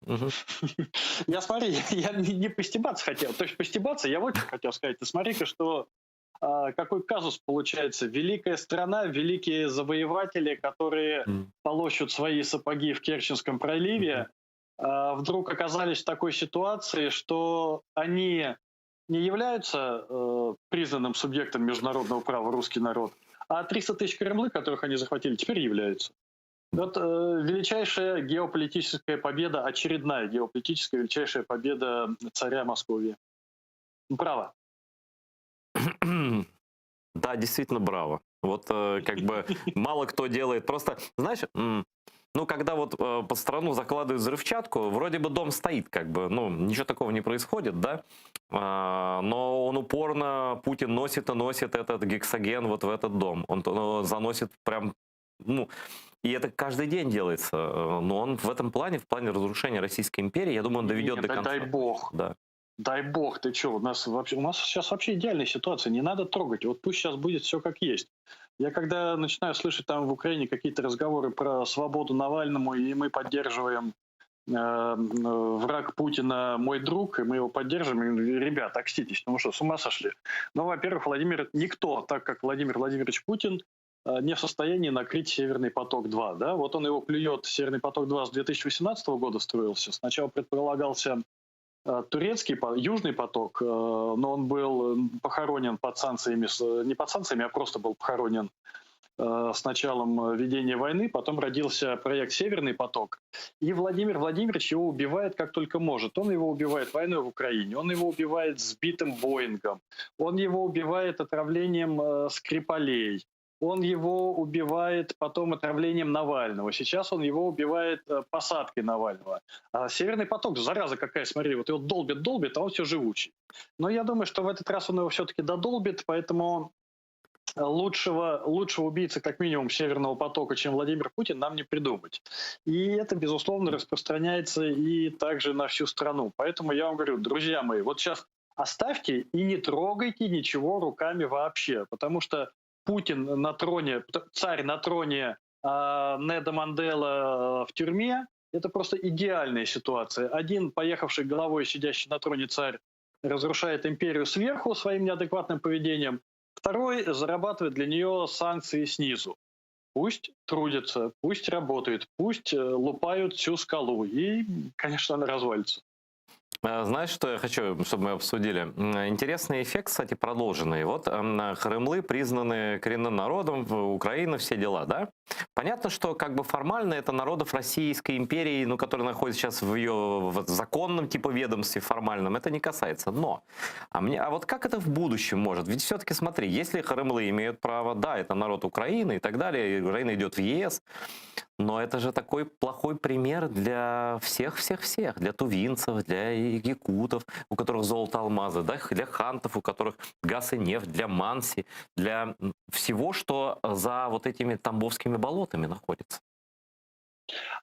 Я смотри, я не постебаться хотел. То есть постебаться, я вот что хотел сказать. Ты смотри-ка, что какой казус получается? Великая страна, великие завоеватели, которые mm. полощут свои сапоги в Керченском проливе, mm. вдруг оказались в такой ситуации, что они... не являются э, признанным субъектом международного права русский народ, а 300 тысяч крымлы, которых они захватили, теперь являются. Вот э, величайшая геополитическая победа, очередная геополитическая величайшая победа царя Московии. Браво. Да, действительно, браво. Вот э, как бы мало кто делает. Просто, знаешь, ну, когда вот э, под страну закладывают взрывчатку, вроде бы дом стоит, как бы, ну, ничего такого не происходит, да, а, но он упорно, Путин носит и носит этот гексоген вот в этот дом. Он, он заносит прям, ну, и это каждый день делается. Но он в этом плане, в плане разрушения Российской империи, я думаю, он доведет Нет, до конца. Дай бог. Да. Дай бог, ты что, у нас вообще, у нас сейчас вообще идеальная ситуация, не надо трогать, вот пусть сейчас будет все как есть. Я когда начинаю слышать там в Украине какие-то разговоры про свободу Навальному, и мы поддерживаем э, враг Путина мой друг, и мы его поддерживаем, ребят, окститесь, ну что, с ума сошли? Ну, во-первых, Владимир, никто, так как Владимир Владимирович Путин, э, не в состоянии накрыть «Северный поток-2». Да? Вот он его клюет, «Северный поток-2» с 2018 года строился. Сначала предполагался Э, турецкий южный поток, э, но он был похоронен под санкциями, не под санкциями, а просто был похоронен э, с началом ведения войны. Потом родился проект «Северный поток». И Владимир Владимирович его убивает как только может. Он его убивает войной в Украине, он его убивает сбитым Боингом, он его убивает отравлением Скрипалей, он его убивает потом отравлением Навального. Сейчас он его убивает э, посадкой Навального. А Северный поток, зараза какая, смотри, вот его долбит, долбит, а он все живучий. Но я думаю, что в этот раз он его все-таки додолбит, поэтому лучшего, лучшего убийцы, как минимум, Северного потока, чем Владимир Путин, нам не придумать. И это, безусловно, распространяется и также на всю страну. Поэтому я вам говорю, друзья мои, вот сейчас оставьте и не трогайте ничего руками вообще, потому что Путин на троне, царь на троне, а Неда Мандела в тюрьме, это просто идеальная ситуация. Один поехавший головой, сидящий на троне царь, разрушает империю сверху своим неадекватным поведением, второй зарабатывает для нее санкции снизу. Пусть трудятся, пусть работают, пусть э, лупают всю скалу, и, конечно, она развалится. Э, знаешь, что я хочу, чтобы мы обсудили? Интересный эффект, кстати, продолженный. Вот Крымлы признаны коренным народом, Украина, все дела, да? Понятно, что как бы формально это народов Российской империи, ну, которые находятся сейчас в ее в законном типа ведомстве формальном, это не касается. Но, а, мне, а вот как это в будущем может? Ведь все-таки смотри, если Крымлы имеют право, да, это народ Украины и так далее, и Украина идет в ЕС, но это же такой плохой пример для всех-всех-всех, для тувинцев, для якутов, у которых золото, алмазы, да, для хантов, у которых газ и нефть, для манси, для всего, что за вот этими тамбовскими болотами находится.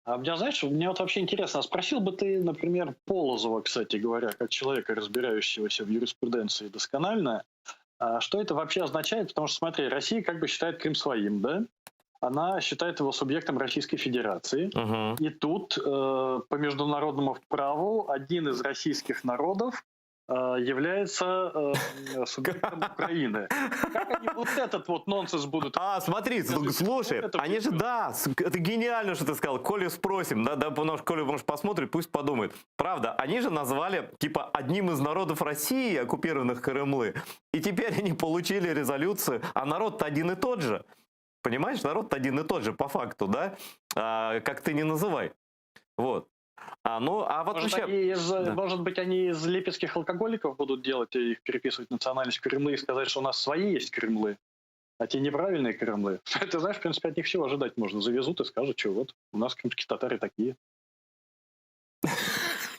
А меня, знаешь, мне вот вообще интересно, а спросил бы ты, например, Полозова, кстати говоря, как человека, разбирающегося в юриспруденции досконально, а что это вообще означает? Потому что, смотри, Россия как бы считает Крым своим, да? Она считает его субъектом Российской Федерации. Uh-huh. И тут э, по международному праву один из российских народов э, является э, субъектом Украины. Как они вот этот вот нонсенс будут... А, смотри, слушай, они же, да, это гениально, что ты сказал. Колю спросим, да, да, потому что Колю, может, посмотрит, пусть подумает. Правда, они же назвали, типа, одним из народов России, оккупированных Крымлы, и теперь они получили резолюцию, а народ-то один и тот же. Понимаешь, народ один и тот же по факту, да? А, как ты не называй. Вот. А, ну, а вот может, вообще... они из, да. может быть, они из липецких алкоголиков будут делать и их переписывать национальность Крымлы и сказать, что у нас свои есть Крымлы, а те неправильные Крымлы. Это, знаешь, в принципе, от них всего ожидать можно. Завезут и скажут, что вот у нас крымские татары такие.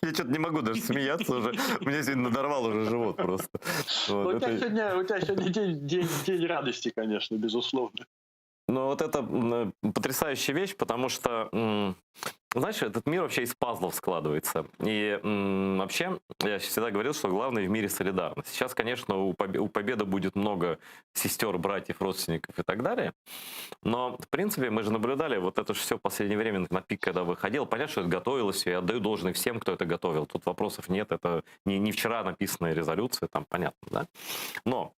Я что-то не могу даже смеяться уже. Меня сегодня надорвал уже живот просто. Вот, у, тебя это... сегодня, у тебя сегодня день, день, день радости, конечно, безусловно. Ну, вот это потрясающая вещь, потому что, знаешь, этот мир вообще из пазлов складывается. И вообще, я всегда говорил, что главное в мире солидарность. Сейчас, конечно, у Победы будет много сестер, братьев, родственников и так далее. Но, в принципе, мы же наблюдали вот это же все в последнее время на пик, когда выходил. Понятно, что это готовилось, я отдаю должное всем, кто это готовил. Тут вопросов нет, это не, не вчера написанная резолюция, там понятно, да? Но...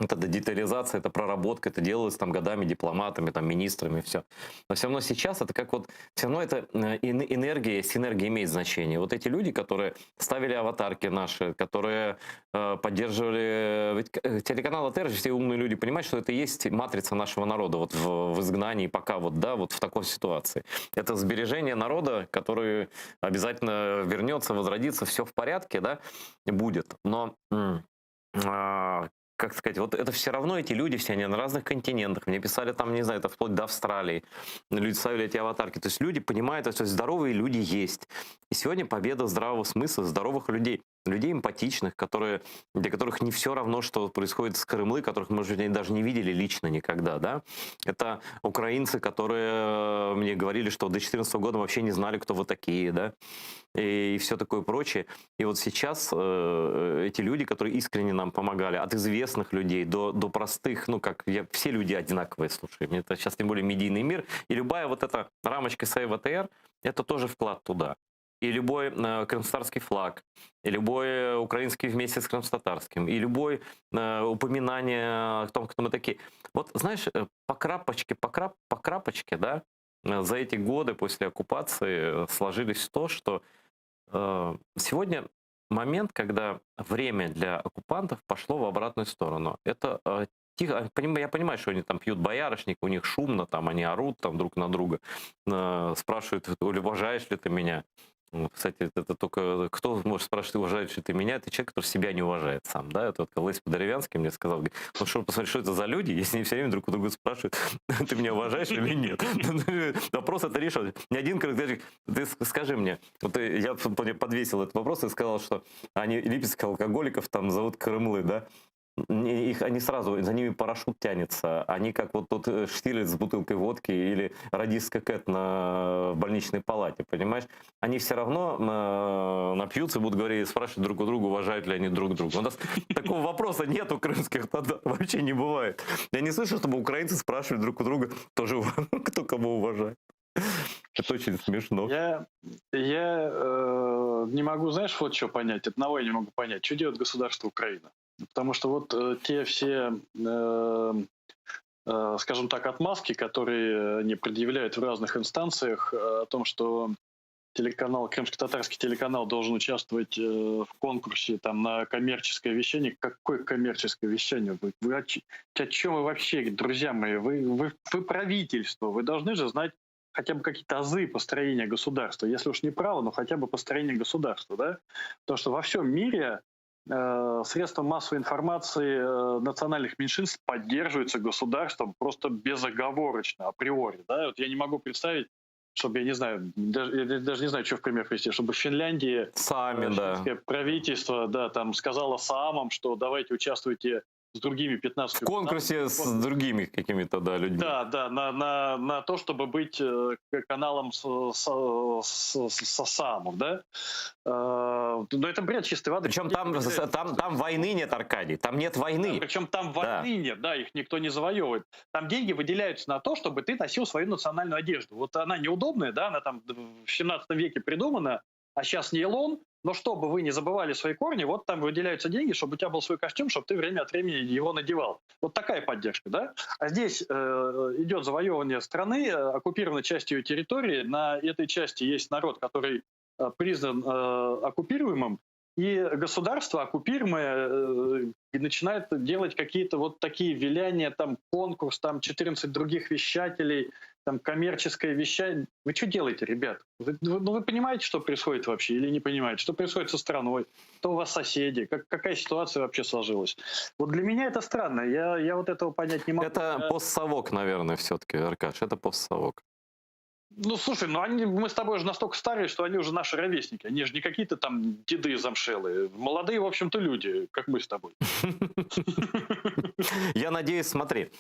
Это детализация, это проработка, это делалось там годами дипломатами, там, министрами, все. Но все равно сейчас это как вот, все равно это э, энергия, синергия имеет значение. Вот эти люди, которые ставили аватарки наши, которые э, поддерживали... Ведь э, телеканал АТР, все умные люди понимают, что это и есть матрица нашего народа вот в, в изгнании пока вот, да, вот в такой ситуации. Это сбережение народа, который обязательно вернется, возродится, все в порядке, да, будет. Но а, как сказать, вот это все равно эти люди все, они на разных континентах. Мне писали там, не знаю, это вплоть до Австралии. Люди ставили эти аватарки. То есть люди понимают, то есть здоровые люди есть. И сегодня победа здравого смысла, здоровых людей. Людей эмпатичных, которые, для которых не все равно, что происходит с Крымлы, которых, может быть, они даже не видели лично никогда, да. Это украинцы, которые мне говорили, что до 2014 года вообще не знали, кто вы такие, да, и, и все такое прочее. И вот сейчас э, эти люди, которые искренне нам помогали, от известных людей до, до простых, ну, как я, все люди одинаковые, слушай, мне это сейчас тем более медийный мир, и любая вот эта рамочка Save ATR, это тоже вклад туда. И любой э, крымстарский флаг, и любой украинский вместе с крымстатарским, и любое э, упоминание о том, кто мы такие. Вот, знаешь, э, по крапочке, по, крап, по крапочке, да, э, за эти годы после оккупации сложились то, что э, сегодня момент, когда время для оккупантов пошло в обратную сторону. Это э, тихо, я понимаю, что они там пьют боярышник, у них шумно, там они орут там друг на друга, э, спрашивают, уважаешь ли ты меня. Ну, кстати, это только кто может спрашивать, уважаешь ли ты меня? Это человек, который себя не уважает сам, да? Это вот Лесь Подеревянский мне сказал, говорит, ну что, посмотри, что это за люди, если они все время друг у друга спрашивают, ты меня уважаешь или нет? Вопрос это решил. Ни один ты скажи мне, вот я подвесил этот вопрос и сказал, что они липецких алкоголиков там зовут Крымлы, да? Их, они сразу, за ними парашют тянется. Они как вот тот э, Штирлиц с бутылкой водки или радистка Кэт на больничной палате, понимаешь? Они все равно э, напьются и будут говорить, спрашивать друг у друга, уважают ли они друг друга. У нас такого вопроса нет у крымских татар, вообще не бывает. Я не слышу, чтобы украинцы спрашивали друг у друга тоже, кто кого уважает. Это очень смешно. Я, я э, не могу, знаешь, вот что понять. Одного я не могу понять. Что делает государство Украина? Потому что вот э, те все, э, э, скажем так, отмазки, которые они предъявляют в разных инстанциях о том, что телеканал, крымско-татарский телеканал должен участвовать в конкурсе там, на коммерческое вещание. Какое коммерческое вещание? Вы, вы о, о чем вы вообще, друзья мои? Вы, вы, вы правительство, вы должны же знать хотя бы какие-то азы построения государства. Если уж не право, но хотя бы построение государства. Да? Потому что во всем мире средства массовой информации э, национальных меньшинств поддерживаются государством просто безоговорочно, априори. Да? Вот я не могу представить, чтобы, я не знаю, даже, я даже не знаю, что в пример привести, чтобы в Финляндии Сами, да. правительство да, там сказало Саамам, что давайте участвуйте с другими 15 В конкурсе с другими какими-то, да, людьми. Да, да, на, на, на то, чтобы быть э, каналом с, с, с, с СААМов, да. Э, но это бред чистой воды. Причем там, там, там войны нет, Аркадий, там нет войны. Да, причем там войны да. нет, да, их никто не завоевывает. Там деньги выделяются на то, чтобы ты носил свою национальную одежду. Вот она неудобная, да, она там в 17 веке придумана, а сейчас нейлон, но чтобы вы не забывали свои корни, вот там выделяются деньги, чтобы у тебя был свой костюм, чтобы ты время от времени его надевал. Вот такая поддержка, да? А здесь э, идет завоевание страны, э, оккупирована часть ее территории. На этой части есть народ, который э, признан э, оккупируемым, и государство оккупируемое э, начинает делать какие-то вот такие виляния, там конкурс, там 14 других вещателей, там коммерческое вещание. Вы что делаете, ребят? Вы, вы, ну, вы понимаете, что происходит вообще или не понимаете? Что происходит со страной? Кто у вас соседи? Как, какая ситуация вообще сложилась? Вот для меня это странно. Я, я вот этого понять не могу. Это постсовок, наверное, все-таки, Аркаш. Это постсовок. Ну, слушай, ну они, мы с тобой уже настолько старые, что они уже наши ровесники. Они же не какие-то там деды замшелые. Молодые, в общем-то, люди, как мы с тобой. Я надеюсь, смотри,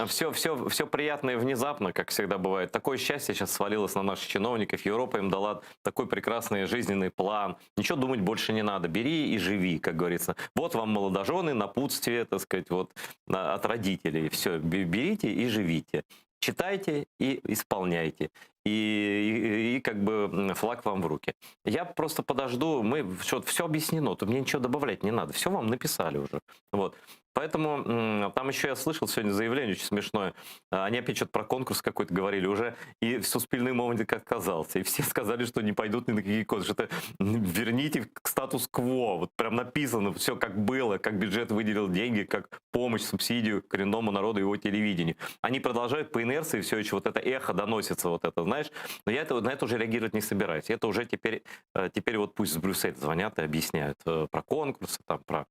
все, все, все приятное внезапно, как всегда бывает. Такое счастье сейчас свалилось на наших чиновников. Европа им дала такой прекрасный жизненный план. Ничего думать больше не надо. Бери и живи, как говорится. Вот вам молодожены, напутствие, так сказать, вот от родителей. Все, берите и живите. Читайте и исполняйте. И, и, и как бы флаг вам в руки. Я просто подожду, мы все, все объяснено, тут мне ничего добавлять не надо, все вам написали уже. Вот. Поэтому там еще я слышал сегодня заявление очень смешное. Они опять что-то про конкурс какой-то говорили уже, и Суспільний мовник отказался. И все сказали, что не пойдут ни на какие конкурсы. Что верните к статус-кво. Вот прям написано все как было, как бюджет выделил деньги, как помощь, субсидию коренному народу и его телевидению. Они продолжают по инерции все еще вот это эхо доносится, вот это, знаешь. Но я это, на это уже реагировать не собираюсь. Это уже теперь, э, теперь вот пусть с Брюсселя звонят и объясняют э, про конкурсы, там, про,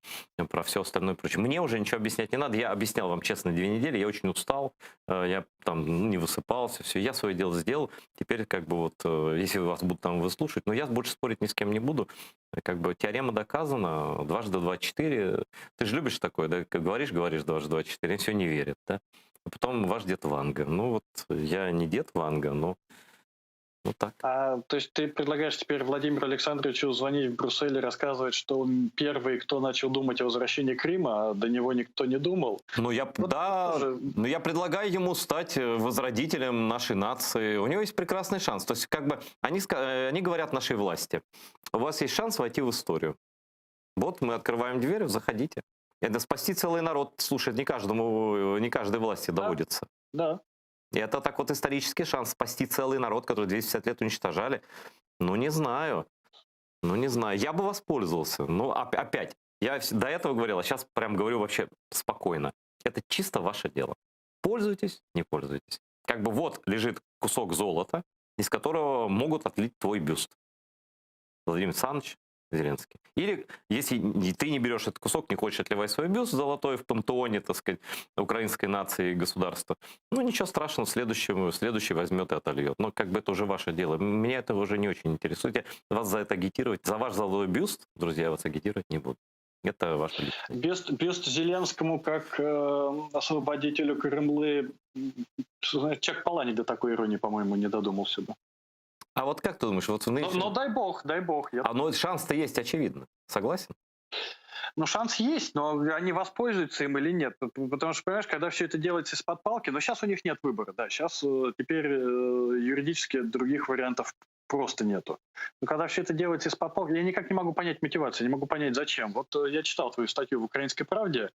про все остальное прочее. Мне уже ничего объяснять не надо. Я объяснял вам честно две недели, я очень устал, э, я там ну, не высыпался, все, я свое дело сделал. Теперь как бы вот, э, если вас будут там выслушивать, но я больше спорить ни с кем не буду. Как бы теорема доказана, дважды два четыре. Ты же любишь такое, да? Как говоришь, говоришь дважды два четыре, все не верят, да? А потом ваш дед Ванга. Ну вот я не дед Ванга, но ну так. А, то есть ты предлагаешь теперь Владимиру Александровичу звонить в Брюссель и рассказывать, что он первый, кто начал думать о возвращении Крыма, а до него никто не думал? Ну я, вот да, тоже... ну я предлагаю ему стать э, возродителем нашей нации. У него есть прекрасный шанс. То есть как бы они, э, они говорят нашей власти, у вас есть шанс войти в историю. Вот мы открываем дверь, заходите. Это спасти целый народ, слушай, не каждому, э, не каждой власти да. доводится. Да. И это так вот исторический шанс спасти целый народ, который 250 лет уничтожали. Ну, не знаю. Ну, не знаю. Я бы воспользовался. Ну, опять, я до этого говорил, а сейчас прям говорю вообще спокойно. Это чисто ваше дело. Пользуйтесь, не пользуйтесь. Как бы вот лежит кусок золота, из которого могут отлить твой бюст. Владимир Александрович, Зеленский. Или если ты не берешь этот кусок, не хочешь отливать свой бюст золотой в пантеоне, так сказать, украинской нации и государства, ну ничего страшного, следующему, следующий возьмет и отольет. Но как бы это уже ваше дело. Меня это уже не очень интересует. Я вас за это агитировать, за ваш золотой бюст, друзья, я вас агитировать не буду. Это ваше личное. Бюст, бюст Зеленскому как э, освободителю Крымлы, Чак Палани до такой иронии, по-моему, не додумался бы. А вот как ты думаешь, вот в нынешнем... Но, но дай бог, дай бог. Я... А ну шанс-то есть, очевидно. Согласен? Ну, шанс есть, но они воспользуются им или нет. Потому что, понимаешь, когда все это делается из-под палки, но сейчас у них нет выбора, да, сейчас э, теперь э, юридически других вариантов просто нету. Но когда все это делается из-под палки, я никак не могу понять мотивацию, не могу понять, зачем. Вот э, я читал твою статью в «Украинской правде»,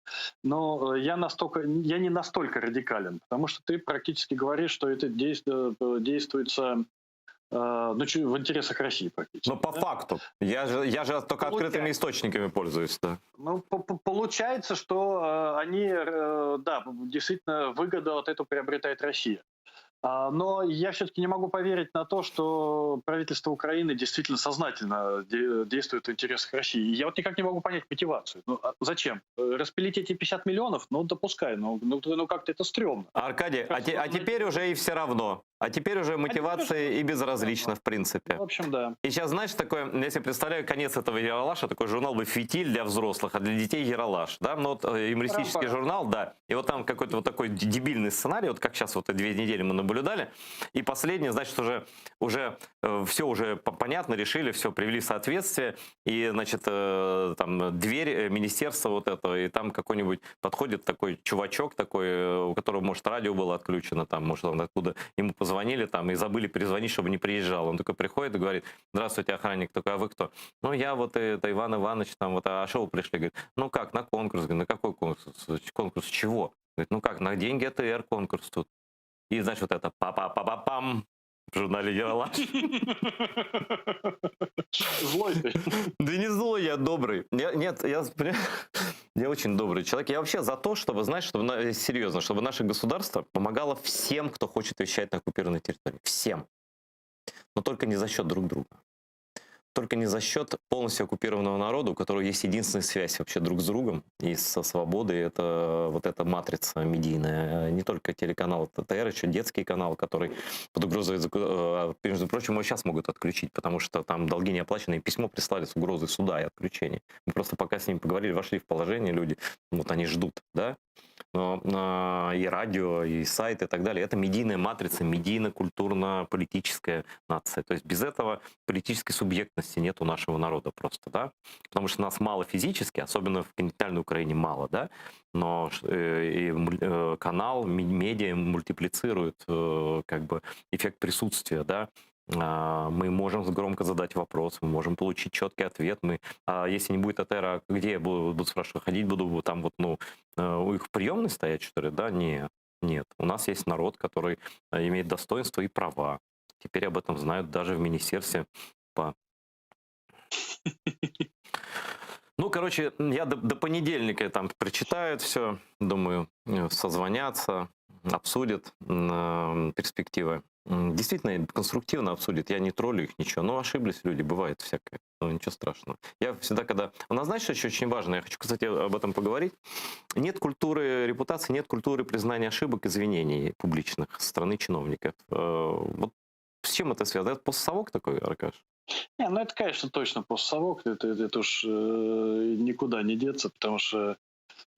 но я, настолько, я не настолько радикален, потому что ты практически говоришь, что это действуется ну, в интересах России практически. Но по да? факту. Я же, я же только Получается. открытыми источниками пользуюсь. Да. Ну, получается, что э, они, э, да, действительно, выгоду от этого приобретает Россия. А, но я все-таки не могу поверить на то, что правительство Украины действительно сознательно действует в интересах России. Я вот никак не могу понять мотивацию. Ну, а зачем? Распилить эти 50 миллионов? Ну, допускай. Ну, ну, ну как-то это стрёмно. Аркадий, а, те, а теперь уже и все равно. А теперь уже мотивация а теперь и безразлична, в принципе. В общем, да. И сейчас, знаешь, такое, я себе представляю конец этого Ералаша, такой журнал бы «Фитиль» для взрослых, а для детей «Ералаш». Да? Ну, вот э, юмористический журнал, да. И вот там какой-то вот такой дебильный сценарий, вот как сейчас вот две недели мы наблюдали. И последнее, значит, уже, уже э, все уже понятно, решили, все привели в соответствие. И, значит, э, там дверь министерства вот этого, и там какой-нибудь подходит такой чувачок такой, у которого, может, радио было отключено, там, может, он откуда ему позвонили там и забыли перезвонить, чтобы не приезжал. Он такой приходит и говорит, здравствуйте, охранник. Такой, а вы кто? Ну, я вот это Иван Иванович, там вот, а что вы пришли? Говорит, ну как, на конкурс. Говорит, на какой конкурс? Конкурс чего? Говорит, ну как, на деньги АТР конкурс тут. И, значит, вот это па-па-па-па-пам в журнале Ералаш. Злой ты. Да не злой, я добрый. Я, нет, я, я очень добрый человек. Я вообще за то, чтобы, знаешь, чтобы, серьезно, чтобы наше государство помогало всем, кто хочет вещать на оккупированной территории. Всем. Но только не за счет друг друга. Только не за счет полностью оккупированного народа, у которого есть единственная связь вообще друг с другом и со свободой. Это вот эта матрица медийная. Не только телеканал ТТР, еще детский канал, который под угрозой, э, между прочим, его сейчас могут отключить, потому что там долги не оплачены, и письмо прислали с угрозой суда и отключения. Мы просто пока с ними поговорили, вошли в положение люди, вот они ждут, да? Но, э, и радио, и сайт, и так далее. Это медийная матрица, медийно-культурно-политическая нация. То есть без этого политической субъектности. грамотности нет у нашего народа просто, да, потому что нас мало физически, особенно в континентальной Украине мало, да, но э, и э, канал, медиа мультиплицирует э, как бы эффект присутствия, да, а, мы можем громко задать вопрос, мы можем получить четкий ответ. Мы, а если не будет АТР, где я буду, буду спрашивать, ходить буду там вот, ну, у их приемной стоять, что ли, да? Нет, нет. У нас есть народ, который имеет достоинство и права. Теперь об этом знают даже в министерстве по... Ну, короче, я до, до понедельника там прочитают все, думаю, э, созвонятся, обсудят э, перспективы. Действительно, конструктивно обсудят. Я не троллю их, ничего. Но ошиблись люди, бывает всякое. Ну, ничего страшного. Я всегда, когда... У нас, знаешь, что еще очень важно? Я хочу, кстати, об этом поговорить. Нет культуры репутации, нет культуры признания ошибок, извинений публичных со стороны чиновников. Э, вот с чем это связано? Это постсовок такой, Аркаш? Не, ну это, конечно, точно постсовок. Это, это, это уж э, никуда не деться, потому что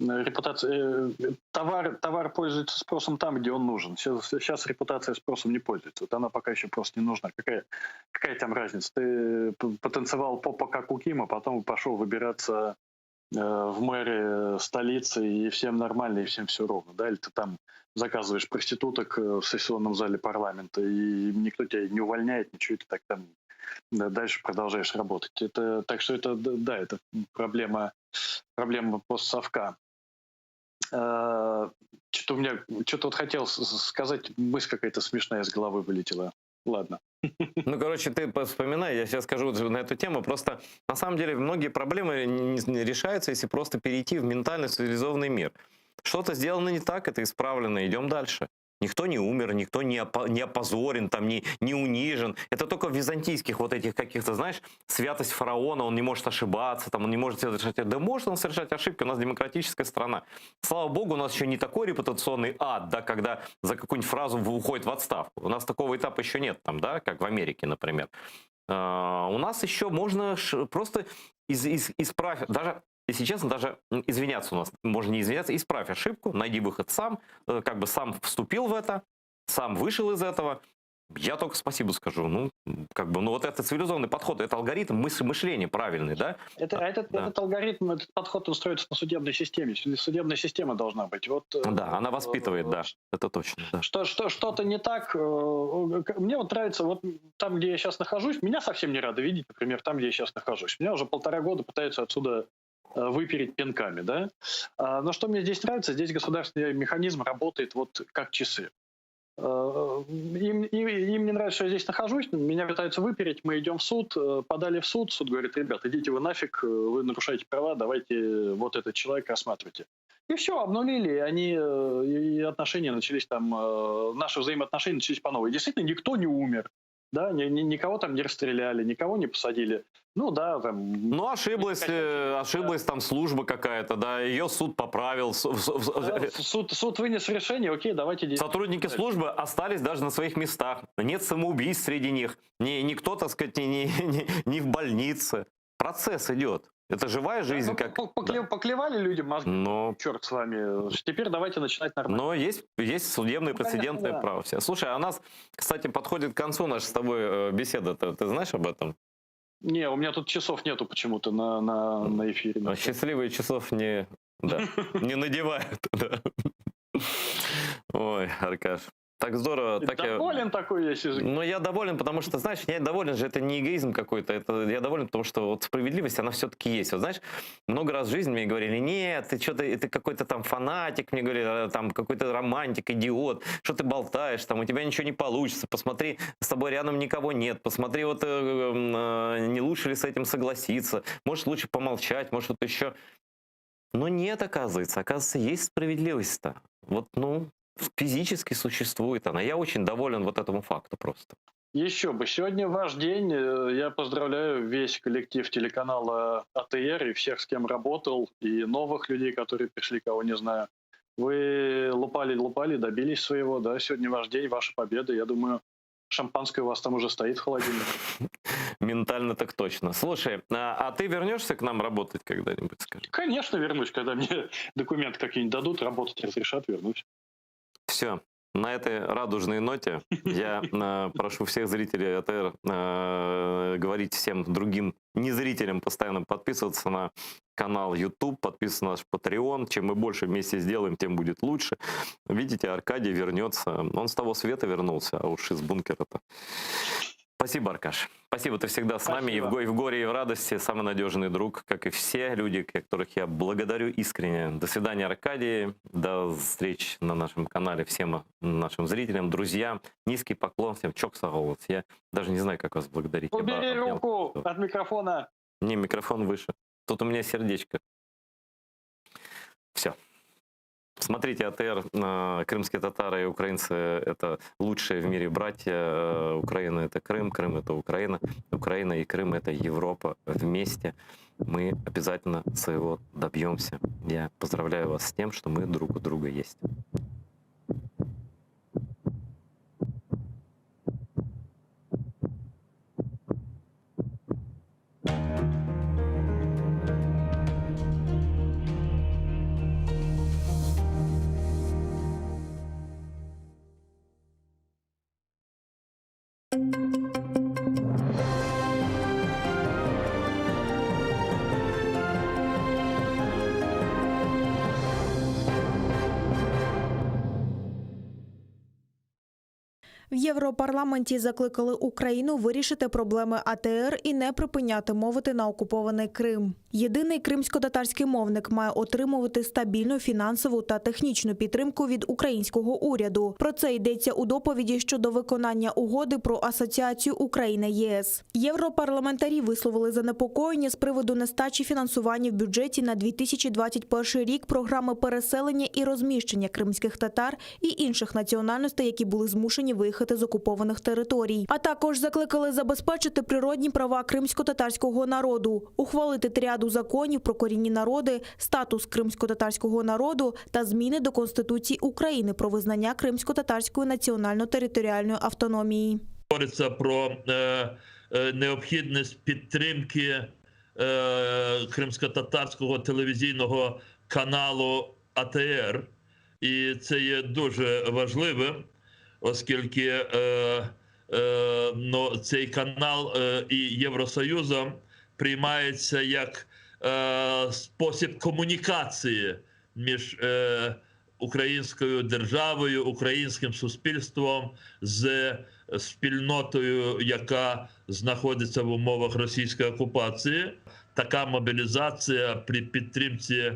э, репутация, э, товар, товар пользуется спросом там, где он нужен. Сейчас, сейчас репутация спросом не пользуется. Вот она пока еще просто не нужна. Какая, какая там разница? Ты потанцевал попа как у Кима, потом пошел выбираться э, в мэре столицы, и всем нормально, и всем все ровно. Да? Или ты там заказываешь проституток в сессионном зале парламента, и никто тебя не увольняет, ничего, ты так там дальше продолжаешь работать. Это, так что это, да, это проблема, проблема постсовка. Э, что-то у меня, что-то вот хотел сказать, мысль какая-то смешная из головы вылетела. Ладно. Ну, короче, ты вспоминай, я сейчас скажу на эту тему. Просто, на самом деле, многие проблемы не решаются, если просто перейти в ментально цивилизованный мир. Что-то сделано не так, это исправлено, идем дальше. Никто не умер, никто не, опо не опозорен, там, не, не унижен. Это только в византийских вот этих каких-то, знаешь, святость фараона, он не может ошибаться, там, он не может совершать... Да может он совершать ошибки, у нас демократическая страна. Слава богу, у нас еще не такой репутационный ад, да, когда за какую-нибудь фразу уходит в отставку. У нас такого этапа еще нет, там, да, как в Америке, например. А, у нас еще можно просто из, из, исправить, даже если честно, даже извиняться у нас, можно не извиняться, исправь ошибку, найди выход сам, э, как бы сам вступил в это, сам вышел из этого, я только спасибо скажу. Ну, как бы, ну вот это цивилизованный подход, это алгоритм мысли, мышления правильный, да? Это, а этот, да. этот алгоритм, этот подход, он строится на судебной системе. Судебная система должна быть. Вот, э, да, она воспитывает, да, это точно. Да. Что, что, что-то не так. Э, мне вот нравится, вот там, где я сейчас нахожусь, меня совсем не рады видеть, например, там, где я сейчас нахожусь. Меня уже полтора года пытаются отсюда Э, выпереть пинками, да. А, но что мне здесь нравится, здесь государственный механизм работает вот как часы. Э, им, им, им не нравится, что я здесь нахожусь, меня пытаются выпереть, мы идем в суд, э, подали в суд, суд говорит, ребят, идите вы нафиг, вы нарушаете права, давайте вот этот человек рассматривайте. И все, обнулили, и они, и отношения начались там, наши взаимоотношения начались по новой. Действительно, никто не умер, да, ни, ни, никого там не расстреляли, никого не посадили. Ну да, там... Ну ошиблась, э, ошиблась там служба какая-то, да, ее суд поправил. Да, суд, суд вынес решение, окей, давайте... Сотрудники службы остались даже на своих местах. Нет самоубийств среди них, ни, никто, так сказать, не, не, не, не в больнице. Процесс идет. Это живая жизнь. Ну, как... поклев, да. Поклевали людям мозги, Но... черт с вами. Теперь давайте начинать нормально. Но есть, есть судебное ну, прецедентное конечно, да. право. Все. Слушай, а у нас, кстати, подходит к концу наша с тобой э, беседа. Ты, ты знаешь об этом? Не, у меня тут часов нету почему-то на, на, на эфире. А счастливые часов не, да, не надевают. Да. Ой, Аркаш. Так здорово. Ты так доволен я... такой я сижу? Ну, я доволен, потому что, знаешь, я доволен же, это не эгоизм какой-то, это я доволен, потому что вот справедливость, она все-таки есть. Вот знаешь, много раз в жизни мне говорили, нет, ты что-то, ты какой-то там фанатик, мне говорили, «А, там какой-то романтик, идиот, что ты болтаешь, там у тебя ничего не получится, посмотри, с тобой рядом никого нет, посмотри, вот э, э, не лучше ли с этим согласиться, может лучше помолчать, может что-то еще. Но нет, оказывается, оказывается, есть справедливость-то. Вот, ну, физически существует она. Я очень доволен вот этому факту просто. Еще бы. Сегодня ваш день. Э, я поздравляю весь коллектив телеканала АТР и всех, с кем работал, и новых людей, которые пришли, кого не знаю. Вы лупали, лупали, добились своего, да. Сегодня ваш день, ваша победа. Я думаю, шампанское у вас там уже стоит в холодильнике. Ментально так точно. Слушай, а, а ты вернешься к нам работать когда-нибудь, скажи? Конечно вернусь, когда мне документы какие-нибудь дадут, работать разрешат, вернусь. Все. На этой радужной ноте я э, прошу всех зрителей АТР э, говорить всем другим незрителям постоянно подписываться на канал YouTube, подписываться на наш Patreon. Чем мы больше вместе сделаем, тем будет лучше. Видите, Аркадий вернется. Он с того света вернулся, а уж из бункера-то. Спасибо, Аркаш. Спасибо, ты всегда с нами и в, и в горе, и в радости. Самый надежный друг, как и все люди, которых я благодарю искренне. До свидания, Аркадий. До встреч на нашем канале всем нашим зрителям, друзьям. Низкий поклон всем. Çoq sağ oluñız. Я даже не знаю, как вас благодарить. Убери руку от микрофона. Не, микрофон выше. Тут у меня сердечко. Все. Смотрите, АТР, э, крымские татары и украинцы – это лучшие в мире братья. Э, Украина – это Крым, Крым – это Украина. Украина и Крым – это Европа вместе. Мы обязательно своего добьемся. Я поздравляю вас с тем, что мы друг у друга есть. В Європарламенті закликали Україну вирішити проблеми АТР і не припиняти мовити на окупований Крим. Єдиний кримсько-татарський мовник має отримувати стабільну фінансову та технічну підтримку від українського уряду. Про це йдеться у доповіді щодо виконання угоди про асоціацію Україна ЄС. Європарламентарі висловили занепокоєння з приводу нестачі фінансування в бюджеті на 2021 рік програми переселення і розміщення кримських татар і інших національностей, які були змушені виїхати з окупованих територій. А також закликали забезпечити природні права кримсько-татарського народу, ухвалити тріаду законів про корінні народи, статус кримсько-татарського народу та зміни до Конституції України про визнання кримсько-татарської національно-територіальної автономії. Говориться про е, е, необхідність підтримки е, кримсько-татарського телевізійного каналу АТР. І це є дуже важливим, оскільки е, е, ну, цей канал е, і Євросоюзом приймається як е, спосіб комунікації між е, українською державою, українським суспільством з спільнотою, яка знаходиться в умовах російської окупації. Така мобілізація при підтримці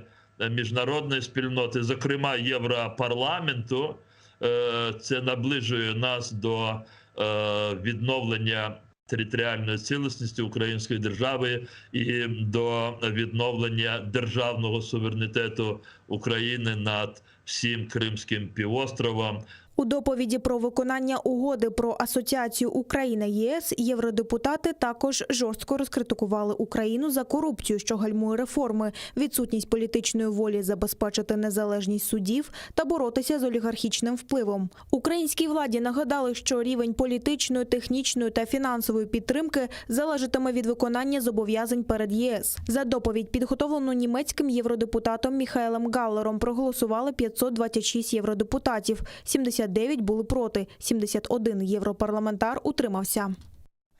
міжнародної спільноти, зокрема Європарламенту, е, це наближує нас до е, відновлення територіальної цілісності української держави і до відновлення державного суверенітету України над всім Кримським півостровом. У доповіді про виконання угоди про асоціацію Україна ЄС євродепутати також жорстко розкритикували Україну за корупцію, що гальмує реформи, відсутність політичної волі забезпечити незалежність судів та боротися з олігархічним впливом. Українській владі нагадали, що рівень політичної, технічної та фінансової підтримки залежатиме від виконання зобов'язань перед ЄС. За доповідь, підготовлену німецьким євродепутатом Міхаелем Галлером, проголосували 526 євродепутатів, 79 були проти, 71 європарламентар утримався.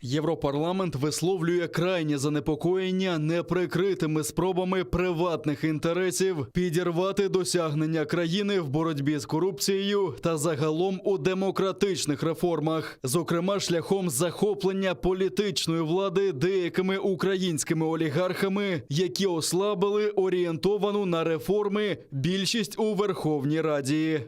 Європарламент висловлює крайнє занепокоєння неприкритими спробами приватних інтересів підірвати досягнення країни в боротьбі з корупцією та загалом у демократичних реформах, зокрема шляхом захоплення політичної влади деякими українськими олігархами, які ослабили орієнтовану на реформи більшість у Верховній Раді.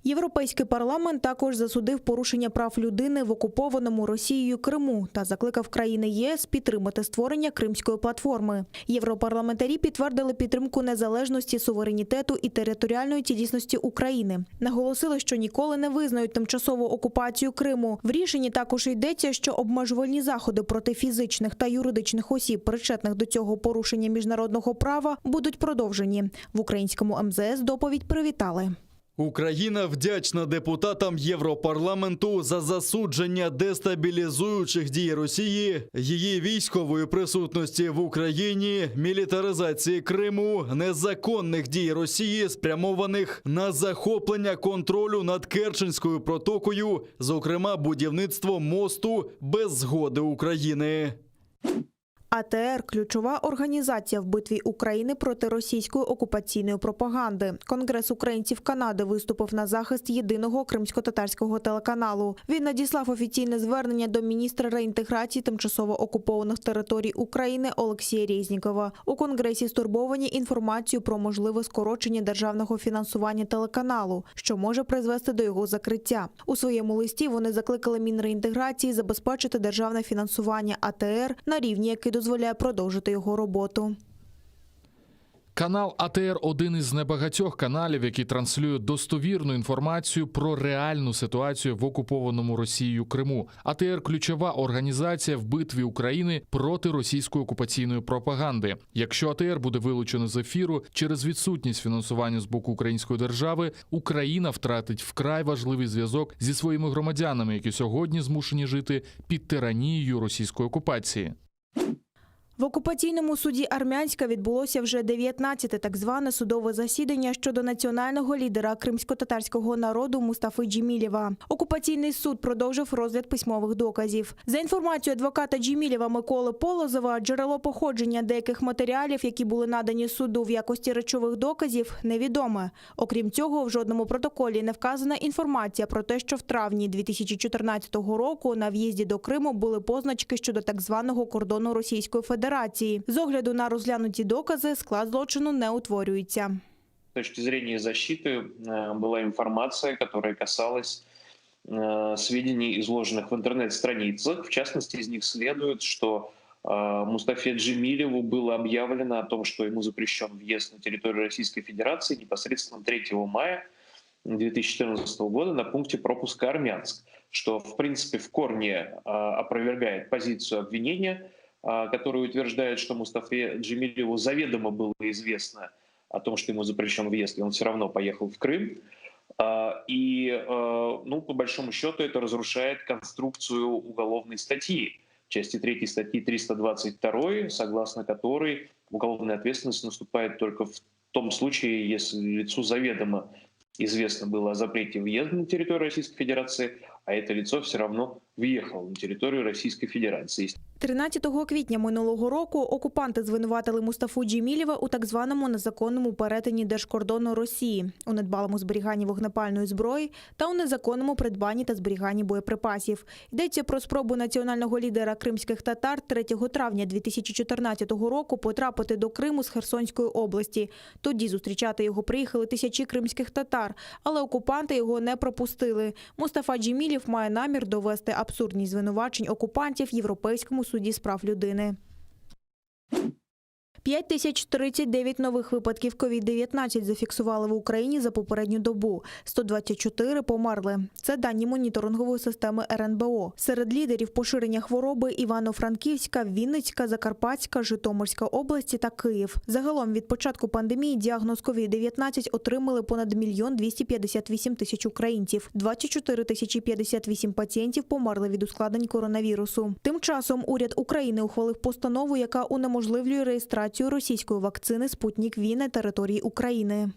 Європейський парламент також засудив порушення прав людини в окупованому Росією Криму та закликав країни ЄС підтримати створення Кримської платформи. Європарламентарі підтвердили підтримку незалежності, суверенітету і територіальної цілісності України. Наголосили, що ніколи не визнають тимчасову окупацію Криму. В рішенні також йдеться, що обмежувальні заходи проти фізичних та юридичних осіб, причетних до цього порушення міжнародного права, будуть продовжені. В українському МЗС доповідь привітали. Україна вдячна депутатам Європарламенту за засудження дестабілізуючих дій Росії, її військової присутності в Україні, мілітаризації Криму, незаконних дій Росії, спрямованих на захоплення контролю над Керченською протокою, зокрема будівництво мосту без згоди України. АТР – ключова організація в битві України проти російської окупаційної пропаганди. Конгрес українців Канади виступив на захист єдиного кримсько-татарського телеканалу. Він надіслав офіційне звернення до міністра реінтеграції тимчасово окупованих територій України Олексія Резнікова. У конгресі стурбовані інформацією про можливе скорочення державного фінансування телеканалу, що може призвести до його закриття. У своєму листі вони закликали Мінреінтеграції забезпечити державне фінансування АТР на рівні, який дозволяє продовжити його роботу. Канал АТР один із небагатьох каналів, який транслює достовірну інформацію про реальну ситуацію в окупованому Росією Криму. АТР ключова організація в битві України проти російської окупаційної пропаганди. Якщо АТР буде вилучено з ефіру через відсутність фінансування з боку української держави, Україна втратить вкрай важливий зв'язок зі своїми громадянами, які сьогодні змушені жити під тиранією російської окупації. В окупаційному суді Армянська відбулося вже 19-те так зване судове засідання щодо національного лідера кримсько-татарського народу Мустафи Джемілєва. Окупаційний суд продовжив розгляд письмових доказів. За інформацією адвоката Джемілєва Миколи Полозова, джерело походження деяких матеріалів, які були надані суду в якості речових доказів, невідоме. Окрім цього, в жодному протоколі не вказана інформація про те, що в травні 2014 року на в'їзді до Криму були позначки щодо так званого кордону Російської Федерації. З огляду на розглянуті докази, склад злочину не утворюється. С точки зрения защиты э, была информация, которая касалась э, сведений, изложенных в интернет-страницах. В частности, из них следует, что э, Мустафе Джемилеву было объявлено о том, что ему запрещен въезд на территорию Российской Федерации непосредственно 3 мая 2014 года на пункте пропуска Армянск, что, в принципе, в корне э, опровергает позицию обвинения, э, которая утверждает, что Мустафе Джемилеву заведомо было известно о том, что ему запрещен въезд, и он все равно поехал в Крым. А, И, э, ну, по большому счету, это разрушает конструкцию уголовной статьи, части 3 статьи 322, согласно которой уголовная ответственность наступает только в том случае, если лицу заведомо известно было о запрете въезда на территорию Российской Федерации, а это лицо все равно въехало на территорию Российской Федерации. 13 квітня минулого року окупанти звинуватили Мустафу Джемілєва у так званому незаконному перетині держкордону Росії, у недбалому зберіганні вогнепальної зброї та у незаконному придбанні та зберіганні боєприпасів. Йдеться про спробу національного лідера кримських татар 3 травня 2014 року потрапити до Криму з Херсонської області. Тоді зустрічати його приїхали тисячі кримських татар, але окупанти його не пропустили. Мустафа Джемілєв має намір довести абсурдність звинувачень окупантів Європейському суді з прав людини. 5039 нових випадків COVID-19 зафіксували в Україні за попередню добу. 124 померли. Це дані моніторингової системи РНБО. Серед лідерів поширення хвороби Івано-Франківська, Вінницька, Закарпатська, Житомирська області та Київ. Загалом від початку пандемії діагноз COVID-19 отримали понад 1 258 тисяч українців. 24 тисячі 58 пацієнтів померли від ускладнень коронавірусу. Тим часом уряд України ухвалив постанову, яка унеможливлює реєстрацію російської вакцини «Спутнік Ві» на території України.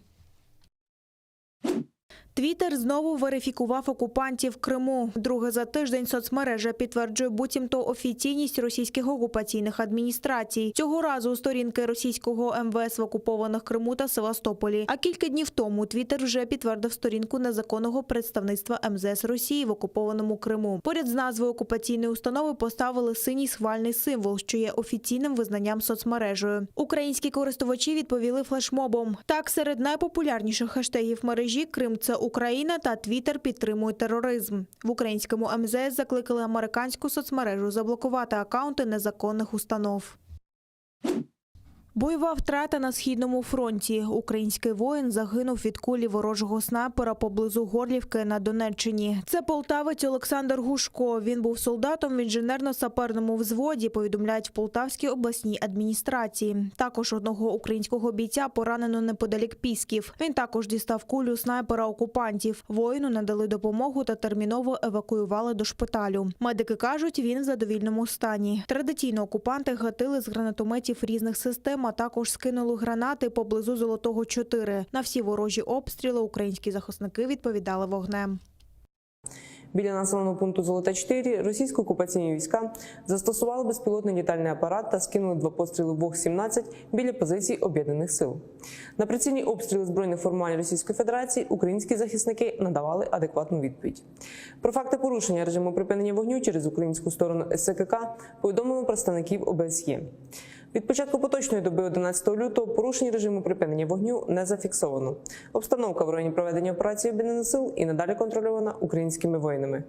Твіттер знову верифікував окупантів Криму. Друге за тиждень соцмережа підтверджує буцімто офіційність російських окупаційних адміністрацій. Цього разу сторінки російського МВС в окупованих Криму та Севастополі. А кілька днів тому Твіттер вже підтвердив сторінку незаконного представництва МЗС Росії в окупованому Криму. Поряд з назвою окупаційної установи поставили синій схвальний символ, що є офіційним визнанням соцмережею. Українські користувачі відповіли флешмобом. Так, серед найпопулярніших хештегів мережі Крим це Україна та Твіттер підтримує тероризм. В українському МЗС закликали американську соцмережу заблокувати акаунти незаконних установ. Бойова втрата на східному фронті. Український воїн загинув від кулі ворожого снайпера поблизу Горлівки на Донеччині. Це полтавець Олександр Гушко. Він був солдатом в інженерно-саперному взводі. Повідомляють в Полтавській обласній адміністрації. Також одного українського бійця поранено неподалік Пісків. Він також дістав кулю снайпера окупантів. Воїну надали допомогу та терміново евакуювали до шпиталю. Медики кажуть, він в задовільному стані. Традиційно окупанти гатили з гранатометів різних систем, а також скинули гранати поблизу Золотого 4. На всі ворожі обстріли українські захисники відповідали вогнем. Біля населеного пункту Золота 4 російсько-окупаційні війська застосували безпілотний літальний апарат та скинули два постріли ВОГ-17 біля позицій об'єднаних сил. На прицільні обстріли збройних формувань Російської Федерації українські захисники надавали адекватну відповідь. Про факти порушення режиму припинення вогню через українську сторону СКК повідомили представників ОБСЄ. Від початку поточної доби 11 лютого порушень режиму припинення вогню не зафіксовано. Обстановка в районі проведення операції об'єднаних сил і надалі контрольована українськими воїнами.